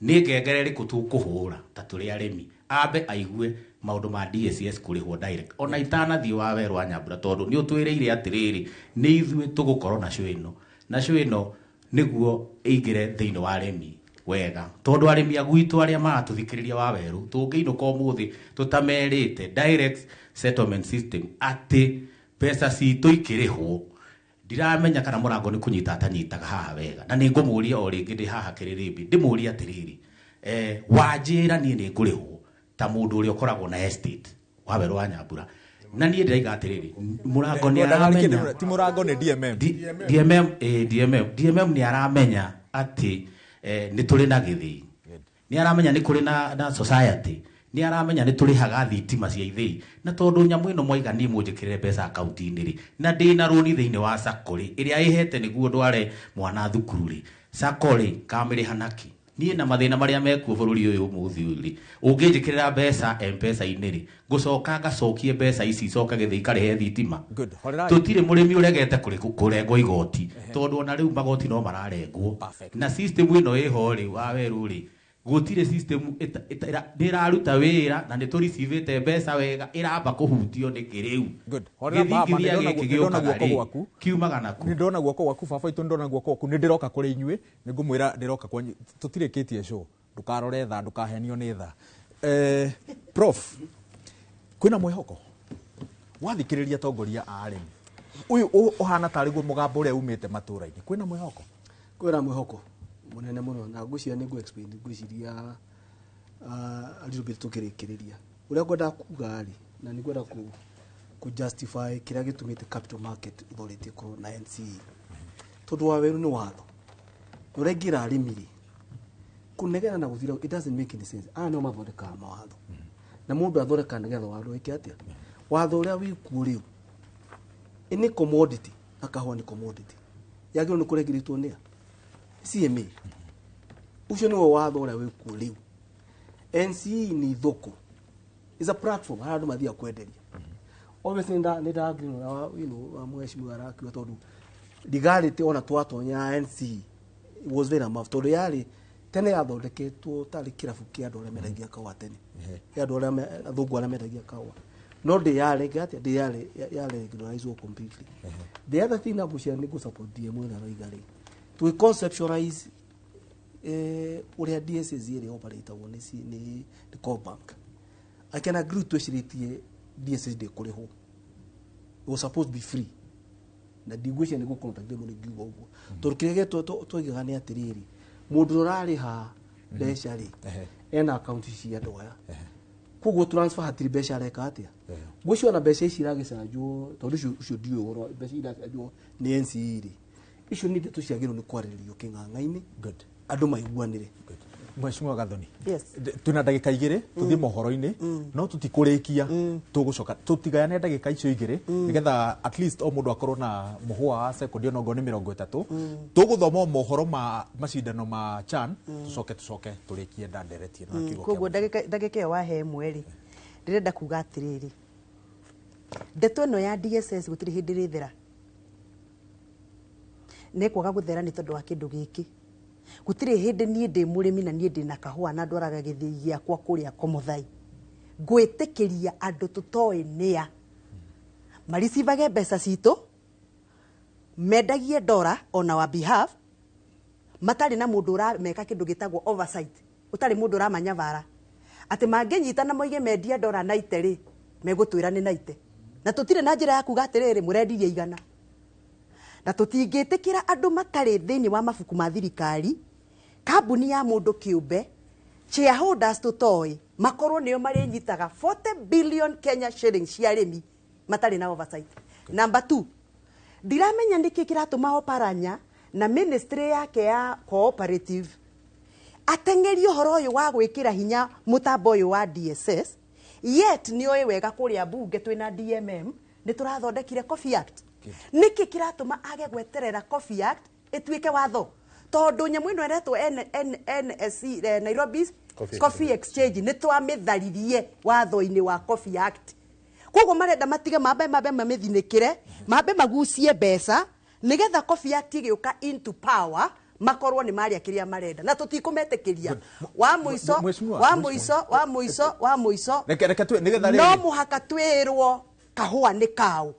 Nĩ ngengere ĩrĩkũ tũkũhũra ta tũrĩ arĩmi ambe aigue maũndũ ma DSS kũrĩhwo direct, ona itanathiĩ wa werũ wa Nyambura, tondũ nĩ ũtwĩrĩire atĩrĩrĩ, nĩ ithuĩ tũgũkorwo na show ĩno, na show ĩno nĩguo ĩingĩre thĩinĩ wa arĩmi wega, tondũ arĩmi a gwitũ arĩa maratũthikĩrĩria wa werũ, tũngĩinũka ũmũthĩ tũtamerĩte direct settlement system atĩ mbeca citũ ikĩrĩhwo, ndiramenya kana Mũrango nĩ kũnyita atanyitaga haha wega. Na nĩ ngũmũria o rĩngĩ ndĩ haha kĩrĩrĩmbĩ, ndĩmũrie atĩrĩrĩ, wanjĩra niĩ nĩ ngũrĩhwo ta mũndũ ũrĩa ũkoragwo na estate wa werũ wa Nyambura, na niĩ ndĩraiga atĩrĩrĩ, Mũrango nĩ aramenya. Ti Mũrango, nĩ DMM. DMM, DMM nĩ aramenya atĩ nĩ tũrĩ na gĩthĩi, nĩ aramenya nĩ kũrĩ na society, nĩ aramenya nĩ tũrĩhaga thitima cia ithĩi. Na tondũ nyamũ ĩno mwaiga niĩ mũnjĩkĩrĩre mbeca akaunti-inĩ rĩ, na ndĩna rũni thĩinĩ wa sacco rĩ, ĩrĩa ĩhete nĩguo ndware mwana thukuru rĩ, sacco rĩ kamĩrĩha nakĩ? Niĩ na mathĩna marĩa mekuo bũrũri ũyũ ũmũthĩ ũyũ rĩ, ũngĩnjĩkĩrĩra mbeca M-Pesa-inĩ rĩ, ngũcoka ngacokie mbeca ici icoke gĩthĩi karĩhe thitima. Good. Horerai. Tũtirĩ mũrĩmi ũregete kũrengwo igoti, tondũ ona rĩu magoti no mararengwo. Na system ĩno ĩho rĩ, wa werũ rĩ, gũtirĩ system ndĩraruta wĩra na nĩ tũricivĩte mbeca wega, ĩramba kũhutio nĩkĩ rĩu? Good. Horera baba, Gĩthingithia nĩndona gĩkĩ nĩndona gĩũkaga guoko rĩ, gwaku. kiumaga naku? Nĩndona guoko gwaku baba itũ, nĩndona guoko gwaku, nĩndĩroka kũrĩ inyuĩ, nĩngũmwĩra ndĩroka kwanyu, tũtirĩkĩtie show, ndũkarore thaa, ndũkahenio nĩ thaa. Prof, kwĩna mwĩhoko wathikĩrĩria atongoria a arĩmi, ũyũ ũhana tarĩ guo mũgambo ũrĩa umĩte matũra-inĩ, kwĩna mwĩhoko? Kwĩna mwĩhoko mũnene mũno, na ngwĩciria nĩ ngũ explain, ngwĩciria a little bit tũkĩrĩkĩrĩria ũrĩa ngwendaga kuga rĩ, na nĩ ngwenda ku justify kĩrĩa gĩtũmĩte Capital Market Authority ĩkorwo na NCE, tondũ wa werũ nĩ watho na ũrĩa ingĩra arĩmi rĩ, kũnegena na gũthira, it doesn't make any sense. Aya nĩo mathondekaga mawatho, na mũndũ athondekaga nĩgetha watho wĩke atĩa? Watho ũrĩa wĩkuo rĩu nĩ commodity, na kahũa nĩ commodity, yagĩrĩirwo nĩ kũregirĩtwo nĩa CMA. Ũcio nĩwe watho ũrĩa wĩkuo rĩu. NCE nĩ thoko, is a platform harĩa andũ mathiaga kwenderia. Obviously nĩ nda agree na ũrĩa wa mheshimiwa arakiuga, tondũ legality ona twatonya NCE it was very rough, tondũ yarĩ tene yathondeketwo tarĩ kĩrabu kĩa andũ arĩa mendagia kahũa tene, kĩa andũ arĩa athũngũ arĩa mendagia kahũa, no ndĩyarĩ atĩa, ndĩyarĩ yarĩ regularized completely. The other thing nagucia nĩ ngũ support DM ĩrĩa aroiga rĩ, tũgĩ conceptualize ũrĩa DSS ĩrĩa operatagwo nĩ Cobank. I can agree twĩcirĩtie DSS ndĩkũrĩhwo. It was supposed to be free, na ndigwĩciria nĩ gũcontact mũno ngiuga ũguo, tondũ kĩrĩa twaigaga nĩ atĩrĩrĩ, mũndũ ũrĩa ũrarĩha mbeca rĩ, ena akaunti cia andũ aya, koguo transfer hatirĩ mbeca areka atĩa. Ngwĩciria ona mbeca ici iragĩcanjwo, tondũ ũcio ndiũĩ ũhoro, mbeca iracanjwo nĩ NCE rĩ, icio nĩ ndeto ciagĩrĩirwo nĩ kwarĩrĩrio kĩng'ang'a-inĩ, andũ maiguanĩre. Mheshimiwa Gathoni, Yes. Twĩna ndagĩka 2 tũthiĩ mohoro-inĩ, no tũtikũrĩkia, tũgũcoka tũtigayane ndagĩka icio 2 nĩgetha at least o mũndũ akorwo na mũhũa wa sekondi onokorwo nĩ 30. Tũgũthoma o mohoro ma macindano ma CHAN, tũcoke tũrĩkie ndandereti ĩno na kiugo kĩa Koguo ndagĩka ĩyo wahe ĩmwe rĩ, ndĩrenda kuga atĩrĩrĩ, ndeto ĩno ya DSS gũtirĩ hĩndĩ ĩrĩthera, nĩ kwaga gũthera nĩ tondũ wa kĩndũ gĩkĩ. Gũtirĩ hĩndĩ niĩ ndĩ mũrĩmi na niĩ ndĩ na kahũa na ndwaraga gĩthĩi gĩakwa kũrĩa Komothai ngwĩtĩkĩria andũ tũtoĩ nĩa maricivage mbeca citũ, mendagie ndora on our behalf, matarĩ na mũndũ ũrameka kĩndũ gĩtagwo oversight, ũtarĩ mũndũ ũramanyabara atĩ mangĩnyitana moige mendia ndora naite rĩ, megũtwĩra nĩ naite, na tũtirĩ na njĩra ya kuga atĩrĩrĩ, mũrendirie 100. Na tũtingĩtĩkĩra andũ matarĩ thĩinĩ wa mabuku ma thirikari, kambuni ya mũndũ kĩũmbe, shareholders tũtoĩ, makorwo nĩo marĩnyitaga 40 billion Kenya shillings cia arĩmi matarĩ na oversight. Number 2, ndiramenya nĩkĩ kĩratũma Oparanya na ministry yake ya cooperative ateng'erie ũhoro ũyũ wa gwĩkĩra hinya mũtambo ũyũ wa DSS, yet nĩoĩ wega kũrĩa bunge twĩna DMM nĩ tũrathondekire Coffee Act. Nĩkĩ kĩratũma age gweterera Coffee Act ĩtuĩke watho, tondũ nyamũ ĩno ĩretwo NSC, Nairobi Coffee Exchange, nĩ twamĩtharirie watho-inĩ wa Coffee Act. Koguo marenda matige mambe mamĩthinĩkĩre, mambe magucie mbeca nĩgetha Coffee Act ĩgĩũka into power makorwo nĩ marĩa kĩrĩa marenda, na tũtikũmetĩkĩria. Wa mũico, wa mũico, wa mũico, wa mũico, Reke nĩgetha no rĩrĩ mũhaka twĩrwo kahũa nĩ kaũ,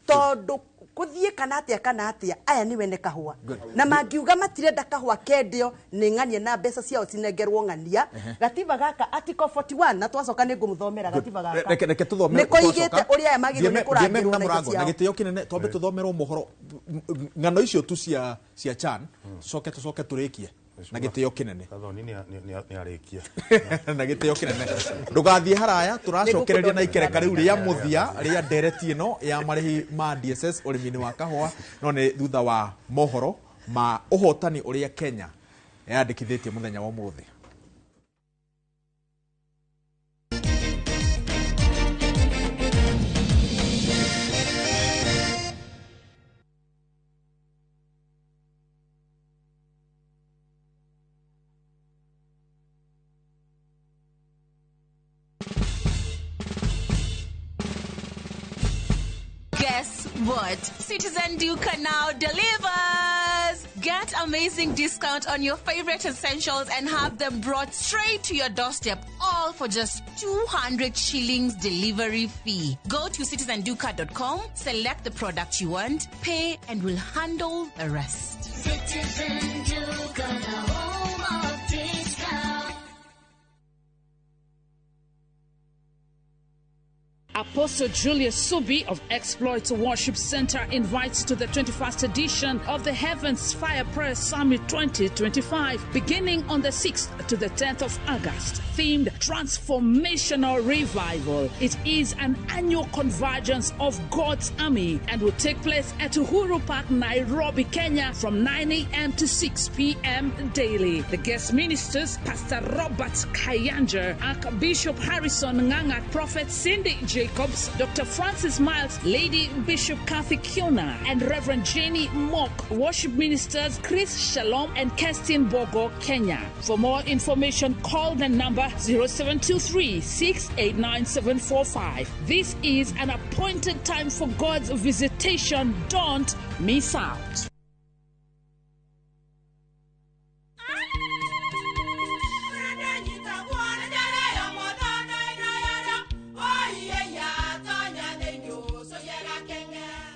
tondũ kũthiĩ kana atĩa kana atĩa, aya nĩ wene kahũa, na mangiuga matirenda kahũa kendio nĩ ng'ania na mbeca ciao cinengerwo ng'ania. Gatiba gaka article 41, na twacoka nĩ ngũmũthomera gatiba gaka. Reke tũthome nĩ koigĩte ũrĩa aya magĩrĩirwo nĩ kũrangĩrwo na na indo mũrango na ciao. gĩtĩo kĩnene, twambe tũthomerwo mohoro ng'ano icio tu cia CHAN, tũcoke tũrĩkie na gĩtĩo kĩnene. Gathoni nĩ arĩkia. Na gĩtĩo kĩnene, ndũgathiĩ haraya, tũracokereria na ikereka rĩu rĩa mũthia rĩa ndereti ĩno ya marĩhi ma DSS ũrĩmi-inĩ wa kahũa, no nĩ thutha wa mohoro ma ũhotani ũrĩa Kenya yandĩkithĩtie mũthenya wa ũmũthĩ. Guess what? Citizen Duka now delivers! Get amazing discount on your favorite essentials and have them brought straight to your doorstep, all for just 200 shillings delivery fee. Go to citizenduka.com, select the product you want, pay, and we'll handle the rest. Citizen Duka, the home of discount. Apostle Julius Subi of Exploits Worship Center invites to the 21st edition of the Heavens Fire Prayer Summit 2025, beginning on the 6th to the 10th of August, themed Transformational Revival. It is an annual convergence of God's army and will take place at Uhuru Park, Nairobi, Kenya, from 9 a.m. to 6 p.m. daily. The guest ministers, Pastor Robert Kayanja, Archbishop Harrison Nganga, Prophet Cindy Jacobs, Dr. Francis Miles, Lady Bishop Kathy Kiona, and Reverend Jenny Mock. Worship ministers Chris Shalom and Kerstin Bogo, Kenya. For more information, call the number 0723 689 745. This is an appointed time for God's visitation. Don't miss out.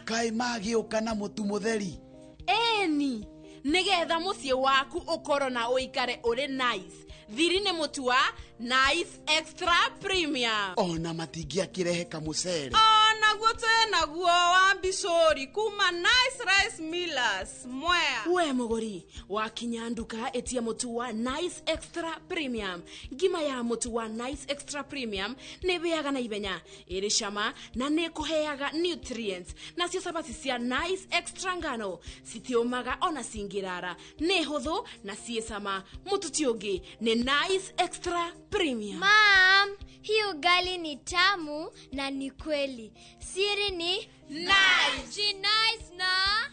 Kaĩ magĩũka na mũtu mũtheri? Ĩni, nĩgetha mũciĩ waku ũkorwo na ũikare ũrĩ nice. Thiri nĩ mũtu wa Nice Extra Premium. Ona matingĩakĩrehe kamũcere. Onaguo twĩ naguo wa mbicũri kuma Nice Rice Millers Mwea. We mũgũri wakinya nduka ĩtia mũtu wa Nice Extra Premium. Ngima ya mũtu wa Nice Extra Premium nĩ ĩhĩaga na ihenya, ĩrĩ cama na nĩ ĩkũheaga nutrients. Nacio cabaci cia Nice Extra ngano citiũmaga ona cingĩrara, nĩ hũthũ na ciĩ cama. Mũtu ti ũngĩ nĩ Nice Extra Premium. Mom, hii ugali ni tamu na ni kweli. Siri ni Nice. Ji nice na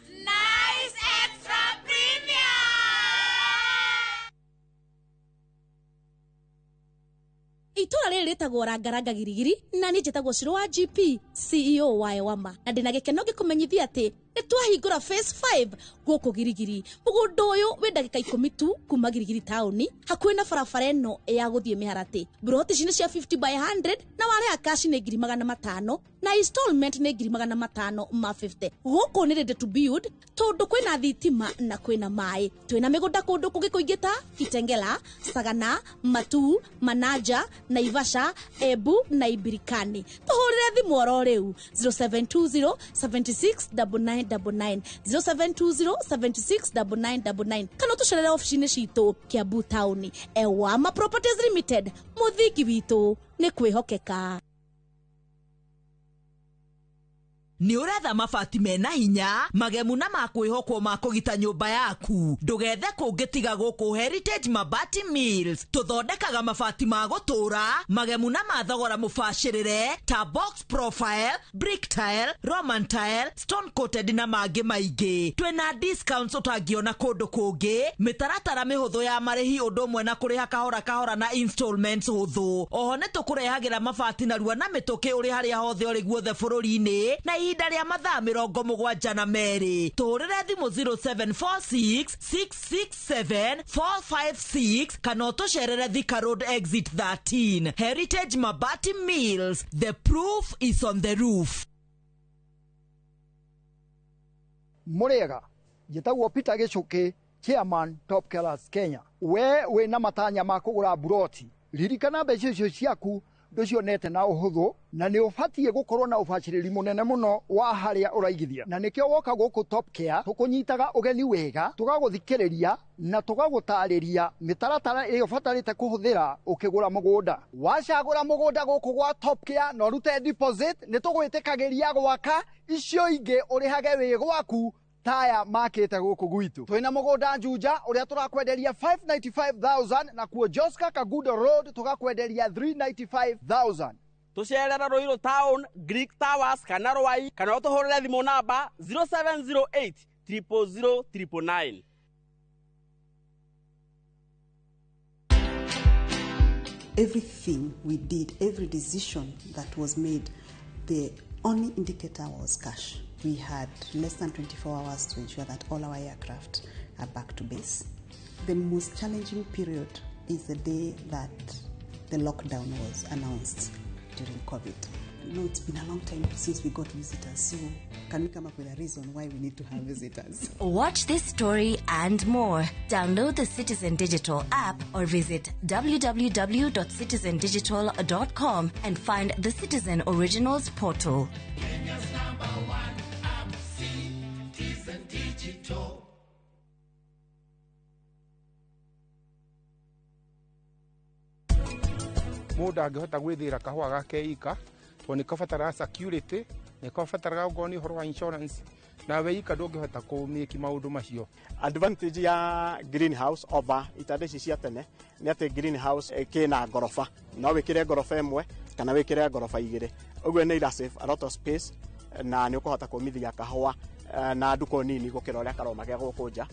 Nice Extra Premium. Itũra rĩrĩ rĩtagwo Rangaranga Girigiri na niĩ njĩtagwo Shiro wa GP CEO wa Ewama, na ndĩna gĩkeno ngĩkũmenyithia atĩ nĩ twahingũra phase 5 gũkũ Girigiri. Mũgũnda ũyũ wĩ ndagĩka 10 tu kuma Girigiri taũni, hakuhĩ na barabara ĩno ya gũthiĩ Mĩharatĩ. Mburoti ici nĩ cia 50 by 100 na warĩha cash nĩ 500,000 na installment nĩ 550,000. Gũkũ nĩ ready to build tondũ kwĩna thitima na kwĩna maĩ. Twĩna mĩgũnda kũndũ kũngĩ kũingĩ ta Kitengela, Sagana, Matuu, Manaja, Naivasha, Embu na Ibirikani. Tũhũrĩre thimũ oro rĩu 0720 76 9999, 0720 76 9999, kana ũtũcerere obici-inĩ citũ Kiambu taũni. Ewama Properties Limited, mũthingi witũ nĩ kwĩhokeka. Nĩ ũretha mabati mena hinya magemu na makwĩhokwo ma kũgita nyũmba yaku. Ndũgethe kũngĩ tiga gũkũ Heritage Mabati Mills. Tũthondekaga mabati ma gũtũra magemu na ma thogora mũbacĩrĩre ta box profile, brick tile, roman tile, stone coated na mangĩ maingĩ. Twĩna discounts ũtangĩona kũndũ kũngĩ, mĩtaratara mĩhũthũ ya marĩhi ũndũ ũmwe na kũrĩha kahora kahora na installments hũthũ. Oho nĩ tũkũrehagĩra mabati narua na mĩtũkĩ ũrĩ harĩa hothe ũrĩ guothe bũrũri-inĩ na ihinda rĩa mathaa 72. Tũhũrĩre thimũ 0746 667 456 kana ũtũcerere Thika Road exit 13. Heritage Mabati Mills, the proof is on the roof. Mũrĩega, njĩtagwo Peter Gĩcũkĩ, Chairman Top Killers Kenya. We wĩna matanya ma kũgũra mburoti, ririkana mbeca icio ciaku ndũcionete na ũhũthũ, na nĩ ũbatiĩ gũkorwo na ũbacĩrĩri mũnene mũno wa harĩa ũraigithia. Na nĩkĩo woka gũkũ Top Care tũkũnyitaga ũgeni wega, tũgagũthikĩrĩria na tũgagũtarĩria mĩtaratara ĩrĩa ũbatarĩte kũhũthĩra ũkĩgũra mũgũnda. Wacagũra mũgũnda gũkũ gwa Top Care na ũrute deposit, nĩ tũgwĩtĩkagĩria gwaka icio ingĩ ũrĩhage wĩ gwaku taya makĩte gũkũ gwitũ. Twĩna mũgũnda Juja ũrĩa tũrakwenderia 595,000 na kuo Joska Kagudo Road tũgakwenderia 395,000. Tũcerere Ruiru Town, Greek Towers kana Rwai, kana ũtũhũrĩre thimũ namba 0708 000 999. Everything we did, every decision that was made, the only indicator was cash. We had less than 24 hours to ensure that all our aircraft are back to base. The most challenging period is the day that the lockdown was announced during COVID. No, it's been a long time since we got visitors, so can we come up with a reason why we need to have visitors? Watch this story and more. Download the Citizen Digital app or visit www.citizendigital.com and find the Citizen Originals portal. Kenya's number one app, Citizen Digital. Mũndũ angĩhota gwĩthĩra kahũa gake ika tondũ nĩ kabataraga security, nĩ kabataraga okorwo nĩ ũhoro wa insurance, na we ika ndũngĩhota kũmĩki maũndũ macio. Advantage ya greenhouse over itanda ici cia tene nĩ atĩ greenhouse kĩna ngoroba, no wĩkĩre ngoroba ĩmwe kana wĩkĩre ngoroba igĩrĩ, ũguo nĩ ira save a lot of space na nĩ ũkũhota kũmithia kahũa na nduko nini gũkĩra ũrĩa karoma ge gũkũ nja.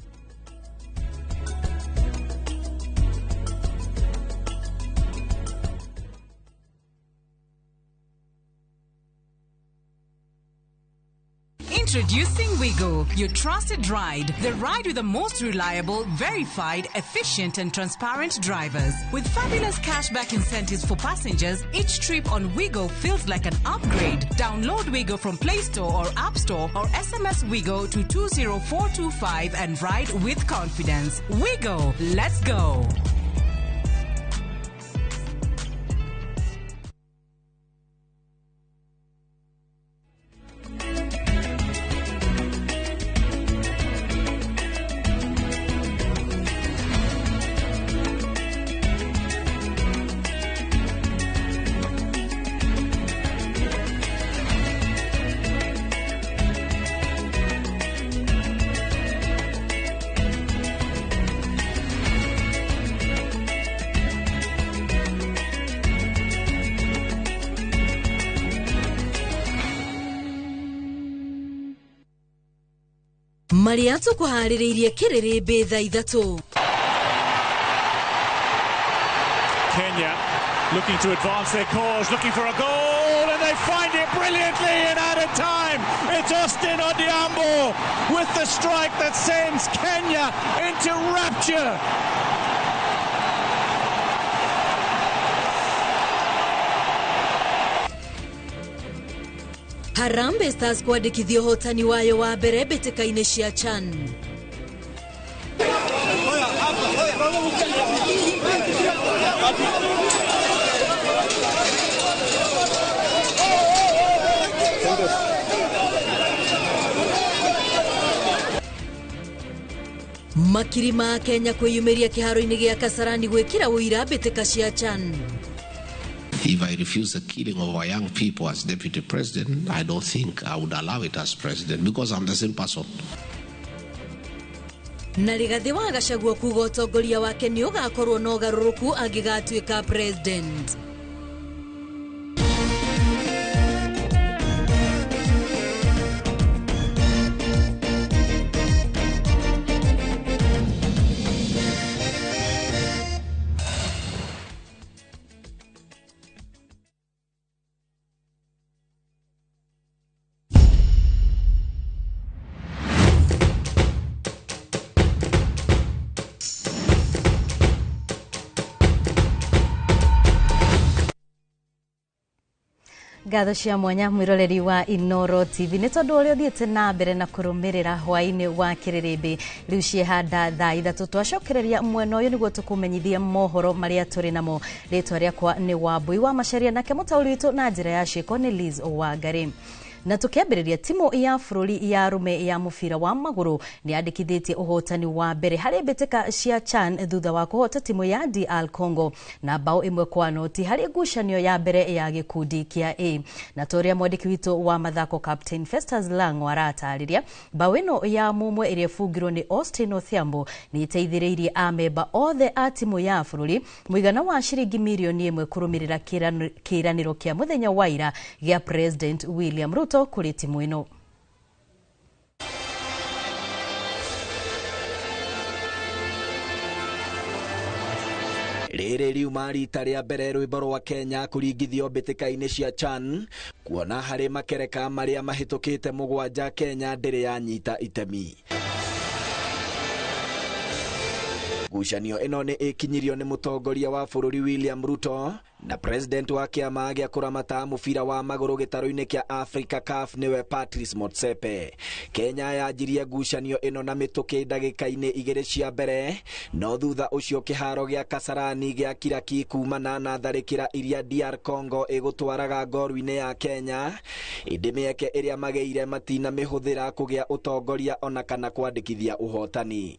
Introducing Wigo, your trusted ride. The ride with the most reliable, verified, efficient and transparent drivers. With fabulous cashback incentives for passengers, each trip on Wigo feels like an upgrade. Download Wigo from Play Store or App Store or SMS Wigo to 20425 and ride with confidence. Wigo, let's go. Marĩa tũkũharĩrĩirie kĩrĩrĩmbĩ thaa 3. Kenya looking to advance their cause, looking for a goal, and they find it brilliantly in added time. It's Austin Odhiambo with the strike that sends Kenya into rapture. Harambee Stars kwandĩkithia ũhotani wayo wa mbere mbĩtĩka-inĩ cia CHAN. Makiri ma Kenya kwĩyumĩria kĩharo-inĩ gĩa Kasarani gwĩkĩra ũira mbĩtĩka cia CHAN. If I refuse the killing of our young people as deputy president, I don't think I would allow it as president because I'm the same person. Na Rigathĩ wa Gachagua kuga ũtongoria wake nĩ ũgakorwo na ũgarũrũku angĩgatuĩka president. Ngatho cia mwanya mwiroreri wa Inoro TV nĩ tondũ ũrĩa ũthiĩte na mbere na kũrũmĩrĩra hwaĩ-inĩ wa kĩrĩrĩmbĩ rĩu ciehanda thaa 3 twacokereria mwena ũyũ nĩguo tũkũmenyithia mohoro marĩa tũrĩ namo. Rĩtwa rĩakwa nĩ Wambui wa Macharia, nake mũtaũri witũ na njĩra ya ciĩko nĩ Liz Wangari. Na tukiambĩrĩria, timu ya bũrũri ya arũme ya mũbira wa magũrũ nĩ yandĩkithĩtie ũhotani wa mbere harĩ mbĩtĩka cia CHAN thutha wa kũhota timu ya DR Congo na bao 1-0 harĩ ngucanio ya mbere ya gĩkundi kĩa A. Na torĩa mwandĩki witũ wa mathako Captain Festus Lango aratarĩria, bao ĩno ya mũmwe ĩrĩa ĩbungirwo nĩ Austin Odhiambo nĩ ĩteithĩrĩirie amemba othe a timu ya bũrũri mũigana wa ciringi mirioni 1 kũrũmĩrĩra kĩĩranĩro kĩa mũthenya wa ira gĩa President William Ruto kũrĩ timu ĩno. Rĩrĩ riuma rita rĩa mbere rwĩmbo rwa Kenya kũringithio mbĩtĩka-inĩ cia CHAN, kuona harĩ makereka marĩa mahĩtũkĩte 7 Kenya ndĩrĩ yanyita itemi. Ngucanio ĩno nĩ ĩkinyirio nĩ mũtongoria wa bũrũri William Ruto na president wa kĩama gĩa kũramata mũbira wa magũrũ gĩtarũ-inĩ kĩa Africa CAF nĩwe Patrice Motsepe. Kenya yanjirie ngucanio ĩno na mĩtũkĩ ndagĩka-inĩ 2 cia mbere, no thutha ũcio kĩharo gĩa Kasarani gĩa kiraki kumana na tharĩkĩra iria DR Congo ĩgũtwaraga ngoru-inĩ ya Kenya, ĩndĩ mĩeke ĩrĩa magĩire matina mĩhũthĩra kũgĩa ũtongoria ona kana kwandĩkithia ũhotani.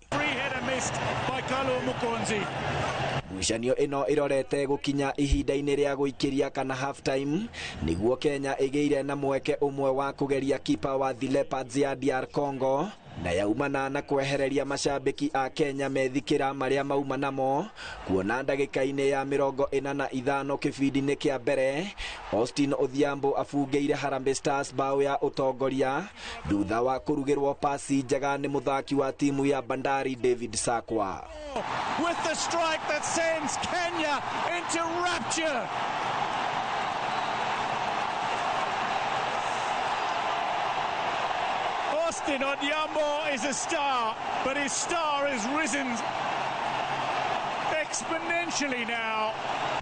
Ngucanio ĩno ĩrorete gũkinya ihinda-inĩ rĩa gũikĩria kana half time nĩguo Kenya ĩgĩire na mweke ũmwe wa kũgeria kipa wa The Leopards ya DR Congo, na yaumana na kwehereria mashabiki a Kenya methikĩra marĩa mauma namo, kuona ndagĩka-inĩ ya 45 kĩbindi-inĩ kĩa mbere Austin Odhiambo abungĩire Harambee Stars bao ya ũtongoria thutha wa kũrugĩrwo pasi njega nĩ mũthaki wa timu ya Bandari David Sakwa. With the strike that sends Kenya into rapture. Austin Odhiambo is a star, but his star has risen exponentially now.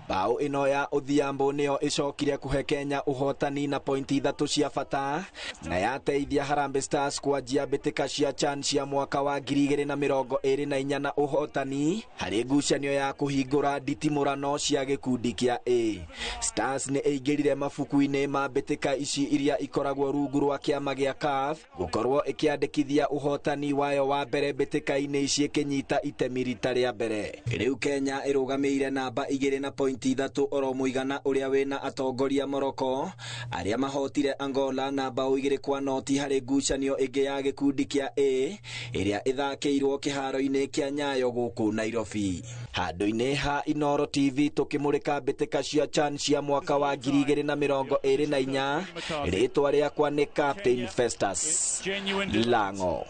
Bao ĩno ya Odhiambo nĩyo ĩcokire kũhe Kenya ũhotani na pointi 3 cia bata na yateithia Harambee Stars kwanjia mbĩtĩka cia CHAN cia mwaka wa 2024 na ũhotani harĩ ngucanio ya kũhingũra nditimũrano cia gĩkundi kĩa A. Stars nĩ ĩingĩrire mabuku-inĩ ma mbĩtĩka ici iria ikoragwo rungu rwa kĩama gĩa CAF gũkorwo ĩkĩandĩkithia ũhotani wayo wa mbere mbĩtĩka-inĩ ici ĩkĩnyita itemi rita rĩa mbere. Rĩu Kenya ĩrũgamĩire namba 2 na pointi pointi 3 oro mũigana ũrĩa wĩna atongoria Morocco arĩa mahotire Angola na bao 2-0 harĩ ngucanio ĩngĩ ya gĩkundi kĩa A ĩrĩa ĩthakĩirwo kĩharo-inĩ kĩa Nyayo gũkũ Nairobi. Handũ-inĩ ha Inooro TV tũkĩmũrĩka mbĩtĩka cia CHAN cia mwaka wa 2024, rĩtwa rĩakwa nĩ Captain Festus Lango.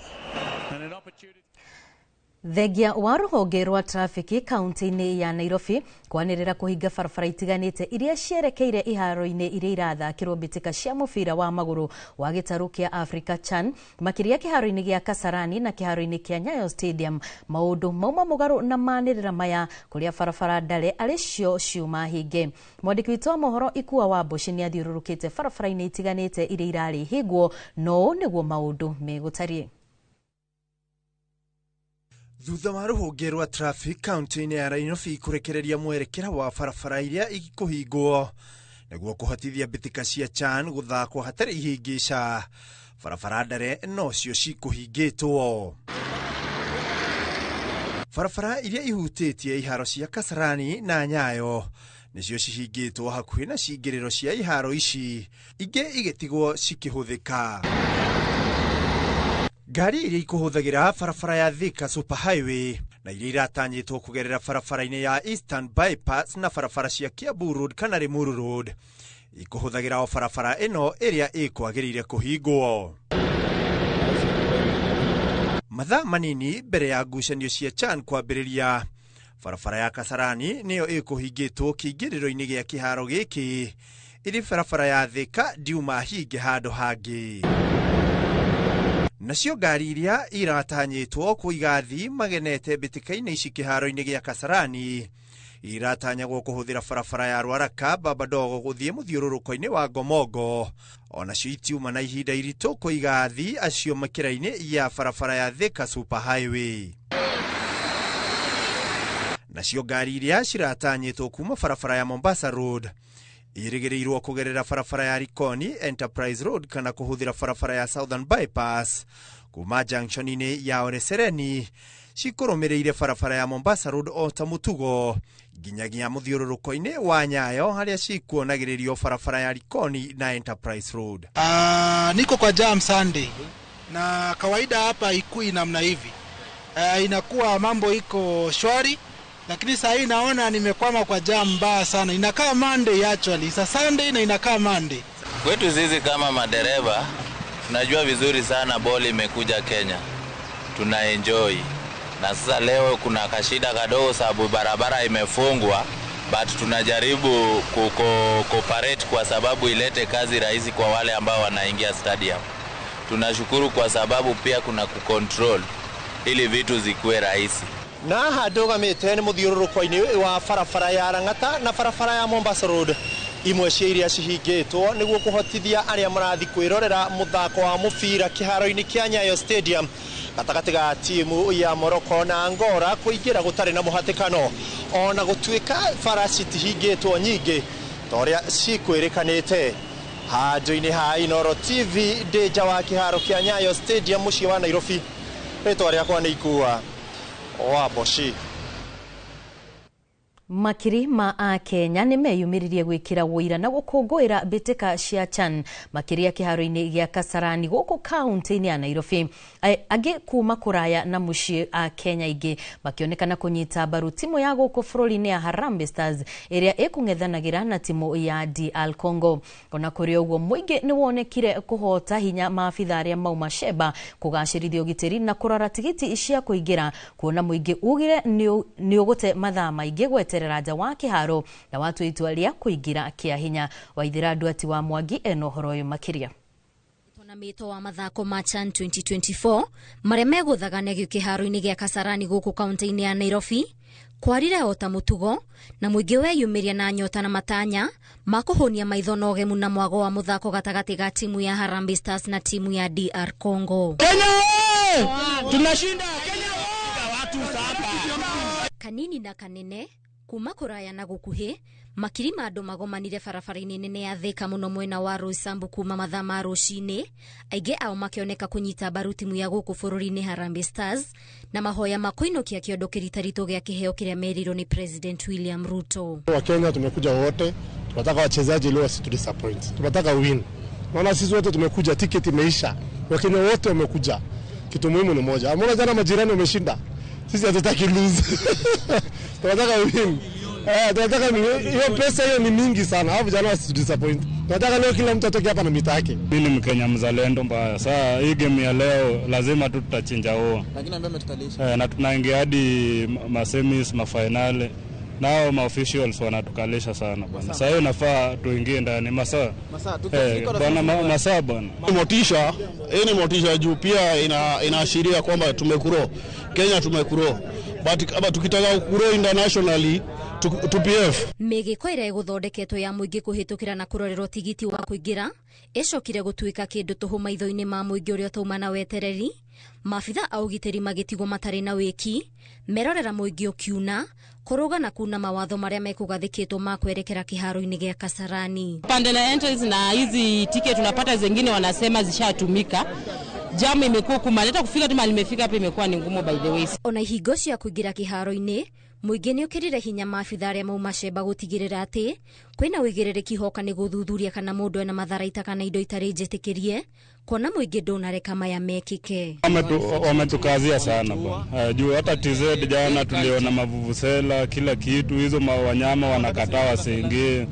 Thengia wa rũhonge rwa trafiki kaunti-inĩ ya Nairobi kwanĩrĩra kũhinga barabara itiganĩte iria cierekeire iharo-inĩ iria irathakĩrwo mbĩtĩka cia mũbira wa magũrũ wa gĩtarũ kĩa Africa CHAN, makĩria kĩharo-inĩ gĩa Kasarani na kĩharo-inĩ kĩa Nyayo Stadium. Maũndũ mauma mũgarũ na manĩrĩra maya kũrĩa barabara ndare arĩ cio ciuma hinge. Mwandĩki witũ wa mohoro Ikua wa Mboci nĩ athiũrũrũkĩte barabara-inĩ itiganĩte iria irarĩ hingwo, no nĩguo maũndũ megũtariĩ. Thutha wa rũhonge rwa traffic kaunti-inĩ ya Nairobi kũrekereria mwerekera wa barabara iria ikũhingwo nĩguo kũhotithia mbĩtĩka cia CHAN gũthakwo hatarĩ ihĩngĩca, barabara ndare nocio cikũhingĩtwo. Barabara iria ihutĩtie iharo cia Kasarani na Nyayo nĩcio cihingĩtwo hakuhĩ na cingĩrĩro cia iharo ici, ingĩ igĩtigwo cikĩhũthĩka. Ngari iria ikũhũthagĩra barabara ya Thika Super Highway na iria iratanyĩtwo kũgerera barabara-inĩ ya Eastern Bypass na barabara cia Kiambu Road kana Limuru Road ikũhũthagĩra o barabara ĩno ĩrĩa ĩkwagĩrĩire kũhingwo. Mathaa manini mbere ya ngucanio cia CHAN kwambĩrĩria, barabara ya Kasarani nĩyo ĩkũhingĩtwo kĩingĩrĩro-inĩ gĩa kĩharo gĩkĩ, ĩrĩ barabara ya Thika ndiuma hinge handũ hangĩ. Nacio ngari iria iratanyĩtwo kũiga athii magenete mbĩtĩka-inĩ ici kĩharo-inĩ gĩa Kasarani iratanyagwo kũhũthĩra barabara ya Rwaraka Babadogo gũthiĩ mũthiũrũrũko-inĩ wa Ngomongo. Onacio itiuma na ihinda iritũ kũiga athii acio makĩra-inĩ ya barabara ya Thika Super Highway. Nacio ngari iria ciratanyĩtwo kuma barabara ya Mombasa Road irigĩrĩirwo kũgerera barabara ya Likoni Enterprise Road kana kũhũthĩra barabara ya Southern Bypass kuma junction-inĩ ya Olesereni cikũrũmĩrĩire barabara ya Mombasa Road o ta mũtugo nginyagia mũthiũrũrũko-inĩ wa Nyayo harĩa cikuonagĩrĩrio barabara ya Likoni na Enterprise Road. Niko kwa jam Sunday na kawaida hapa ikui namna hivi. Inakuwa mambo iko shwari, lakini saa hii naona nimekwama kwa jam mbaya sana. Inakaa Monday actually. It's a Sunday na inakaa Monday. Kwetu sisi kama madereva tunajua vizuri sana boli imekuja Kenya. Tuna enjoy. Na sasa leo kuna kashida kadogo sababu barabara imefungwa, but tunajaribu cooperate kwa sababu ilete kazi rahisi kwa wale ambao wanaingia stadium. Tunashukuru kwa sababu pia kuna kucontrol ili vitu zikuwe rahisi. Na haha ndũgamĩte nĩ mũthiũrũrũko-inĩ wa barabara ya Lang'ata na barabara ya Mombasa Road, imwe cia iria cihingĩtwo nĩguo kũhotithia arĩa marathiĩ kwĩrorera mũthako wa mũbira kĩharo-inĩ kĩa Nyayo Stadium gatagatĩ ga timu ya Morocco na Angola kũingĩra gũtarĩ na mũhatĩkano, ona gũtuĩka bara citihingĩtwo nyingĩ ta ũrĩa cikwĩrĩkanĩte. Handũ-inĩ ha Inooro TV ndĩ nja wa kĩharo kĩa Nyayo Stadium mũciĩ wa Nairobi, rĩtwa rĩakwa nĩ Ikua wa Mboci. Makiri ma akenya nĩ meyumĩririe gwĩkĩra wũira na gũkũngũĩra mbĩtĩka cia CHAN makĩria kĩharo-inĩ gĩa Kasarani gũkũ kaunti-inĩ ya Nairobi. Angĩ kuma kũraya na mũciĩ a Kenya ingĩ makĩonekana kũnyita mbaru timu ya gũkũ bũrũri-inĩ ya Harambee Stars ĩrĩa ĩkũng'ethanagĩra na timu ya DR Congo. Ona kũrĩ ũguo mũingĩ nĩ wonekire kũhota hinya maabitha arĩa mauma Sheba kũgacĩrithia ũgitĩri na kũrora tigiti cia kũingĩra, kuona mũingĩ ugire nĩ ũgũte mathaa maingĩ gwete nja wa kĩharo na watua itua rĩa kũingĩra kĩa hinya. Waithĩra Nduati wa Mwangi ena ũhoro ũyũ makĩria. Na mĩto wa mathako ma CHAN 2024 marĩa megũthaganagio kĩharo-inĩ gĩa Kasarani gũkũ kaunti-inĩ ya Nairobi kwarire o ta mũtugo na mũingĩ weyumĩria na nyota na matanya ma kũhũnia maitho na ũgemu na mwago wa mũthako gatagatĩ ga timu ya Harambee Stars na timu ya DR Congo. Kenya tunashinda Kenya watu saba. Kanini na kanene kuma kũraya na gũkuhĩ Makiri ma andũ magomanire barabara-inĩ nene ya Thika mũno mwena wa Roysambu kuma mathaa ma rũcinĩ, aingĩ ao makĩoneka kũnyita mbaru timu ya gũkũ bũrũri-inĩ Harambee Stars na mahoya ma kũinũkia kĩondo kĩritaritũ gĩa kĩheo kĩrĩa merirwo nĩ President William Ruto. Wakenya tumekuja wote, tunataka wachezaji leo wasitudisappoint, tunataka win. Naona sisi wote tumekuja, tiketi imeisha, Wakenya wote wamekuja. Kitu muhimu ni moja, mbona jana majirani wameshinda, sisi hatutaki lose tunataka win. Tunataka hiyo pesa, hiyo ni mingi sana, hao vijana wasitudisappoint. Tunataka leo kila mtu atoke hapa na mita yake. Mimi ni Mkenya mzalendo mbaya. Saa hii game ya leo lazima tu tutachinja huo. Lakini ambaye ametukalisha. Na tunaingia hadi masemis, mafinale. Nao ma officials wanatukalisha sana bwana. Sasa hiyo nafaa tuingie ndani masaa. Masaa bwana masaa bwana. Motisha, hii ni motisha juu pia inaashiria kwamba tumekuro. Kenya tumekuro. But kama tukitaka kuro internationally TPF. Mĩgĩko ĩrĩa ĩgũthondeketwo ya mũingĩ kũhĩtũkĩra na kũrorerwo tigiti wa kũingĩra ĩcokire gũtuĩka kĩndũ tũhũ maitho-inĩ ma mũingĩ ũrĩa ũtauma na wetereri. Maabitha a ũgitĩri magĩtigwo matarĩ na wĩki merorera mũingĩ ũkiuna kũrũga na kuna mawatho marĩa mekũgathĩkĩtwo ma kwerekera kĩharo-inĩ gĩa Kasarani. Pande na entrance na hizi ticket tunapata zingine wanasema zishatumika. Jamu imekuwa kumaleta kufika tu mahali imefika hapa imekuwa ni ngumu by the way. Ona ihingo cia kũingĩra kĩharo-inĩ mũingĩ nĩ ũkĩrire hinya maabitha arĩa mauma cemba gũtigĩrĩra atĩ kwĩna ũigĩrĩrĩki hoka nĩ gũthuthuria kana mũndũ ena matharaita kana indo itarĩ njĩtĩkĩrie kuona mũingĩ ndũnareka maya mekĩke. Wametukazia sana bwana. Juu hata TZ jana tuliona mavuvuzela kila kitu, hizo wanyama wanakataa wasiingie.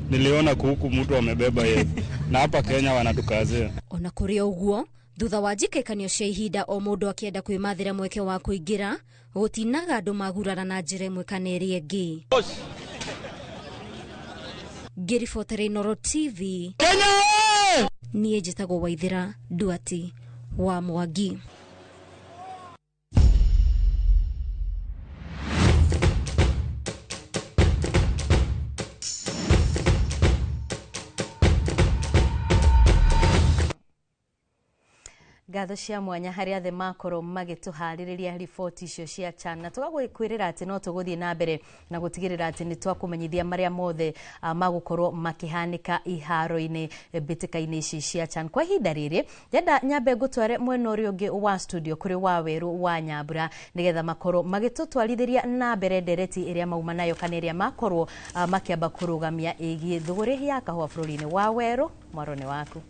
Niliona kuku mtu amebeba yeye. Na hapa Kenya wanatukazia. Ona kũrĩ ũguo thutha wa njikaikanio cia ihinda o mũndũ akĩenda kwĩmathĩra mweke wa kũingĩra gũtinaga andũ magurara na njĩra ĩmwe kana ĩrĩa ĩngĩ. Ngĩribotera Inooro TV Kenya, niĩ njĩtagwo Waithĩra Nduati wa Mwangi. Ngatho cia mwanya harĩa othe makorwo magĩtũharĩrĩria riboti icio cia CHAN na tũgagwĩkwĩrĩra atĩ no tũgũthiĩ na mbere na gũtigĩrĩra atĩ nĩ twakũmenyithia marĩa mothe magũkorwo makĩhanĩka iharo-inĩ mbĩtĩka-inĩ ici cia CHAN. Kwa ihinda rĩrĩ ndĩrenda nyambe ngũtware mwena ũrĩa ũngĩ wa studio kũrĩ Wawerũ wa Nyambura nĩgetha makorwo magĩtũtwarithĩria na mbere ndereti ĩrĩa mauma nayo kana ĩrĩa makorwo makĩamba kũrũgamia ĩgiĩ thũgũrĩ ya kahũa bũrũri-inĩ. Wawerũ, mwaro nĩ waku.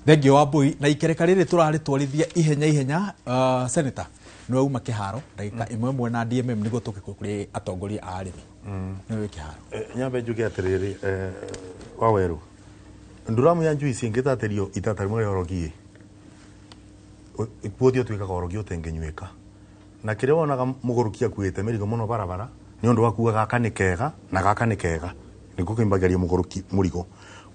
Thengio wa Mbui na ikereka rĩrĩ tũrarĩtwarithia ihenya ihenya. Senator nĩwe uma kĩharo ndagĩka ĩmwe ĩmwe na DMM nĩguo tũke kũrĩ atongoria a arĩmi. Nĩwe wĩ kĩharo. Nyambe njuge atĩrĩrĩ, Wawerũ, nduramu ya njuici ĩngĩtatĩrio itata rĩmwe rĩa orogi ĩ kuothio tuĩkaga orogi ũtengĩnyuĩka na kĩrĩa wonaga mũgũrũki akuĩte mĩrigo mũno barabara nĩ ũndũ wa kuga gaka nĩ kega na gaka nĩ kega nĩkuo kĩmbagĩria mũgũrũki mũrigo.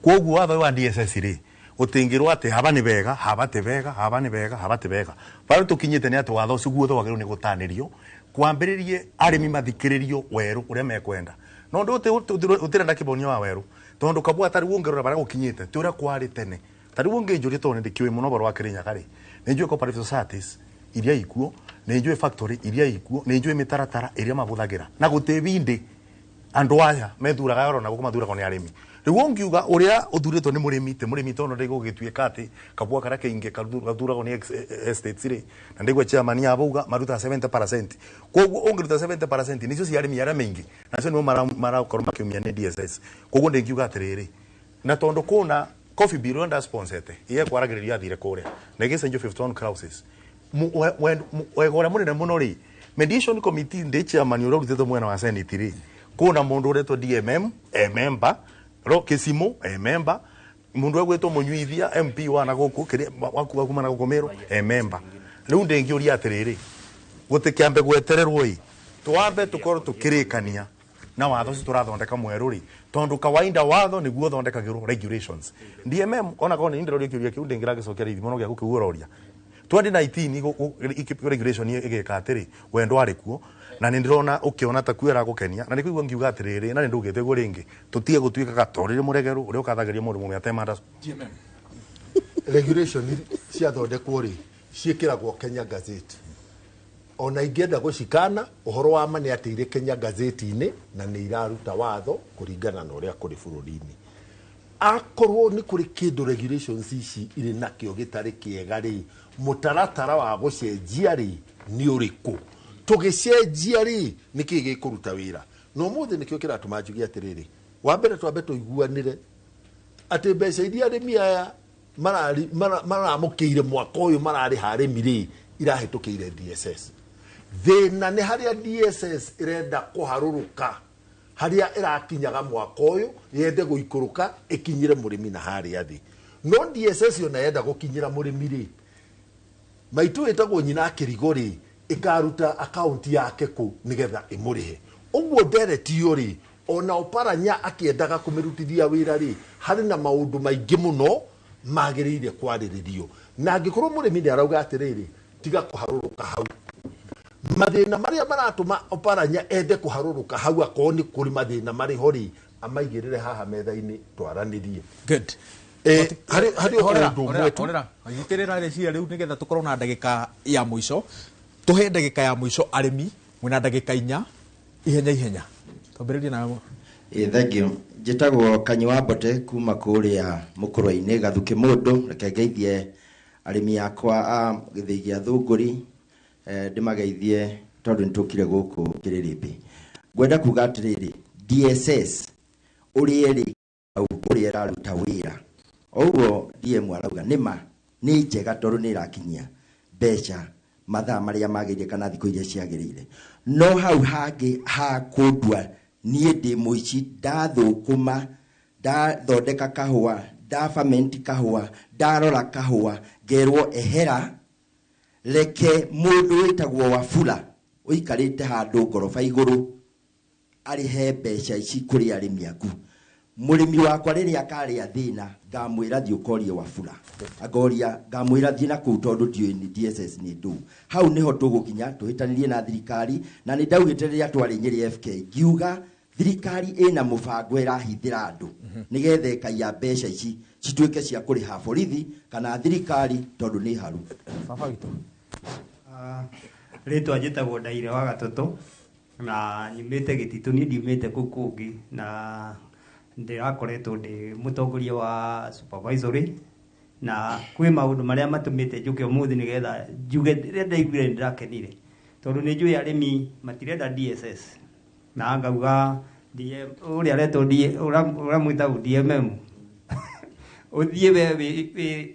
Kwoguo watho wa DSS rĩ utingirwo ati haba ni bega haba ti bega haba ni bega haba ti bega baru tukinyite ni ati watho ucio guothe wagĩrĩirwo nĩ gũtanĩrio kwambĩrĩrie arĩmi mathikĩrĩrio werũ ũrĩa mekwenda no ndũ ũtirenda kĩbonio wa werũ tondũ kabua tarĩu ũngĩrora barĩa gũkinyĩte ti ũrĩa kwarĩ tene tarĩu ũngĩnjũria tondũ nĩndĩkĩũĩ mũno ũhoro wa Kĩrĩnyaga rĩ nĩ njũĩ cooperative societies iria ikuo nĩ njũĩ factory iria ikuo nĩ njũĩ mĩtaratara ĩrĩa mabũthagĩra na gũtĩ bindĩ andũ aya methuraga oro na gũkũ mathuragwo nĩ arĩmi. Rĩu ũngiuga ũrĩa ũthurĩtwo nĩ mũrĩmi ti mũrĩmi tondũ ndĩgũgĩtuĩka atĩ kabua karĩa kaingĩ gathuragwo nĩ estates rĩ na ndĩgua chairman ya bauga maruta 70%. Koguo ũngĩruta 70% nicio cia arĩmi arĩa maingĩ nacio nĩo marakorwo makĩumia nĩ DSS. Koguo ndĩngiuga atĩrĩrĩ na tondũ kũna coffee bill ĩrĩa ndasponsete iye kwaragĩrĩrio athire kũrĩa na ĩgĩcenjio 51 clauses wega ũrĩa mũnene mũno rĩ mediation committee ndĩ chairman ũrĩa ũrutĩtwo mwena wa Senate rĩ kũna mũndũ ũretwo DMM e member ro Kisimu e member mundu egwitwo Munyuithia MP wa na guku kiria waku kuma na guku Meru e member. Riu ndingiuria atiriri gutikiambe gwetererwo i twambe tukorwo tukirikania na watho ucio turathondeka mweru ri tondu kawaida watho niguo thondekagirwo regulations. DMM ona korwo ni ndiroria kiuria kiu ndingiragicokeria ithimo no gia gukiuroria 2019 regulation igika atiri wendo ari kuo na nĩ ndĩrona ũkĩona ta kuo ĩragũkenia na nĩkũigua ngiuga atĩrĩrĩ na nĩ ndũgĩte guo rĩngĩ tũtige gũtuĩka gatorĩrĩ mũregeru ũrĩa ũkathagĩria mũndũ mũme atemanda. Regulation ciathondekwo rĩ ciĩkĩragwo Kenya Gazette. Ona ingĩenda gũcikana ũhoro wa ma nĩ atĩ irĩ Kenya gazeti-inĩ na nĩ iraruta watho kũringana na ũrĩa kũrĩ bũrũri-inĩ. Akorwo nĩ kũrĩ kĩndũ regulations ici irĩ nakĩo gĩtarĩ kĩega rĩ, mũtaratara wa gũcenjia rĩ nĩ ũrĩkũ? Tũgĩcenjia rĩ nĩkĩĩ gĩkũruta wĩra? Na ũmũthĩ nĩkĩo kĩratũma njuge atĩrĩrĩ, wa mbere twambe tũiguanĩre atĩ mbeca iria arĩmi aya maramũkĩire mwaka ũyũ mararĩha arĩmi rĩ irahĩtũkĩire DSS. Thĩna nĩ harĩa DSS ĩrenda kũharũrũka, harĩa ĩrakinyaga mwaka ũyũ yende gũikũrũka ĩkinyĩre mũrĩmi na harĩa thĩ. No DSS ona yenda gũkinyĩra mũrĩmi rĩ, maitũ ĩtagwo nyina kĩrigo rĩ ĩkaruta akaunti yake kũ nĩgetha ĩmũrĩhe. Ũguo ndereti ĩyo rĩ, ona Oparanya akĩendaga kũmĩrutithia wĩra rĩ, harĩ na maũndũ maingĩ mũno magĩrĩire kwarĩrĩrio. Na angĩkorwo mũrĩmi nĩ arauga atĩrĩrĩ, tiga kũharũrũka hau, mathĩna marĩa maratũma Oparanya ende kũharũrũka hau akorwo nĩ kũrĩ mathĩna marĩ ho rĩ, amaigĩrĩre haha metha-inĩ twaranĩrie. Good. Harĩ ũndũ ũmwe tu. Nyitĩrĩra rĩciria rĩu nĩgetha tũkorwo na ndagĩka ya mũico. Tũhe ndagĩka ya mũico arĩmi, mwĩna ndagĩka 4 ihenya ihenya. Twambĩrĩrie nawe. Thank you. Njĩtagwo Kanyi wa Mbote kuma kũrĩa Mũkũrwe-inĩ Gathuki mũndũ. Reke ngeithie arĩmi akwa a gĩthĩi gĩa Thũngũri, ndĩmageithie tondũ nĩtũkire gũkũ Kĩrĩrĩmbĩ. Ngwenda kuga atĩrĩrĩ, DSS ũrĩa ĩrĩ hau ũrĩa ĩraruta wĩra, ũguo DM arauga nĩma nĩ njega tondũ nĩ ĩrakinyia mbeca mathaa marĩa magĩrĩire kana thikũ iria ciagĩrĩire. No hau hangĩ ha kũndua niĩ ndĩ mũici, ndathũkũma, ndathondeka kahũa, ndaferment kahũa, ndarora kahũa, ngerwo ehera, reke mũndũ wĩtagwo Wafula ũikarĩte handũ ngoroba igũrũ arĩhe mbeca ici kũrĩ arĩmi aku. Mũrĩmi wakwa rĩrĩa akarĩa thĩna ngamwĩra thiĩ ũkorie Wafula, angoria ngamwĩra thiĩ na kũu tondũ ndiũĩ nĩ DSS nĩ ndũ. Hau nĩho tũgũkinya tũhĩtanĩrie na thirikari, na nĩ ndaugĩte rĩrĩa twarĩ Nyĩrĩ FK ngiuga thirikari ĩna mũbango ĩrahithĩra andũ nĩgetha ĩkaiya mbeca ici cituĩke cia kũrĩha borithi kana thirikari tondũ nĩ haru. Baba witũ. Rĩtwa njĩtagwo Ndaire wa Gatũtũ na nyumĩte Gĩtitũ, niĩ ndiumĩte kũu kũngĩ, na ndĩrakoretwo ndĩ mũtongoria wa supervisory, na kwĩ maũndũ marĩa matũmĩte njũke ũmũthĩ nĩgetha njuge rĩrĩa ndaiguire nĩndĩrakenire tondũ nĩ njũĩ arĩmi matirenda DSS, na ngauga ũrĩa aretwo ũrĩa mwĩtagwo DMM ũthiĩ we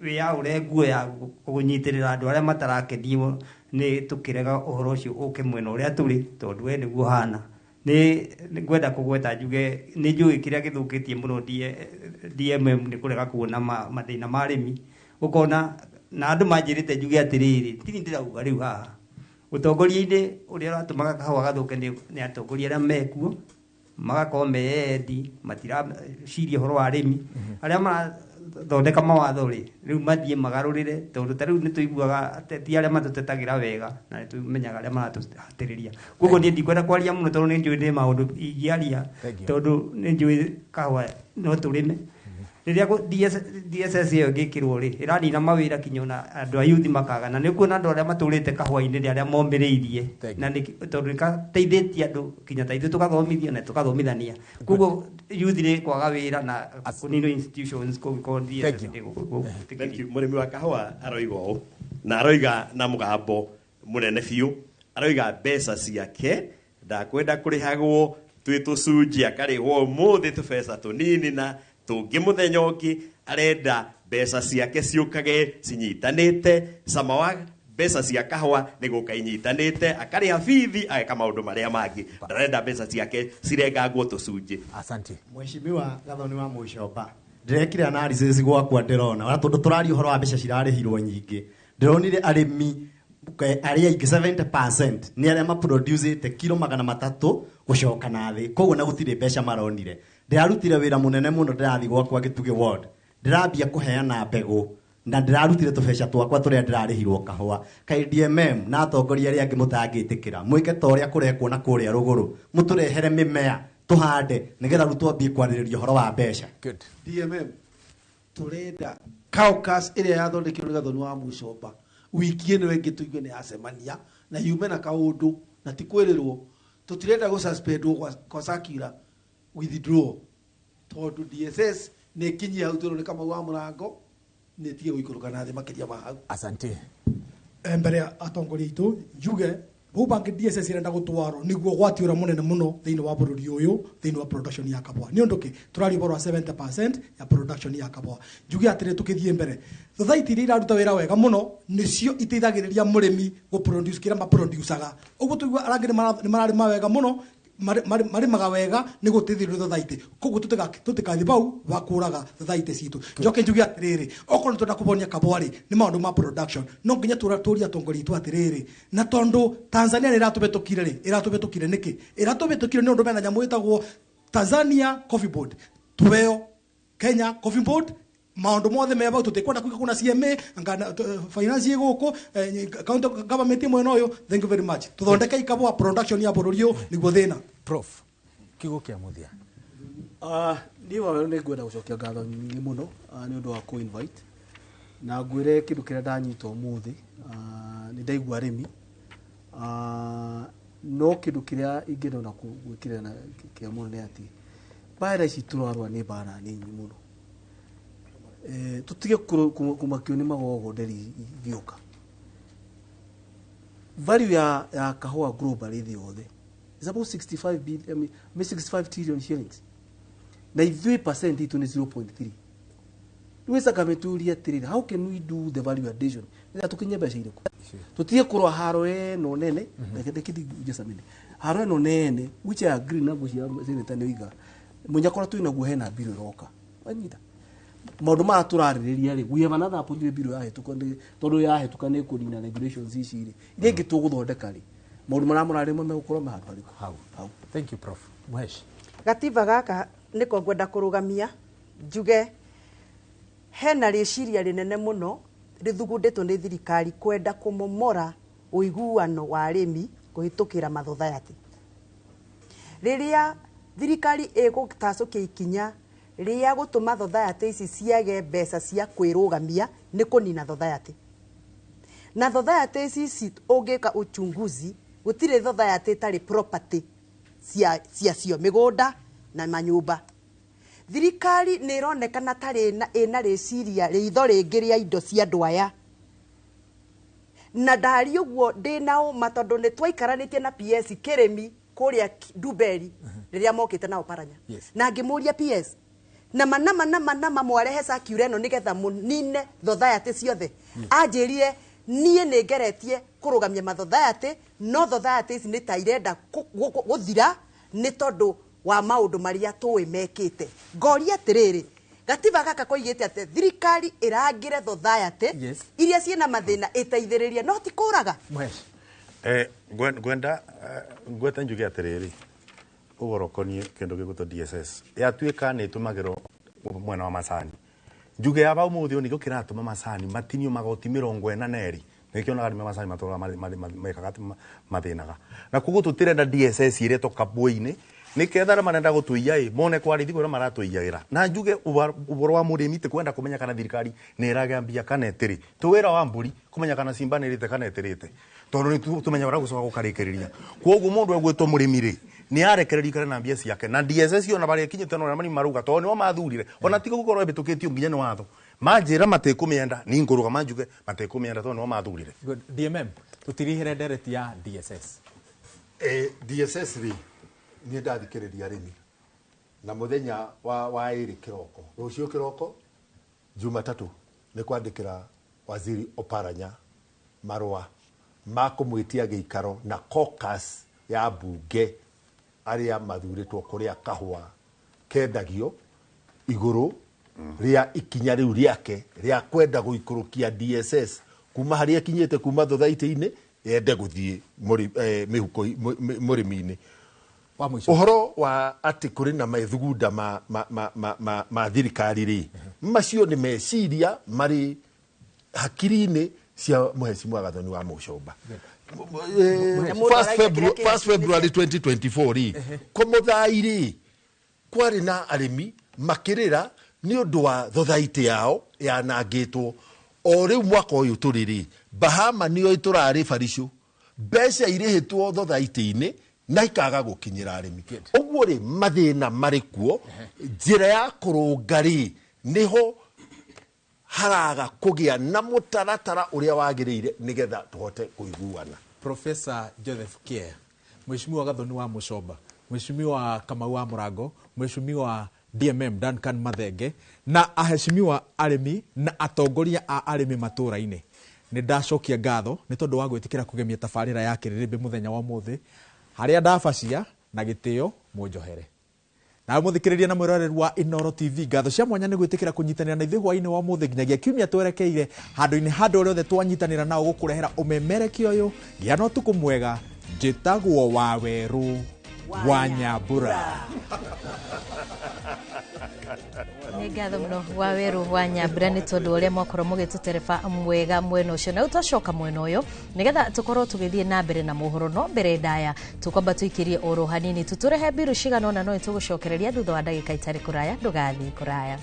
wĩyaũre nguo ya kũnyitĩrĩra andũ arĩa matarakenio nĩ tũkĩrega ũhoro ũcio ũke mwena ũrĩa tũrĩ tondũ we nĩguo ũhana. Nĩ ngwenda kũgweta njuge nĩ njũĩ kĩrĩa gĩthũkĩtie mũno DMM nĩ kũrega kuona mathĩna ma arĩmi, ũkona na andũ manjĩrĩte njuge atĩrĩrĩ, tini ndĩrauga rĩu haha ũtongoria-inĩ ũrĩa ũratũmaga kahũa gathũke nĩ atongoria arĩa mekuo magakorwo meendi, matiraciria ũhoro wa arĩmi, arĩa marathondeka mawatho rĩ rĩu mathiĩ magarũrĩre tondũ ta rĩu nĩtũiguaga ateti arĩa matũtetagĩra wega na nĩtũmenyaga arĩa maratũhatĩrĩria. Koguo niĩ ndikwenda kwaria mũno tondũ nĩnjũĩ nĩ maũndũ ingĩaria tondũ nĩnjũĩ kahũa no tũrĩme. Rĩrĩa DSS ĩyo ĩngĩkĩrwo rĩ, ĩranina mawĩra kinya ona andũ a youth makaga, na nĩũkuona andũ arĩa matũrĩte kahũa-inĩ nĩ arĩa momĩrĩirie, na tondũ nĩgateithĩtie andũ kinya ta ithuĩ tũgathomithio na tũgathomithania. Koguo youth nĩ kwaga wĩra na kũninwo institutions kũngĩkorwo DSS ndĩgũtĩkĩrio. Thank you. Mũrĩmi wa kahũa aroiga ũũ, na aroiga na mũgambo mũnene biũ, aroiga mbeca ciake ndakwenda kũrĩhagwo twĩ tũcunjĩ, akarĩhwo ũmũthĩ tũbeca tũnini na tũngĩ mũthenya ũngĩ, arenda mbeca ciake ciũkage cinyitanĩte, cama wa mbeca cia kahũa nĩ gũka inyitanĩte, akarĩha bithi ageka maũndũ marĩa mangĩ, ndarenda mbeca ciake cirengangwo tũcunjĩ. Asante. Mheshimiwa Gathoni wa Mũcomba, ndĩrekire analysis gwakwa ndĩrona ona tondũ tũraria ũhoro wa mbeca cirarĩhirwo nyingĩ, ndĩronire arĩmi arĩa aingĩ 70% nĩ arĩa maproducĩte kiro 300 gũcoka na thĩ, koguo na gũtirĩ mbeca maronire. Ndĩrarutire wĩra mũnene mũno, ndĩrathiĩ gwakwa Gĩtugĩ ward, ndĩrambia kũheana mbegũ na ndĩrarutire tũbeca twakwa tũrĩa ndĩrarĩhirwo kahũa. Kaĩ DMM na atongoria arĩa angĩ mũtangĩtĩkĩra mwĩke ta ũrĩa kũrekwo na kũrĩa rũgũrũ, mũtũrehere mĩmea tũhande nĩgetha rĩu twambie kwarĩrĩria ũhoro wa mbeca. Good. DMM tũrenda caucus ĩrĩa yathondekirwo nĩ Gathoni wa Mũcomba wiki ĩno ĩngĩ tũigue nĩ yacemania Na yume na kaũndũ na ti kwĩrĩrwo. Tũtirenda gũsuspendwo kwa circular withdraw tondũ DSS nĩ ĩkinyie hau twĩrwo nĩ Kamau wa mũrango nĩ ĩtige gũikũrũka na thĩ makĩria ma hau. Asante. Mbere ya atongoria aitũ njuge bau bangĩ DSS irenda gũtwarwo nĩguo ũgwati ũrĩa mũnene mũno thĩinĩ wa bũrũri ũyũ thĩinĩ wa production ya kabwa. Nĩ ũndũ kĩ tũraria ũhoro wa 70% ya production ya kabwa. Njuge atĩrĩ, tũkĩthiĩ mbere, society iria iraruta wĩra wega mũno nĩcio iteithagĩrĩria mũrĩmi gũproduce kĩrĩa maproducaga. Ũguo tũigua arangĩ nĩ mararĩma wega mũno, marĩmaga wega nĩ gũteithĩrĩrio society. Koguo tũtikathi bau wakũraga society citũ. Njoke njuge atĩrĩrĩ, okorwo nĩ twenda kũbonia kabwa rĩ, nĩ maũndũ ma production, no nginya tũrie atongoria aitũ atĩrĩrĩ, na tondũ Tanzania nĩ ĩratũbĩtũkire rĩ, ĩratũbĩtũkire nĩkĩ? Ĩratũbĩtũkire nĩ ũndũ mena nyamũ ĩtagwo Tanzania Coffee Board, tũheo Kenya Coffee Board, maũndũ mothe me bau. Tũtikwenda kuiga kuna CMA anga finance gũkũ county government mwena ũyũ. Thank you very much. Tũthondeke ikabwa production ya bũrũri ũyũ nĩguo thĩna. Prof, kiugo kĩa mũthia. Niĩ wa nĩ ngwenda gũcokia ngatho nyingĩ mũno nĩ ũndũ wa kũ-invite na ngwĩre kĩndũ kĩrĩa ndanyita ũmũthĩ. Nĩ ndaigua arĩmi, no kĩndũ kĩrĩa ingĩenda ona gwĩkĩrĩra na kĩa mũno nĩ atĩ mbara ici tũrarũa nĩ mbara nini mũno. Tũtige kũmakio nĩ magogo nderi igĩũka. Value ya kahũa globally thĩ yothe is about 65 billion, I mean, 65 trillion shillings, na ithuĩ percent itũ nĩ 0.3. Rĩu ĩcaka tũrie atĩrĩrĩ, how can we do the value addition nĩgetha tũkinye mbeca irĩkũ? Tũtige kũrũa haro ĩno nene. Reke just a minute. Haro ĩno nene, which I agree na ngwĩciria senator nĩ oiga mũnyakora twĩ naguo, hena bill ĩroka wanyita maũndũ maya tũrarĩrĩria rĩ. We have another opportunity. Bill yahĩtũka, tondũ yahĩtũka nĩ kũnina regulations ici rĩ, iria ingĩ tũgũthondeka rĩ, maũndũ marĩa mũrarĩmo megũkorwo me handũ harĩkũ? Hau. Hau. Thank you, Prof Muhesh. Gatiba gaka nĩko ngwenda kũrũgamia njuge hena rĩciria rĩnene mũno rĩthugundĩtwo nĩ thirikari kwenda kũmomora ũiguano wa arĩmi kũhĩtũkĩra mathothayathi. Rĩrĩa thirikari ĩgũtacũkia ikinya rĩa gũtũma thothayathi ici ciage mbeca cia kwĩrũgamia, nĩ kũnina thothayathi. Na thothayathi ici ũngĩka uchunguzi, gũtirĩ thothayathi ĩtarĩ property cia cio, mĩgũnda na manyũmba. Thirikari nĩ ĩronekana tarĩ ĩna rĩciria rĩitho rĩngĩ rĩa indo cia andũ aya, na ndari ũguo ndĩna ũma tondũ nĩ twaikaranĩtie na PS Kĩrĩmi kũrĩa Ndumberi rĩrĩa mokĩte nao Paranya. Na ngĩmũria, PS, nama nama nama nama mwarehe circular ĩno nĩgetha mũnine thothayathi ciothe? Anjĩrire, niĩ nĩ ngeretie kũrũgamia mathothayathi, no thothayathi ici nĩ ta irenda gũthira nĩ tondũ wa maũndũ marĩa tũĩ mekĩte. Ngoria atĩrĩrĩ, gatiba gaka koigĩte atĩ thirikari ĩrangĩre thothayathi iria ciĩna mathĩna, ĩteithĩrĩrie, no ti kũraga. Muhesh. Ngwenda ngwete njuge atiriri, ũhoro ũkoniĩ kĩndũ gĩgwĩtwo DSS yatuĩka nĩ ĩtũmagĩrwo mwena wa macani. Njuge ya ũmũthĩ ũyũ nĩkĩo kĩratũma macani matinio magoti 42. Nĩkĩonaga arĩmi a macani matũraga mekaga atĩ mathĩnaga, na koguo tũtirenda DSS ĩretwo kabwe-inĩ nĩketha arĩa marenda gũtũiya ĩ mone kwarĩthi kũrĩa maratũiyagĩra. Na njuge ũhoro wa mũrĩmi ti kwenda kũmenya kana thirikari nĩ ĩragĩa mbia kana ĩtĩrĩ. Tĩ wĩra wa mbũri kũmenya kana simba nĩ ĩrĩte kana ĩtĩrĩte, tondũ nĩ tũmenya ũrĩa gũcoka gũkarĩkĩrĩria. Koguo mũndũ egwĩtwo mũrĩmi rĩ, nĩ arekererio ikare na mbia ciake. Na DSS ona barĩa ĩkinyĩte na ũrĩa marĩmi marauga, tondũ nĩo mathurire, ona tiga gũkorwo ĩhĩtũkĩtio nginya nĩ watho, manjĩra matikũmĩenda, ni ngũrũgama njuge matikũmĩenda tondũ nĩo mathurire. Good. DMM, tũtirihĩre ndereti ya DSS. DSS rĩ, niĩ ndathikĩrĩria arĩmi na mũthenya wa ĩrĩ kĩroko, rũciũ kĩroko Jumatatũ, nĩ kwandĩkĩra waziri Oparanya marũa ma kũmwĩtia gĩikaro na caucus ya mbunge arĩa mathurĩtwo kũrĩa kahũa kendagio, igũrũ rĩa ikinya rĩu rĩake rĩa kwenda gũikũrũkia DSS kuma harĩa ĩkinyĩte, kuma thothaitĩ-inĩ yende gũthiĩ mĩhuko mũrĩmi-inĩ. Wa mũico. Ũhoro wa atĩ kũrĩ na methugunda ma thirikari rĩ, macio nĩ meciria marĩ hakiri-inĩ cia mũhecimwa Gathoni wa Mũcomba. Na mũndũ araika kĩrĩa kĩrĩa 1 February 2024 rĩ, kũmũthai rĩ, kwarĩ na arĩmi makĩrĩra nĩ ũndũ wa thothaitĩ yao yanangĩtwo. O rĩu mwaka ũyũ tũrĩ rĩ, Bahama nĩyo tũrarĩ baricũ. Mbeca irĩhĩtwo thothaitĩ-inĩ na ikaga gũkinyĩra arĩmi. Ũguo rĩ, mathĩna marĩ kuo. Njĩra ya kũrũnga rĩ, nĩho haraga kũgĩa na mũtaratara ũrĩa wagĩrĩire nĩgetha tũhote kũiguana. Professor Joseph Kier, Mheshimiwa Gathoni wa Mucomba, Mheshimiwa Kamau wa Mũrango, Mheshimiwa DMM Duncan Mathenge na aheshimiwa arĩmi na atongoria a arĩmi matũra-inĩ, nĩ ndacokia ngatho nĩ tondũ wa gwĩtĩkĩra kũgemia tabarĩra ya Kĩrĩrĩmbĩ mũthenya wa ũmũthĩ, harĩa ndabacia na gĩtĩo mũnjohere. Nawe mũthikĩrĩria na mwĩroreri wa Inooro TV, ngatho cia mwanya nĩ gwĩtĩkĩra kũnyitanĩra na ithuĩ hwaĩ-inĩ wa ũmũthĩ nginyagia kiumia twerekeire handũ-inĩ handũ ũrĩa othe twanyitanĩra nao gũkũrehera ũmemerekia ũyũ. Gĩa na ũtukũ mwega. Njĩtagwo Wawerũ wa Nyambura. Nĩ ngatho mũno Wawerũ wa Nyambura nĩ tondũ ũrĩa mwakorwo mũgĩtũtereba mwega mwena ũcio. Na rĩu twacoka mwena ũyũ nĩgetha tũkorwo tũgĩthiĩ na mbere na mohoro, no mbere ndaya tũkwamba tũikĩrie oro hanini tũtũrehe mbiru cigana ũna, no nĩtũgũcokereria thutha wa ndagĩka itarĩ kũraya. Ndũgathiĩ kũraya.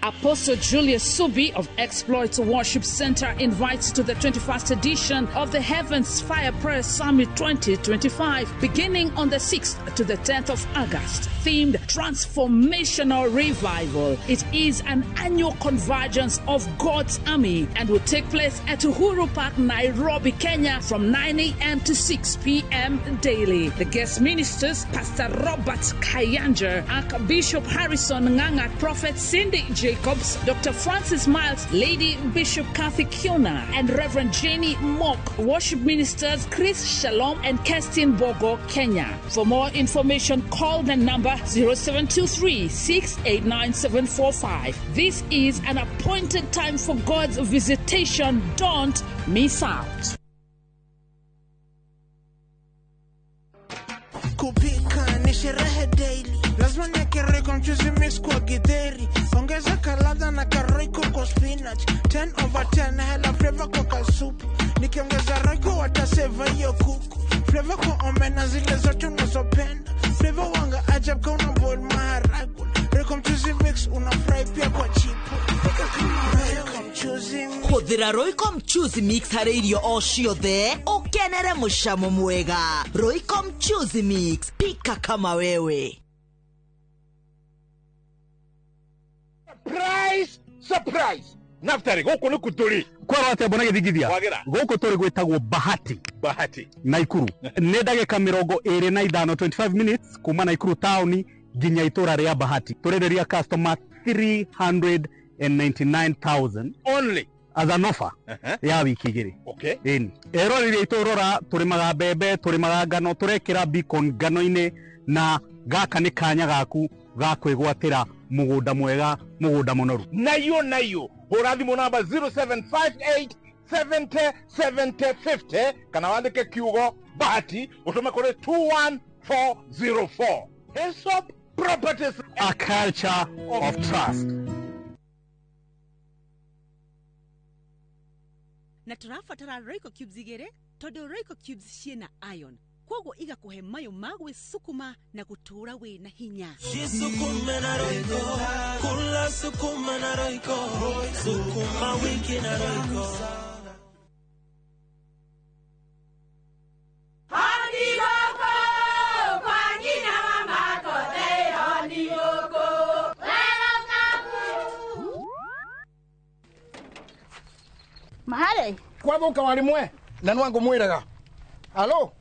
Apostle Julius Subi of Exploits Worship Center invites to the 21st edition of the Heavens Fire Prayer Summit 2025, beginning on the 6th to the 10th of August, themed Transformational Revival. It is an annual convergence of God's army and will take place at Uhuru Park, Nairobi, Kenya, from 9 a.m. to 6 p.m. daily. The guest ministers, Pastor Robert Kayanja, Archbishop Harrison Nganga, Prophet Cindy Jacobs, Dr. Francis Miles, Lady Bishop Kathy Kiona, and Reverend Jenny Mock. Worship ministers Chris Shalom and Kerstin Bogo, Kenya. For more information, call the number 0723 689 745. This is an appointed time for God's visitation. Don't miss out. Kupika ni sherehe daily, lazima niweke Royco mchuzi mix kwa githeri, ongeza kaladha na karoiko kwa spinach, 10 over 10 hela flavor kwa kasupu, nikiongeza Royco wataseva hiyo kuku, flavor kwa omena zile zote unazopenda, flavor wanga ajab ka una boil maharagwe, Royco mchuzi mix una fry pia kwa chipo, pika kama Royco mchuzi mix. Hũthĩra Royco mchuzi mix harĩ irio o ciothe ũkenere mũcamo mwega. Royco mchuzi mix, pika kama wewe. Surprise! Surprise! Naftari, gũkũ nĩ kũ tũrĩ? Kwarwo atĩa mbona gĩthingithia? Wagĩra. Gũkũ tũrĩ gwĩtagwo Bahati. Bahati. Naikuru. Nĩ ndagĩka 25, 25 minutes kuma Naikuru taũni nginya itũra rĩa Bahati. Tũrenderia customer 399,000 only as an offer ya wiki igĩrĩ. Okay. Ĩni. Eroreri aitũ rora, tũrĩmaga mbembe, tũrĩmaga ngano, tũrekĩra beacon ngano-inĩ, na gaka nĩ kanya gaku ga kwĩgwatĩra mũgũnda mwega, mũgũnda mũnoru. Nayo nayo, hũra thimũ namba 0758 70 70 50 kana wandĩke kiugo Bahati ũtũme kũrĩ 21404. Hillsop Properties, a culture of trust. Na tũrabatara Royco cubes igĩrĩ tondũ Royco cubes ciĩna iron, koguo igakũhe mayũ ma gwĩcukuma na gũtũũra wĩna hinya. Jisukume na Royco, kula sukuma na Royco, sukuma wiki na Royco. Mahare kwathuka warimwe na nwangu mwiraga alo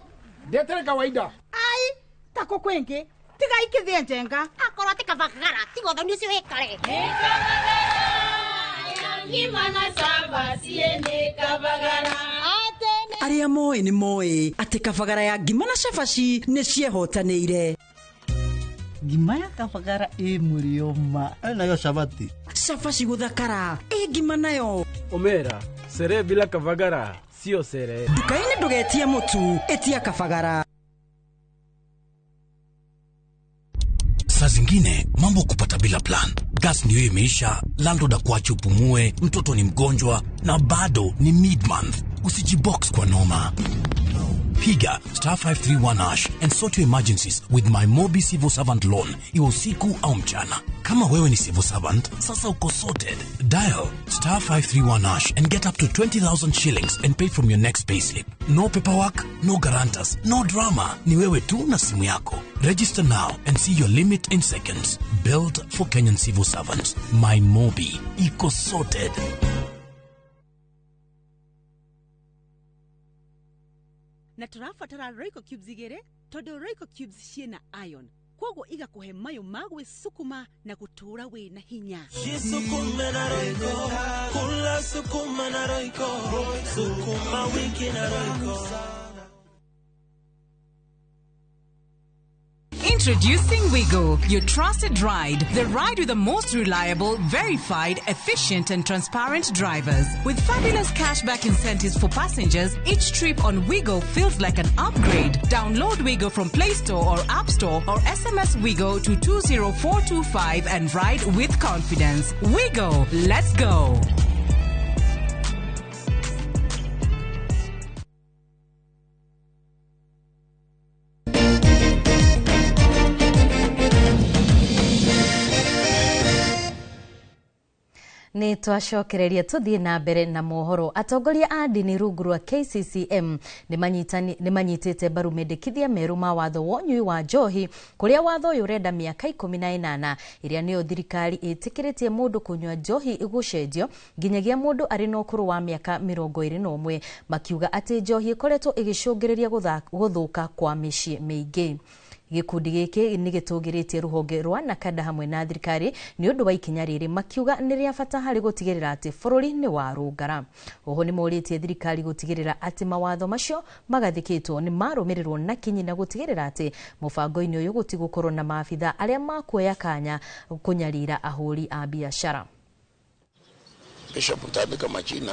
ndetere kawaida ai tako kwingi tiga ikithie njenga akorwo ti kabagara tiga ũthoni ũcio wĩkare. Arĩa moĩ nĩ moĩ atĩ kabagara ya ngima na cabaci nĩ ciehotanĩire. Ngima ya kabagara ĩ mũrĩo ma nayo cabaci. Cabaci gũthakara ĩ ngima nayo. Omera sere bila kabagara sio sere. Nduka-inĩ ndũgetie mũtu, ĩtia kabagara. Saa zingine mambo kupata bila plan. Gas ndio imeisha, landlord akuache upumue, mtoto ni mgonjwa na bado ni mid-month. Usijibox kwa noma. Piga star 531 hash and sort your emergencies with my Mobi Civil Servant Loan, iwe usiku au mchana. Kama wewe ni civil servant, sasa uko sorted. Dial star 531 hash and get up to 20,000 shillings and pay from your next payslip. No paperwork, no guarantors, no drama. Ni wewe tu na simu yako. Register now and see your limit in seconds. Built for Kenyan civil servants. My Mobi. Iko sorted. Na tũrabatara Royco cubes igĩrĩ tondũ Royco cubes ciĩna iron koguo igakũhe mayũ ma gwĩcukuma na gũtũũra wĩna hinya. Jisukume na Royco, kula sukuma na Royco, sukuma wiki na Royco. Introducing Wigo, your trusted ride. The ride with the most reliable, verified, efficient and transparent drivers. With fabulous cashback incentives for passengers, each trip on Wigo feels like an upgrade. Download Wigo from Play Store or App Store or SMS Wigo to 20425 and ride with confidence. Wigo, let's go. Nĩ twacokereria tũthiĩ na mbere na mohoro. Atongoria a ndini rungu rwa KCCM nĩ manyitĩte mbaru mendekithia merũ ma watho wa ũnyui wa njohi, kũrĩa watho ũyũ ũrenda mĩaka 18 ĩrĩa nĩyo thirikari ĩtĩkĩrĩtie mũndũ kũnyua njohi gũcenjio nginyagia mũndũ arĩ na ũkũrũ wa mĩaka 21, makiuga atĩ njohi ĩkoretwo ĩgĩcũngĩrĩria gũthũka kwa mĩciĩ mĩingĩ. Gĩkundi gĩkĩ nĩ gĩtũgĩrĩtie rũhonge rwa Nakada hamwe na thirikari nĩ ũndũ wa ikinya rĩrĩ, makiuga nĩ rĩa bata harĩ gũtigĩrĩra atĩ bũrũri nĩ warũngara. Oho nĩ morĩtie thirikari gũtigĩrĩra atĩ mawatho macio magathĩkĩtwo nĩ marũmĩrĩrwo na kinyi na gũtigĩrĩra atĩ mũbango-inĩ ũyũ gũtigũkorwo na maabitha arĩa makuoya kanya kũnyarira ahũri a biacara. Bishop utaandika majina.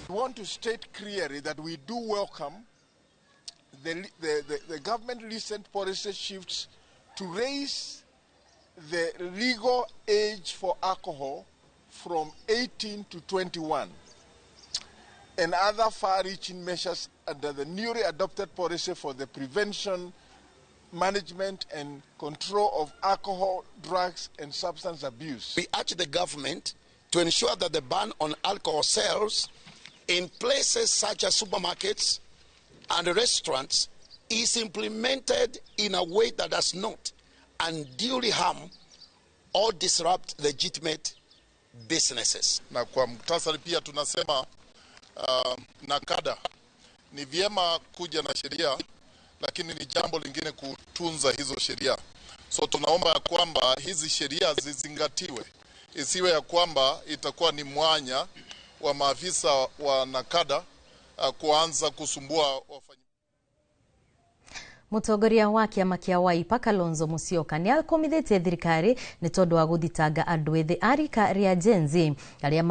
We want to state clearly that we do welcome the government recent policy shifts to raise the legal age for alcohol from 18 to 21 and other far-reaching measures under the newly adopted policy for the prevention, management and control of alcohol, drugs and substance abuse. We urge the government to ensure that the ban on alcohol sales in places such as supermarkets and restaurants is implemented in a way that does not unduly harm or disrupt legitimate businesses. Na kwa muktasari pia tunasema Nakada ni vyema kuja na sheria, lakini ni jambo lingine kutunza hizo sheria. So tunaomba ya kwamba hizi sheria zizingatiwe, isiwe ya kwamba itakuwa ni mwanya wa maafisa wa Nakada kuanza kusumbua wafanyi. Mũtongoria wa kĩama kĩa Wiper Kalonzo Musyoka nĩ akomithĩtie thirikari nĩ tondũ wa gũthitanga andũ ethĩ a rika rĩa Gen Z arĩa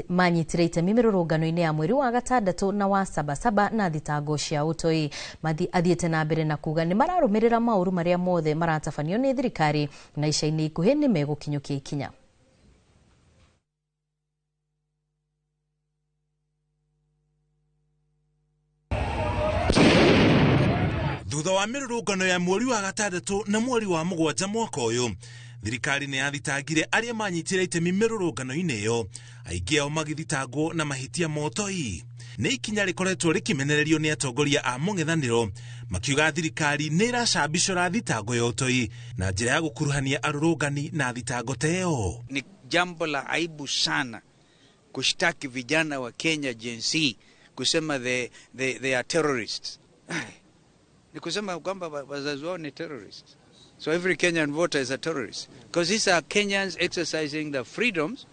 manyitire itemi mĩrũrũngano-inĩ ya mweri wa gatandatũ na wa sabasaba na thitango cia ũtoi. Athiĩte na mbere na kuga nĩ mararũmĩrĩra maũru marĩa mothe maratabanio nĩ thirikari na ica-inĩ ikuhĩ nĩ megũkinyũkia ikinya. Thutha wa mĩrũrũngano ya mweri wa gatandatũ na mweri wa mũgwanja mwaka ũyũ, thirikari nĩ yathitangire arĩa manyitire itemi mĩrũrũngano-inĩ ĩyo, aingĩ ao magĩthitangwo na mahĩtia ma ũtoi. Nĩ ikinya rĩkoretwo rĩkĩmenererio nĩ atongoria a mũng'ethanĩro makiuga thirikari nĩ ĩracambicũra thitango ya ũtoi na njĩra ya gũkuruhania arũrũngani na thitango ta ĩyo. Ni jambo la aibu sana kushtaki vijana wa Kenya Gen Z kusema they are terrorists. Ni kusema kwamba wazazi wao ni terrorists. So every Kenyan voter is a terrorist because these are Kenyans exercising their freedoms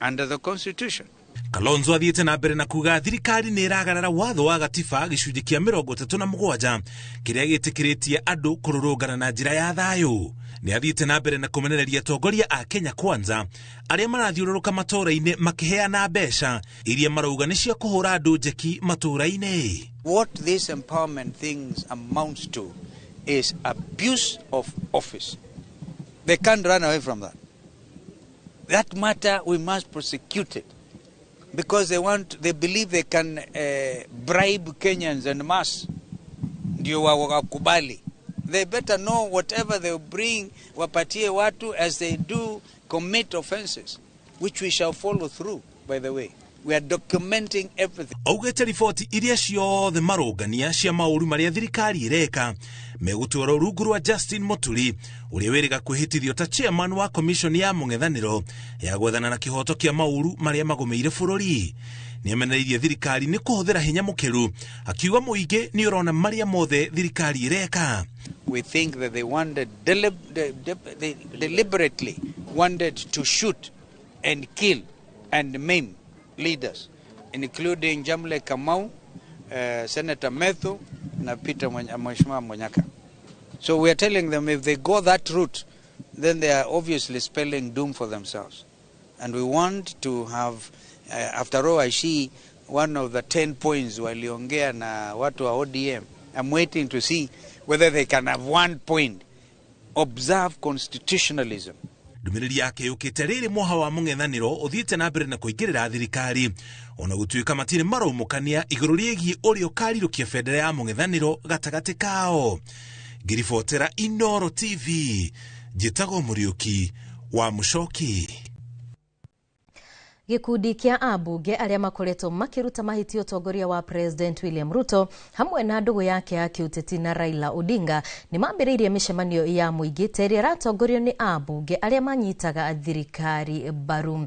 under the constitution. Kalonzo athiĩte na mbere na kuga thirikari nĩ ĩragarara watho wa gatiba gĩcunjĩ kĩa 37 kĩrĩa gĩtĩkĩrĩtie andũ kũrũrũngana na njĩra ya thayũ. Nĩ athiĩte na mbere na kũmenereria atongoria a Kenya Kwanza arĩa marathiũrũrũka matũũra-inĩ makĩheana mbeca iria marauga nĩ cia kũhũra andũ njeki matũũra-inĩ. What this empowerment things amounts to is abuse of office. They can't run away from that. That matter, we must prosecute it, because they believe they can bribe Kenyans en masse. Ndio wakubali. They better know whatever they bring, wapatie watu, as they do commit offenses, which we shall follow through, by the way. We are documenting everything. Augĩte riboti iria ciothe marũngania cia maũru marĩa thirikari ĩreka megũtwarwo rungu rwa Justin Muturi ũrĩa wĩrĩga kwĩhĩtithio ta chairman wa commission ya mũng'ethanĩro ya gwethana na kĩhoto kĩa maũru marĩa magũmĩire bũrũri. Nĩamenereirie thirikari nĩ kũhũthĩra hinya mũkĩru, akiuga mũingĩ nĩ ũrona marĩa mothe thirikari ĩreka. We think that they wanted they deliberately wanted to shoot and kill and maim leaders, including Jamle Kamau, Senator Methu, na Peter Mheshimiwa Munyaka. So we are telling them if they go that route, then they are obviously spelling doom for themselves. And we want to have, after all, I see one of the 10 points waliongea na watu wa ODM. I'm waiting to see whether they can have 1 point. Observe constitutionalism. Ndũmĩrĩri yake yũkĩte rĩrĩ mwaha wa mũng'ethanĩro ũthiĩte na mbere na kũingĩrĩra thirikari ona gũtuĩka matirĩ maromũkania igũrũ rĩgiĩ ũrĩa ũkarirũkia bendera ya mũng'ethanĩro gatagatĩ kao. Ngĩribotera Inooro TV, njĩtagwo Mũriũki wa Mũcoki. Gĩkundi kĩa ambunge arĩa makoretwo makĩruta mahĩtia ũtongoria wa President William Ruto hamwe na ndũgũ yake ya kĩũteti na Raila Odinga nĩ mambĩrĩirie mĩcemanio ya mũingĩ ta ĩrĩa ĩratongorio nĩ ambunge arĩa manyitaga thirikari mbaru.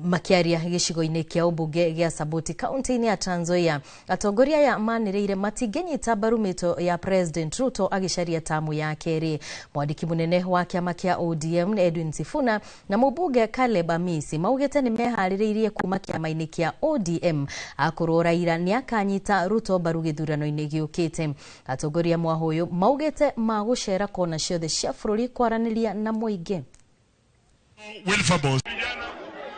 Makiaria gĩcigo-inĩ kĩa ũmbunge gĩa Saboti kaunti-inĩ ya Trans Nzoia, atongoria aya manĩrĩire matingĩnyita mbaru mĩto ya President Ruto agĩcaria tamu ya kerĩ. Mwandĩki mũnene wa kĩama kĩa ODM Edwin Sifuna na mũmbunge Caleb Amisi maugĩte nĩ meharĩrĩirie kuma kĩama-inĩ kĩa ODM akorwo Raila nĩakanyita Ruto mbaru gĩthurano-inĩ gĩũkĩte. Atongoria mwaha ũyũ maugĩte magũcera kona ciothe cia bũrũri kwaranĩria na mũingĩ.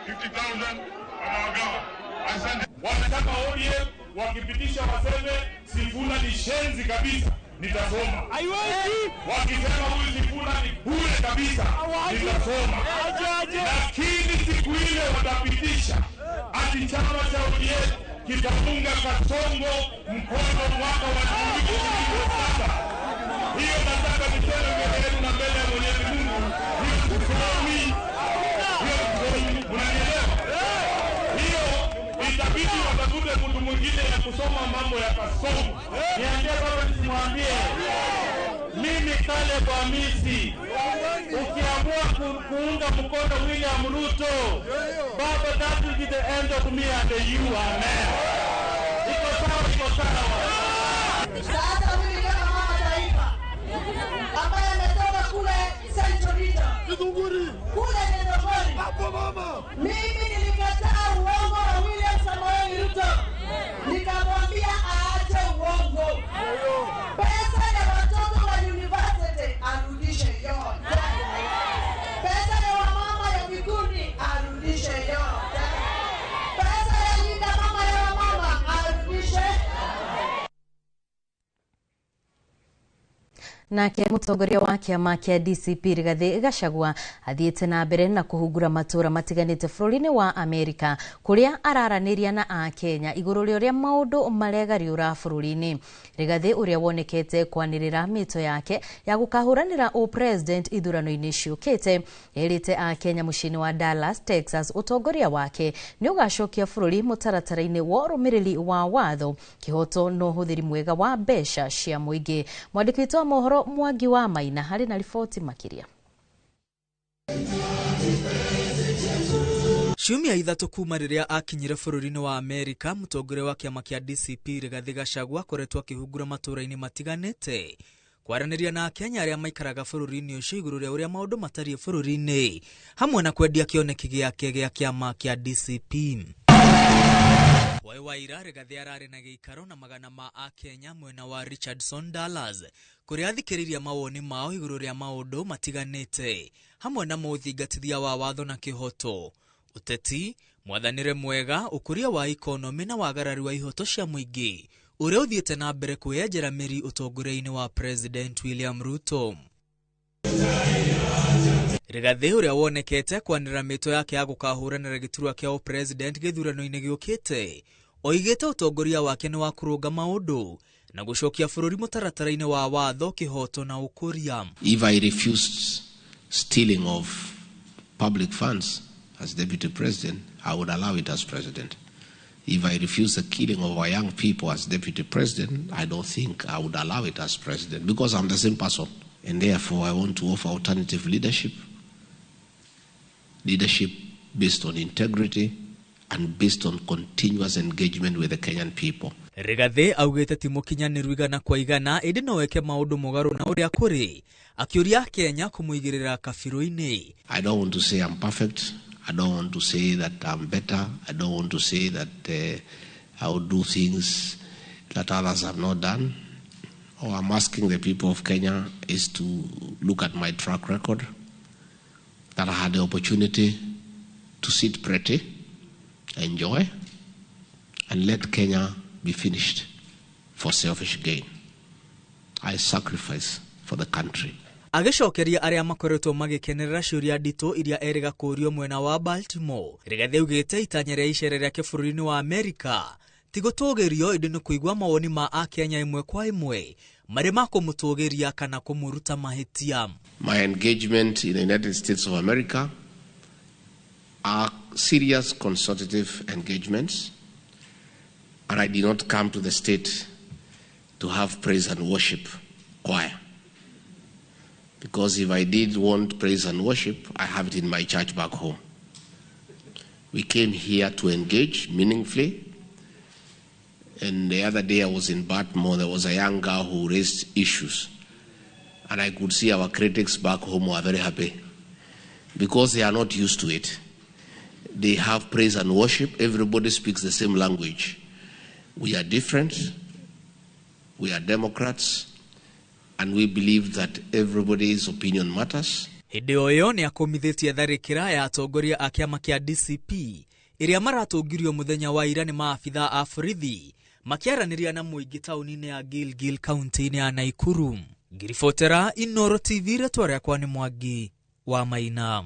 50,000 wanawagawa. Asante. Wanataka ODM wakipitisha waseme Sifuna ni shenzi kabisa, nitasoma. Haiwezi. Wakisema huyu Sifuna ni bure kabisa, nitasoma. Lakini siku ile watapitisha ati chama cha ODM kitafunga Kasongo mkono mwaka wa 2027. Hiyo nataka niseme mbele yenu na mbele ya Mwenyezi Mungu, hiyo sisomi. Hiyo itabidi watafute mtu mwingine ya kusoma mambo ya Kasongo. Niambie baba, nisimwambie. Mimi Caleb Amisi, ukiamua kuunga mkono William Ruto, baba, that will be the end of me and you. Amen. Iko sawa, iko sawa. Sasa mimi kama mama taifa ambaye ametoka kule Central Region, kule Nairobi, mimi nilikataa uongo wa William Samoei Ruto, nikamwambia aache uongo. Pesa ya watoto wa university arudishe yote, pesa ya wamama ya vikundi arudishe yote, pesa ya linda mama ya wamama arudishe. Nake mũtongoria wa kĩama kĩa DCP Rigathĩ Gachagua athiĩte na mbere na kũhungura matũra matiganĩte bũrũri-inĩ wa Amerika kũrĩa araranĩria na akenya igũrũ rĩa ũrĩa maũndũ maregariũra bũrũri-inĩ. Rigathĩ ũrĩa wonekete kwanĩrĩra mĩto yake ya gũkahũranĩra ũpresident ithurano-inĩ ciũkĩte erĩte akenya mũciĩ-inĩ wa Dallas, Texas ũtongoria wake nĩ ũgacokia bũrũri mũtaratara-inĩ wa ũrũmĩrĩri wa watho, kĩhoto na ũhũthĩri mwega wa mbeca cia mũingĩ. Mwandĩki witũ wa mohoro Mwangi wa Maina harĩ na riboti makĩria. Ciumia ithatũ kuma rĩrĩa akinyire bũrũri-inĩ wa Amerika, mũtongoria wa kĩama kĩa DCP Rigathĩ Gachagua akoretwo akĩhungura matũũra-inĩ matiganĩte kwaranĩria na akenya arĩa maikaraga bũrũri-inĩ ũcio igũrũ rĩa ũrĩa maũndũ matariĩ bũrũri-inĩ hamwe na kwendia kĩoneki gĩake gĩa kĩama kĩa DCP. Wai waira Rigathĩ ararĩ na gĩikaro na magana ma akenya mwena wa Richardson Dallas kũrĩa athikĩrĩria mawoni mao igũrũ rĩa maũndũ matiganĩte hamwe na mũthingatithia wa watho na kĩhoto, ũteti, mwathanĩre mwega, ũkũria wa ikonomi na wagarari wa ihoto cia mũingĩ, Ũrĩa ũthiĩte na mbere kwĩyenjera mĩri ũtongoria-inĩ wa President William Ruto. Rigathĩ ũrĩa wonekete kwanĩrĩra mĩto yake ya gũkahũranĩra gĩturwa kĩa ũpresident gĩthurano-inĩ gĩũkĩte oigĩte ũtongoria wake nĩ wa kũrũnga maũndũ na gũcokia bũrũri mũtaratara-inĩ wa watho, kĩhoto na ũkũria. If I refused stealing of public funds as deputy president, I would allow it as president. If I refuse the killing of our young people as deputy president, I don't think I would allow it as president, because I'm the same person. And therefore, I want to offer alternative leadership, leadership based on integrity and based on continuous engagement with the Kenyan people. Rigathĩ augĩte ti mũkinyanĩru igana kwa igana ĩndĩ no eke maũndũ mũgarũ na ũrĩa kũrĩ, akĩũria Kenya kũmũigĩrĩra kabirũ-inĩ. I don't want to say I'm perfect. I don't want to say that I'm better. I don't want to say that I will do things that others have not done. All I'm asking the people of Kenya is to look at my track record, that I had the opportunity to sit pretty, enjoy, and let Kenya be finished for selfish gain. I sacrifice for the country. Agĩcokeria arĩa makoretwo magĩkenerera ciũria nditũ iria erĩga kũũrio mwena wa Baltimore, Rigathĩ augĩte itanya rĩa icera rĩake bũrũri-inĩ wa Amerika ti gũtũgĩrio ĩndĩ nĩ kũigua mawoni ma Akenya ĩmwe kwa ĩmwe marĩ ma kũmũtũgĩria kana kũmũruta mahĩtia. My engagement in the United States of America are serious consultative engagements, and I did not come to the state to have praise and worship choir. Because if I did want praise and worship, I have it in my church back home. We came here to engage meaningfully. And the other day I was in Baltimore, there was a young girl who raised issues. And I could see our critics back home were very happy because they are not used to it. They have praise and worship. Everybody speaks the same language. We are different. We are Democrats. And we believe that everybody's opinion matters. Hĩndĩ o ĩyo nĩ akũmithĩtie tharĩkĩra ya atongoria a kĩama kĩa DCP ĩrĩa maratũngirio mũthenya wa ira nĩ maabithaa a borithi makĩaranĩria na mũingĩ taũni-inĩ ya Gilgil kaunti-inĩ ya Naikuru. Ngiribotera Inooro TV, rĩtwa rĩakwa nĩ Mwangi wa Maina.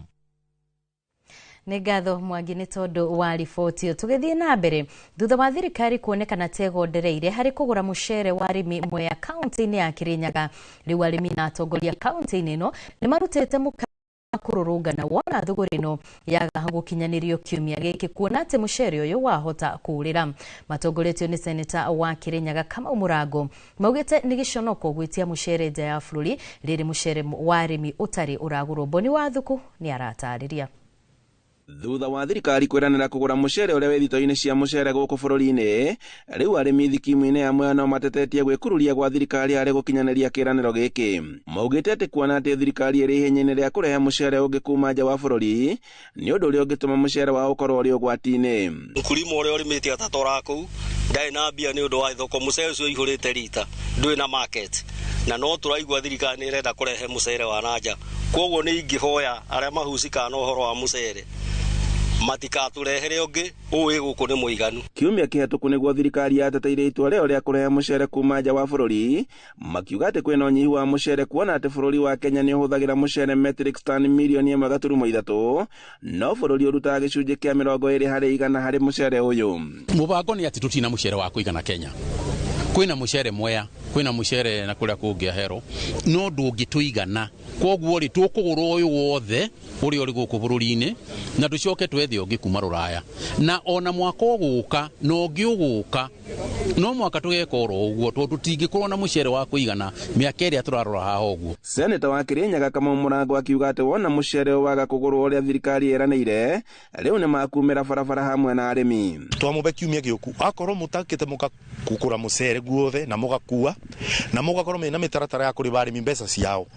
Nĩ ngatho Mwangi nĩ tondũ wa riboti ĩyo. Tũgĩthiĩ na mbere, thutha wa thirikari kuonekana tegondereire harĩ kũgũra mũcere wa arĩmi Mwea kaunti-inĩ ya Kirinyaga, rĩu arĩmi na atongoria kaunti-inĩ ĩno nĩ marutĩte mũkana kũrũrũngana wona thũgũrĩ ĩno yaga gũkinyanĩrio kiumia gĩkĩ, kuona atĩ mũcere ũyũ wahota kũũrĩra. Matongoretio nĩ seneta wa Kirinyaga Kamau Mũrango maugĩte nĩ gĩconoko gwĩtia mũcere nja ya bũrũri rĩrĩ mũcere wa arĩmi ũtarĩ ũragũrwo. Boni wa Thuku nĩ aratarĩria. Thutha wa thirikari kwĩranĩra kũgũra mũcere ũrĩa wĩ thito-inĩ cia mũcere gũkũ bũrũri-inĩ, rĩu arĩmi thikimu-inĩ ya Mwea no matetetie gwĩkururia gwa thirikari harĩ gũkinyanĩria kĩĩranĩro gĩkĩ. Maugĩte atĩ kuona atĩ thirikari ĩrĩ ihenya-inĩ rĩa kũrehe mũcere ũngĩ kuma nja wa bũrũri nĩ ũndũ ũrĩa ũngĩtũma mũcere wao ũkorwo ũrĩ ũgwati-inĩ. Mkulima ũrĩa ũrĩmĩte atatwaraga kũu ndarĩ na mbia nĩ ũndũ wa thoko, mũcere ũcio ũihũrĩte rita ndũrĩ na market, na no tũraigua thirikari nĩ ĩrenda kũrehe mũcere wa nanja. Koguo nĩ ingĩhoya arĩa mahucikaga na ũhoro wa mũcere matikatũrehere ũngĩ, ũũ wĩ gũkũ nĩ mũiganu. Kiumia kĩhetũku nĩguo thirikari yateteire itua rĩao rĩa kũrehe mũcere kuma nja wa bũrũri, makiuga atĩ kwĩna ũnyihu wa mũcere kuona atĩ bũrũri wa Kenya nĩ ũhũthagĩra mũcere metric ton mirioni 1.3, no bũrũri ũrutaga gĩcunjĩ kĩa 20 harĩ igana harĩ mũcere ũyũ. Mũbango nĩ atĩ tũtina mũcere wa kũigana Kenya. Kwĩna mũcere Mwea, kwĩna mũcere na kũrĩa kũngĩ Ahero, no ndũngĩtũigana. Koguo rĩ tũkũgũra ũyũ wothe ũrĩa ũrĩ gũkũ bũrũri-inĩ na tũcoke twethe ũngĩ kuma rũraya, na ona mwaka ũgũka na ũngĩ ũgũka no mwaka tũgeka oro ũguo tondũ tũtingĩkorwo na mũcere wa kũigana mĩaka ĩrĩa tũrarora haha ũguo. Seneta wa Kirinyaga Kamau Mũrango akiuga atĩ wona mũcere waga kũgũrwo ũrĩa thirikari ĩranĩire, rĩu nĩ makumĩra barabara hamwe na arĩmi. Twamũbe kiumia gĩũku akorwo mũtakĩte mũgakũra mũcere guothe na mũgakua na mũgakorwo mena mĩtaratara ya kũrĩha arĩmi mbeca ciao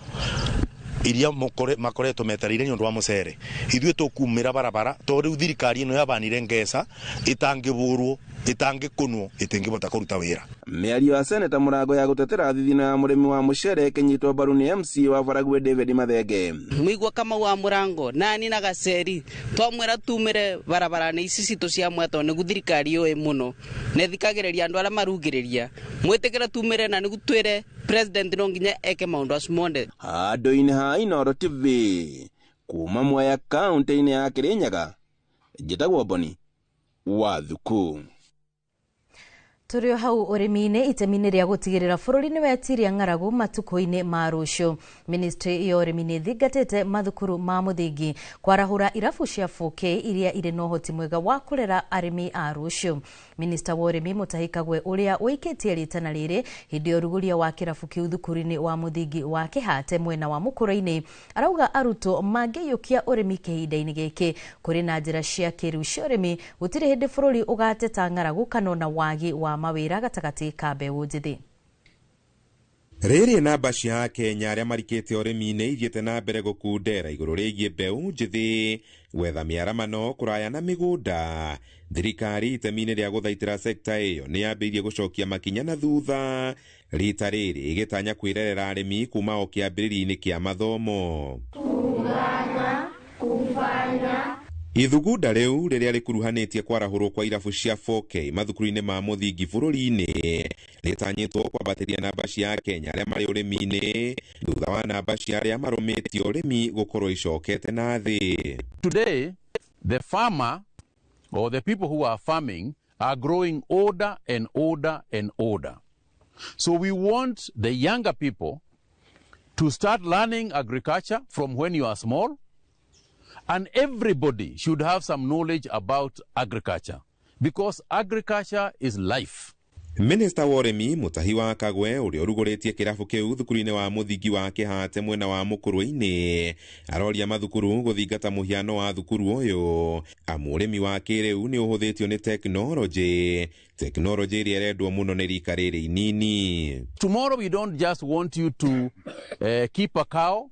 iria makoretwo metereire nĩ ũndũ wa mũcere, ithuĩ tũkumĩra barabara tondũ rĩu thirikari ĩno yabanire ngeca ĩtangĩbũrwo. Itangĩkunwo itingĩbota kũruta wĩra. Mĩario ya seneta Mũrango ya gũtetera thithino ya mũrĩmi wa mũcere ĩkĩnyitwo mbaru nĩ MC wa Baragwe David Mathenge. Mwigua kama wa Mũrango nani na Gaceri twamwĩra tumĩre barabara-inĩ ici citũ cia Mwea nĩguo thirikari yũĩ mũno na ĩthikagĩrĩria andũ arĩa marugĩrĩria mwĩtĩkĩre tumĩre na nĩguo twĩre president no nginya eke maũndũ acio mothe. Handũ-inĩ ha Inooro TV kuma Mwea kaunti-inĩ ya Kirinyaga, njĩtagwo Boni wa Thuku. Tũrĩ o hau ũrĩmi-inĩ itemi-inĩ rĩa gũtigĩrĩra bũrũri nĩ wetiria ng'aragu matukũ-inĩ ma rũciũ. Ministry ya ũrĩmi nĩ ĩthingatĩte mathukuru ma mũthingi kwarahũra irabu cia 4K iria irĩ na ũhoti mwega wa kũrera arĩmi a rũciũ. Minista wa ũrĩmi Mutahi Kagwe ũrĩa ũikĩtie rĩtana rĩrĩ hĩndĩ ya ũrugũria wa kĩrabu kĩu thukuru-inĩ wa mũthingi wa Kĩhate mwena wa Mũkũrũ-inĩ arauga arutwo mangĩiyũkia ũrĩmi kĩhinda-inĩ gĩkĩ kũrĩ na njĩra cia kĩrĩu cia ũrĩmi gũtirĩ hĩndĩ bũrũri ũgateta ng'aragu kana ona wagi wa mawĩra gatagatĩ ka mbeũ njĩthĩ. Rĩrĩ namba cia Kenya arĩa marikĩte ũrĩmi-inĩ ithiĩte na mbere gũkundera igũrũ rĩgiĩ mbeũ njĩthĩ gwetha mĩaramano kũraya na mĩgũnda. Thirikari itemi-inĩ rĩa gũthaitĩra sekta ĩyo nĩ yambĩrĩirie gũcokia makinya na thutha rita rĩrĩ ĩgĩtanya kwĩrerera arĩmi kuma o kĩambĩrĩria-inĩ kĩa mathomo. Ithugunda rĩu rĩrĩa rĩkuruhanĩtie kwarahũrwo kwa irabu cia 4K mathukuru-inĩ ma mũthingi bũrũri-inĩ rĩtanyĩtwo kwambatĩria namba cia Kenya arĩa marĩ ũrĩmi-inĩ thutha wa namba cia arĩa marũmĩtie ũrĩmi gũkorwo icokete na thĩ. Today, the farmer or the people who are farming are growing older and older and older. So we want the younger people to start learning agriculture from when you are small. And everybody should have some knowledge about agriculture because agriculture is life. Minista wa ũrĩmi Mutahi wa Kagwe ũrĩa ũrugũrĩtie kĩrabu kĩu thukuru-inĩ wa mũthingi wa Kĩhate mwena wa Mũkũrũ-inĩ aroria mathukuru gũthingata mũhiano wa thukuru ũyũ amu ũrĩmi wa kĩrĩu nĩ ũhũthĩtio nĩ tekinoronjĩ tekinoronjĩ ĩrĩa ĩrendwo mũno nĩ rika rĩrĩ inini. Tomorrow we don't just want you to keep a cow.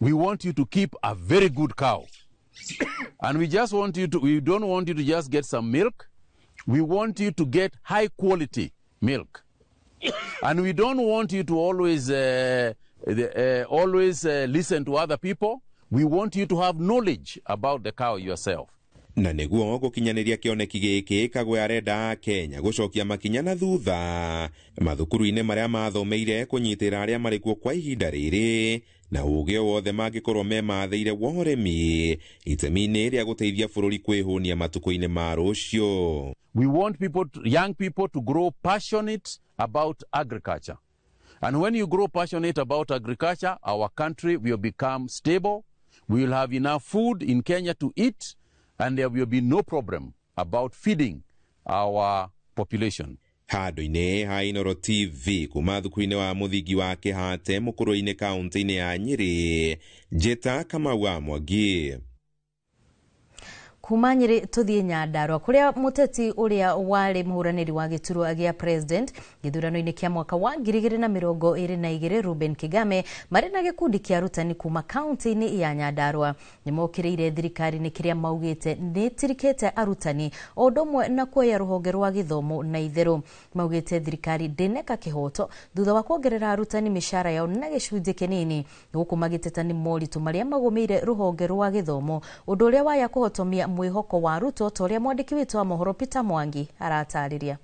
We want you to keep a very good cow. And we just want you to, we don't want you to just get some milk. We want you to get high quality milk. And we don't want you to always, listen to other people. We want you to have knowledge about the cow yourself. Na nĩguo gũkinyanĩria kĩoneki gĩkĩ Kagwe arenda Kenya gũcokia makinya na thutha mathukuru-inĩ marĩa mathomeire kũnyitĩra arĩa marĩ kuo kwa ihinda rĩrĩ na ũgĩ wothe mangĩkorwo memathĩire wa ũrĩmi itemi-inĩ rĩa gũteithia bũrũri kwĩhũnia matukũ-inĩ ma rũciũ. We want people to, young people to grow passionate about agriculture. And when you grow passionate about agriculture, our country will become stable. We will have enough food in Kenya to eat, and there will be no problem about feeding our population. Handũ-inĩ ha Inooro TV kuma thukuru-inĩ wa mũthingi wa Kĩhate Mũkũrũ-inĩ kaunti-inĩ ya Nyĩrĩ, Njĩta Kamau wa Mwangi. Kuma Nyĩrĩ tũthiĩ Nyandarua kũrĩa mũteti ũrĩa warĩ mũhũranĩri wa gĩturwa gĩa president gĩthurano-inĩ kĩa mwaka wa 2022 Reuben Kigame marĩ na gĩkundi kĩa arutani kuma kaunti-inĩ ya Nyandarua nĩmokĩrĩire thirikari nĩ kĩrĩa maugĩte nĩtirikĩte arutani o ũndũ ũmwe na kuoya rũhonge rwa gĩthomo na itherũ. Maugĩte thirikari ndĩneka kĩhoto thutha wa kuongerera arutani mĩcara yao na gĩcunjĩ kĩnini gũkũ magĩteta nĩ moritũ marĩa magũmĩire rũhonge rwa gĩthomo ũndũ ũrĩa waya kũhotomia mwĩhoko wa Ruto ta ũrĩa mwandĩki witũ wa mohoro Peter Mwangi aratarĩria.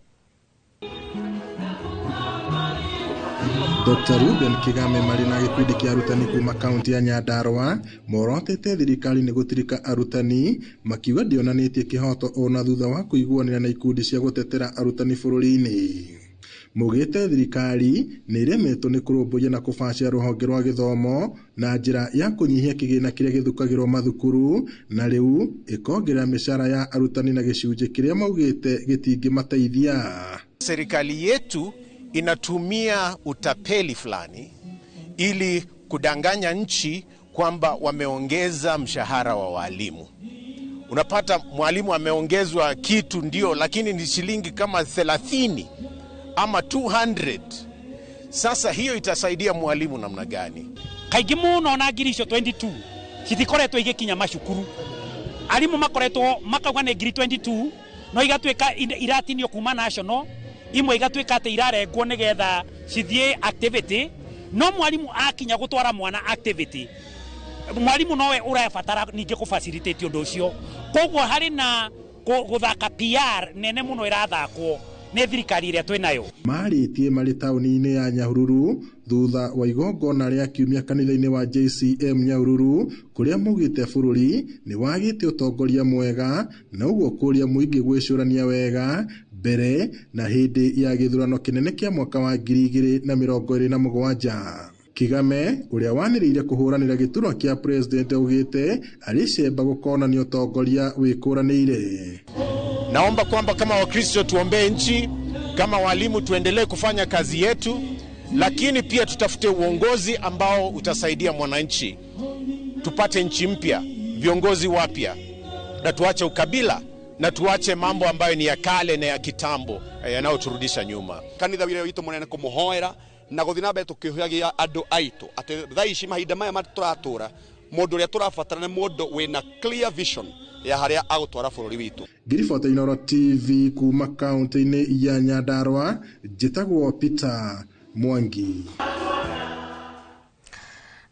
Dr. Reuben Kigame marĩ na gĩkundi kĩa arutani kuma kaunti ya Nyandarua morotete thirikari nĩ gũtirika arutani makiuga ndĩonanĩtie kĩhoto ona thutha wa kũiguanĩra na ikundi cia gũtetera arutani bũrũri-inĩ. Mugĩte thirikari nĩ ĩremetwo nĩ kũrũmbũiya na kũbacĩra rũhonge rwa gĩthomo na njĩra ya kũnyihia kĩgĩna kĩrĩa gĩthukagĩrwo mathukuru na rĩu ĩkongerera mĩcara ya arutani na gĩcunjĩ kĩrĩa maugĩte gĩtingĩmateithia. Serikali yetu inatumia utapeli fulani ili kudanganya nchi kwamba wameongeza mshahara wa walimu. Unapata mwalimu ameongezwa kitu ndio, lakini ni shilingi kama 30 ama 200. Sasa hiyo itasaidia mwalimu namna gani? Kaingĩ mũno na ngiri icio 22 citikoretwo igĩkinya macukuru. Arimũ makoretwo makauga nĩ ngiri 22 No igatuĩka iratinio kuma national, imwe igatuĩka atĩ irarengwo nĩgetha cithiĩ activity. No mwarimu akinya gũtwara mwana activity, mwarimu nowe ũrabatara ningĩ kũ facilitate ũndũ ũcio. Koguo harĩ na gũthaka PR nene mũno ĩrathakwo nĩ thirikari ĩrĩa twĩnayo. Marĩtie marĩ taũni-inĩ ya Nyahururu thutha wa igongona rĩa kiumia kanitha-inĩ wa JCM Nyahururu, kũrĩa maugĩte bũrũri nĩ wagĩte ũtongoria mwega na ũguo kũria mũingĩ gwĩcũrania wega mbere na hĩndĩ ya gĩthurano kĩnene kĩa mwaka wa 2027. Kigame ũrĩa wanĩrĩire kũhũranĩra gĩturwa kĩa president augĩte arĩ cemba gũkonania ũtongoria wĩkũranĩire. Naomba kwamba kama Wakristo tuombee nchi, kama walimu tuendelee kufanya kazi yetu, lakini pia tutafute uongozi ambao utasaidia mwananchi. Tupate nchi mpya, viongozi wapya, na tuache ukabila na tuache mambo ambayo ni ya kale na ya kitambo yanayoturudisha nyuma. Kanitha wira witu munene kumuhoera na guthii na mbere tukihoyagia andu aitu ati thaa ici mahinda maya turatura mundu uria turabatara ni mundu wina clear vision ya haria agutwara bururi witu. Ngiribota Inooro TV kuma kaunti-inĩ ya Nyandarua, njĩtagwo Peter Mwangi.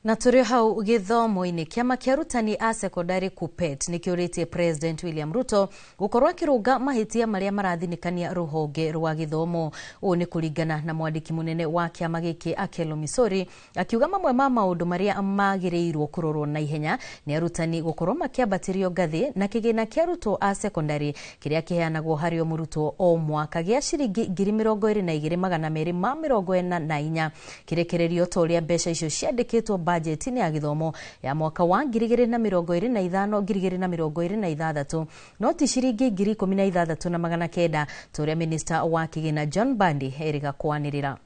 Na tũrĩ hau gĩthomo-inĩ, kĩama kĩa arutani a sekondari KUPPET nĩkĩũrĩtie President William Ruto gũkorwo akĩrũnga mahĩtia marĩa marathinĩkania rũhonge rwa gĩthomo. Ũũ nĩ kũringana na mwandĩki mũnene wa kĩama gĩkĩ Akelo Misori, akiuga mamwe ma maũndũ marĩa magĩrĩirwo kũrorwo na ihenya nĩ arutani gũkorwo makĩambatĩrio ngathĩ na kĩgĩna kĩa arutwo a sekondari kĩrĩa kĩheanagwo harĩ o mũrutwo o mwaka gĩa ciringi 22,244 kĩrekererio ta ũrĩa mbeca icio ciandĩkĩtwo bajeti-inĩ ya gĩthomo ya mwaka wa 2025 2026 no ti ciringi 16,900 ta ũrĩa minista wa kĩgĩna John Mbadi erĩga kwanĩrĩra.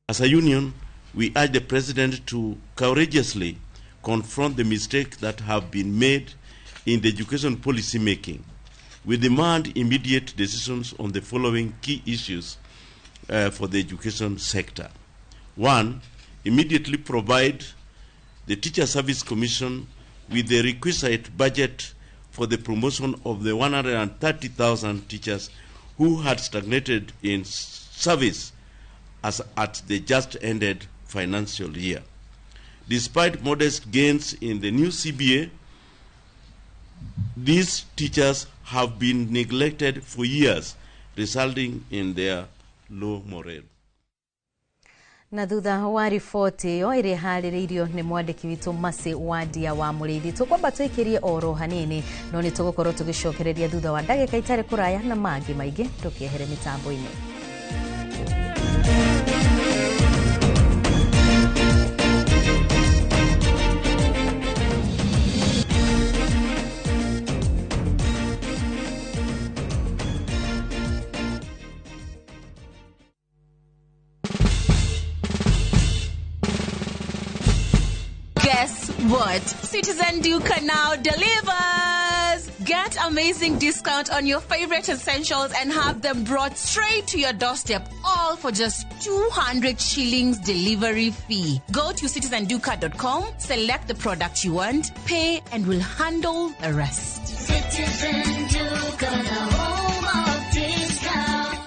As a union, we urge the president to courageously confront the mistakes that have been made in the education policy making. We demand immediate decisions on the following key issues for the education sector. 1. Immediately provide the Teacher Service Commission with the requisite budget for the promotion of the 130,000 teachers who had stagnated in service as at the just ended financial year. Despite modest gains in the new CBA, these teachers have been neglected for years, resulting in their low morale. Na thutha wa riboti ĩyo ĩrĩa ĩharĩrĩirio nĩ mwandĩki witũ Mercy Wandia wa Mũrĩithi, tũkwamba tũikĩrie oro hanini, no nĩ tũgũkorwo tũgĩcokereria thutha wa ndagĩka itarĩ kũraya na mangĩ maingĩ. Tũkĩehere mĩtambo-inĩ. Guess what? Citizen Duka now delivers! Get amazing discount on your favorite essentials and have them brought straight to your doorstep, all for just 200 shillings delivery fee. Go to citizenduka.com, select the product you want, pay, and we'll handle the rest. Citizen Duka, the home of discount.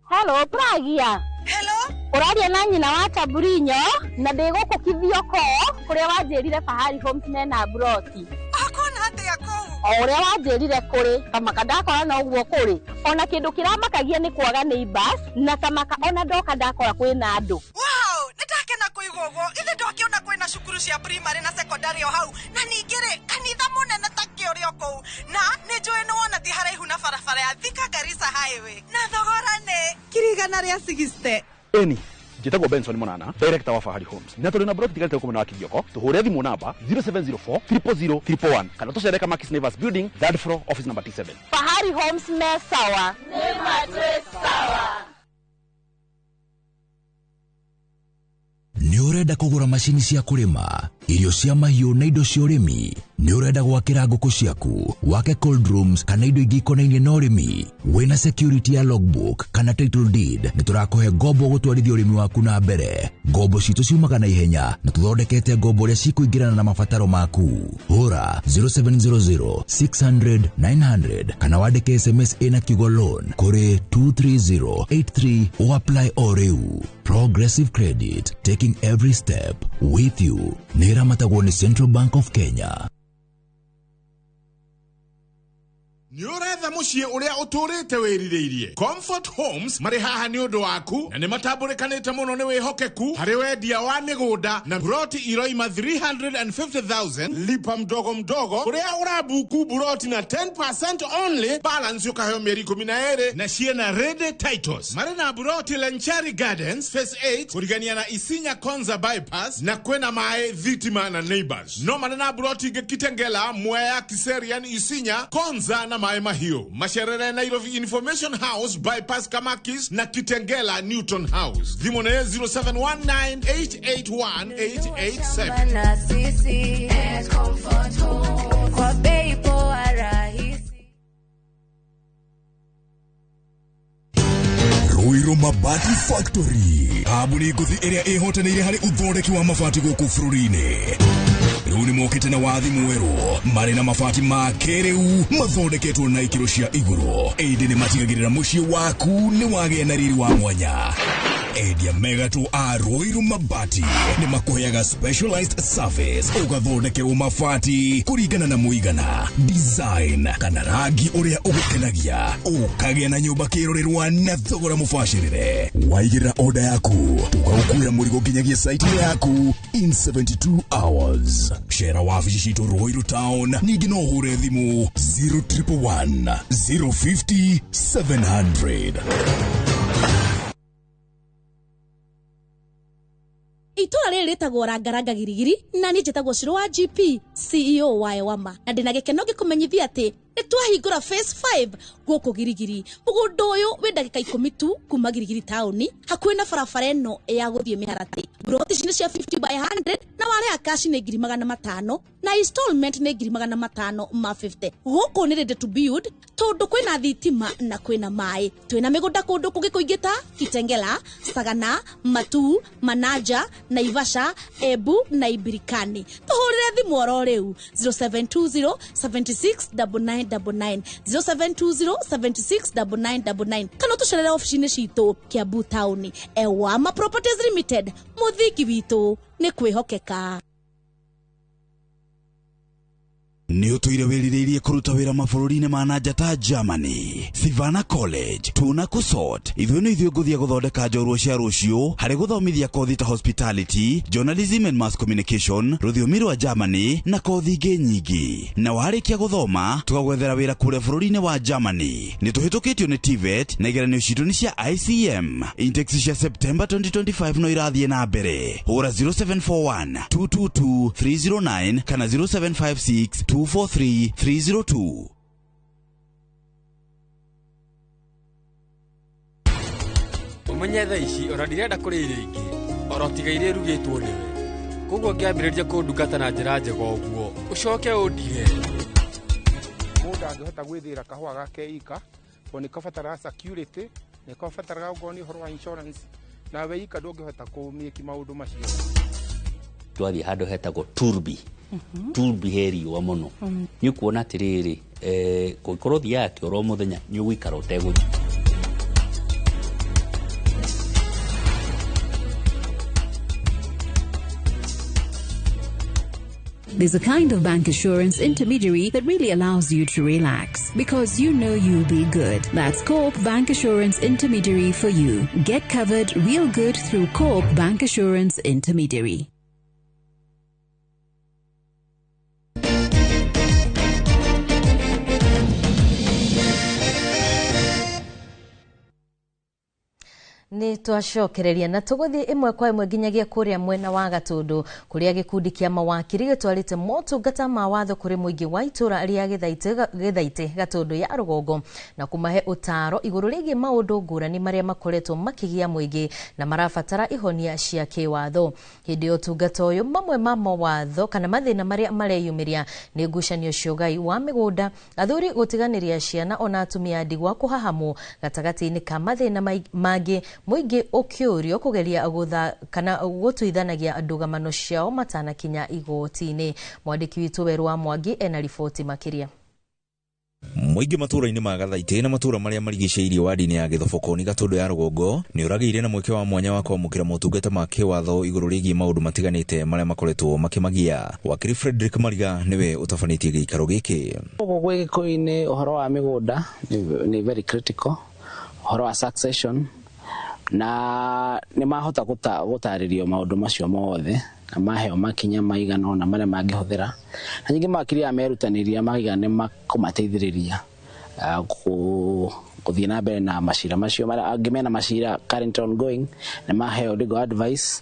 Hello, Pragia. Hello? Ũraria na nyina wa Taburinyo na ndĩ gũkũ Kithioko kũrĩa wanjĩrire Fahari Homes mena mburoti. Akona atĩa kũu? O ũrĩa wanjĩrire kũrĩ kamaka ndakora no ũguo kũrĩ. Ona kĩndũ kĩramakagia nĩ kwaga neighbors na tamaka ona ndoka ndakora kwĩna andũ. Wow, nĩndakena kũigua ũguo. Ithe ndokĩona kwĩna cukuru cia primary na secondary o hau na ningĩ rĩ kanitha mũnene ta kĩũrĩ o kũu na nĩnjũĩ nĩwona ti haraihu na barabara ya Thika Garissa Highway na thogora nĩ 160,000. Eni njĩtagwo Benson Monana, director wa Fahari Homes, na tũrĩ na broti tigarĩte gũkũ mwena wa Kithioko. Tũhũre thimũ namba 0704 000 111 kana tũcere Kamakis Neighbors Building, third floor, office number T7. Fahari Homes me sawa. Nĩ matwĩ sawa. Nĩ ũrenda kũgũra macini cia kũrĩma, Irio cia mahiũ na indo cia ũrĩmi. Nĩ ũrenda gwakĩra ngũkũ ciaku, wake cold rooms kana indo ingĩ ikonainie na ũrĩmi. Wĩna security ya logbook kana title deed, nĩ tũrakũhe ngombo gũtwarithia ũrĩmi waku na mbere. Ngombo citũ ciumaga na ihenya na tũthondekete ngombo ũrĩa cikũingĩrana na mabataro maku. Hũra 0700 600 900 kana wandĩke SMS ĩna kiugo loan kũrĩ 23083 ũapply o rĩu. Progressive Credit, taking every step with you. Nĩ ĩramatagwo nĩ Central Bank of Kenya. Nĩ ũretha mũciĩ ũrĩa ũtũrĩte wĩrirĩirie. Comfort Homes marĩ haha nĩ ũndũ waku na nĩ matambũrĩkanĩte mũno nĩ wĩhokeku harĩ wendia wa mĩgũnda na buroti iroima 350,000 lipa mdogo mdogo kũrĩa ũrabuku buroti na 10% only, balance ũkaheo mĩeri 12 na ciĩna ready titles. Marĩ na buroti Lenchari Gardens Phase 8 kũrigania na Isinya Konza Bypass na kwĩna maĩ, thitima na neighbors. No marĩ na buroti ingĩ Kitengela, Mwea, Kiserian, Isinya, Konza na Maĩ Mahiũ. Macerere Nairobi Information House Bypass Kamakis na Kitengela Newton House. Thimũ nĩ 0719881887. Na sisi at Comfort Home kwa bei poa rahisi. Ruiru Mabati Factory, kambuni ngũthi ĩrĩa ĩhotanĩire harĩ ũthondeki wa mabati gũkũ bũrũri-inĩ. Rĩu nĩ mokĩte na wathi mwerũ marĩ na mabati ma kĩrĩu mathondeketwo na ikĩro cia igũrũ, ĩndĩ nĩ matigagĩrĩra mũciĩ waku nĩ wagĩa na riri wa mwanya. Endia megatũ a Ruiru Mabati nĩ makũheaga specialized service, ũgathondekerwo mabati kũringana na mũigana, design kana rangi ũrĩa ũgũkenagia, ũkagĩa na nyũmba kĩrorerwa na thogora mũbacĩrĩre. Waigĩrĩra order yaku tũgagũkuĩra mũrigo nginyagia site yaku in 72 hours. Cera wabici citũ Ruiru Town, ningĩ no ũhũre thimũ 0111 050 700. Itũra rĩrĩ rĩtagwo Rangaranga Girigiri na niĩ njĩtagwo Shiro wa GP CEO wa Ewama na ndĩna gĩkeno ngĩkũmenyithia atĩ nĩ twahingũra phase 5 gũkũ Girigiri. Mũgũnda ũyũ wĩ ndagĩka 10 tu kuma Girigiri taũni, hakuhĩ na barabara ĩno ya gũthiĩ Mĩharatĩ. Mburoti ici nĩ cia 50 by 100 na warĩha cash nĩ 500,000 na installment nĩ 550,000. Gũkũ nĩ ready to build tondũ kwĩna thitima na kwĩna maĩ. Twĩna mĩgũnda kũndũ kũngĩ kũingĩ ta Kitengela, Sagana, Matuu, Manaja, Naivasha, Embu na Ibirikani. Tũhũrĩre thimũ oro rĩu 0720 76 9999 0720 76 9999 kana ũtũcerere obici-inĩ citũ Kiambu taũni. Ewama Properties Limited, mũthingi witũ nĩ kwĩhokeka. Nĩ ũtũire wĩrirĩirie kũruta wĩra mabũrũri-inĩ ma nanja ta Germany, Sivana College, tuna kũsort. Ithuĩ nĩ ithuĩ ngũthia gũthondeka njorua cia rũciũ harĩ gũthomithia kothi ta hospitality, journalism and mass communication, rũthiomi rwa Germany na kothi ingĩ nyingĩ. Na warĩkia gũthoma tũgagwethera wĩra kũrĩa bũrũri-inĩ wa Germany. Nĩ tũhĩtũkĩtio nĩ TVET na igeranio citũ nĩ cia ICM. Intakes cia September 2025 no irathiĩ na mbere. Hũra 0741 222 309 kana 0756 243 302. Ũmenye thaa ici ona ndirenda kũrĩa irio ingĩ oro tiga iria irugĩtwo nĩwe, koguo ngĩambĩrĩria kũndungata na njĩra njega ũguo ũcoke ũndige. Mũndũ angĩhota gwĩthĩra kahũa gake ika tondũ nĩ kabataraga security, nĩ kabataraga okorwo nĩ ũhoro wa insurance, nawe ika ndũngĩhota kũmĩki maũndũ macio. Twathiĩ handũ hetagwo Turbi. Turbi he riũa mũno. Nĩ ũkuona atĩrĩrĩ, kũngĩkorwo ũthiaga kĩoro mũthenya nĩ ũgũikara ũtegũthiĩ. There's a kind of bank assurance intermediary that really allows you to relax because you know you'll be good. That's Co-op Bank Assurance Intermediary for you. Get covered real good through Co-op Bank Assurance Intermediary. Nĩ twacokereria na tũgũthiĩ ĩmwe kwa ĩmwe nginyagia kũrĩa mwena wa Gatũndũ, kũrĩa gĩkundi kĩa mawakiri gĩtwarĩte motungata ma watho kũrĩ mũingĩ wa itũra rĩa Gĩthaitĩ Gatũndũ ya rũgongo, na kũmahe ũtaaro igũrũ rĩgiĩ maũndũ ngũrani marĩa makoretwo makĩgia mũingĩ na marabatara ihonia cia kĩwatho. Hĩndĩ ya ũtungata ũyũ, mamwe ma mawatho kana mathĩna marĩa mareyumĩria nĩ ngucanio cia ũgai wa mĩgũnda, athuri gũtiganĩria ciana, ona atumia a ndigwa kũhahamwo, gatagatĩ-inĩ ka mathĩna mangĩ. Mũingĩ ũkĩũrio kũgeria gũtha kana gũtuithanagia ndũgamano ciao matanakinya igoti-inĩ. Mwandĩki witũ Werũ wa Mwangi ena riboti makĩria. Mũingĩ matũũra-inĩ ma Gathaitĩ na matũũra marĩa marigicĩirie wadi-inĩ ya Gĩthobokoni Gatũndũ ya rũgongo nĩ ũragĩire na mweke wa mwanya wa kwamũkĩra motungata ma kĩwatho igũrũ rĩgiĩ maũndũ matiganĩte marĩa makoretwo makĩmagia. Wakiri Frederick Mariga nĩwe ũtabanĩtie gĩikaro gĩkĩ. Gũkũ gwĩ Gĩkũyũ-inĩ ũhoro wa mĩgũnda nĩ very critical, ũhoro wa succession, na nĩ mahota gũtarĩrio maũndũ macio mothe na maheo makinya maigana ũna marĩa mangĩhũthĩra, na ningĩ mawakiri aya merutanĩria makaiga nĩ makũmateithĩrĩria gũthiĩ na mbere na macira macio. Marĩa angĩ mena macira current ongoing nĩ maheo legal advice,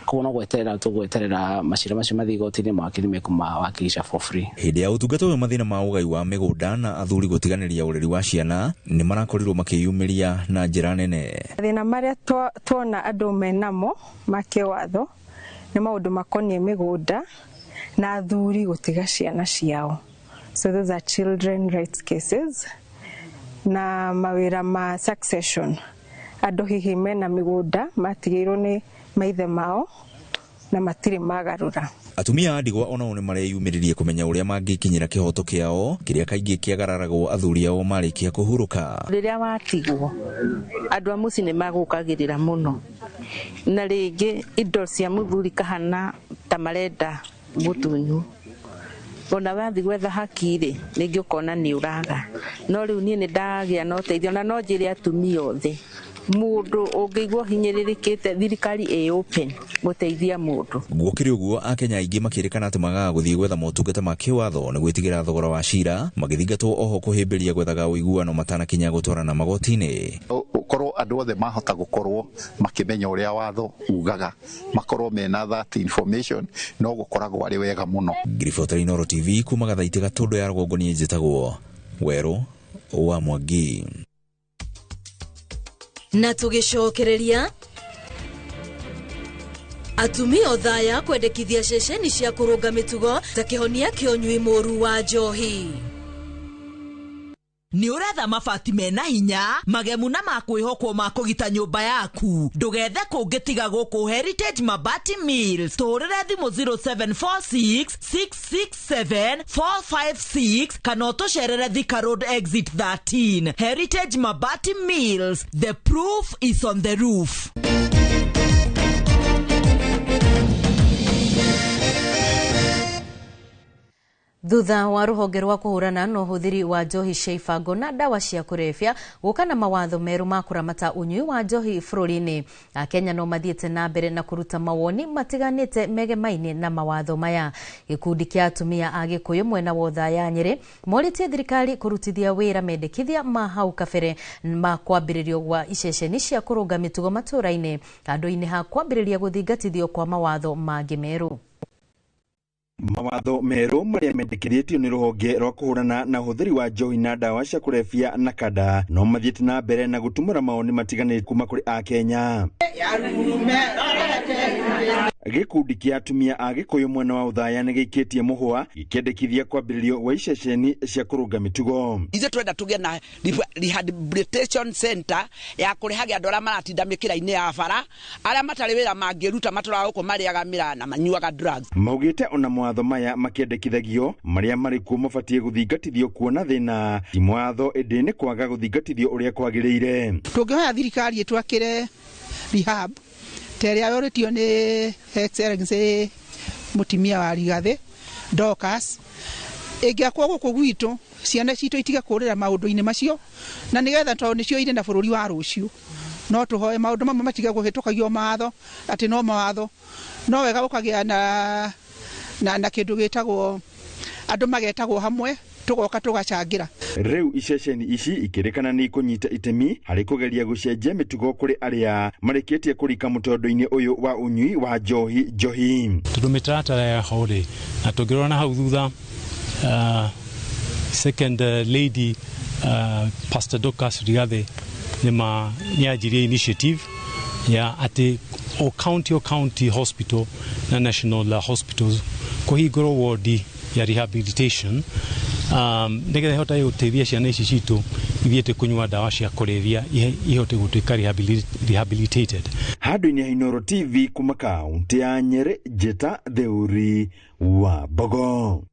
koguo no gweterera tũgweterera macira macio mathiĩ igoti-inĩ, mawakiri mekũmawakilisha for free. Hĩndĩ ya ũtungata ũyũ, mathĩna ma ũgai wa mĩgũnda na athuri gũtiganĩria ũreri wa ciana nĩ marakorirwo makĩyumĩria na njĩra nene. Mathĩna marĩa tuona andũ menamo ma kĩwatho nĩ maũndũ makoniĩ mĩgũnda na athuri gũtiga ciana ciao, so those are children rights cases, na mawĩra ma succession, andũ hihi mena mĩgũnda matigĩirwo nĩ maithe mao na matirĩ magarũra. Atumia a ndigwa onao nĩ mareyumĩririe kũmenya ũrĩa mangĩkinyĩra kĩhoto kĩao kĩrĩa kaingĩ kĩagararagwo athuri ao marĩkia kũhurũka. Rĩrĩa watigwo, andũ a mũciĩ nĩ magũkagĩrĩra mũno, na rĩngĩ indo cia mũthuri kahana ta marenda gũtunywo, ona wathiĩ gwetha haki rĩ, rĩngĩ ũkona nĩ ũraga. No rĩu niĩ nĩ ndagĩa na ũteithio, na no njĩre atumia othe, mũndũ ũngĩigua ũhinyĩrĩrĩkĩte, thirikari ĩ open gũteithia mũndũ. Gũkĩrĩ ũguo, Akenya aingĩ makĩrĩkana atĩ magaga gũthiĩ gwetha motungata ma kĩwatho nĩ gwĩtigĩra thogora wa cira, magĩthingatwo oho kũhĩmbĩria gwethaga ũiguano matanakinya gũtwarana magoti-inĩ. Korwo andũ othe mahota gũkorwo makĩmenya ũrĩa watho ugaga, makorwo mena that information, no gũkoragwo arĩ wega mũno. Ngiribota Inooro TV kuma Gathaitĩ Gatũndũ ya rũgongo, niĩ njĩtagwo Werũ wa Mwangi. Na tũgĩcokereria, atumia othaya kwendekithia ceceni cia kũrũnga mĩtugo ta kĩhonia kĩa ũnyui mũru wa njohi. Nĩ ũretha mabati mena hinya, magemu na ma kwĩhokwo ma kũgita nyũmba yaku? Ndũgethe kũngĩ tiga gũkũ Heritage Mabati Mills. Tũhũrĩre thimũ 0746 667 456 kana ũtũcerere Thika Road Exit 13. Heritage Mabati Mills, the proof is on the roof. Thutha wa rũhonge rwa kũhũrana na ũhũthĩri wa njohi cia ibango na ndawa cia kũrebia gũka na mawatho merũ ma kũramata ũnyui wa njohi bũrũri-inĩ, Akenya no mathiĩte na mbere na kũruta mawoni matiganĩte megemaine na mawatho maya. Gĩkundi kĩa atumia a Gĩkũyũ mwena wa Othaya Nyĩrĩ morĩtie thirikari kũrutithia wĩra mendekithia ma hau kabere ma kwambĩrĩrio gwa iceceni cia kũrũnga mĩtugo matũũra-inĩ handũ-inĩ ha kwambĩrĩria gũthingatithio kwa mawatho mangĩ merũ. Mawatho merũ marĩa mendekithĩtio nĩ rũhonge rwa kũhũrana na ũhũthĩri wa njohi na ndawa cia kũrebia na kada no mathiĩte na mbere na gũtumũra mawoni matiganĩte kuma kũrĩ Akenya. Gĩkundi kĩa atumia a Gĩkũyũ mwena wa Othaya nĩ gĩikĩtie mũhwa gĩkĩendekithia kwambĩrĩrio gwa iceceni cia kũrũnga mĩtugo. Ithuĩ twenda tũgĩe na rehabilitation center ya kũrehage andũ arĩa maratinda mĩkĩra-inĩ ya bara, arĩa matarĩ wĩra mangĩruta, matũraga gũkũ marĩaga mĩraa na manyuaga drugs. Maugĩte ona mawatho maya makĩendekithagio marĩa marĩ kuo mabatiĩ gũthingatithio kuona thĩna ti mawatho ĩndĩ nĩ kwaga gũthingatithio ũrĩa kwagĩrĩire. Tũngĩhoya thirikari ĩtwakĩre rehab ta ĩrĩa yorĩtio nĩ Excellency mũtumia wa Rigathĩ Dorcas, ĩngĩakwo gũkũ gwitũ ciana citũ itige kũrĩra maũndũ-inĩ macio, na nĩgetha tondũ nĩcio irĩ na bũrũri wa rũciũ, no tũhoe maũndũ mamwe matige kũhĩtũkagio mawatho atĩ no mawatho, no wega gũkagĩa na kĩndũ gĩtagwo andũ magetagwo hamwe. Tugoka tugacangĩra. Rĩu iceceni ici ikĩrĩkana nĩ ikũnyita itemi harĩ kũgeria gũcenjia mĩtugo kũrĩ arĩa marĩkĩtie kũrika mũtondo-inĩ ũyũ wa ũnyui wa njohi njohi. Tondũ mĩtaratara ya ho rĩ, na tũngĩrora na hau thutha, second lady, Pastor Dorcas Rigathi nĩ anjirie initiative ya atĩ o county hospital na national hospitals kũhingũrwo wodi ya rehabilitation, nĩgetha ihote gũteithia ciana ici citũ ithiĩte kũnyua ndawa cia kũrebia ihote gũtuĩka rehabilitated. Handũ-inĩ ha Inooro TV kuma kaunti ya Nyĩrĩ, Njĩta Theuri wa Mbogo.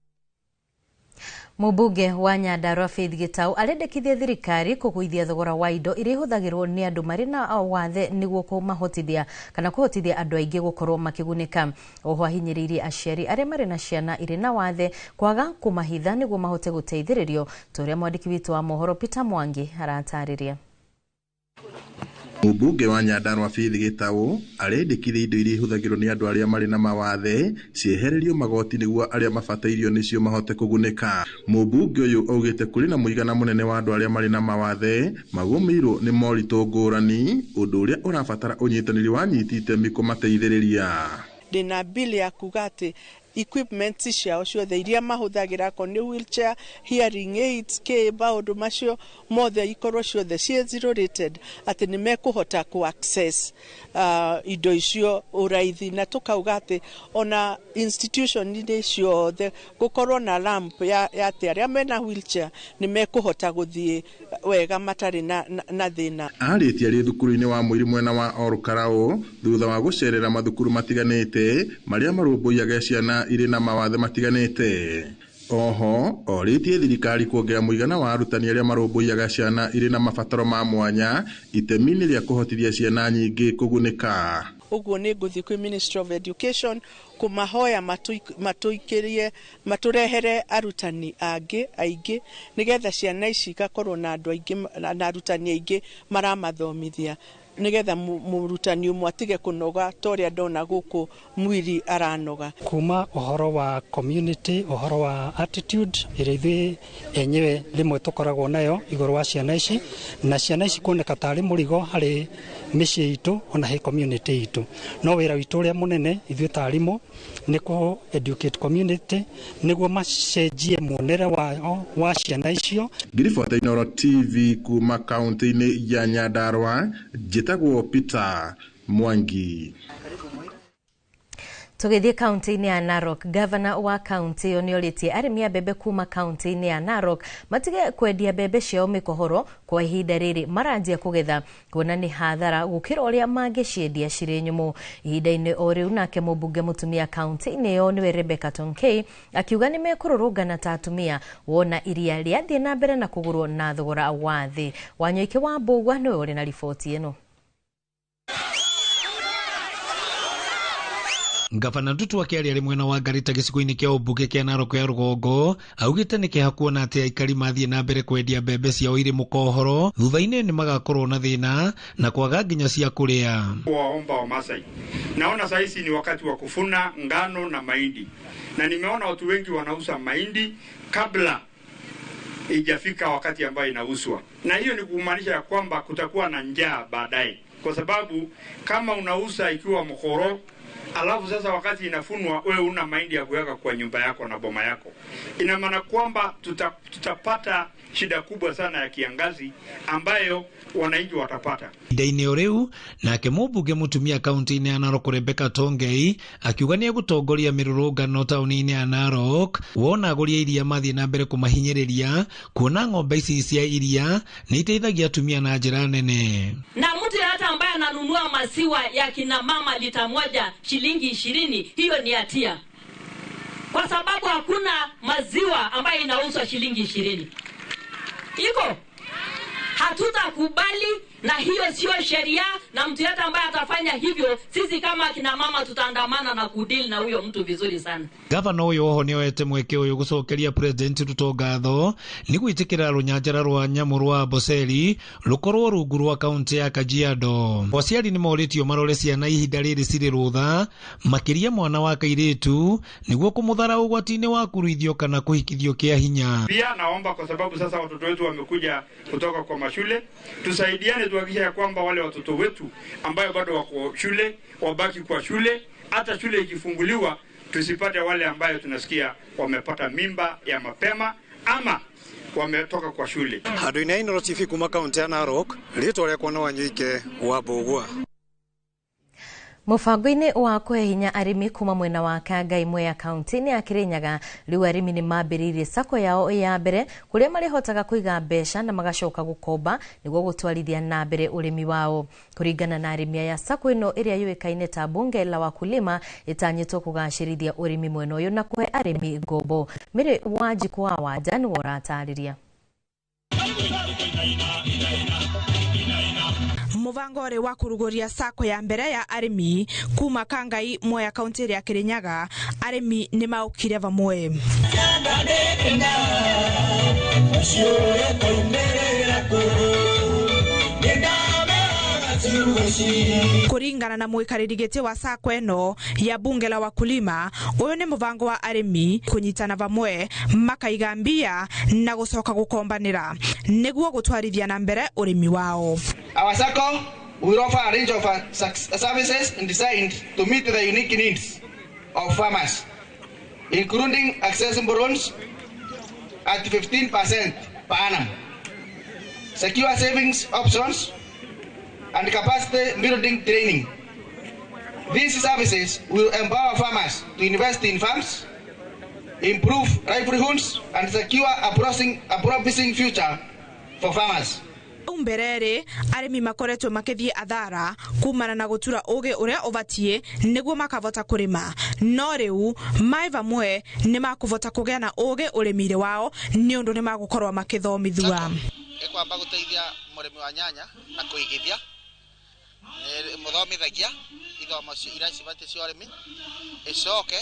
Mũmbunge wa Nyandarua Faith Gitau arendekithia thirikari kũgũithia thogora wa indo iria ihũthagĩrwo nĩ andũ marĩ na wathe nĩguo kũmahotithia kana kũhotithia andũ aingĩ gũkorwo makĩgunĩka. Oho ahinyĩrĩirie aciari arĩa marĩ na ciana irĩ na wathe kwaga kũmahitha nĩguo mahote gũteithĩrĩrio, ta ũrĩa mwandĩki witũ wa mohoro Peter Mwangi aratarĩria. Mũmbunge wa Nyandarua Faith Gitau arendekithia indo iria ihũthagĩrwo nĩ andũ arĩa marĩ na mawathe ciehererio magoti nĩguo arĩa mabatairio nĩcio mahote kũgunĩka. Mũmbunge ũyũ augĩte kũrĩ na mũigana mũnene wa andũ arĩa marĩ na mawathe magũmĩirwo nĩ moritũ ngũrani, ũndũ ũrĩa ũrabatara ũnyitanĩri wa anyiti itemi kũmateithĩrĩria. Ndĩna bill ya kuga atĩ equipment ciao ciothe iria mahũthagĩra ko nĩ wheelchair, hearing aids, kĩ maũndũ macio mothe ikorwo ciothe ciĩ zero rated, atĩ nĩ mekũhota kũ access indo icio ũraithi. Na tũkauga atĩ ona institution-inĩ ciothe gũkorwo na ramp ya atĩ arĩa mena wheelchair nĩ mekũhota gũthiĩ wega matarĩ na thĩna. Arĩtie arĩ thukuru-inĩ wa Mũiri mwena wa Olkalau thutha wa gũcerera mathukuru matiganĩte marĩa marũmbũiyaga ciana irĩ na mawathe matiganĩte. Oho orĩtie thirikari kuongerera mũigana wa arutani arĩa marũmbũiyaga ciana irĩ na mabataro ma mwanya itemi-inĩ rĩa kũhotithia ciana nyingĩ kũgunĩka. Ũguo nĩ ngũthiĩ kwĩ Ministry of Education kũmahoya matũikĩrie matũrehere arutani angĩ aingĩ nĩgetha ciana ici igakorwo na andũ aingĩ na arutani aingĩ maramathomithia, nĩgetha mũrutani ũmwe atige kũnoga ta ũrĩa ndona gũkũ Mwiri aranoga. Kuma ũhoro wa community, ũhoro wa attitude ĩrĩa ithuĩ enyewe rĩmwe tũkoragwo nayo igũrũ wa ciana ici, na ciana ici kuoneka tarĩ mũrigo harĩ mĩciĩ itũ ona harĩ community itũ. No wĩra witũ ũrĩa mũnene ithuĩ ta arimũ nĩ kũ educate community nĩguo macenjie muonere wao wa ciana icio. Ngiribota Inooro TV kuma kaunti-inĩ ya Nyandarua, njĩtagwo Peter Mwangi. Tũgĩthiĩ kaunti-inĩ ya Narok, gavana wa kaunti ĩyo nĩorĩtie arĩmi a mbembe kuma kaunti-inĩ ya Narok matige kwendia mbembe ciao mĩkohoro kwa ihinda rĩrĩ maranjia kũgetha, kuona nĩ hathara gũkĩra ũrĩa mangĩciendia cirĩ nyũmũ. Ihinda-inĩ o rĩu nake mũmbunge mũtumia kaunti-inĩ ĩyo nĩwe Rebecca Tonkei akiuga nĩ mekũrũrũngana ta atumia wona iria rĩathiĩ na mbere na kũgũrwo na thogora wa thĩ. Wanyoike wa Mbũgua nĩwe ũrĩ na riboti ĩno. Gavana Ndutu akĩaria arĩ mwena wa Ngarita gĩcigo-inĩ kĩa ũmbunge kĩa Narok ya rũgongo augĩte nĩ kĩeha kuona atĩ aikari mathiĩ na mbere kwendia mbembe ciao irĩ mũkohoro thutha-inĩ nĩ magakorwo na thĩna na kwaga nginya cia kũrĩa. Waomba wa Masai, naona saa hizi ni wakati wa kuvuna ngano na mahindi, na nimeona watu wengi wanauza mahindi kabla ijafika wakati ambayo inauzwa, na hiyo ni kumaanisha ya kwamba kutakuwa na njaa baadaye, kwa sababu kama unauza ikiwa mkoro alafu sasa wakati inafunwa wewe una mahindi ya kuweka kwa nyumba yako na boma yako, ina maana kwamba tutapata shida kubwa sana ya kiangazi ambayo wananchi watapata. Ihinda-inĩ o rĩu nake mũmbunge mũtumia kaunti-inĩ ya Narok Rebecca Tongei akiuga nĩ egũtongoria mĩrũrũngano taũni-inĩ ya Narok wona agũri a iria mathiĩ na mbere kũmahinyĩrĩria kuona ng'ombe ici cia iria nĩ iteithagia atumia na njĩra nene. Na mtu yeyote ambaye ananunua maziwa ya kina mama lita moja shilingi 20, hiyo ni hatia, kwa sababu hakuna maziwa ambayo inauzwa shilingi 20. Iko? Hatutakubali Na hiyo sio sheria, na mtu yeyote ambaye atafanya hivyo, sisi kama akina mama tutaandamana na kudeal na huyo mtu vizuri sana. Gavana ũyũ oho nĩoete mweke ũyũ gũcokeria President Ruto ngatho nĩ gwĩtĩkĩra rũnyanjara rwa nyamũ rwa Amboseli rũkorwo rungu rwa kaunti ya Kajiado. Aciari nĩ morĩtio marore ciana ihinda rĩrĩ cirĩ rũtha, makĩria mwana wa kairĩtu nĩguo kũmũthara ũgwati-inĩ wa kũruithio kana kũhikithio kĩa hinya. Pia naomba, kwa sababu sasa watoto wetu wamekuja kutoka kwa mashule, tusaidiane tuhakikishe ya kwamba wale watoto wetu ambayo bado wako shule wabaki kwa shule. Hata shule ikifunguliwa tusipate wale ambayo tunasikia wamepata mimba ya mapema ama wametoka kwa shule. Handũ-inĩ Inooro TV kuma kaunti ya Narok, rĩtwa rĩakwa no Wanyoike wa Mbũgua. Mũbango-inĩ wa kũhe hinya arĩmi kuma mwena wa Kangai Mwea kaunti-inĩ ya Kirinyaga, rĩu arĩmi nĩ mambĩrĩirie sacco yao ya mbere kũrĩa marĩhotaga kũiga mbeca na magacoka gũkomba nĩguo gũtwarithia na mbere ũrĩmi wao. Kũringana na arĩmi aya, sacco ĩno ĩrĩa yũĩkaine ta Bunge la Wakulima ĩtanyĩtwo kũgacĩrithia ũrĩmi mwena ũyũ na kũhe arĩmi ngombo. Mary Wanjikũ wa Wanja nĩwe ũratarĩria. Mũbango ũrĩ wa kũrugũria sacco ya mbere ya arĩmi kuma Kangai Mwea kaunti ya Kirinyaga, arĩmi nĩ maũkire vamwe. Kũringana na mũikarĩri gĩtĩ wa sacco ĩno ya Bunge la Wakulima, ũyũ nĩ mũbango wa arĩmi kũnyitana vamwe makaiga mbia na gũcoka gũkombanĩra nĩguo gũtwarithia na mbere ũrĩmi wao. Our SACCO will offer a range of services designed to meet the unique needs of farmers, including accessible loans at 15% per annum, secure savings options, and capacity building training. These services will empower farmers to invest in farms, improve livelihoods, and secure a promising future for farmers. Mbere arĩmi makoretwo makĩthiĩ athara kumana na gũtura ũgĩ ũrĩa ũbatiĩ nĩguo makavota kũrĩma, no rĩu mai vamwe nĩ makũvota kũgĩa na ũgĩ ũrĩmi-inĩ wao nĩ ũndũ nĩ magũkorwo makĩthomithua. Ĩkwamba gũteithia mũrĩmi wa nyanya na kũigithia, mũthomithagia ithomo iria cibatiĩ cia ũrĩmi, ĩcoke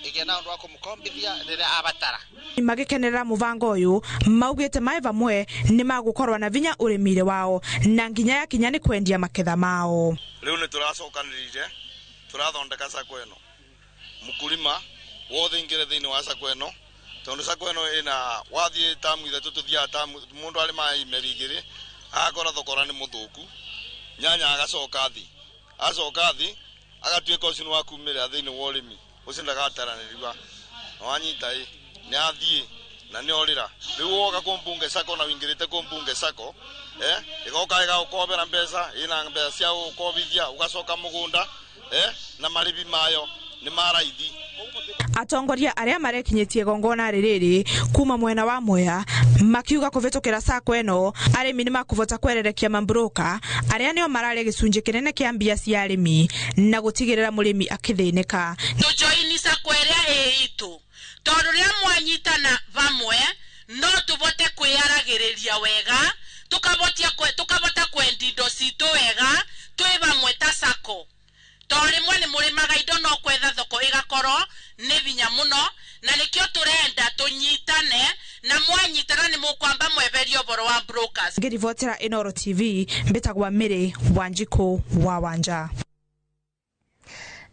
ĩgĩe na ũndũ wa kũmũkombithia rĩrĩa abatara. Magĩkenerera mũbango ũyũ maugĩte mai vamwe nĩ magũkorwo na vinya ũrĩmi-inĩ wao na nginya yakinya nĩ kwendia maketha mao. Rĩu nĩ tũracokanĩrĩire tũrathondeka sacco ĩno, mũkulima wothe ingĩre thĩinĩ wa sacco ĩno, tondũ sacco ĩno ĩna wathiĩ tamu ithatũ tũthiaga tamu mũndũ arĩmaga imeri igĩrĩ agakora thogora nĩ mũthũku, nyanya agacoka thĩ, acoka thĩ agatuĩka ũcio nĩ wa kumĩrĩra thĩinĩ wa ũrĩmi ũcio ndagataranĩriwa na wanyita ĩ nĩ athiĩ na nĩ orĩra. Rĩu woka kũmbunge sacco na wĩingĩrĩte kũmbunge sacco ĩgoka ĩgagũkobera mbeca, ĩna mbeca cia gũgũkobithia ũgacoka mũgũnda na marĩbi mayo nĩ ma raithi. Atongoria arĩa marekinyĩtie gongona rĩrĩ kuma mwena wa Mwea makiuga kũvĩtũkĩra sacco ĩno arĩmi nĩ makũvota kwererekia mambũrũka arĩa nĩo mararĩa gĩcunjĩ kĩnene kĩa mbia cia arĩmi na gũtigĩrĩra mũrĩmi akĩthĩnĩka. Tũjoini sacco ĩrĩa ĩ itũ tondũ rĩrĩa mwanyitana vamwe no tũvote kwĩyaragĩrĩria wega, tũkavota kwendia indo citũ wega twĩ vamwe ta sacco. Tondũ rĩmwe nĩ mũrĩmaga indo no kwetha thoko ĩgakorwo nĩ vinya mũno, na nĩkĩo tũrenda tũnyitane, na mwanyitana nĩ mũkwamba mweberie ũhoro wa brokers. Ngĩribotera Inooro TV mbĩtagwa Mary Wanjikũ wa Wanja.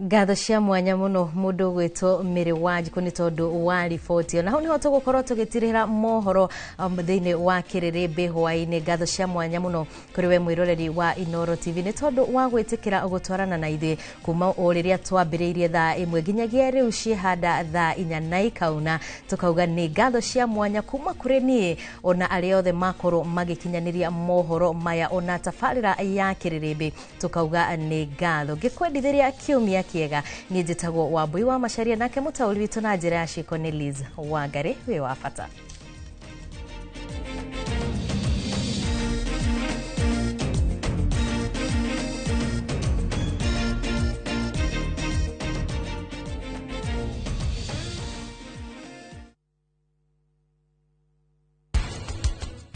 Ngatho cia mwanya mũno mũndũ ũgwĩtwo Mary Wanjikũ nĩ tondũ wa riboti. Na hau nĩho tũgũkorwo tũgĩtirĩra mohoro thĩinĩ wa kĩrĩrĩmbĩ hwaĩ-inĩ. Ngatho cia mwanya mũno kũrĩ we mwĩroreri wa Inooro TV nĩ tondũ wa gwĩtĩkĩra gũtwarana na ithuĩ kuma o rĩrĩa twambĩrĩirie thaa 1 nginyagia rĩu ciĩhanda thaa 4 na ikauna. Tũkauga nĩ ngatho cia mwanya kuma kũrĩ niĩ ona arĩa othe makorwo magĩkinyanĩria mohoro maya ona tabarĩra ya kĩrĩrĩmbĩ, tũkauga nĩ ngatho. Ngĩkwendithĩria kiumia kĩega, niĩ njĩtagwo Wambui wa Macharia, nake mũtaũri witũ na njĩra ya ciĩko nĩ Liz Wangari. Wĩ wa bata.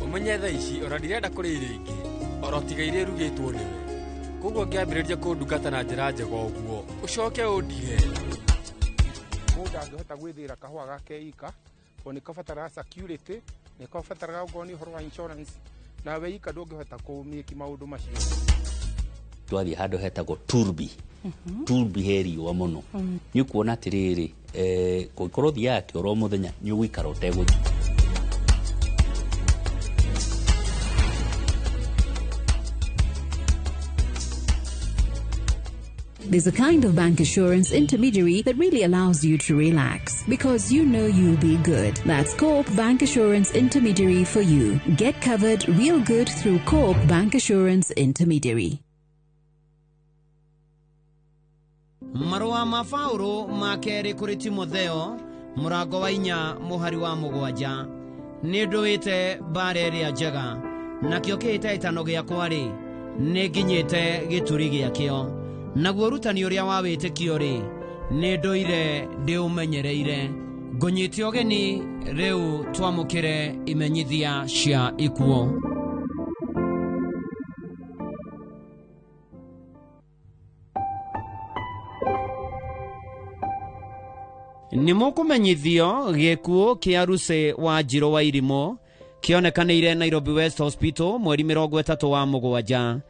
Ũmenye thaa ici ona ndirenda kũrĩa irio ingĩ. Oro tiga iria irugĩtwo nĩwe. Koguo ngĩambĩrĩria kũndungata na njĩra njega ũguo ũcoke ũndige. Mũndũ angĩhota gwĩthĩra kahũa gake ika tondũ nĩ kabataraga security, nĩ kabataraga okorwo nĩ ũhoro wa insurance, nawe ika ndũngĩhota kũmĩki maũndũ macio. Twathiĩ handũ hetagwo Turbi. Turbi he riũa mũno. Nĩ ũkuona atĩrĩrĩ, kũngĩkorwo ũthiaga kĩoro o mũthenya nĩ ũgũikara ũtegũthiĩ. There's a kind of bank assurance intermediary that really allows you to relax because you know you'll be good. That's Co-op Bank Assurance Intermediary for you. Get covered real good through Co-op Bank Assurance Intermediary. Marũa ma Paũlũ ma kerĩ kũrĩ Timotheo mũrango wa 4 mũhari wa 7. Nĩ ndũĩte mbara ĩrĩa njega, nakĩo kĩhĩtahĩtano gĩakwa-rĩ, nĩ nginyĩte gĩturi gĩakĩo. Naguo ũrutani ũrĩa wa wĩtĩkio-rĩ, nĩ ndũire ndĩũmenyereire. Ngũnyite ũgeni rĩu twamũkĩre imenyithia cia ikuũ. Nĩ mũkũmenyithio gĩkuũ kĩa Lucy wa Njirũ wa Irimũ kĩonekanĩire Nairobi West Hospital mweri 37 wa 7.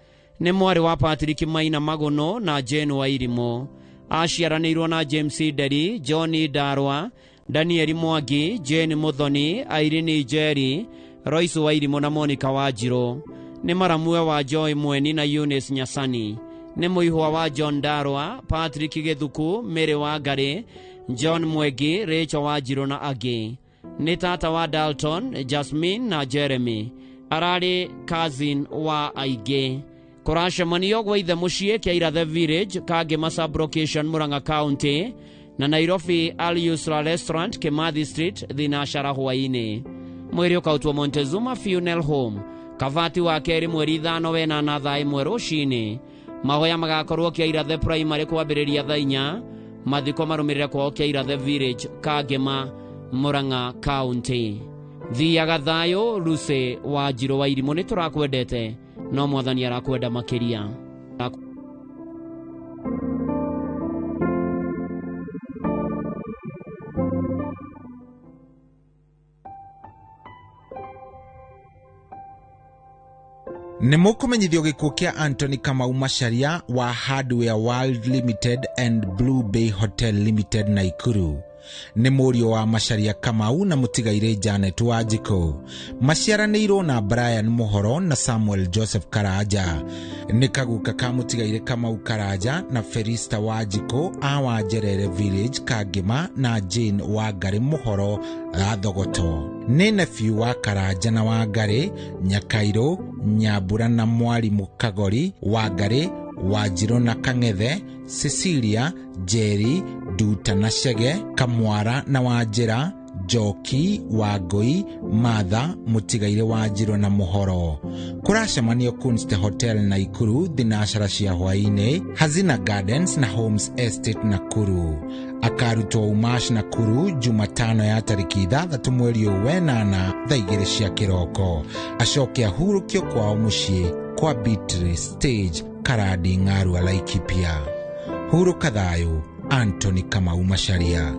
Nĩ mwarĩ wa Patrick Maina Magũnũ na Jane wa Irimũ. Aciaranĩirwo na James Nderi, John Ndarwa, Daniel Mwangi, Jane Muthoni, Irene Njeri, Royce wa Irimũ na Monica wa Njirũ. Nĩ maramue wa Joy Mweni na Eunice Nyasani. Nĩ mũihwa wa John Ndarwa, Patrick Gĩthuku, Mary wa Ngarĩ, John Mwengi, Rachel wa Njirũ na angĩ. Nĩ tata wa Dalton, Jasmine na Jeremy. Ararĩ cousin wa aingĩ. Kũracemanio gwa ithe mũciĩ kĩa Irathe Village, Kangema Sub-Location, Murang'a County, na Nairobi Al Yusra Restaurant, Kimathi Street, thinashara hwaĩ-inĩ. Mwĩrĩ ũkautwo Montezuma Funeral Home, Kavati wa kerĩ mweri 5 wenana thaa 1 rũcinĩ. Mahoya magakorwo kĩa Irathe Primary kwambĩrĩria thaa 4. Mathiko marũmĩrĩre kwao kĩa Irathe Village, Kangema, Murang'a County. Thiaga thayũ Lucy wa Njirũ wa Irimũ, nĩ tũrakwendete no mwathani arakwenda makĩria. Nĩ mũkũmenyithio gĩkuũ kĩa Anthony Kamau Macharia wa Hardware World Limited and Blue Bay Hotel Limited Naikuru. Nĩ mũriũ wa Macharia Kamau na mũtigairĩ Janet Wanjikũ. Maciaranĩirwo na Brian Mũhoro na Samuel Joseph Karanja. Nĩ kaguka ka mũtigairĩ Kamau Karanja na Felista Wanjikũ a Wanjerere Village Kangema na Jane Wangarĩ Mũhoro Gathogoto. Nĩ nephew wa Karanja na Wangarĩ, Nyakairũ, Nyambura na Mwarimũ Kagori, Wangarĩ, Wanjirũ na Kang'ethe, Cecilia, Njeri, Nduta na Chege, Kamwara na Wanjĩra, Njoki, Wangũi, Martha, mũtigairĩ wa Njirũ na Mũhoro. Kũracemanio Kunste Hotel Naikuru thinashara cia hwaĩ-inĩ, Hazina Gardens na Homes Estate Nakuru. Akarutwo Umash Nakuru Jumatano ya tarĩki 6 mweri ũyũ wenana thaa 2 cia kĩroko. Acoke ahurũkio kwao mũciĩ kwa Beatrice Stage, Karadi, Ng'arua, Laikipia. Hurũka thayũ, Anthony Kamau Macharia.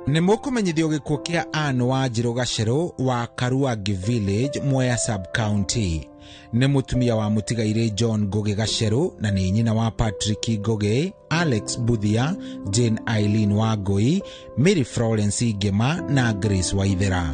Nĩ mũkũmenyithio gĩkuũ kĩa Ann Wanjirũ Gacerũ wa Karuangi Village, Mwea Sub-County. Nĩ mũtumia wa mũtigairĩ John Ngũgĩ Gacerũ na nĩ nyina wa Patrick Ngũgĩ, Alex Buthia, Jane Eileen Wangũi, Mary Florence Ngema na Grace Waithera.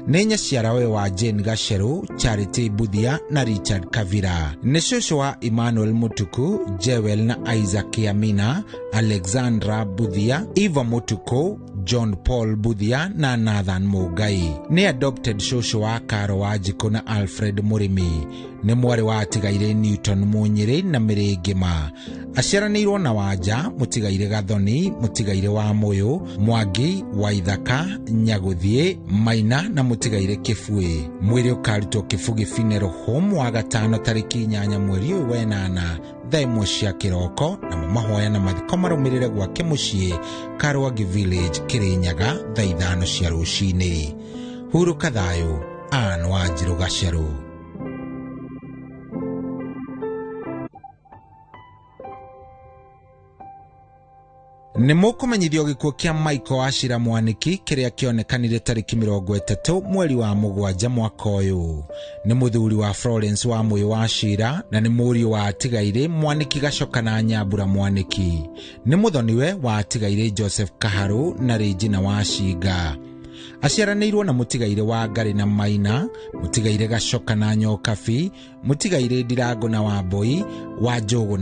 Nĩ nyaciarawe wa Jane Gacerũ, Charity Buthia na Richard Kavira. Nĩ cũcũ wa Emmanuel Mutuku, Jewel na Isaac Yamina, Alexandra Buthia, Eva Mutuku, John Paul Buthia na Nathan Mugai. Nĩ adopted cũcũ wa Karo Wanjikũ na Alfred Mũrĩmi. Nĩ mwarĩ wa atigairĩ Newton Mũnyĩrĩ na Mĩrĩ Ngĩma. Aciaranĩirwo na Wanja, mũtigairĩ Gathoni, mũtigairĩ wa Mũyũ, Mwangi, Waithaka, Nyagũthiĩ, Maina na mũtigairĩ Kĩbuĩ. Mwĩrĩ ũkarutwo Kĩbugi Funeral Home wa gatano tarĩki 8 mweri ũyũ wenana Thaa 1 cia kĩroko, namo mahoya na mathiko marũmĩrĩre gwake mũciĩ Karwangi Village, Kĩrĩnyaga, thaa 5 cia rũcinĩ. Hurũka thayũ, Ann Wanjirũ Gacerũ. Nĩ mũkũmenyithio gĩkuũ kĩa Michael Wachira Mwaniki kĩrĩa kĩonekanire tarĩki 30 mweri wa 7 mwaka ũyũ. Nĩ mũthuri wa Florence wa Mũyũ Wachira na nĩ mũriũ wa Atigaire Mwaniki Gacoka na Nyambura Mwaniki. Nĩ mũthoniwe wa Atigaire Joseph Kaharũ na Regina Wacinga. Aciaranĩirwo na mũtigaire wa Ngarĩ na Maina, mũtigaire Gacoka na Nyokabi, mũtigaire Ndirango na Wambui, wa Njũgũ.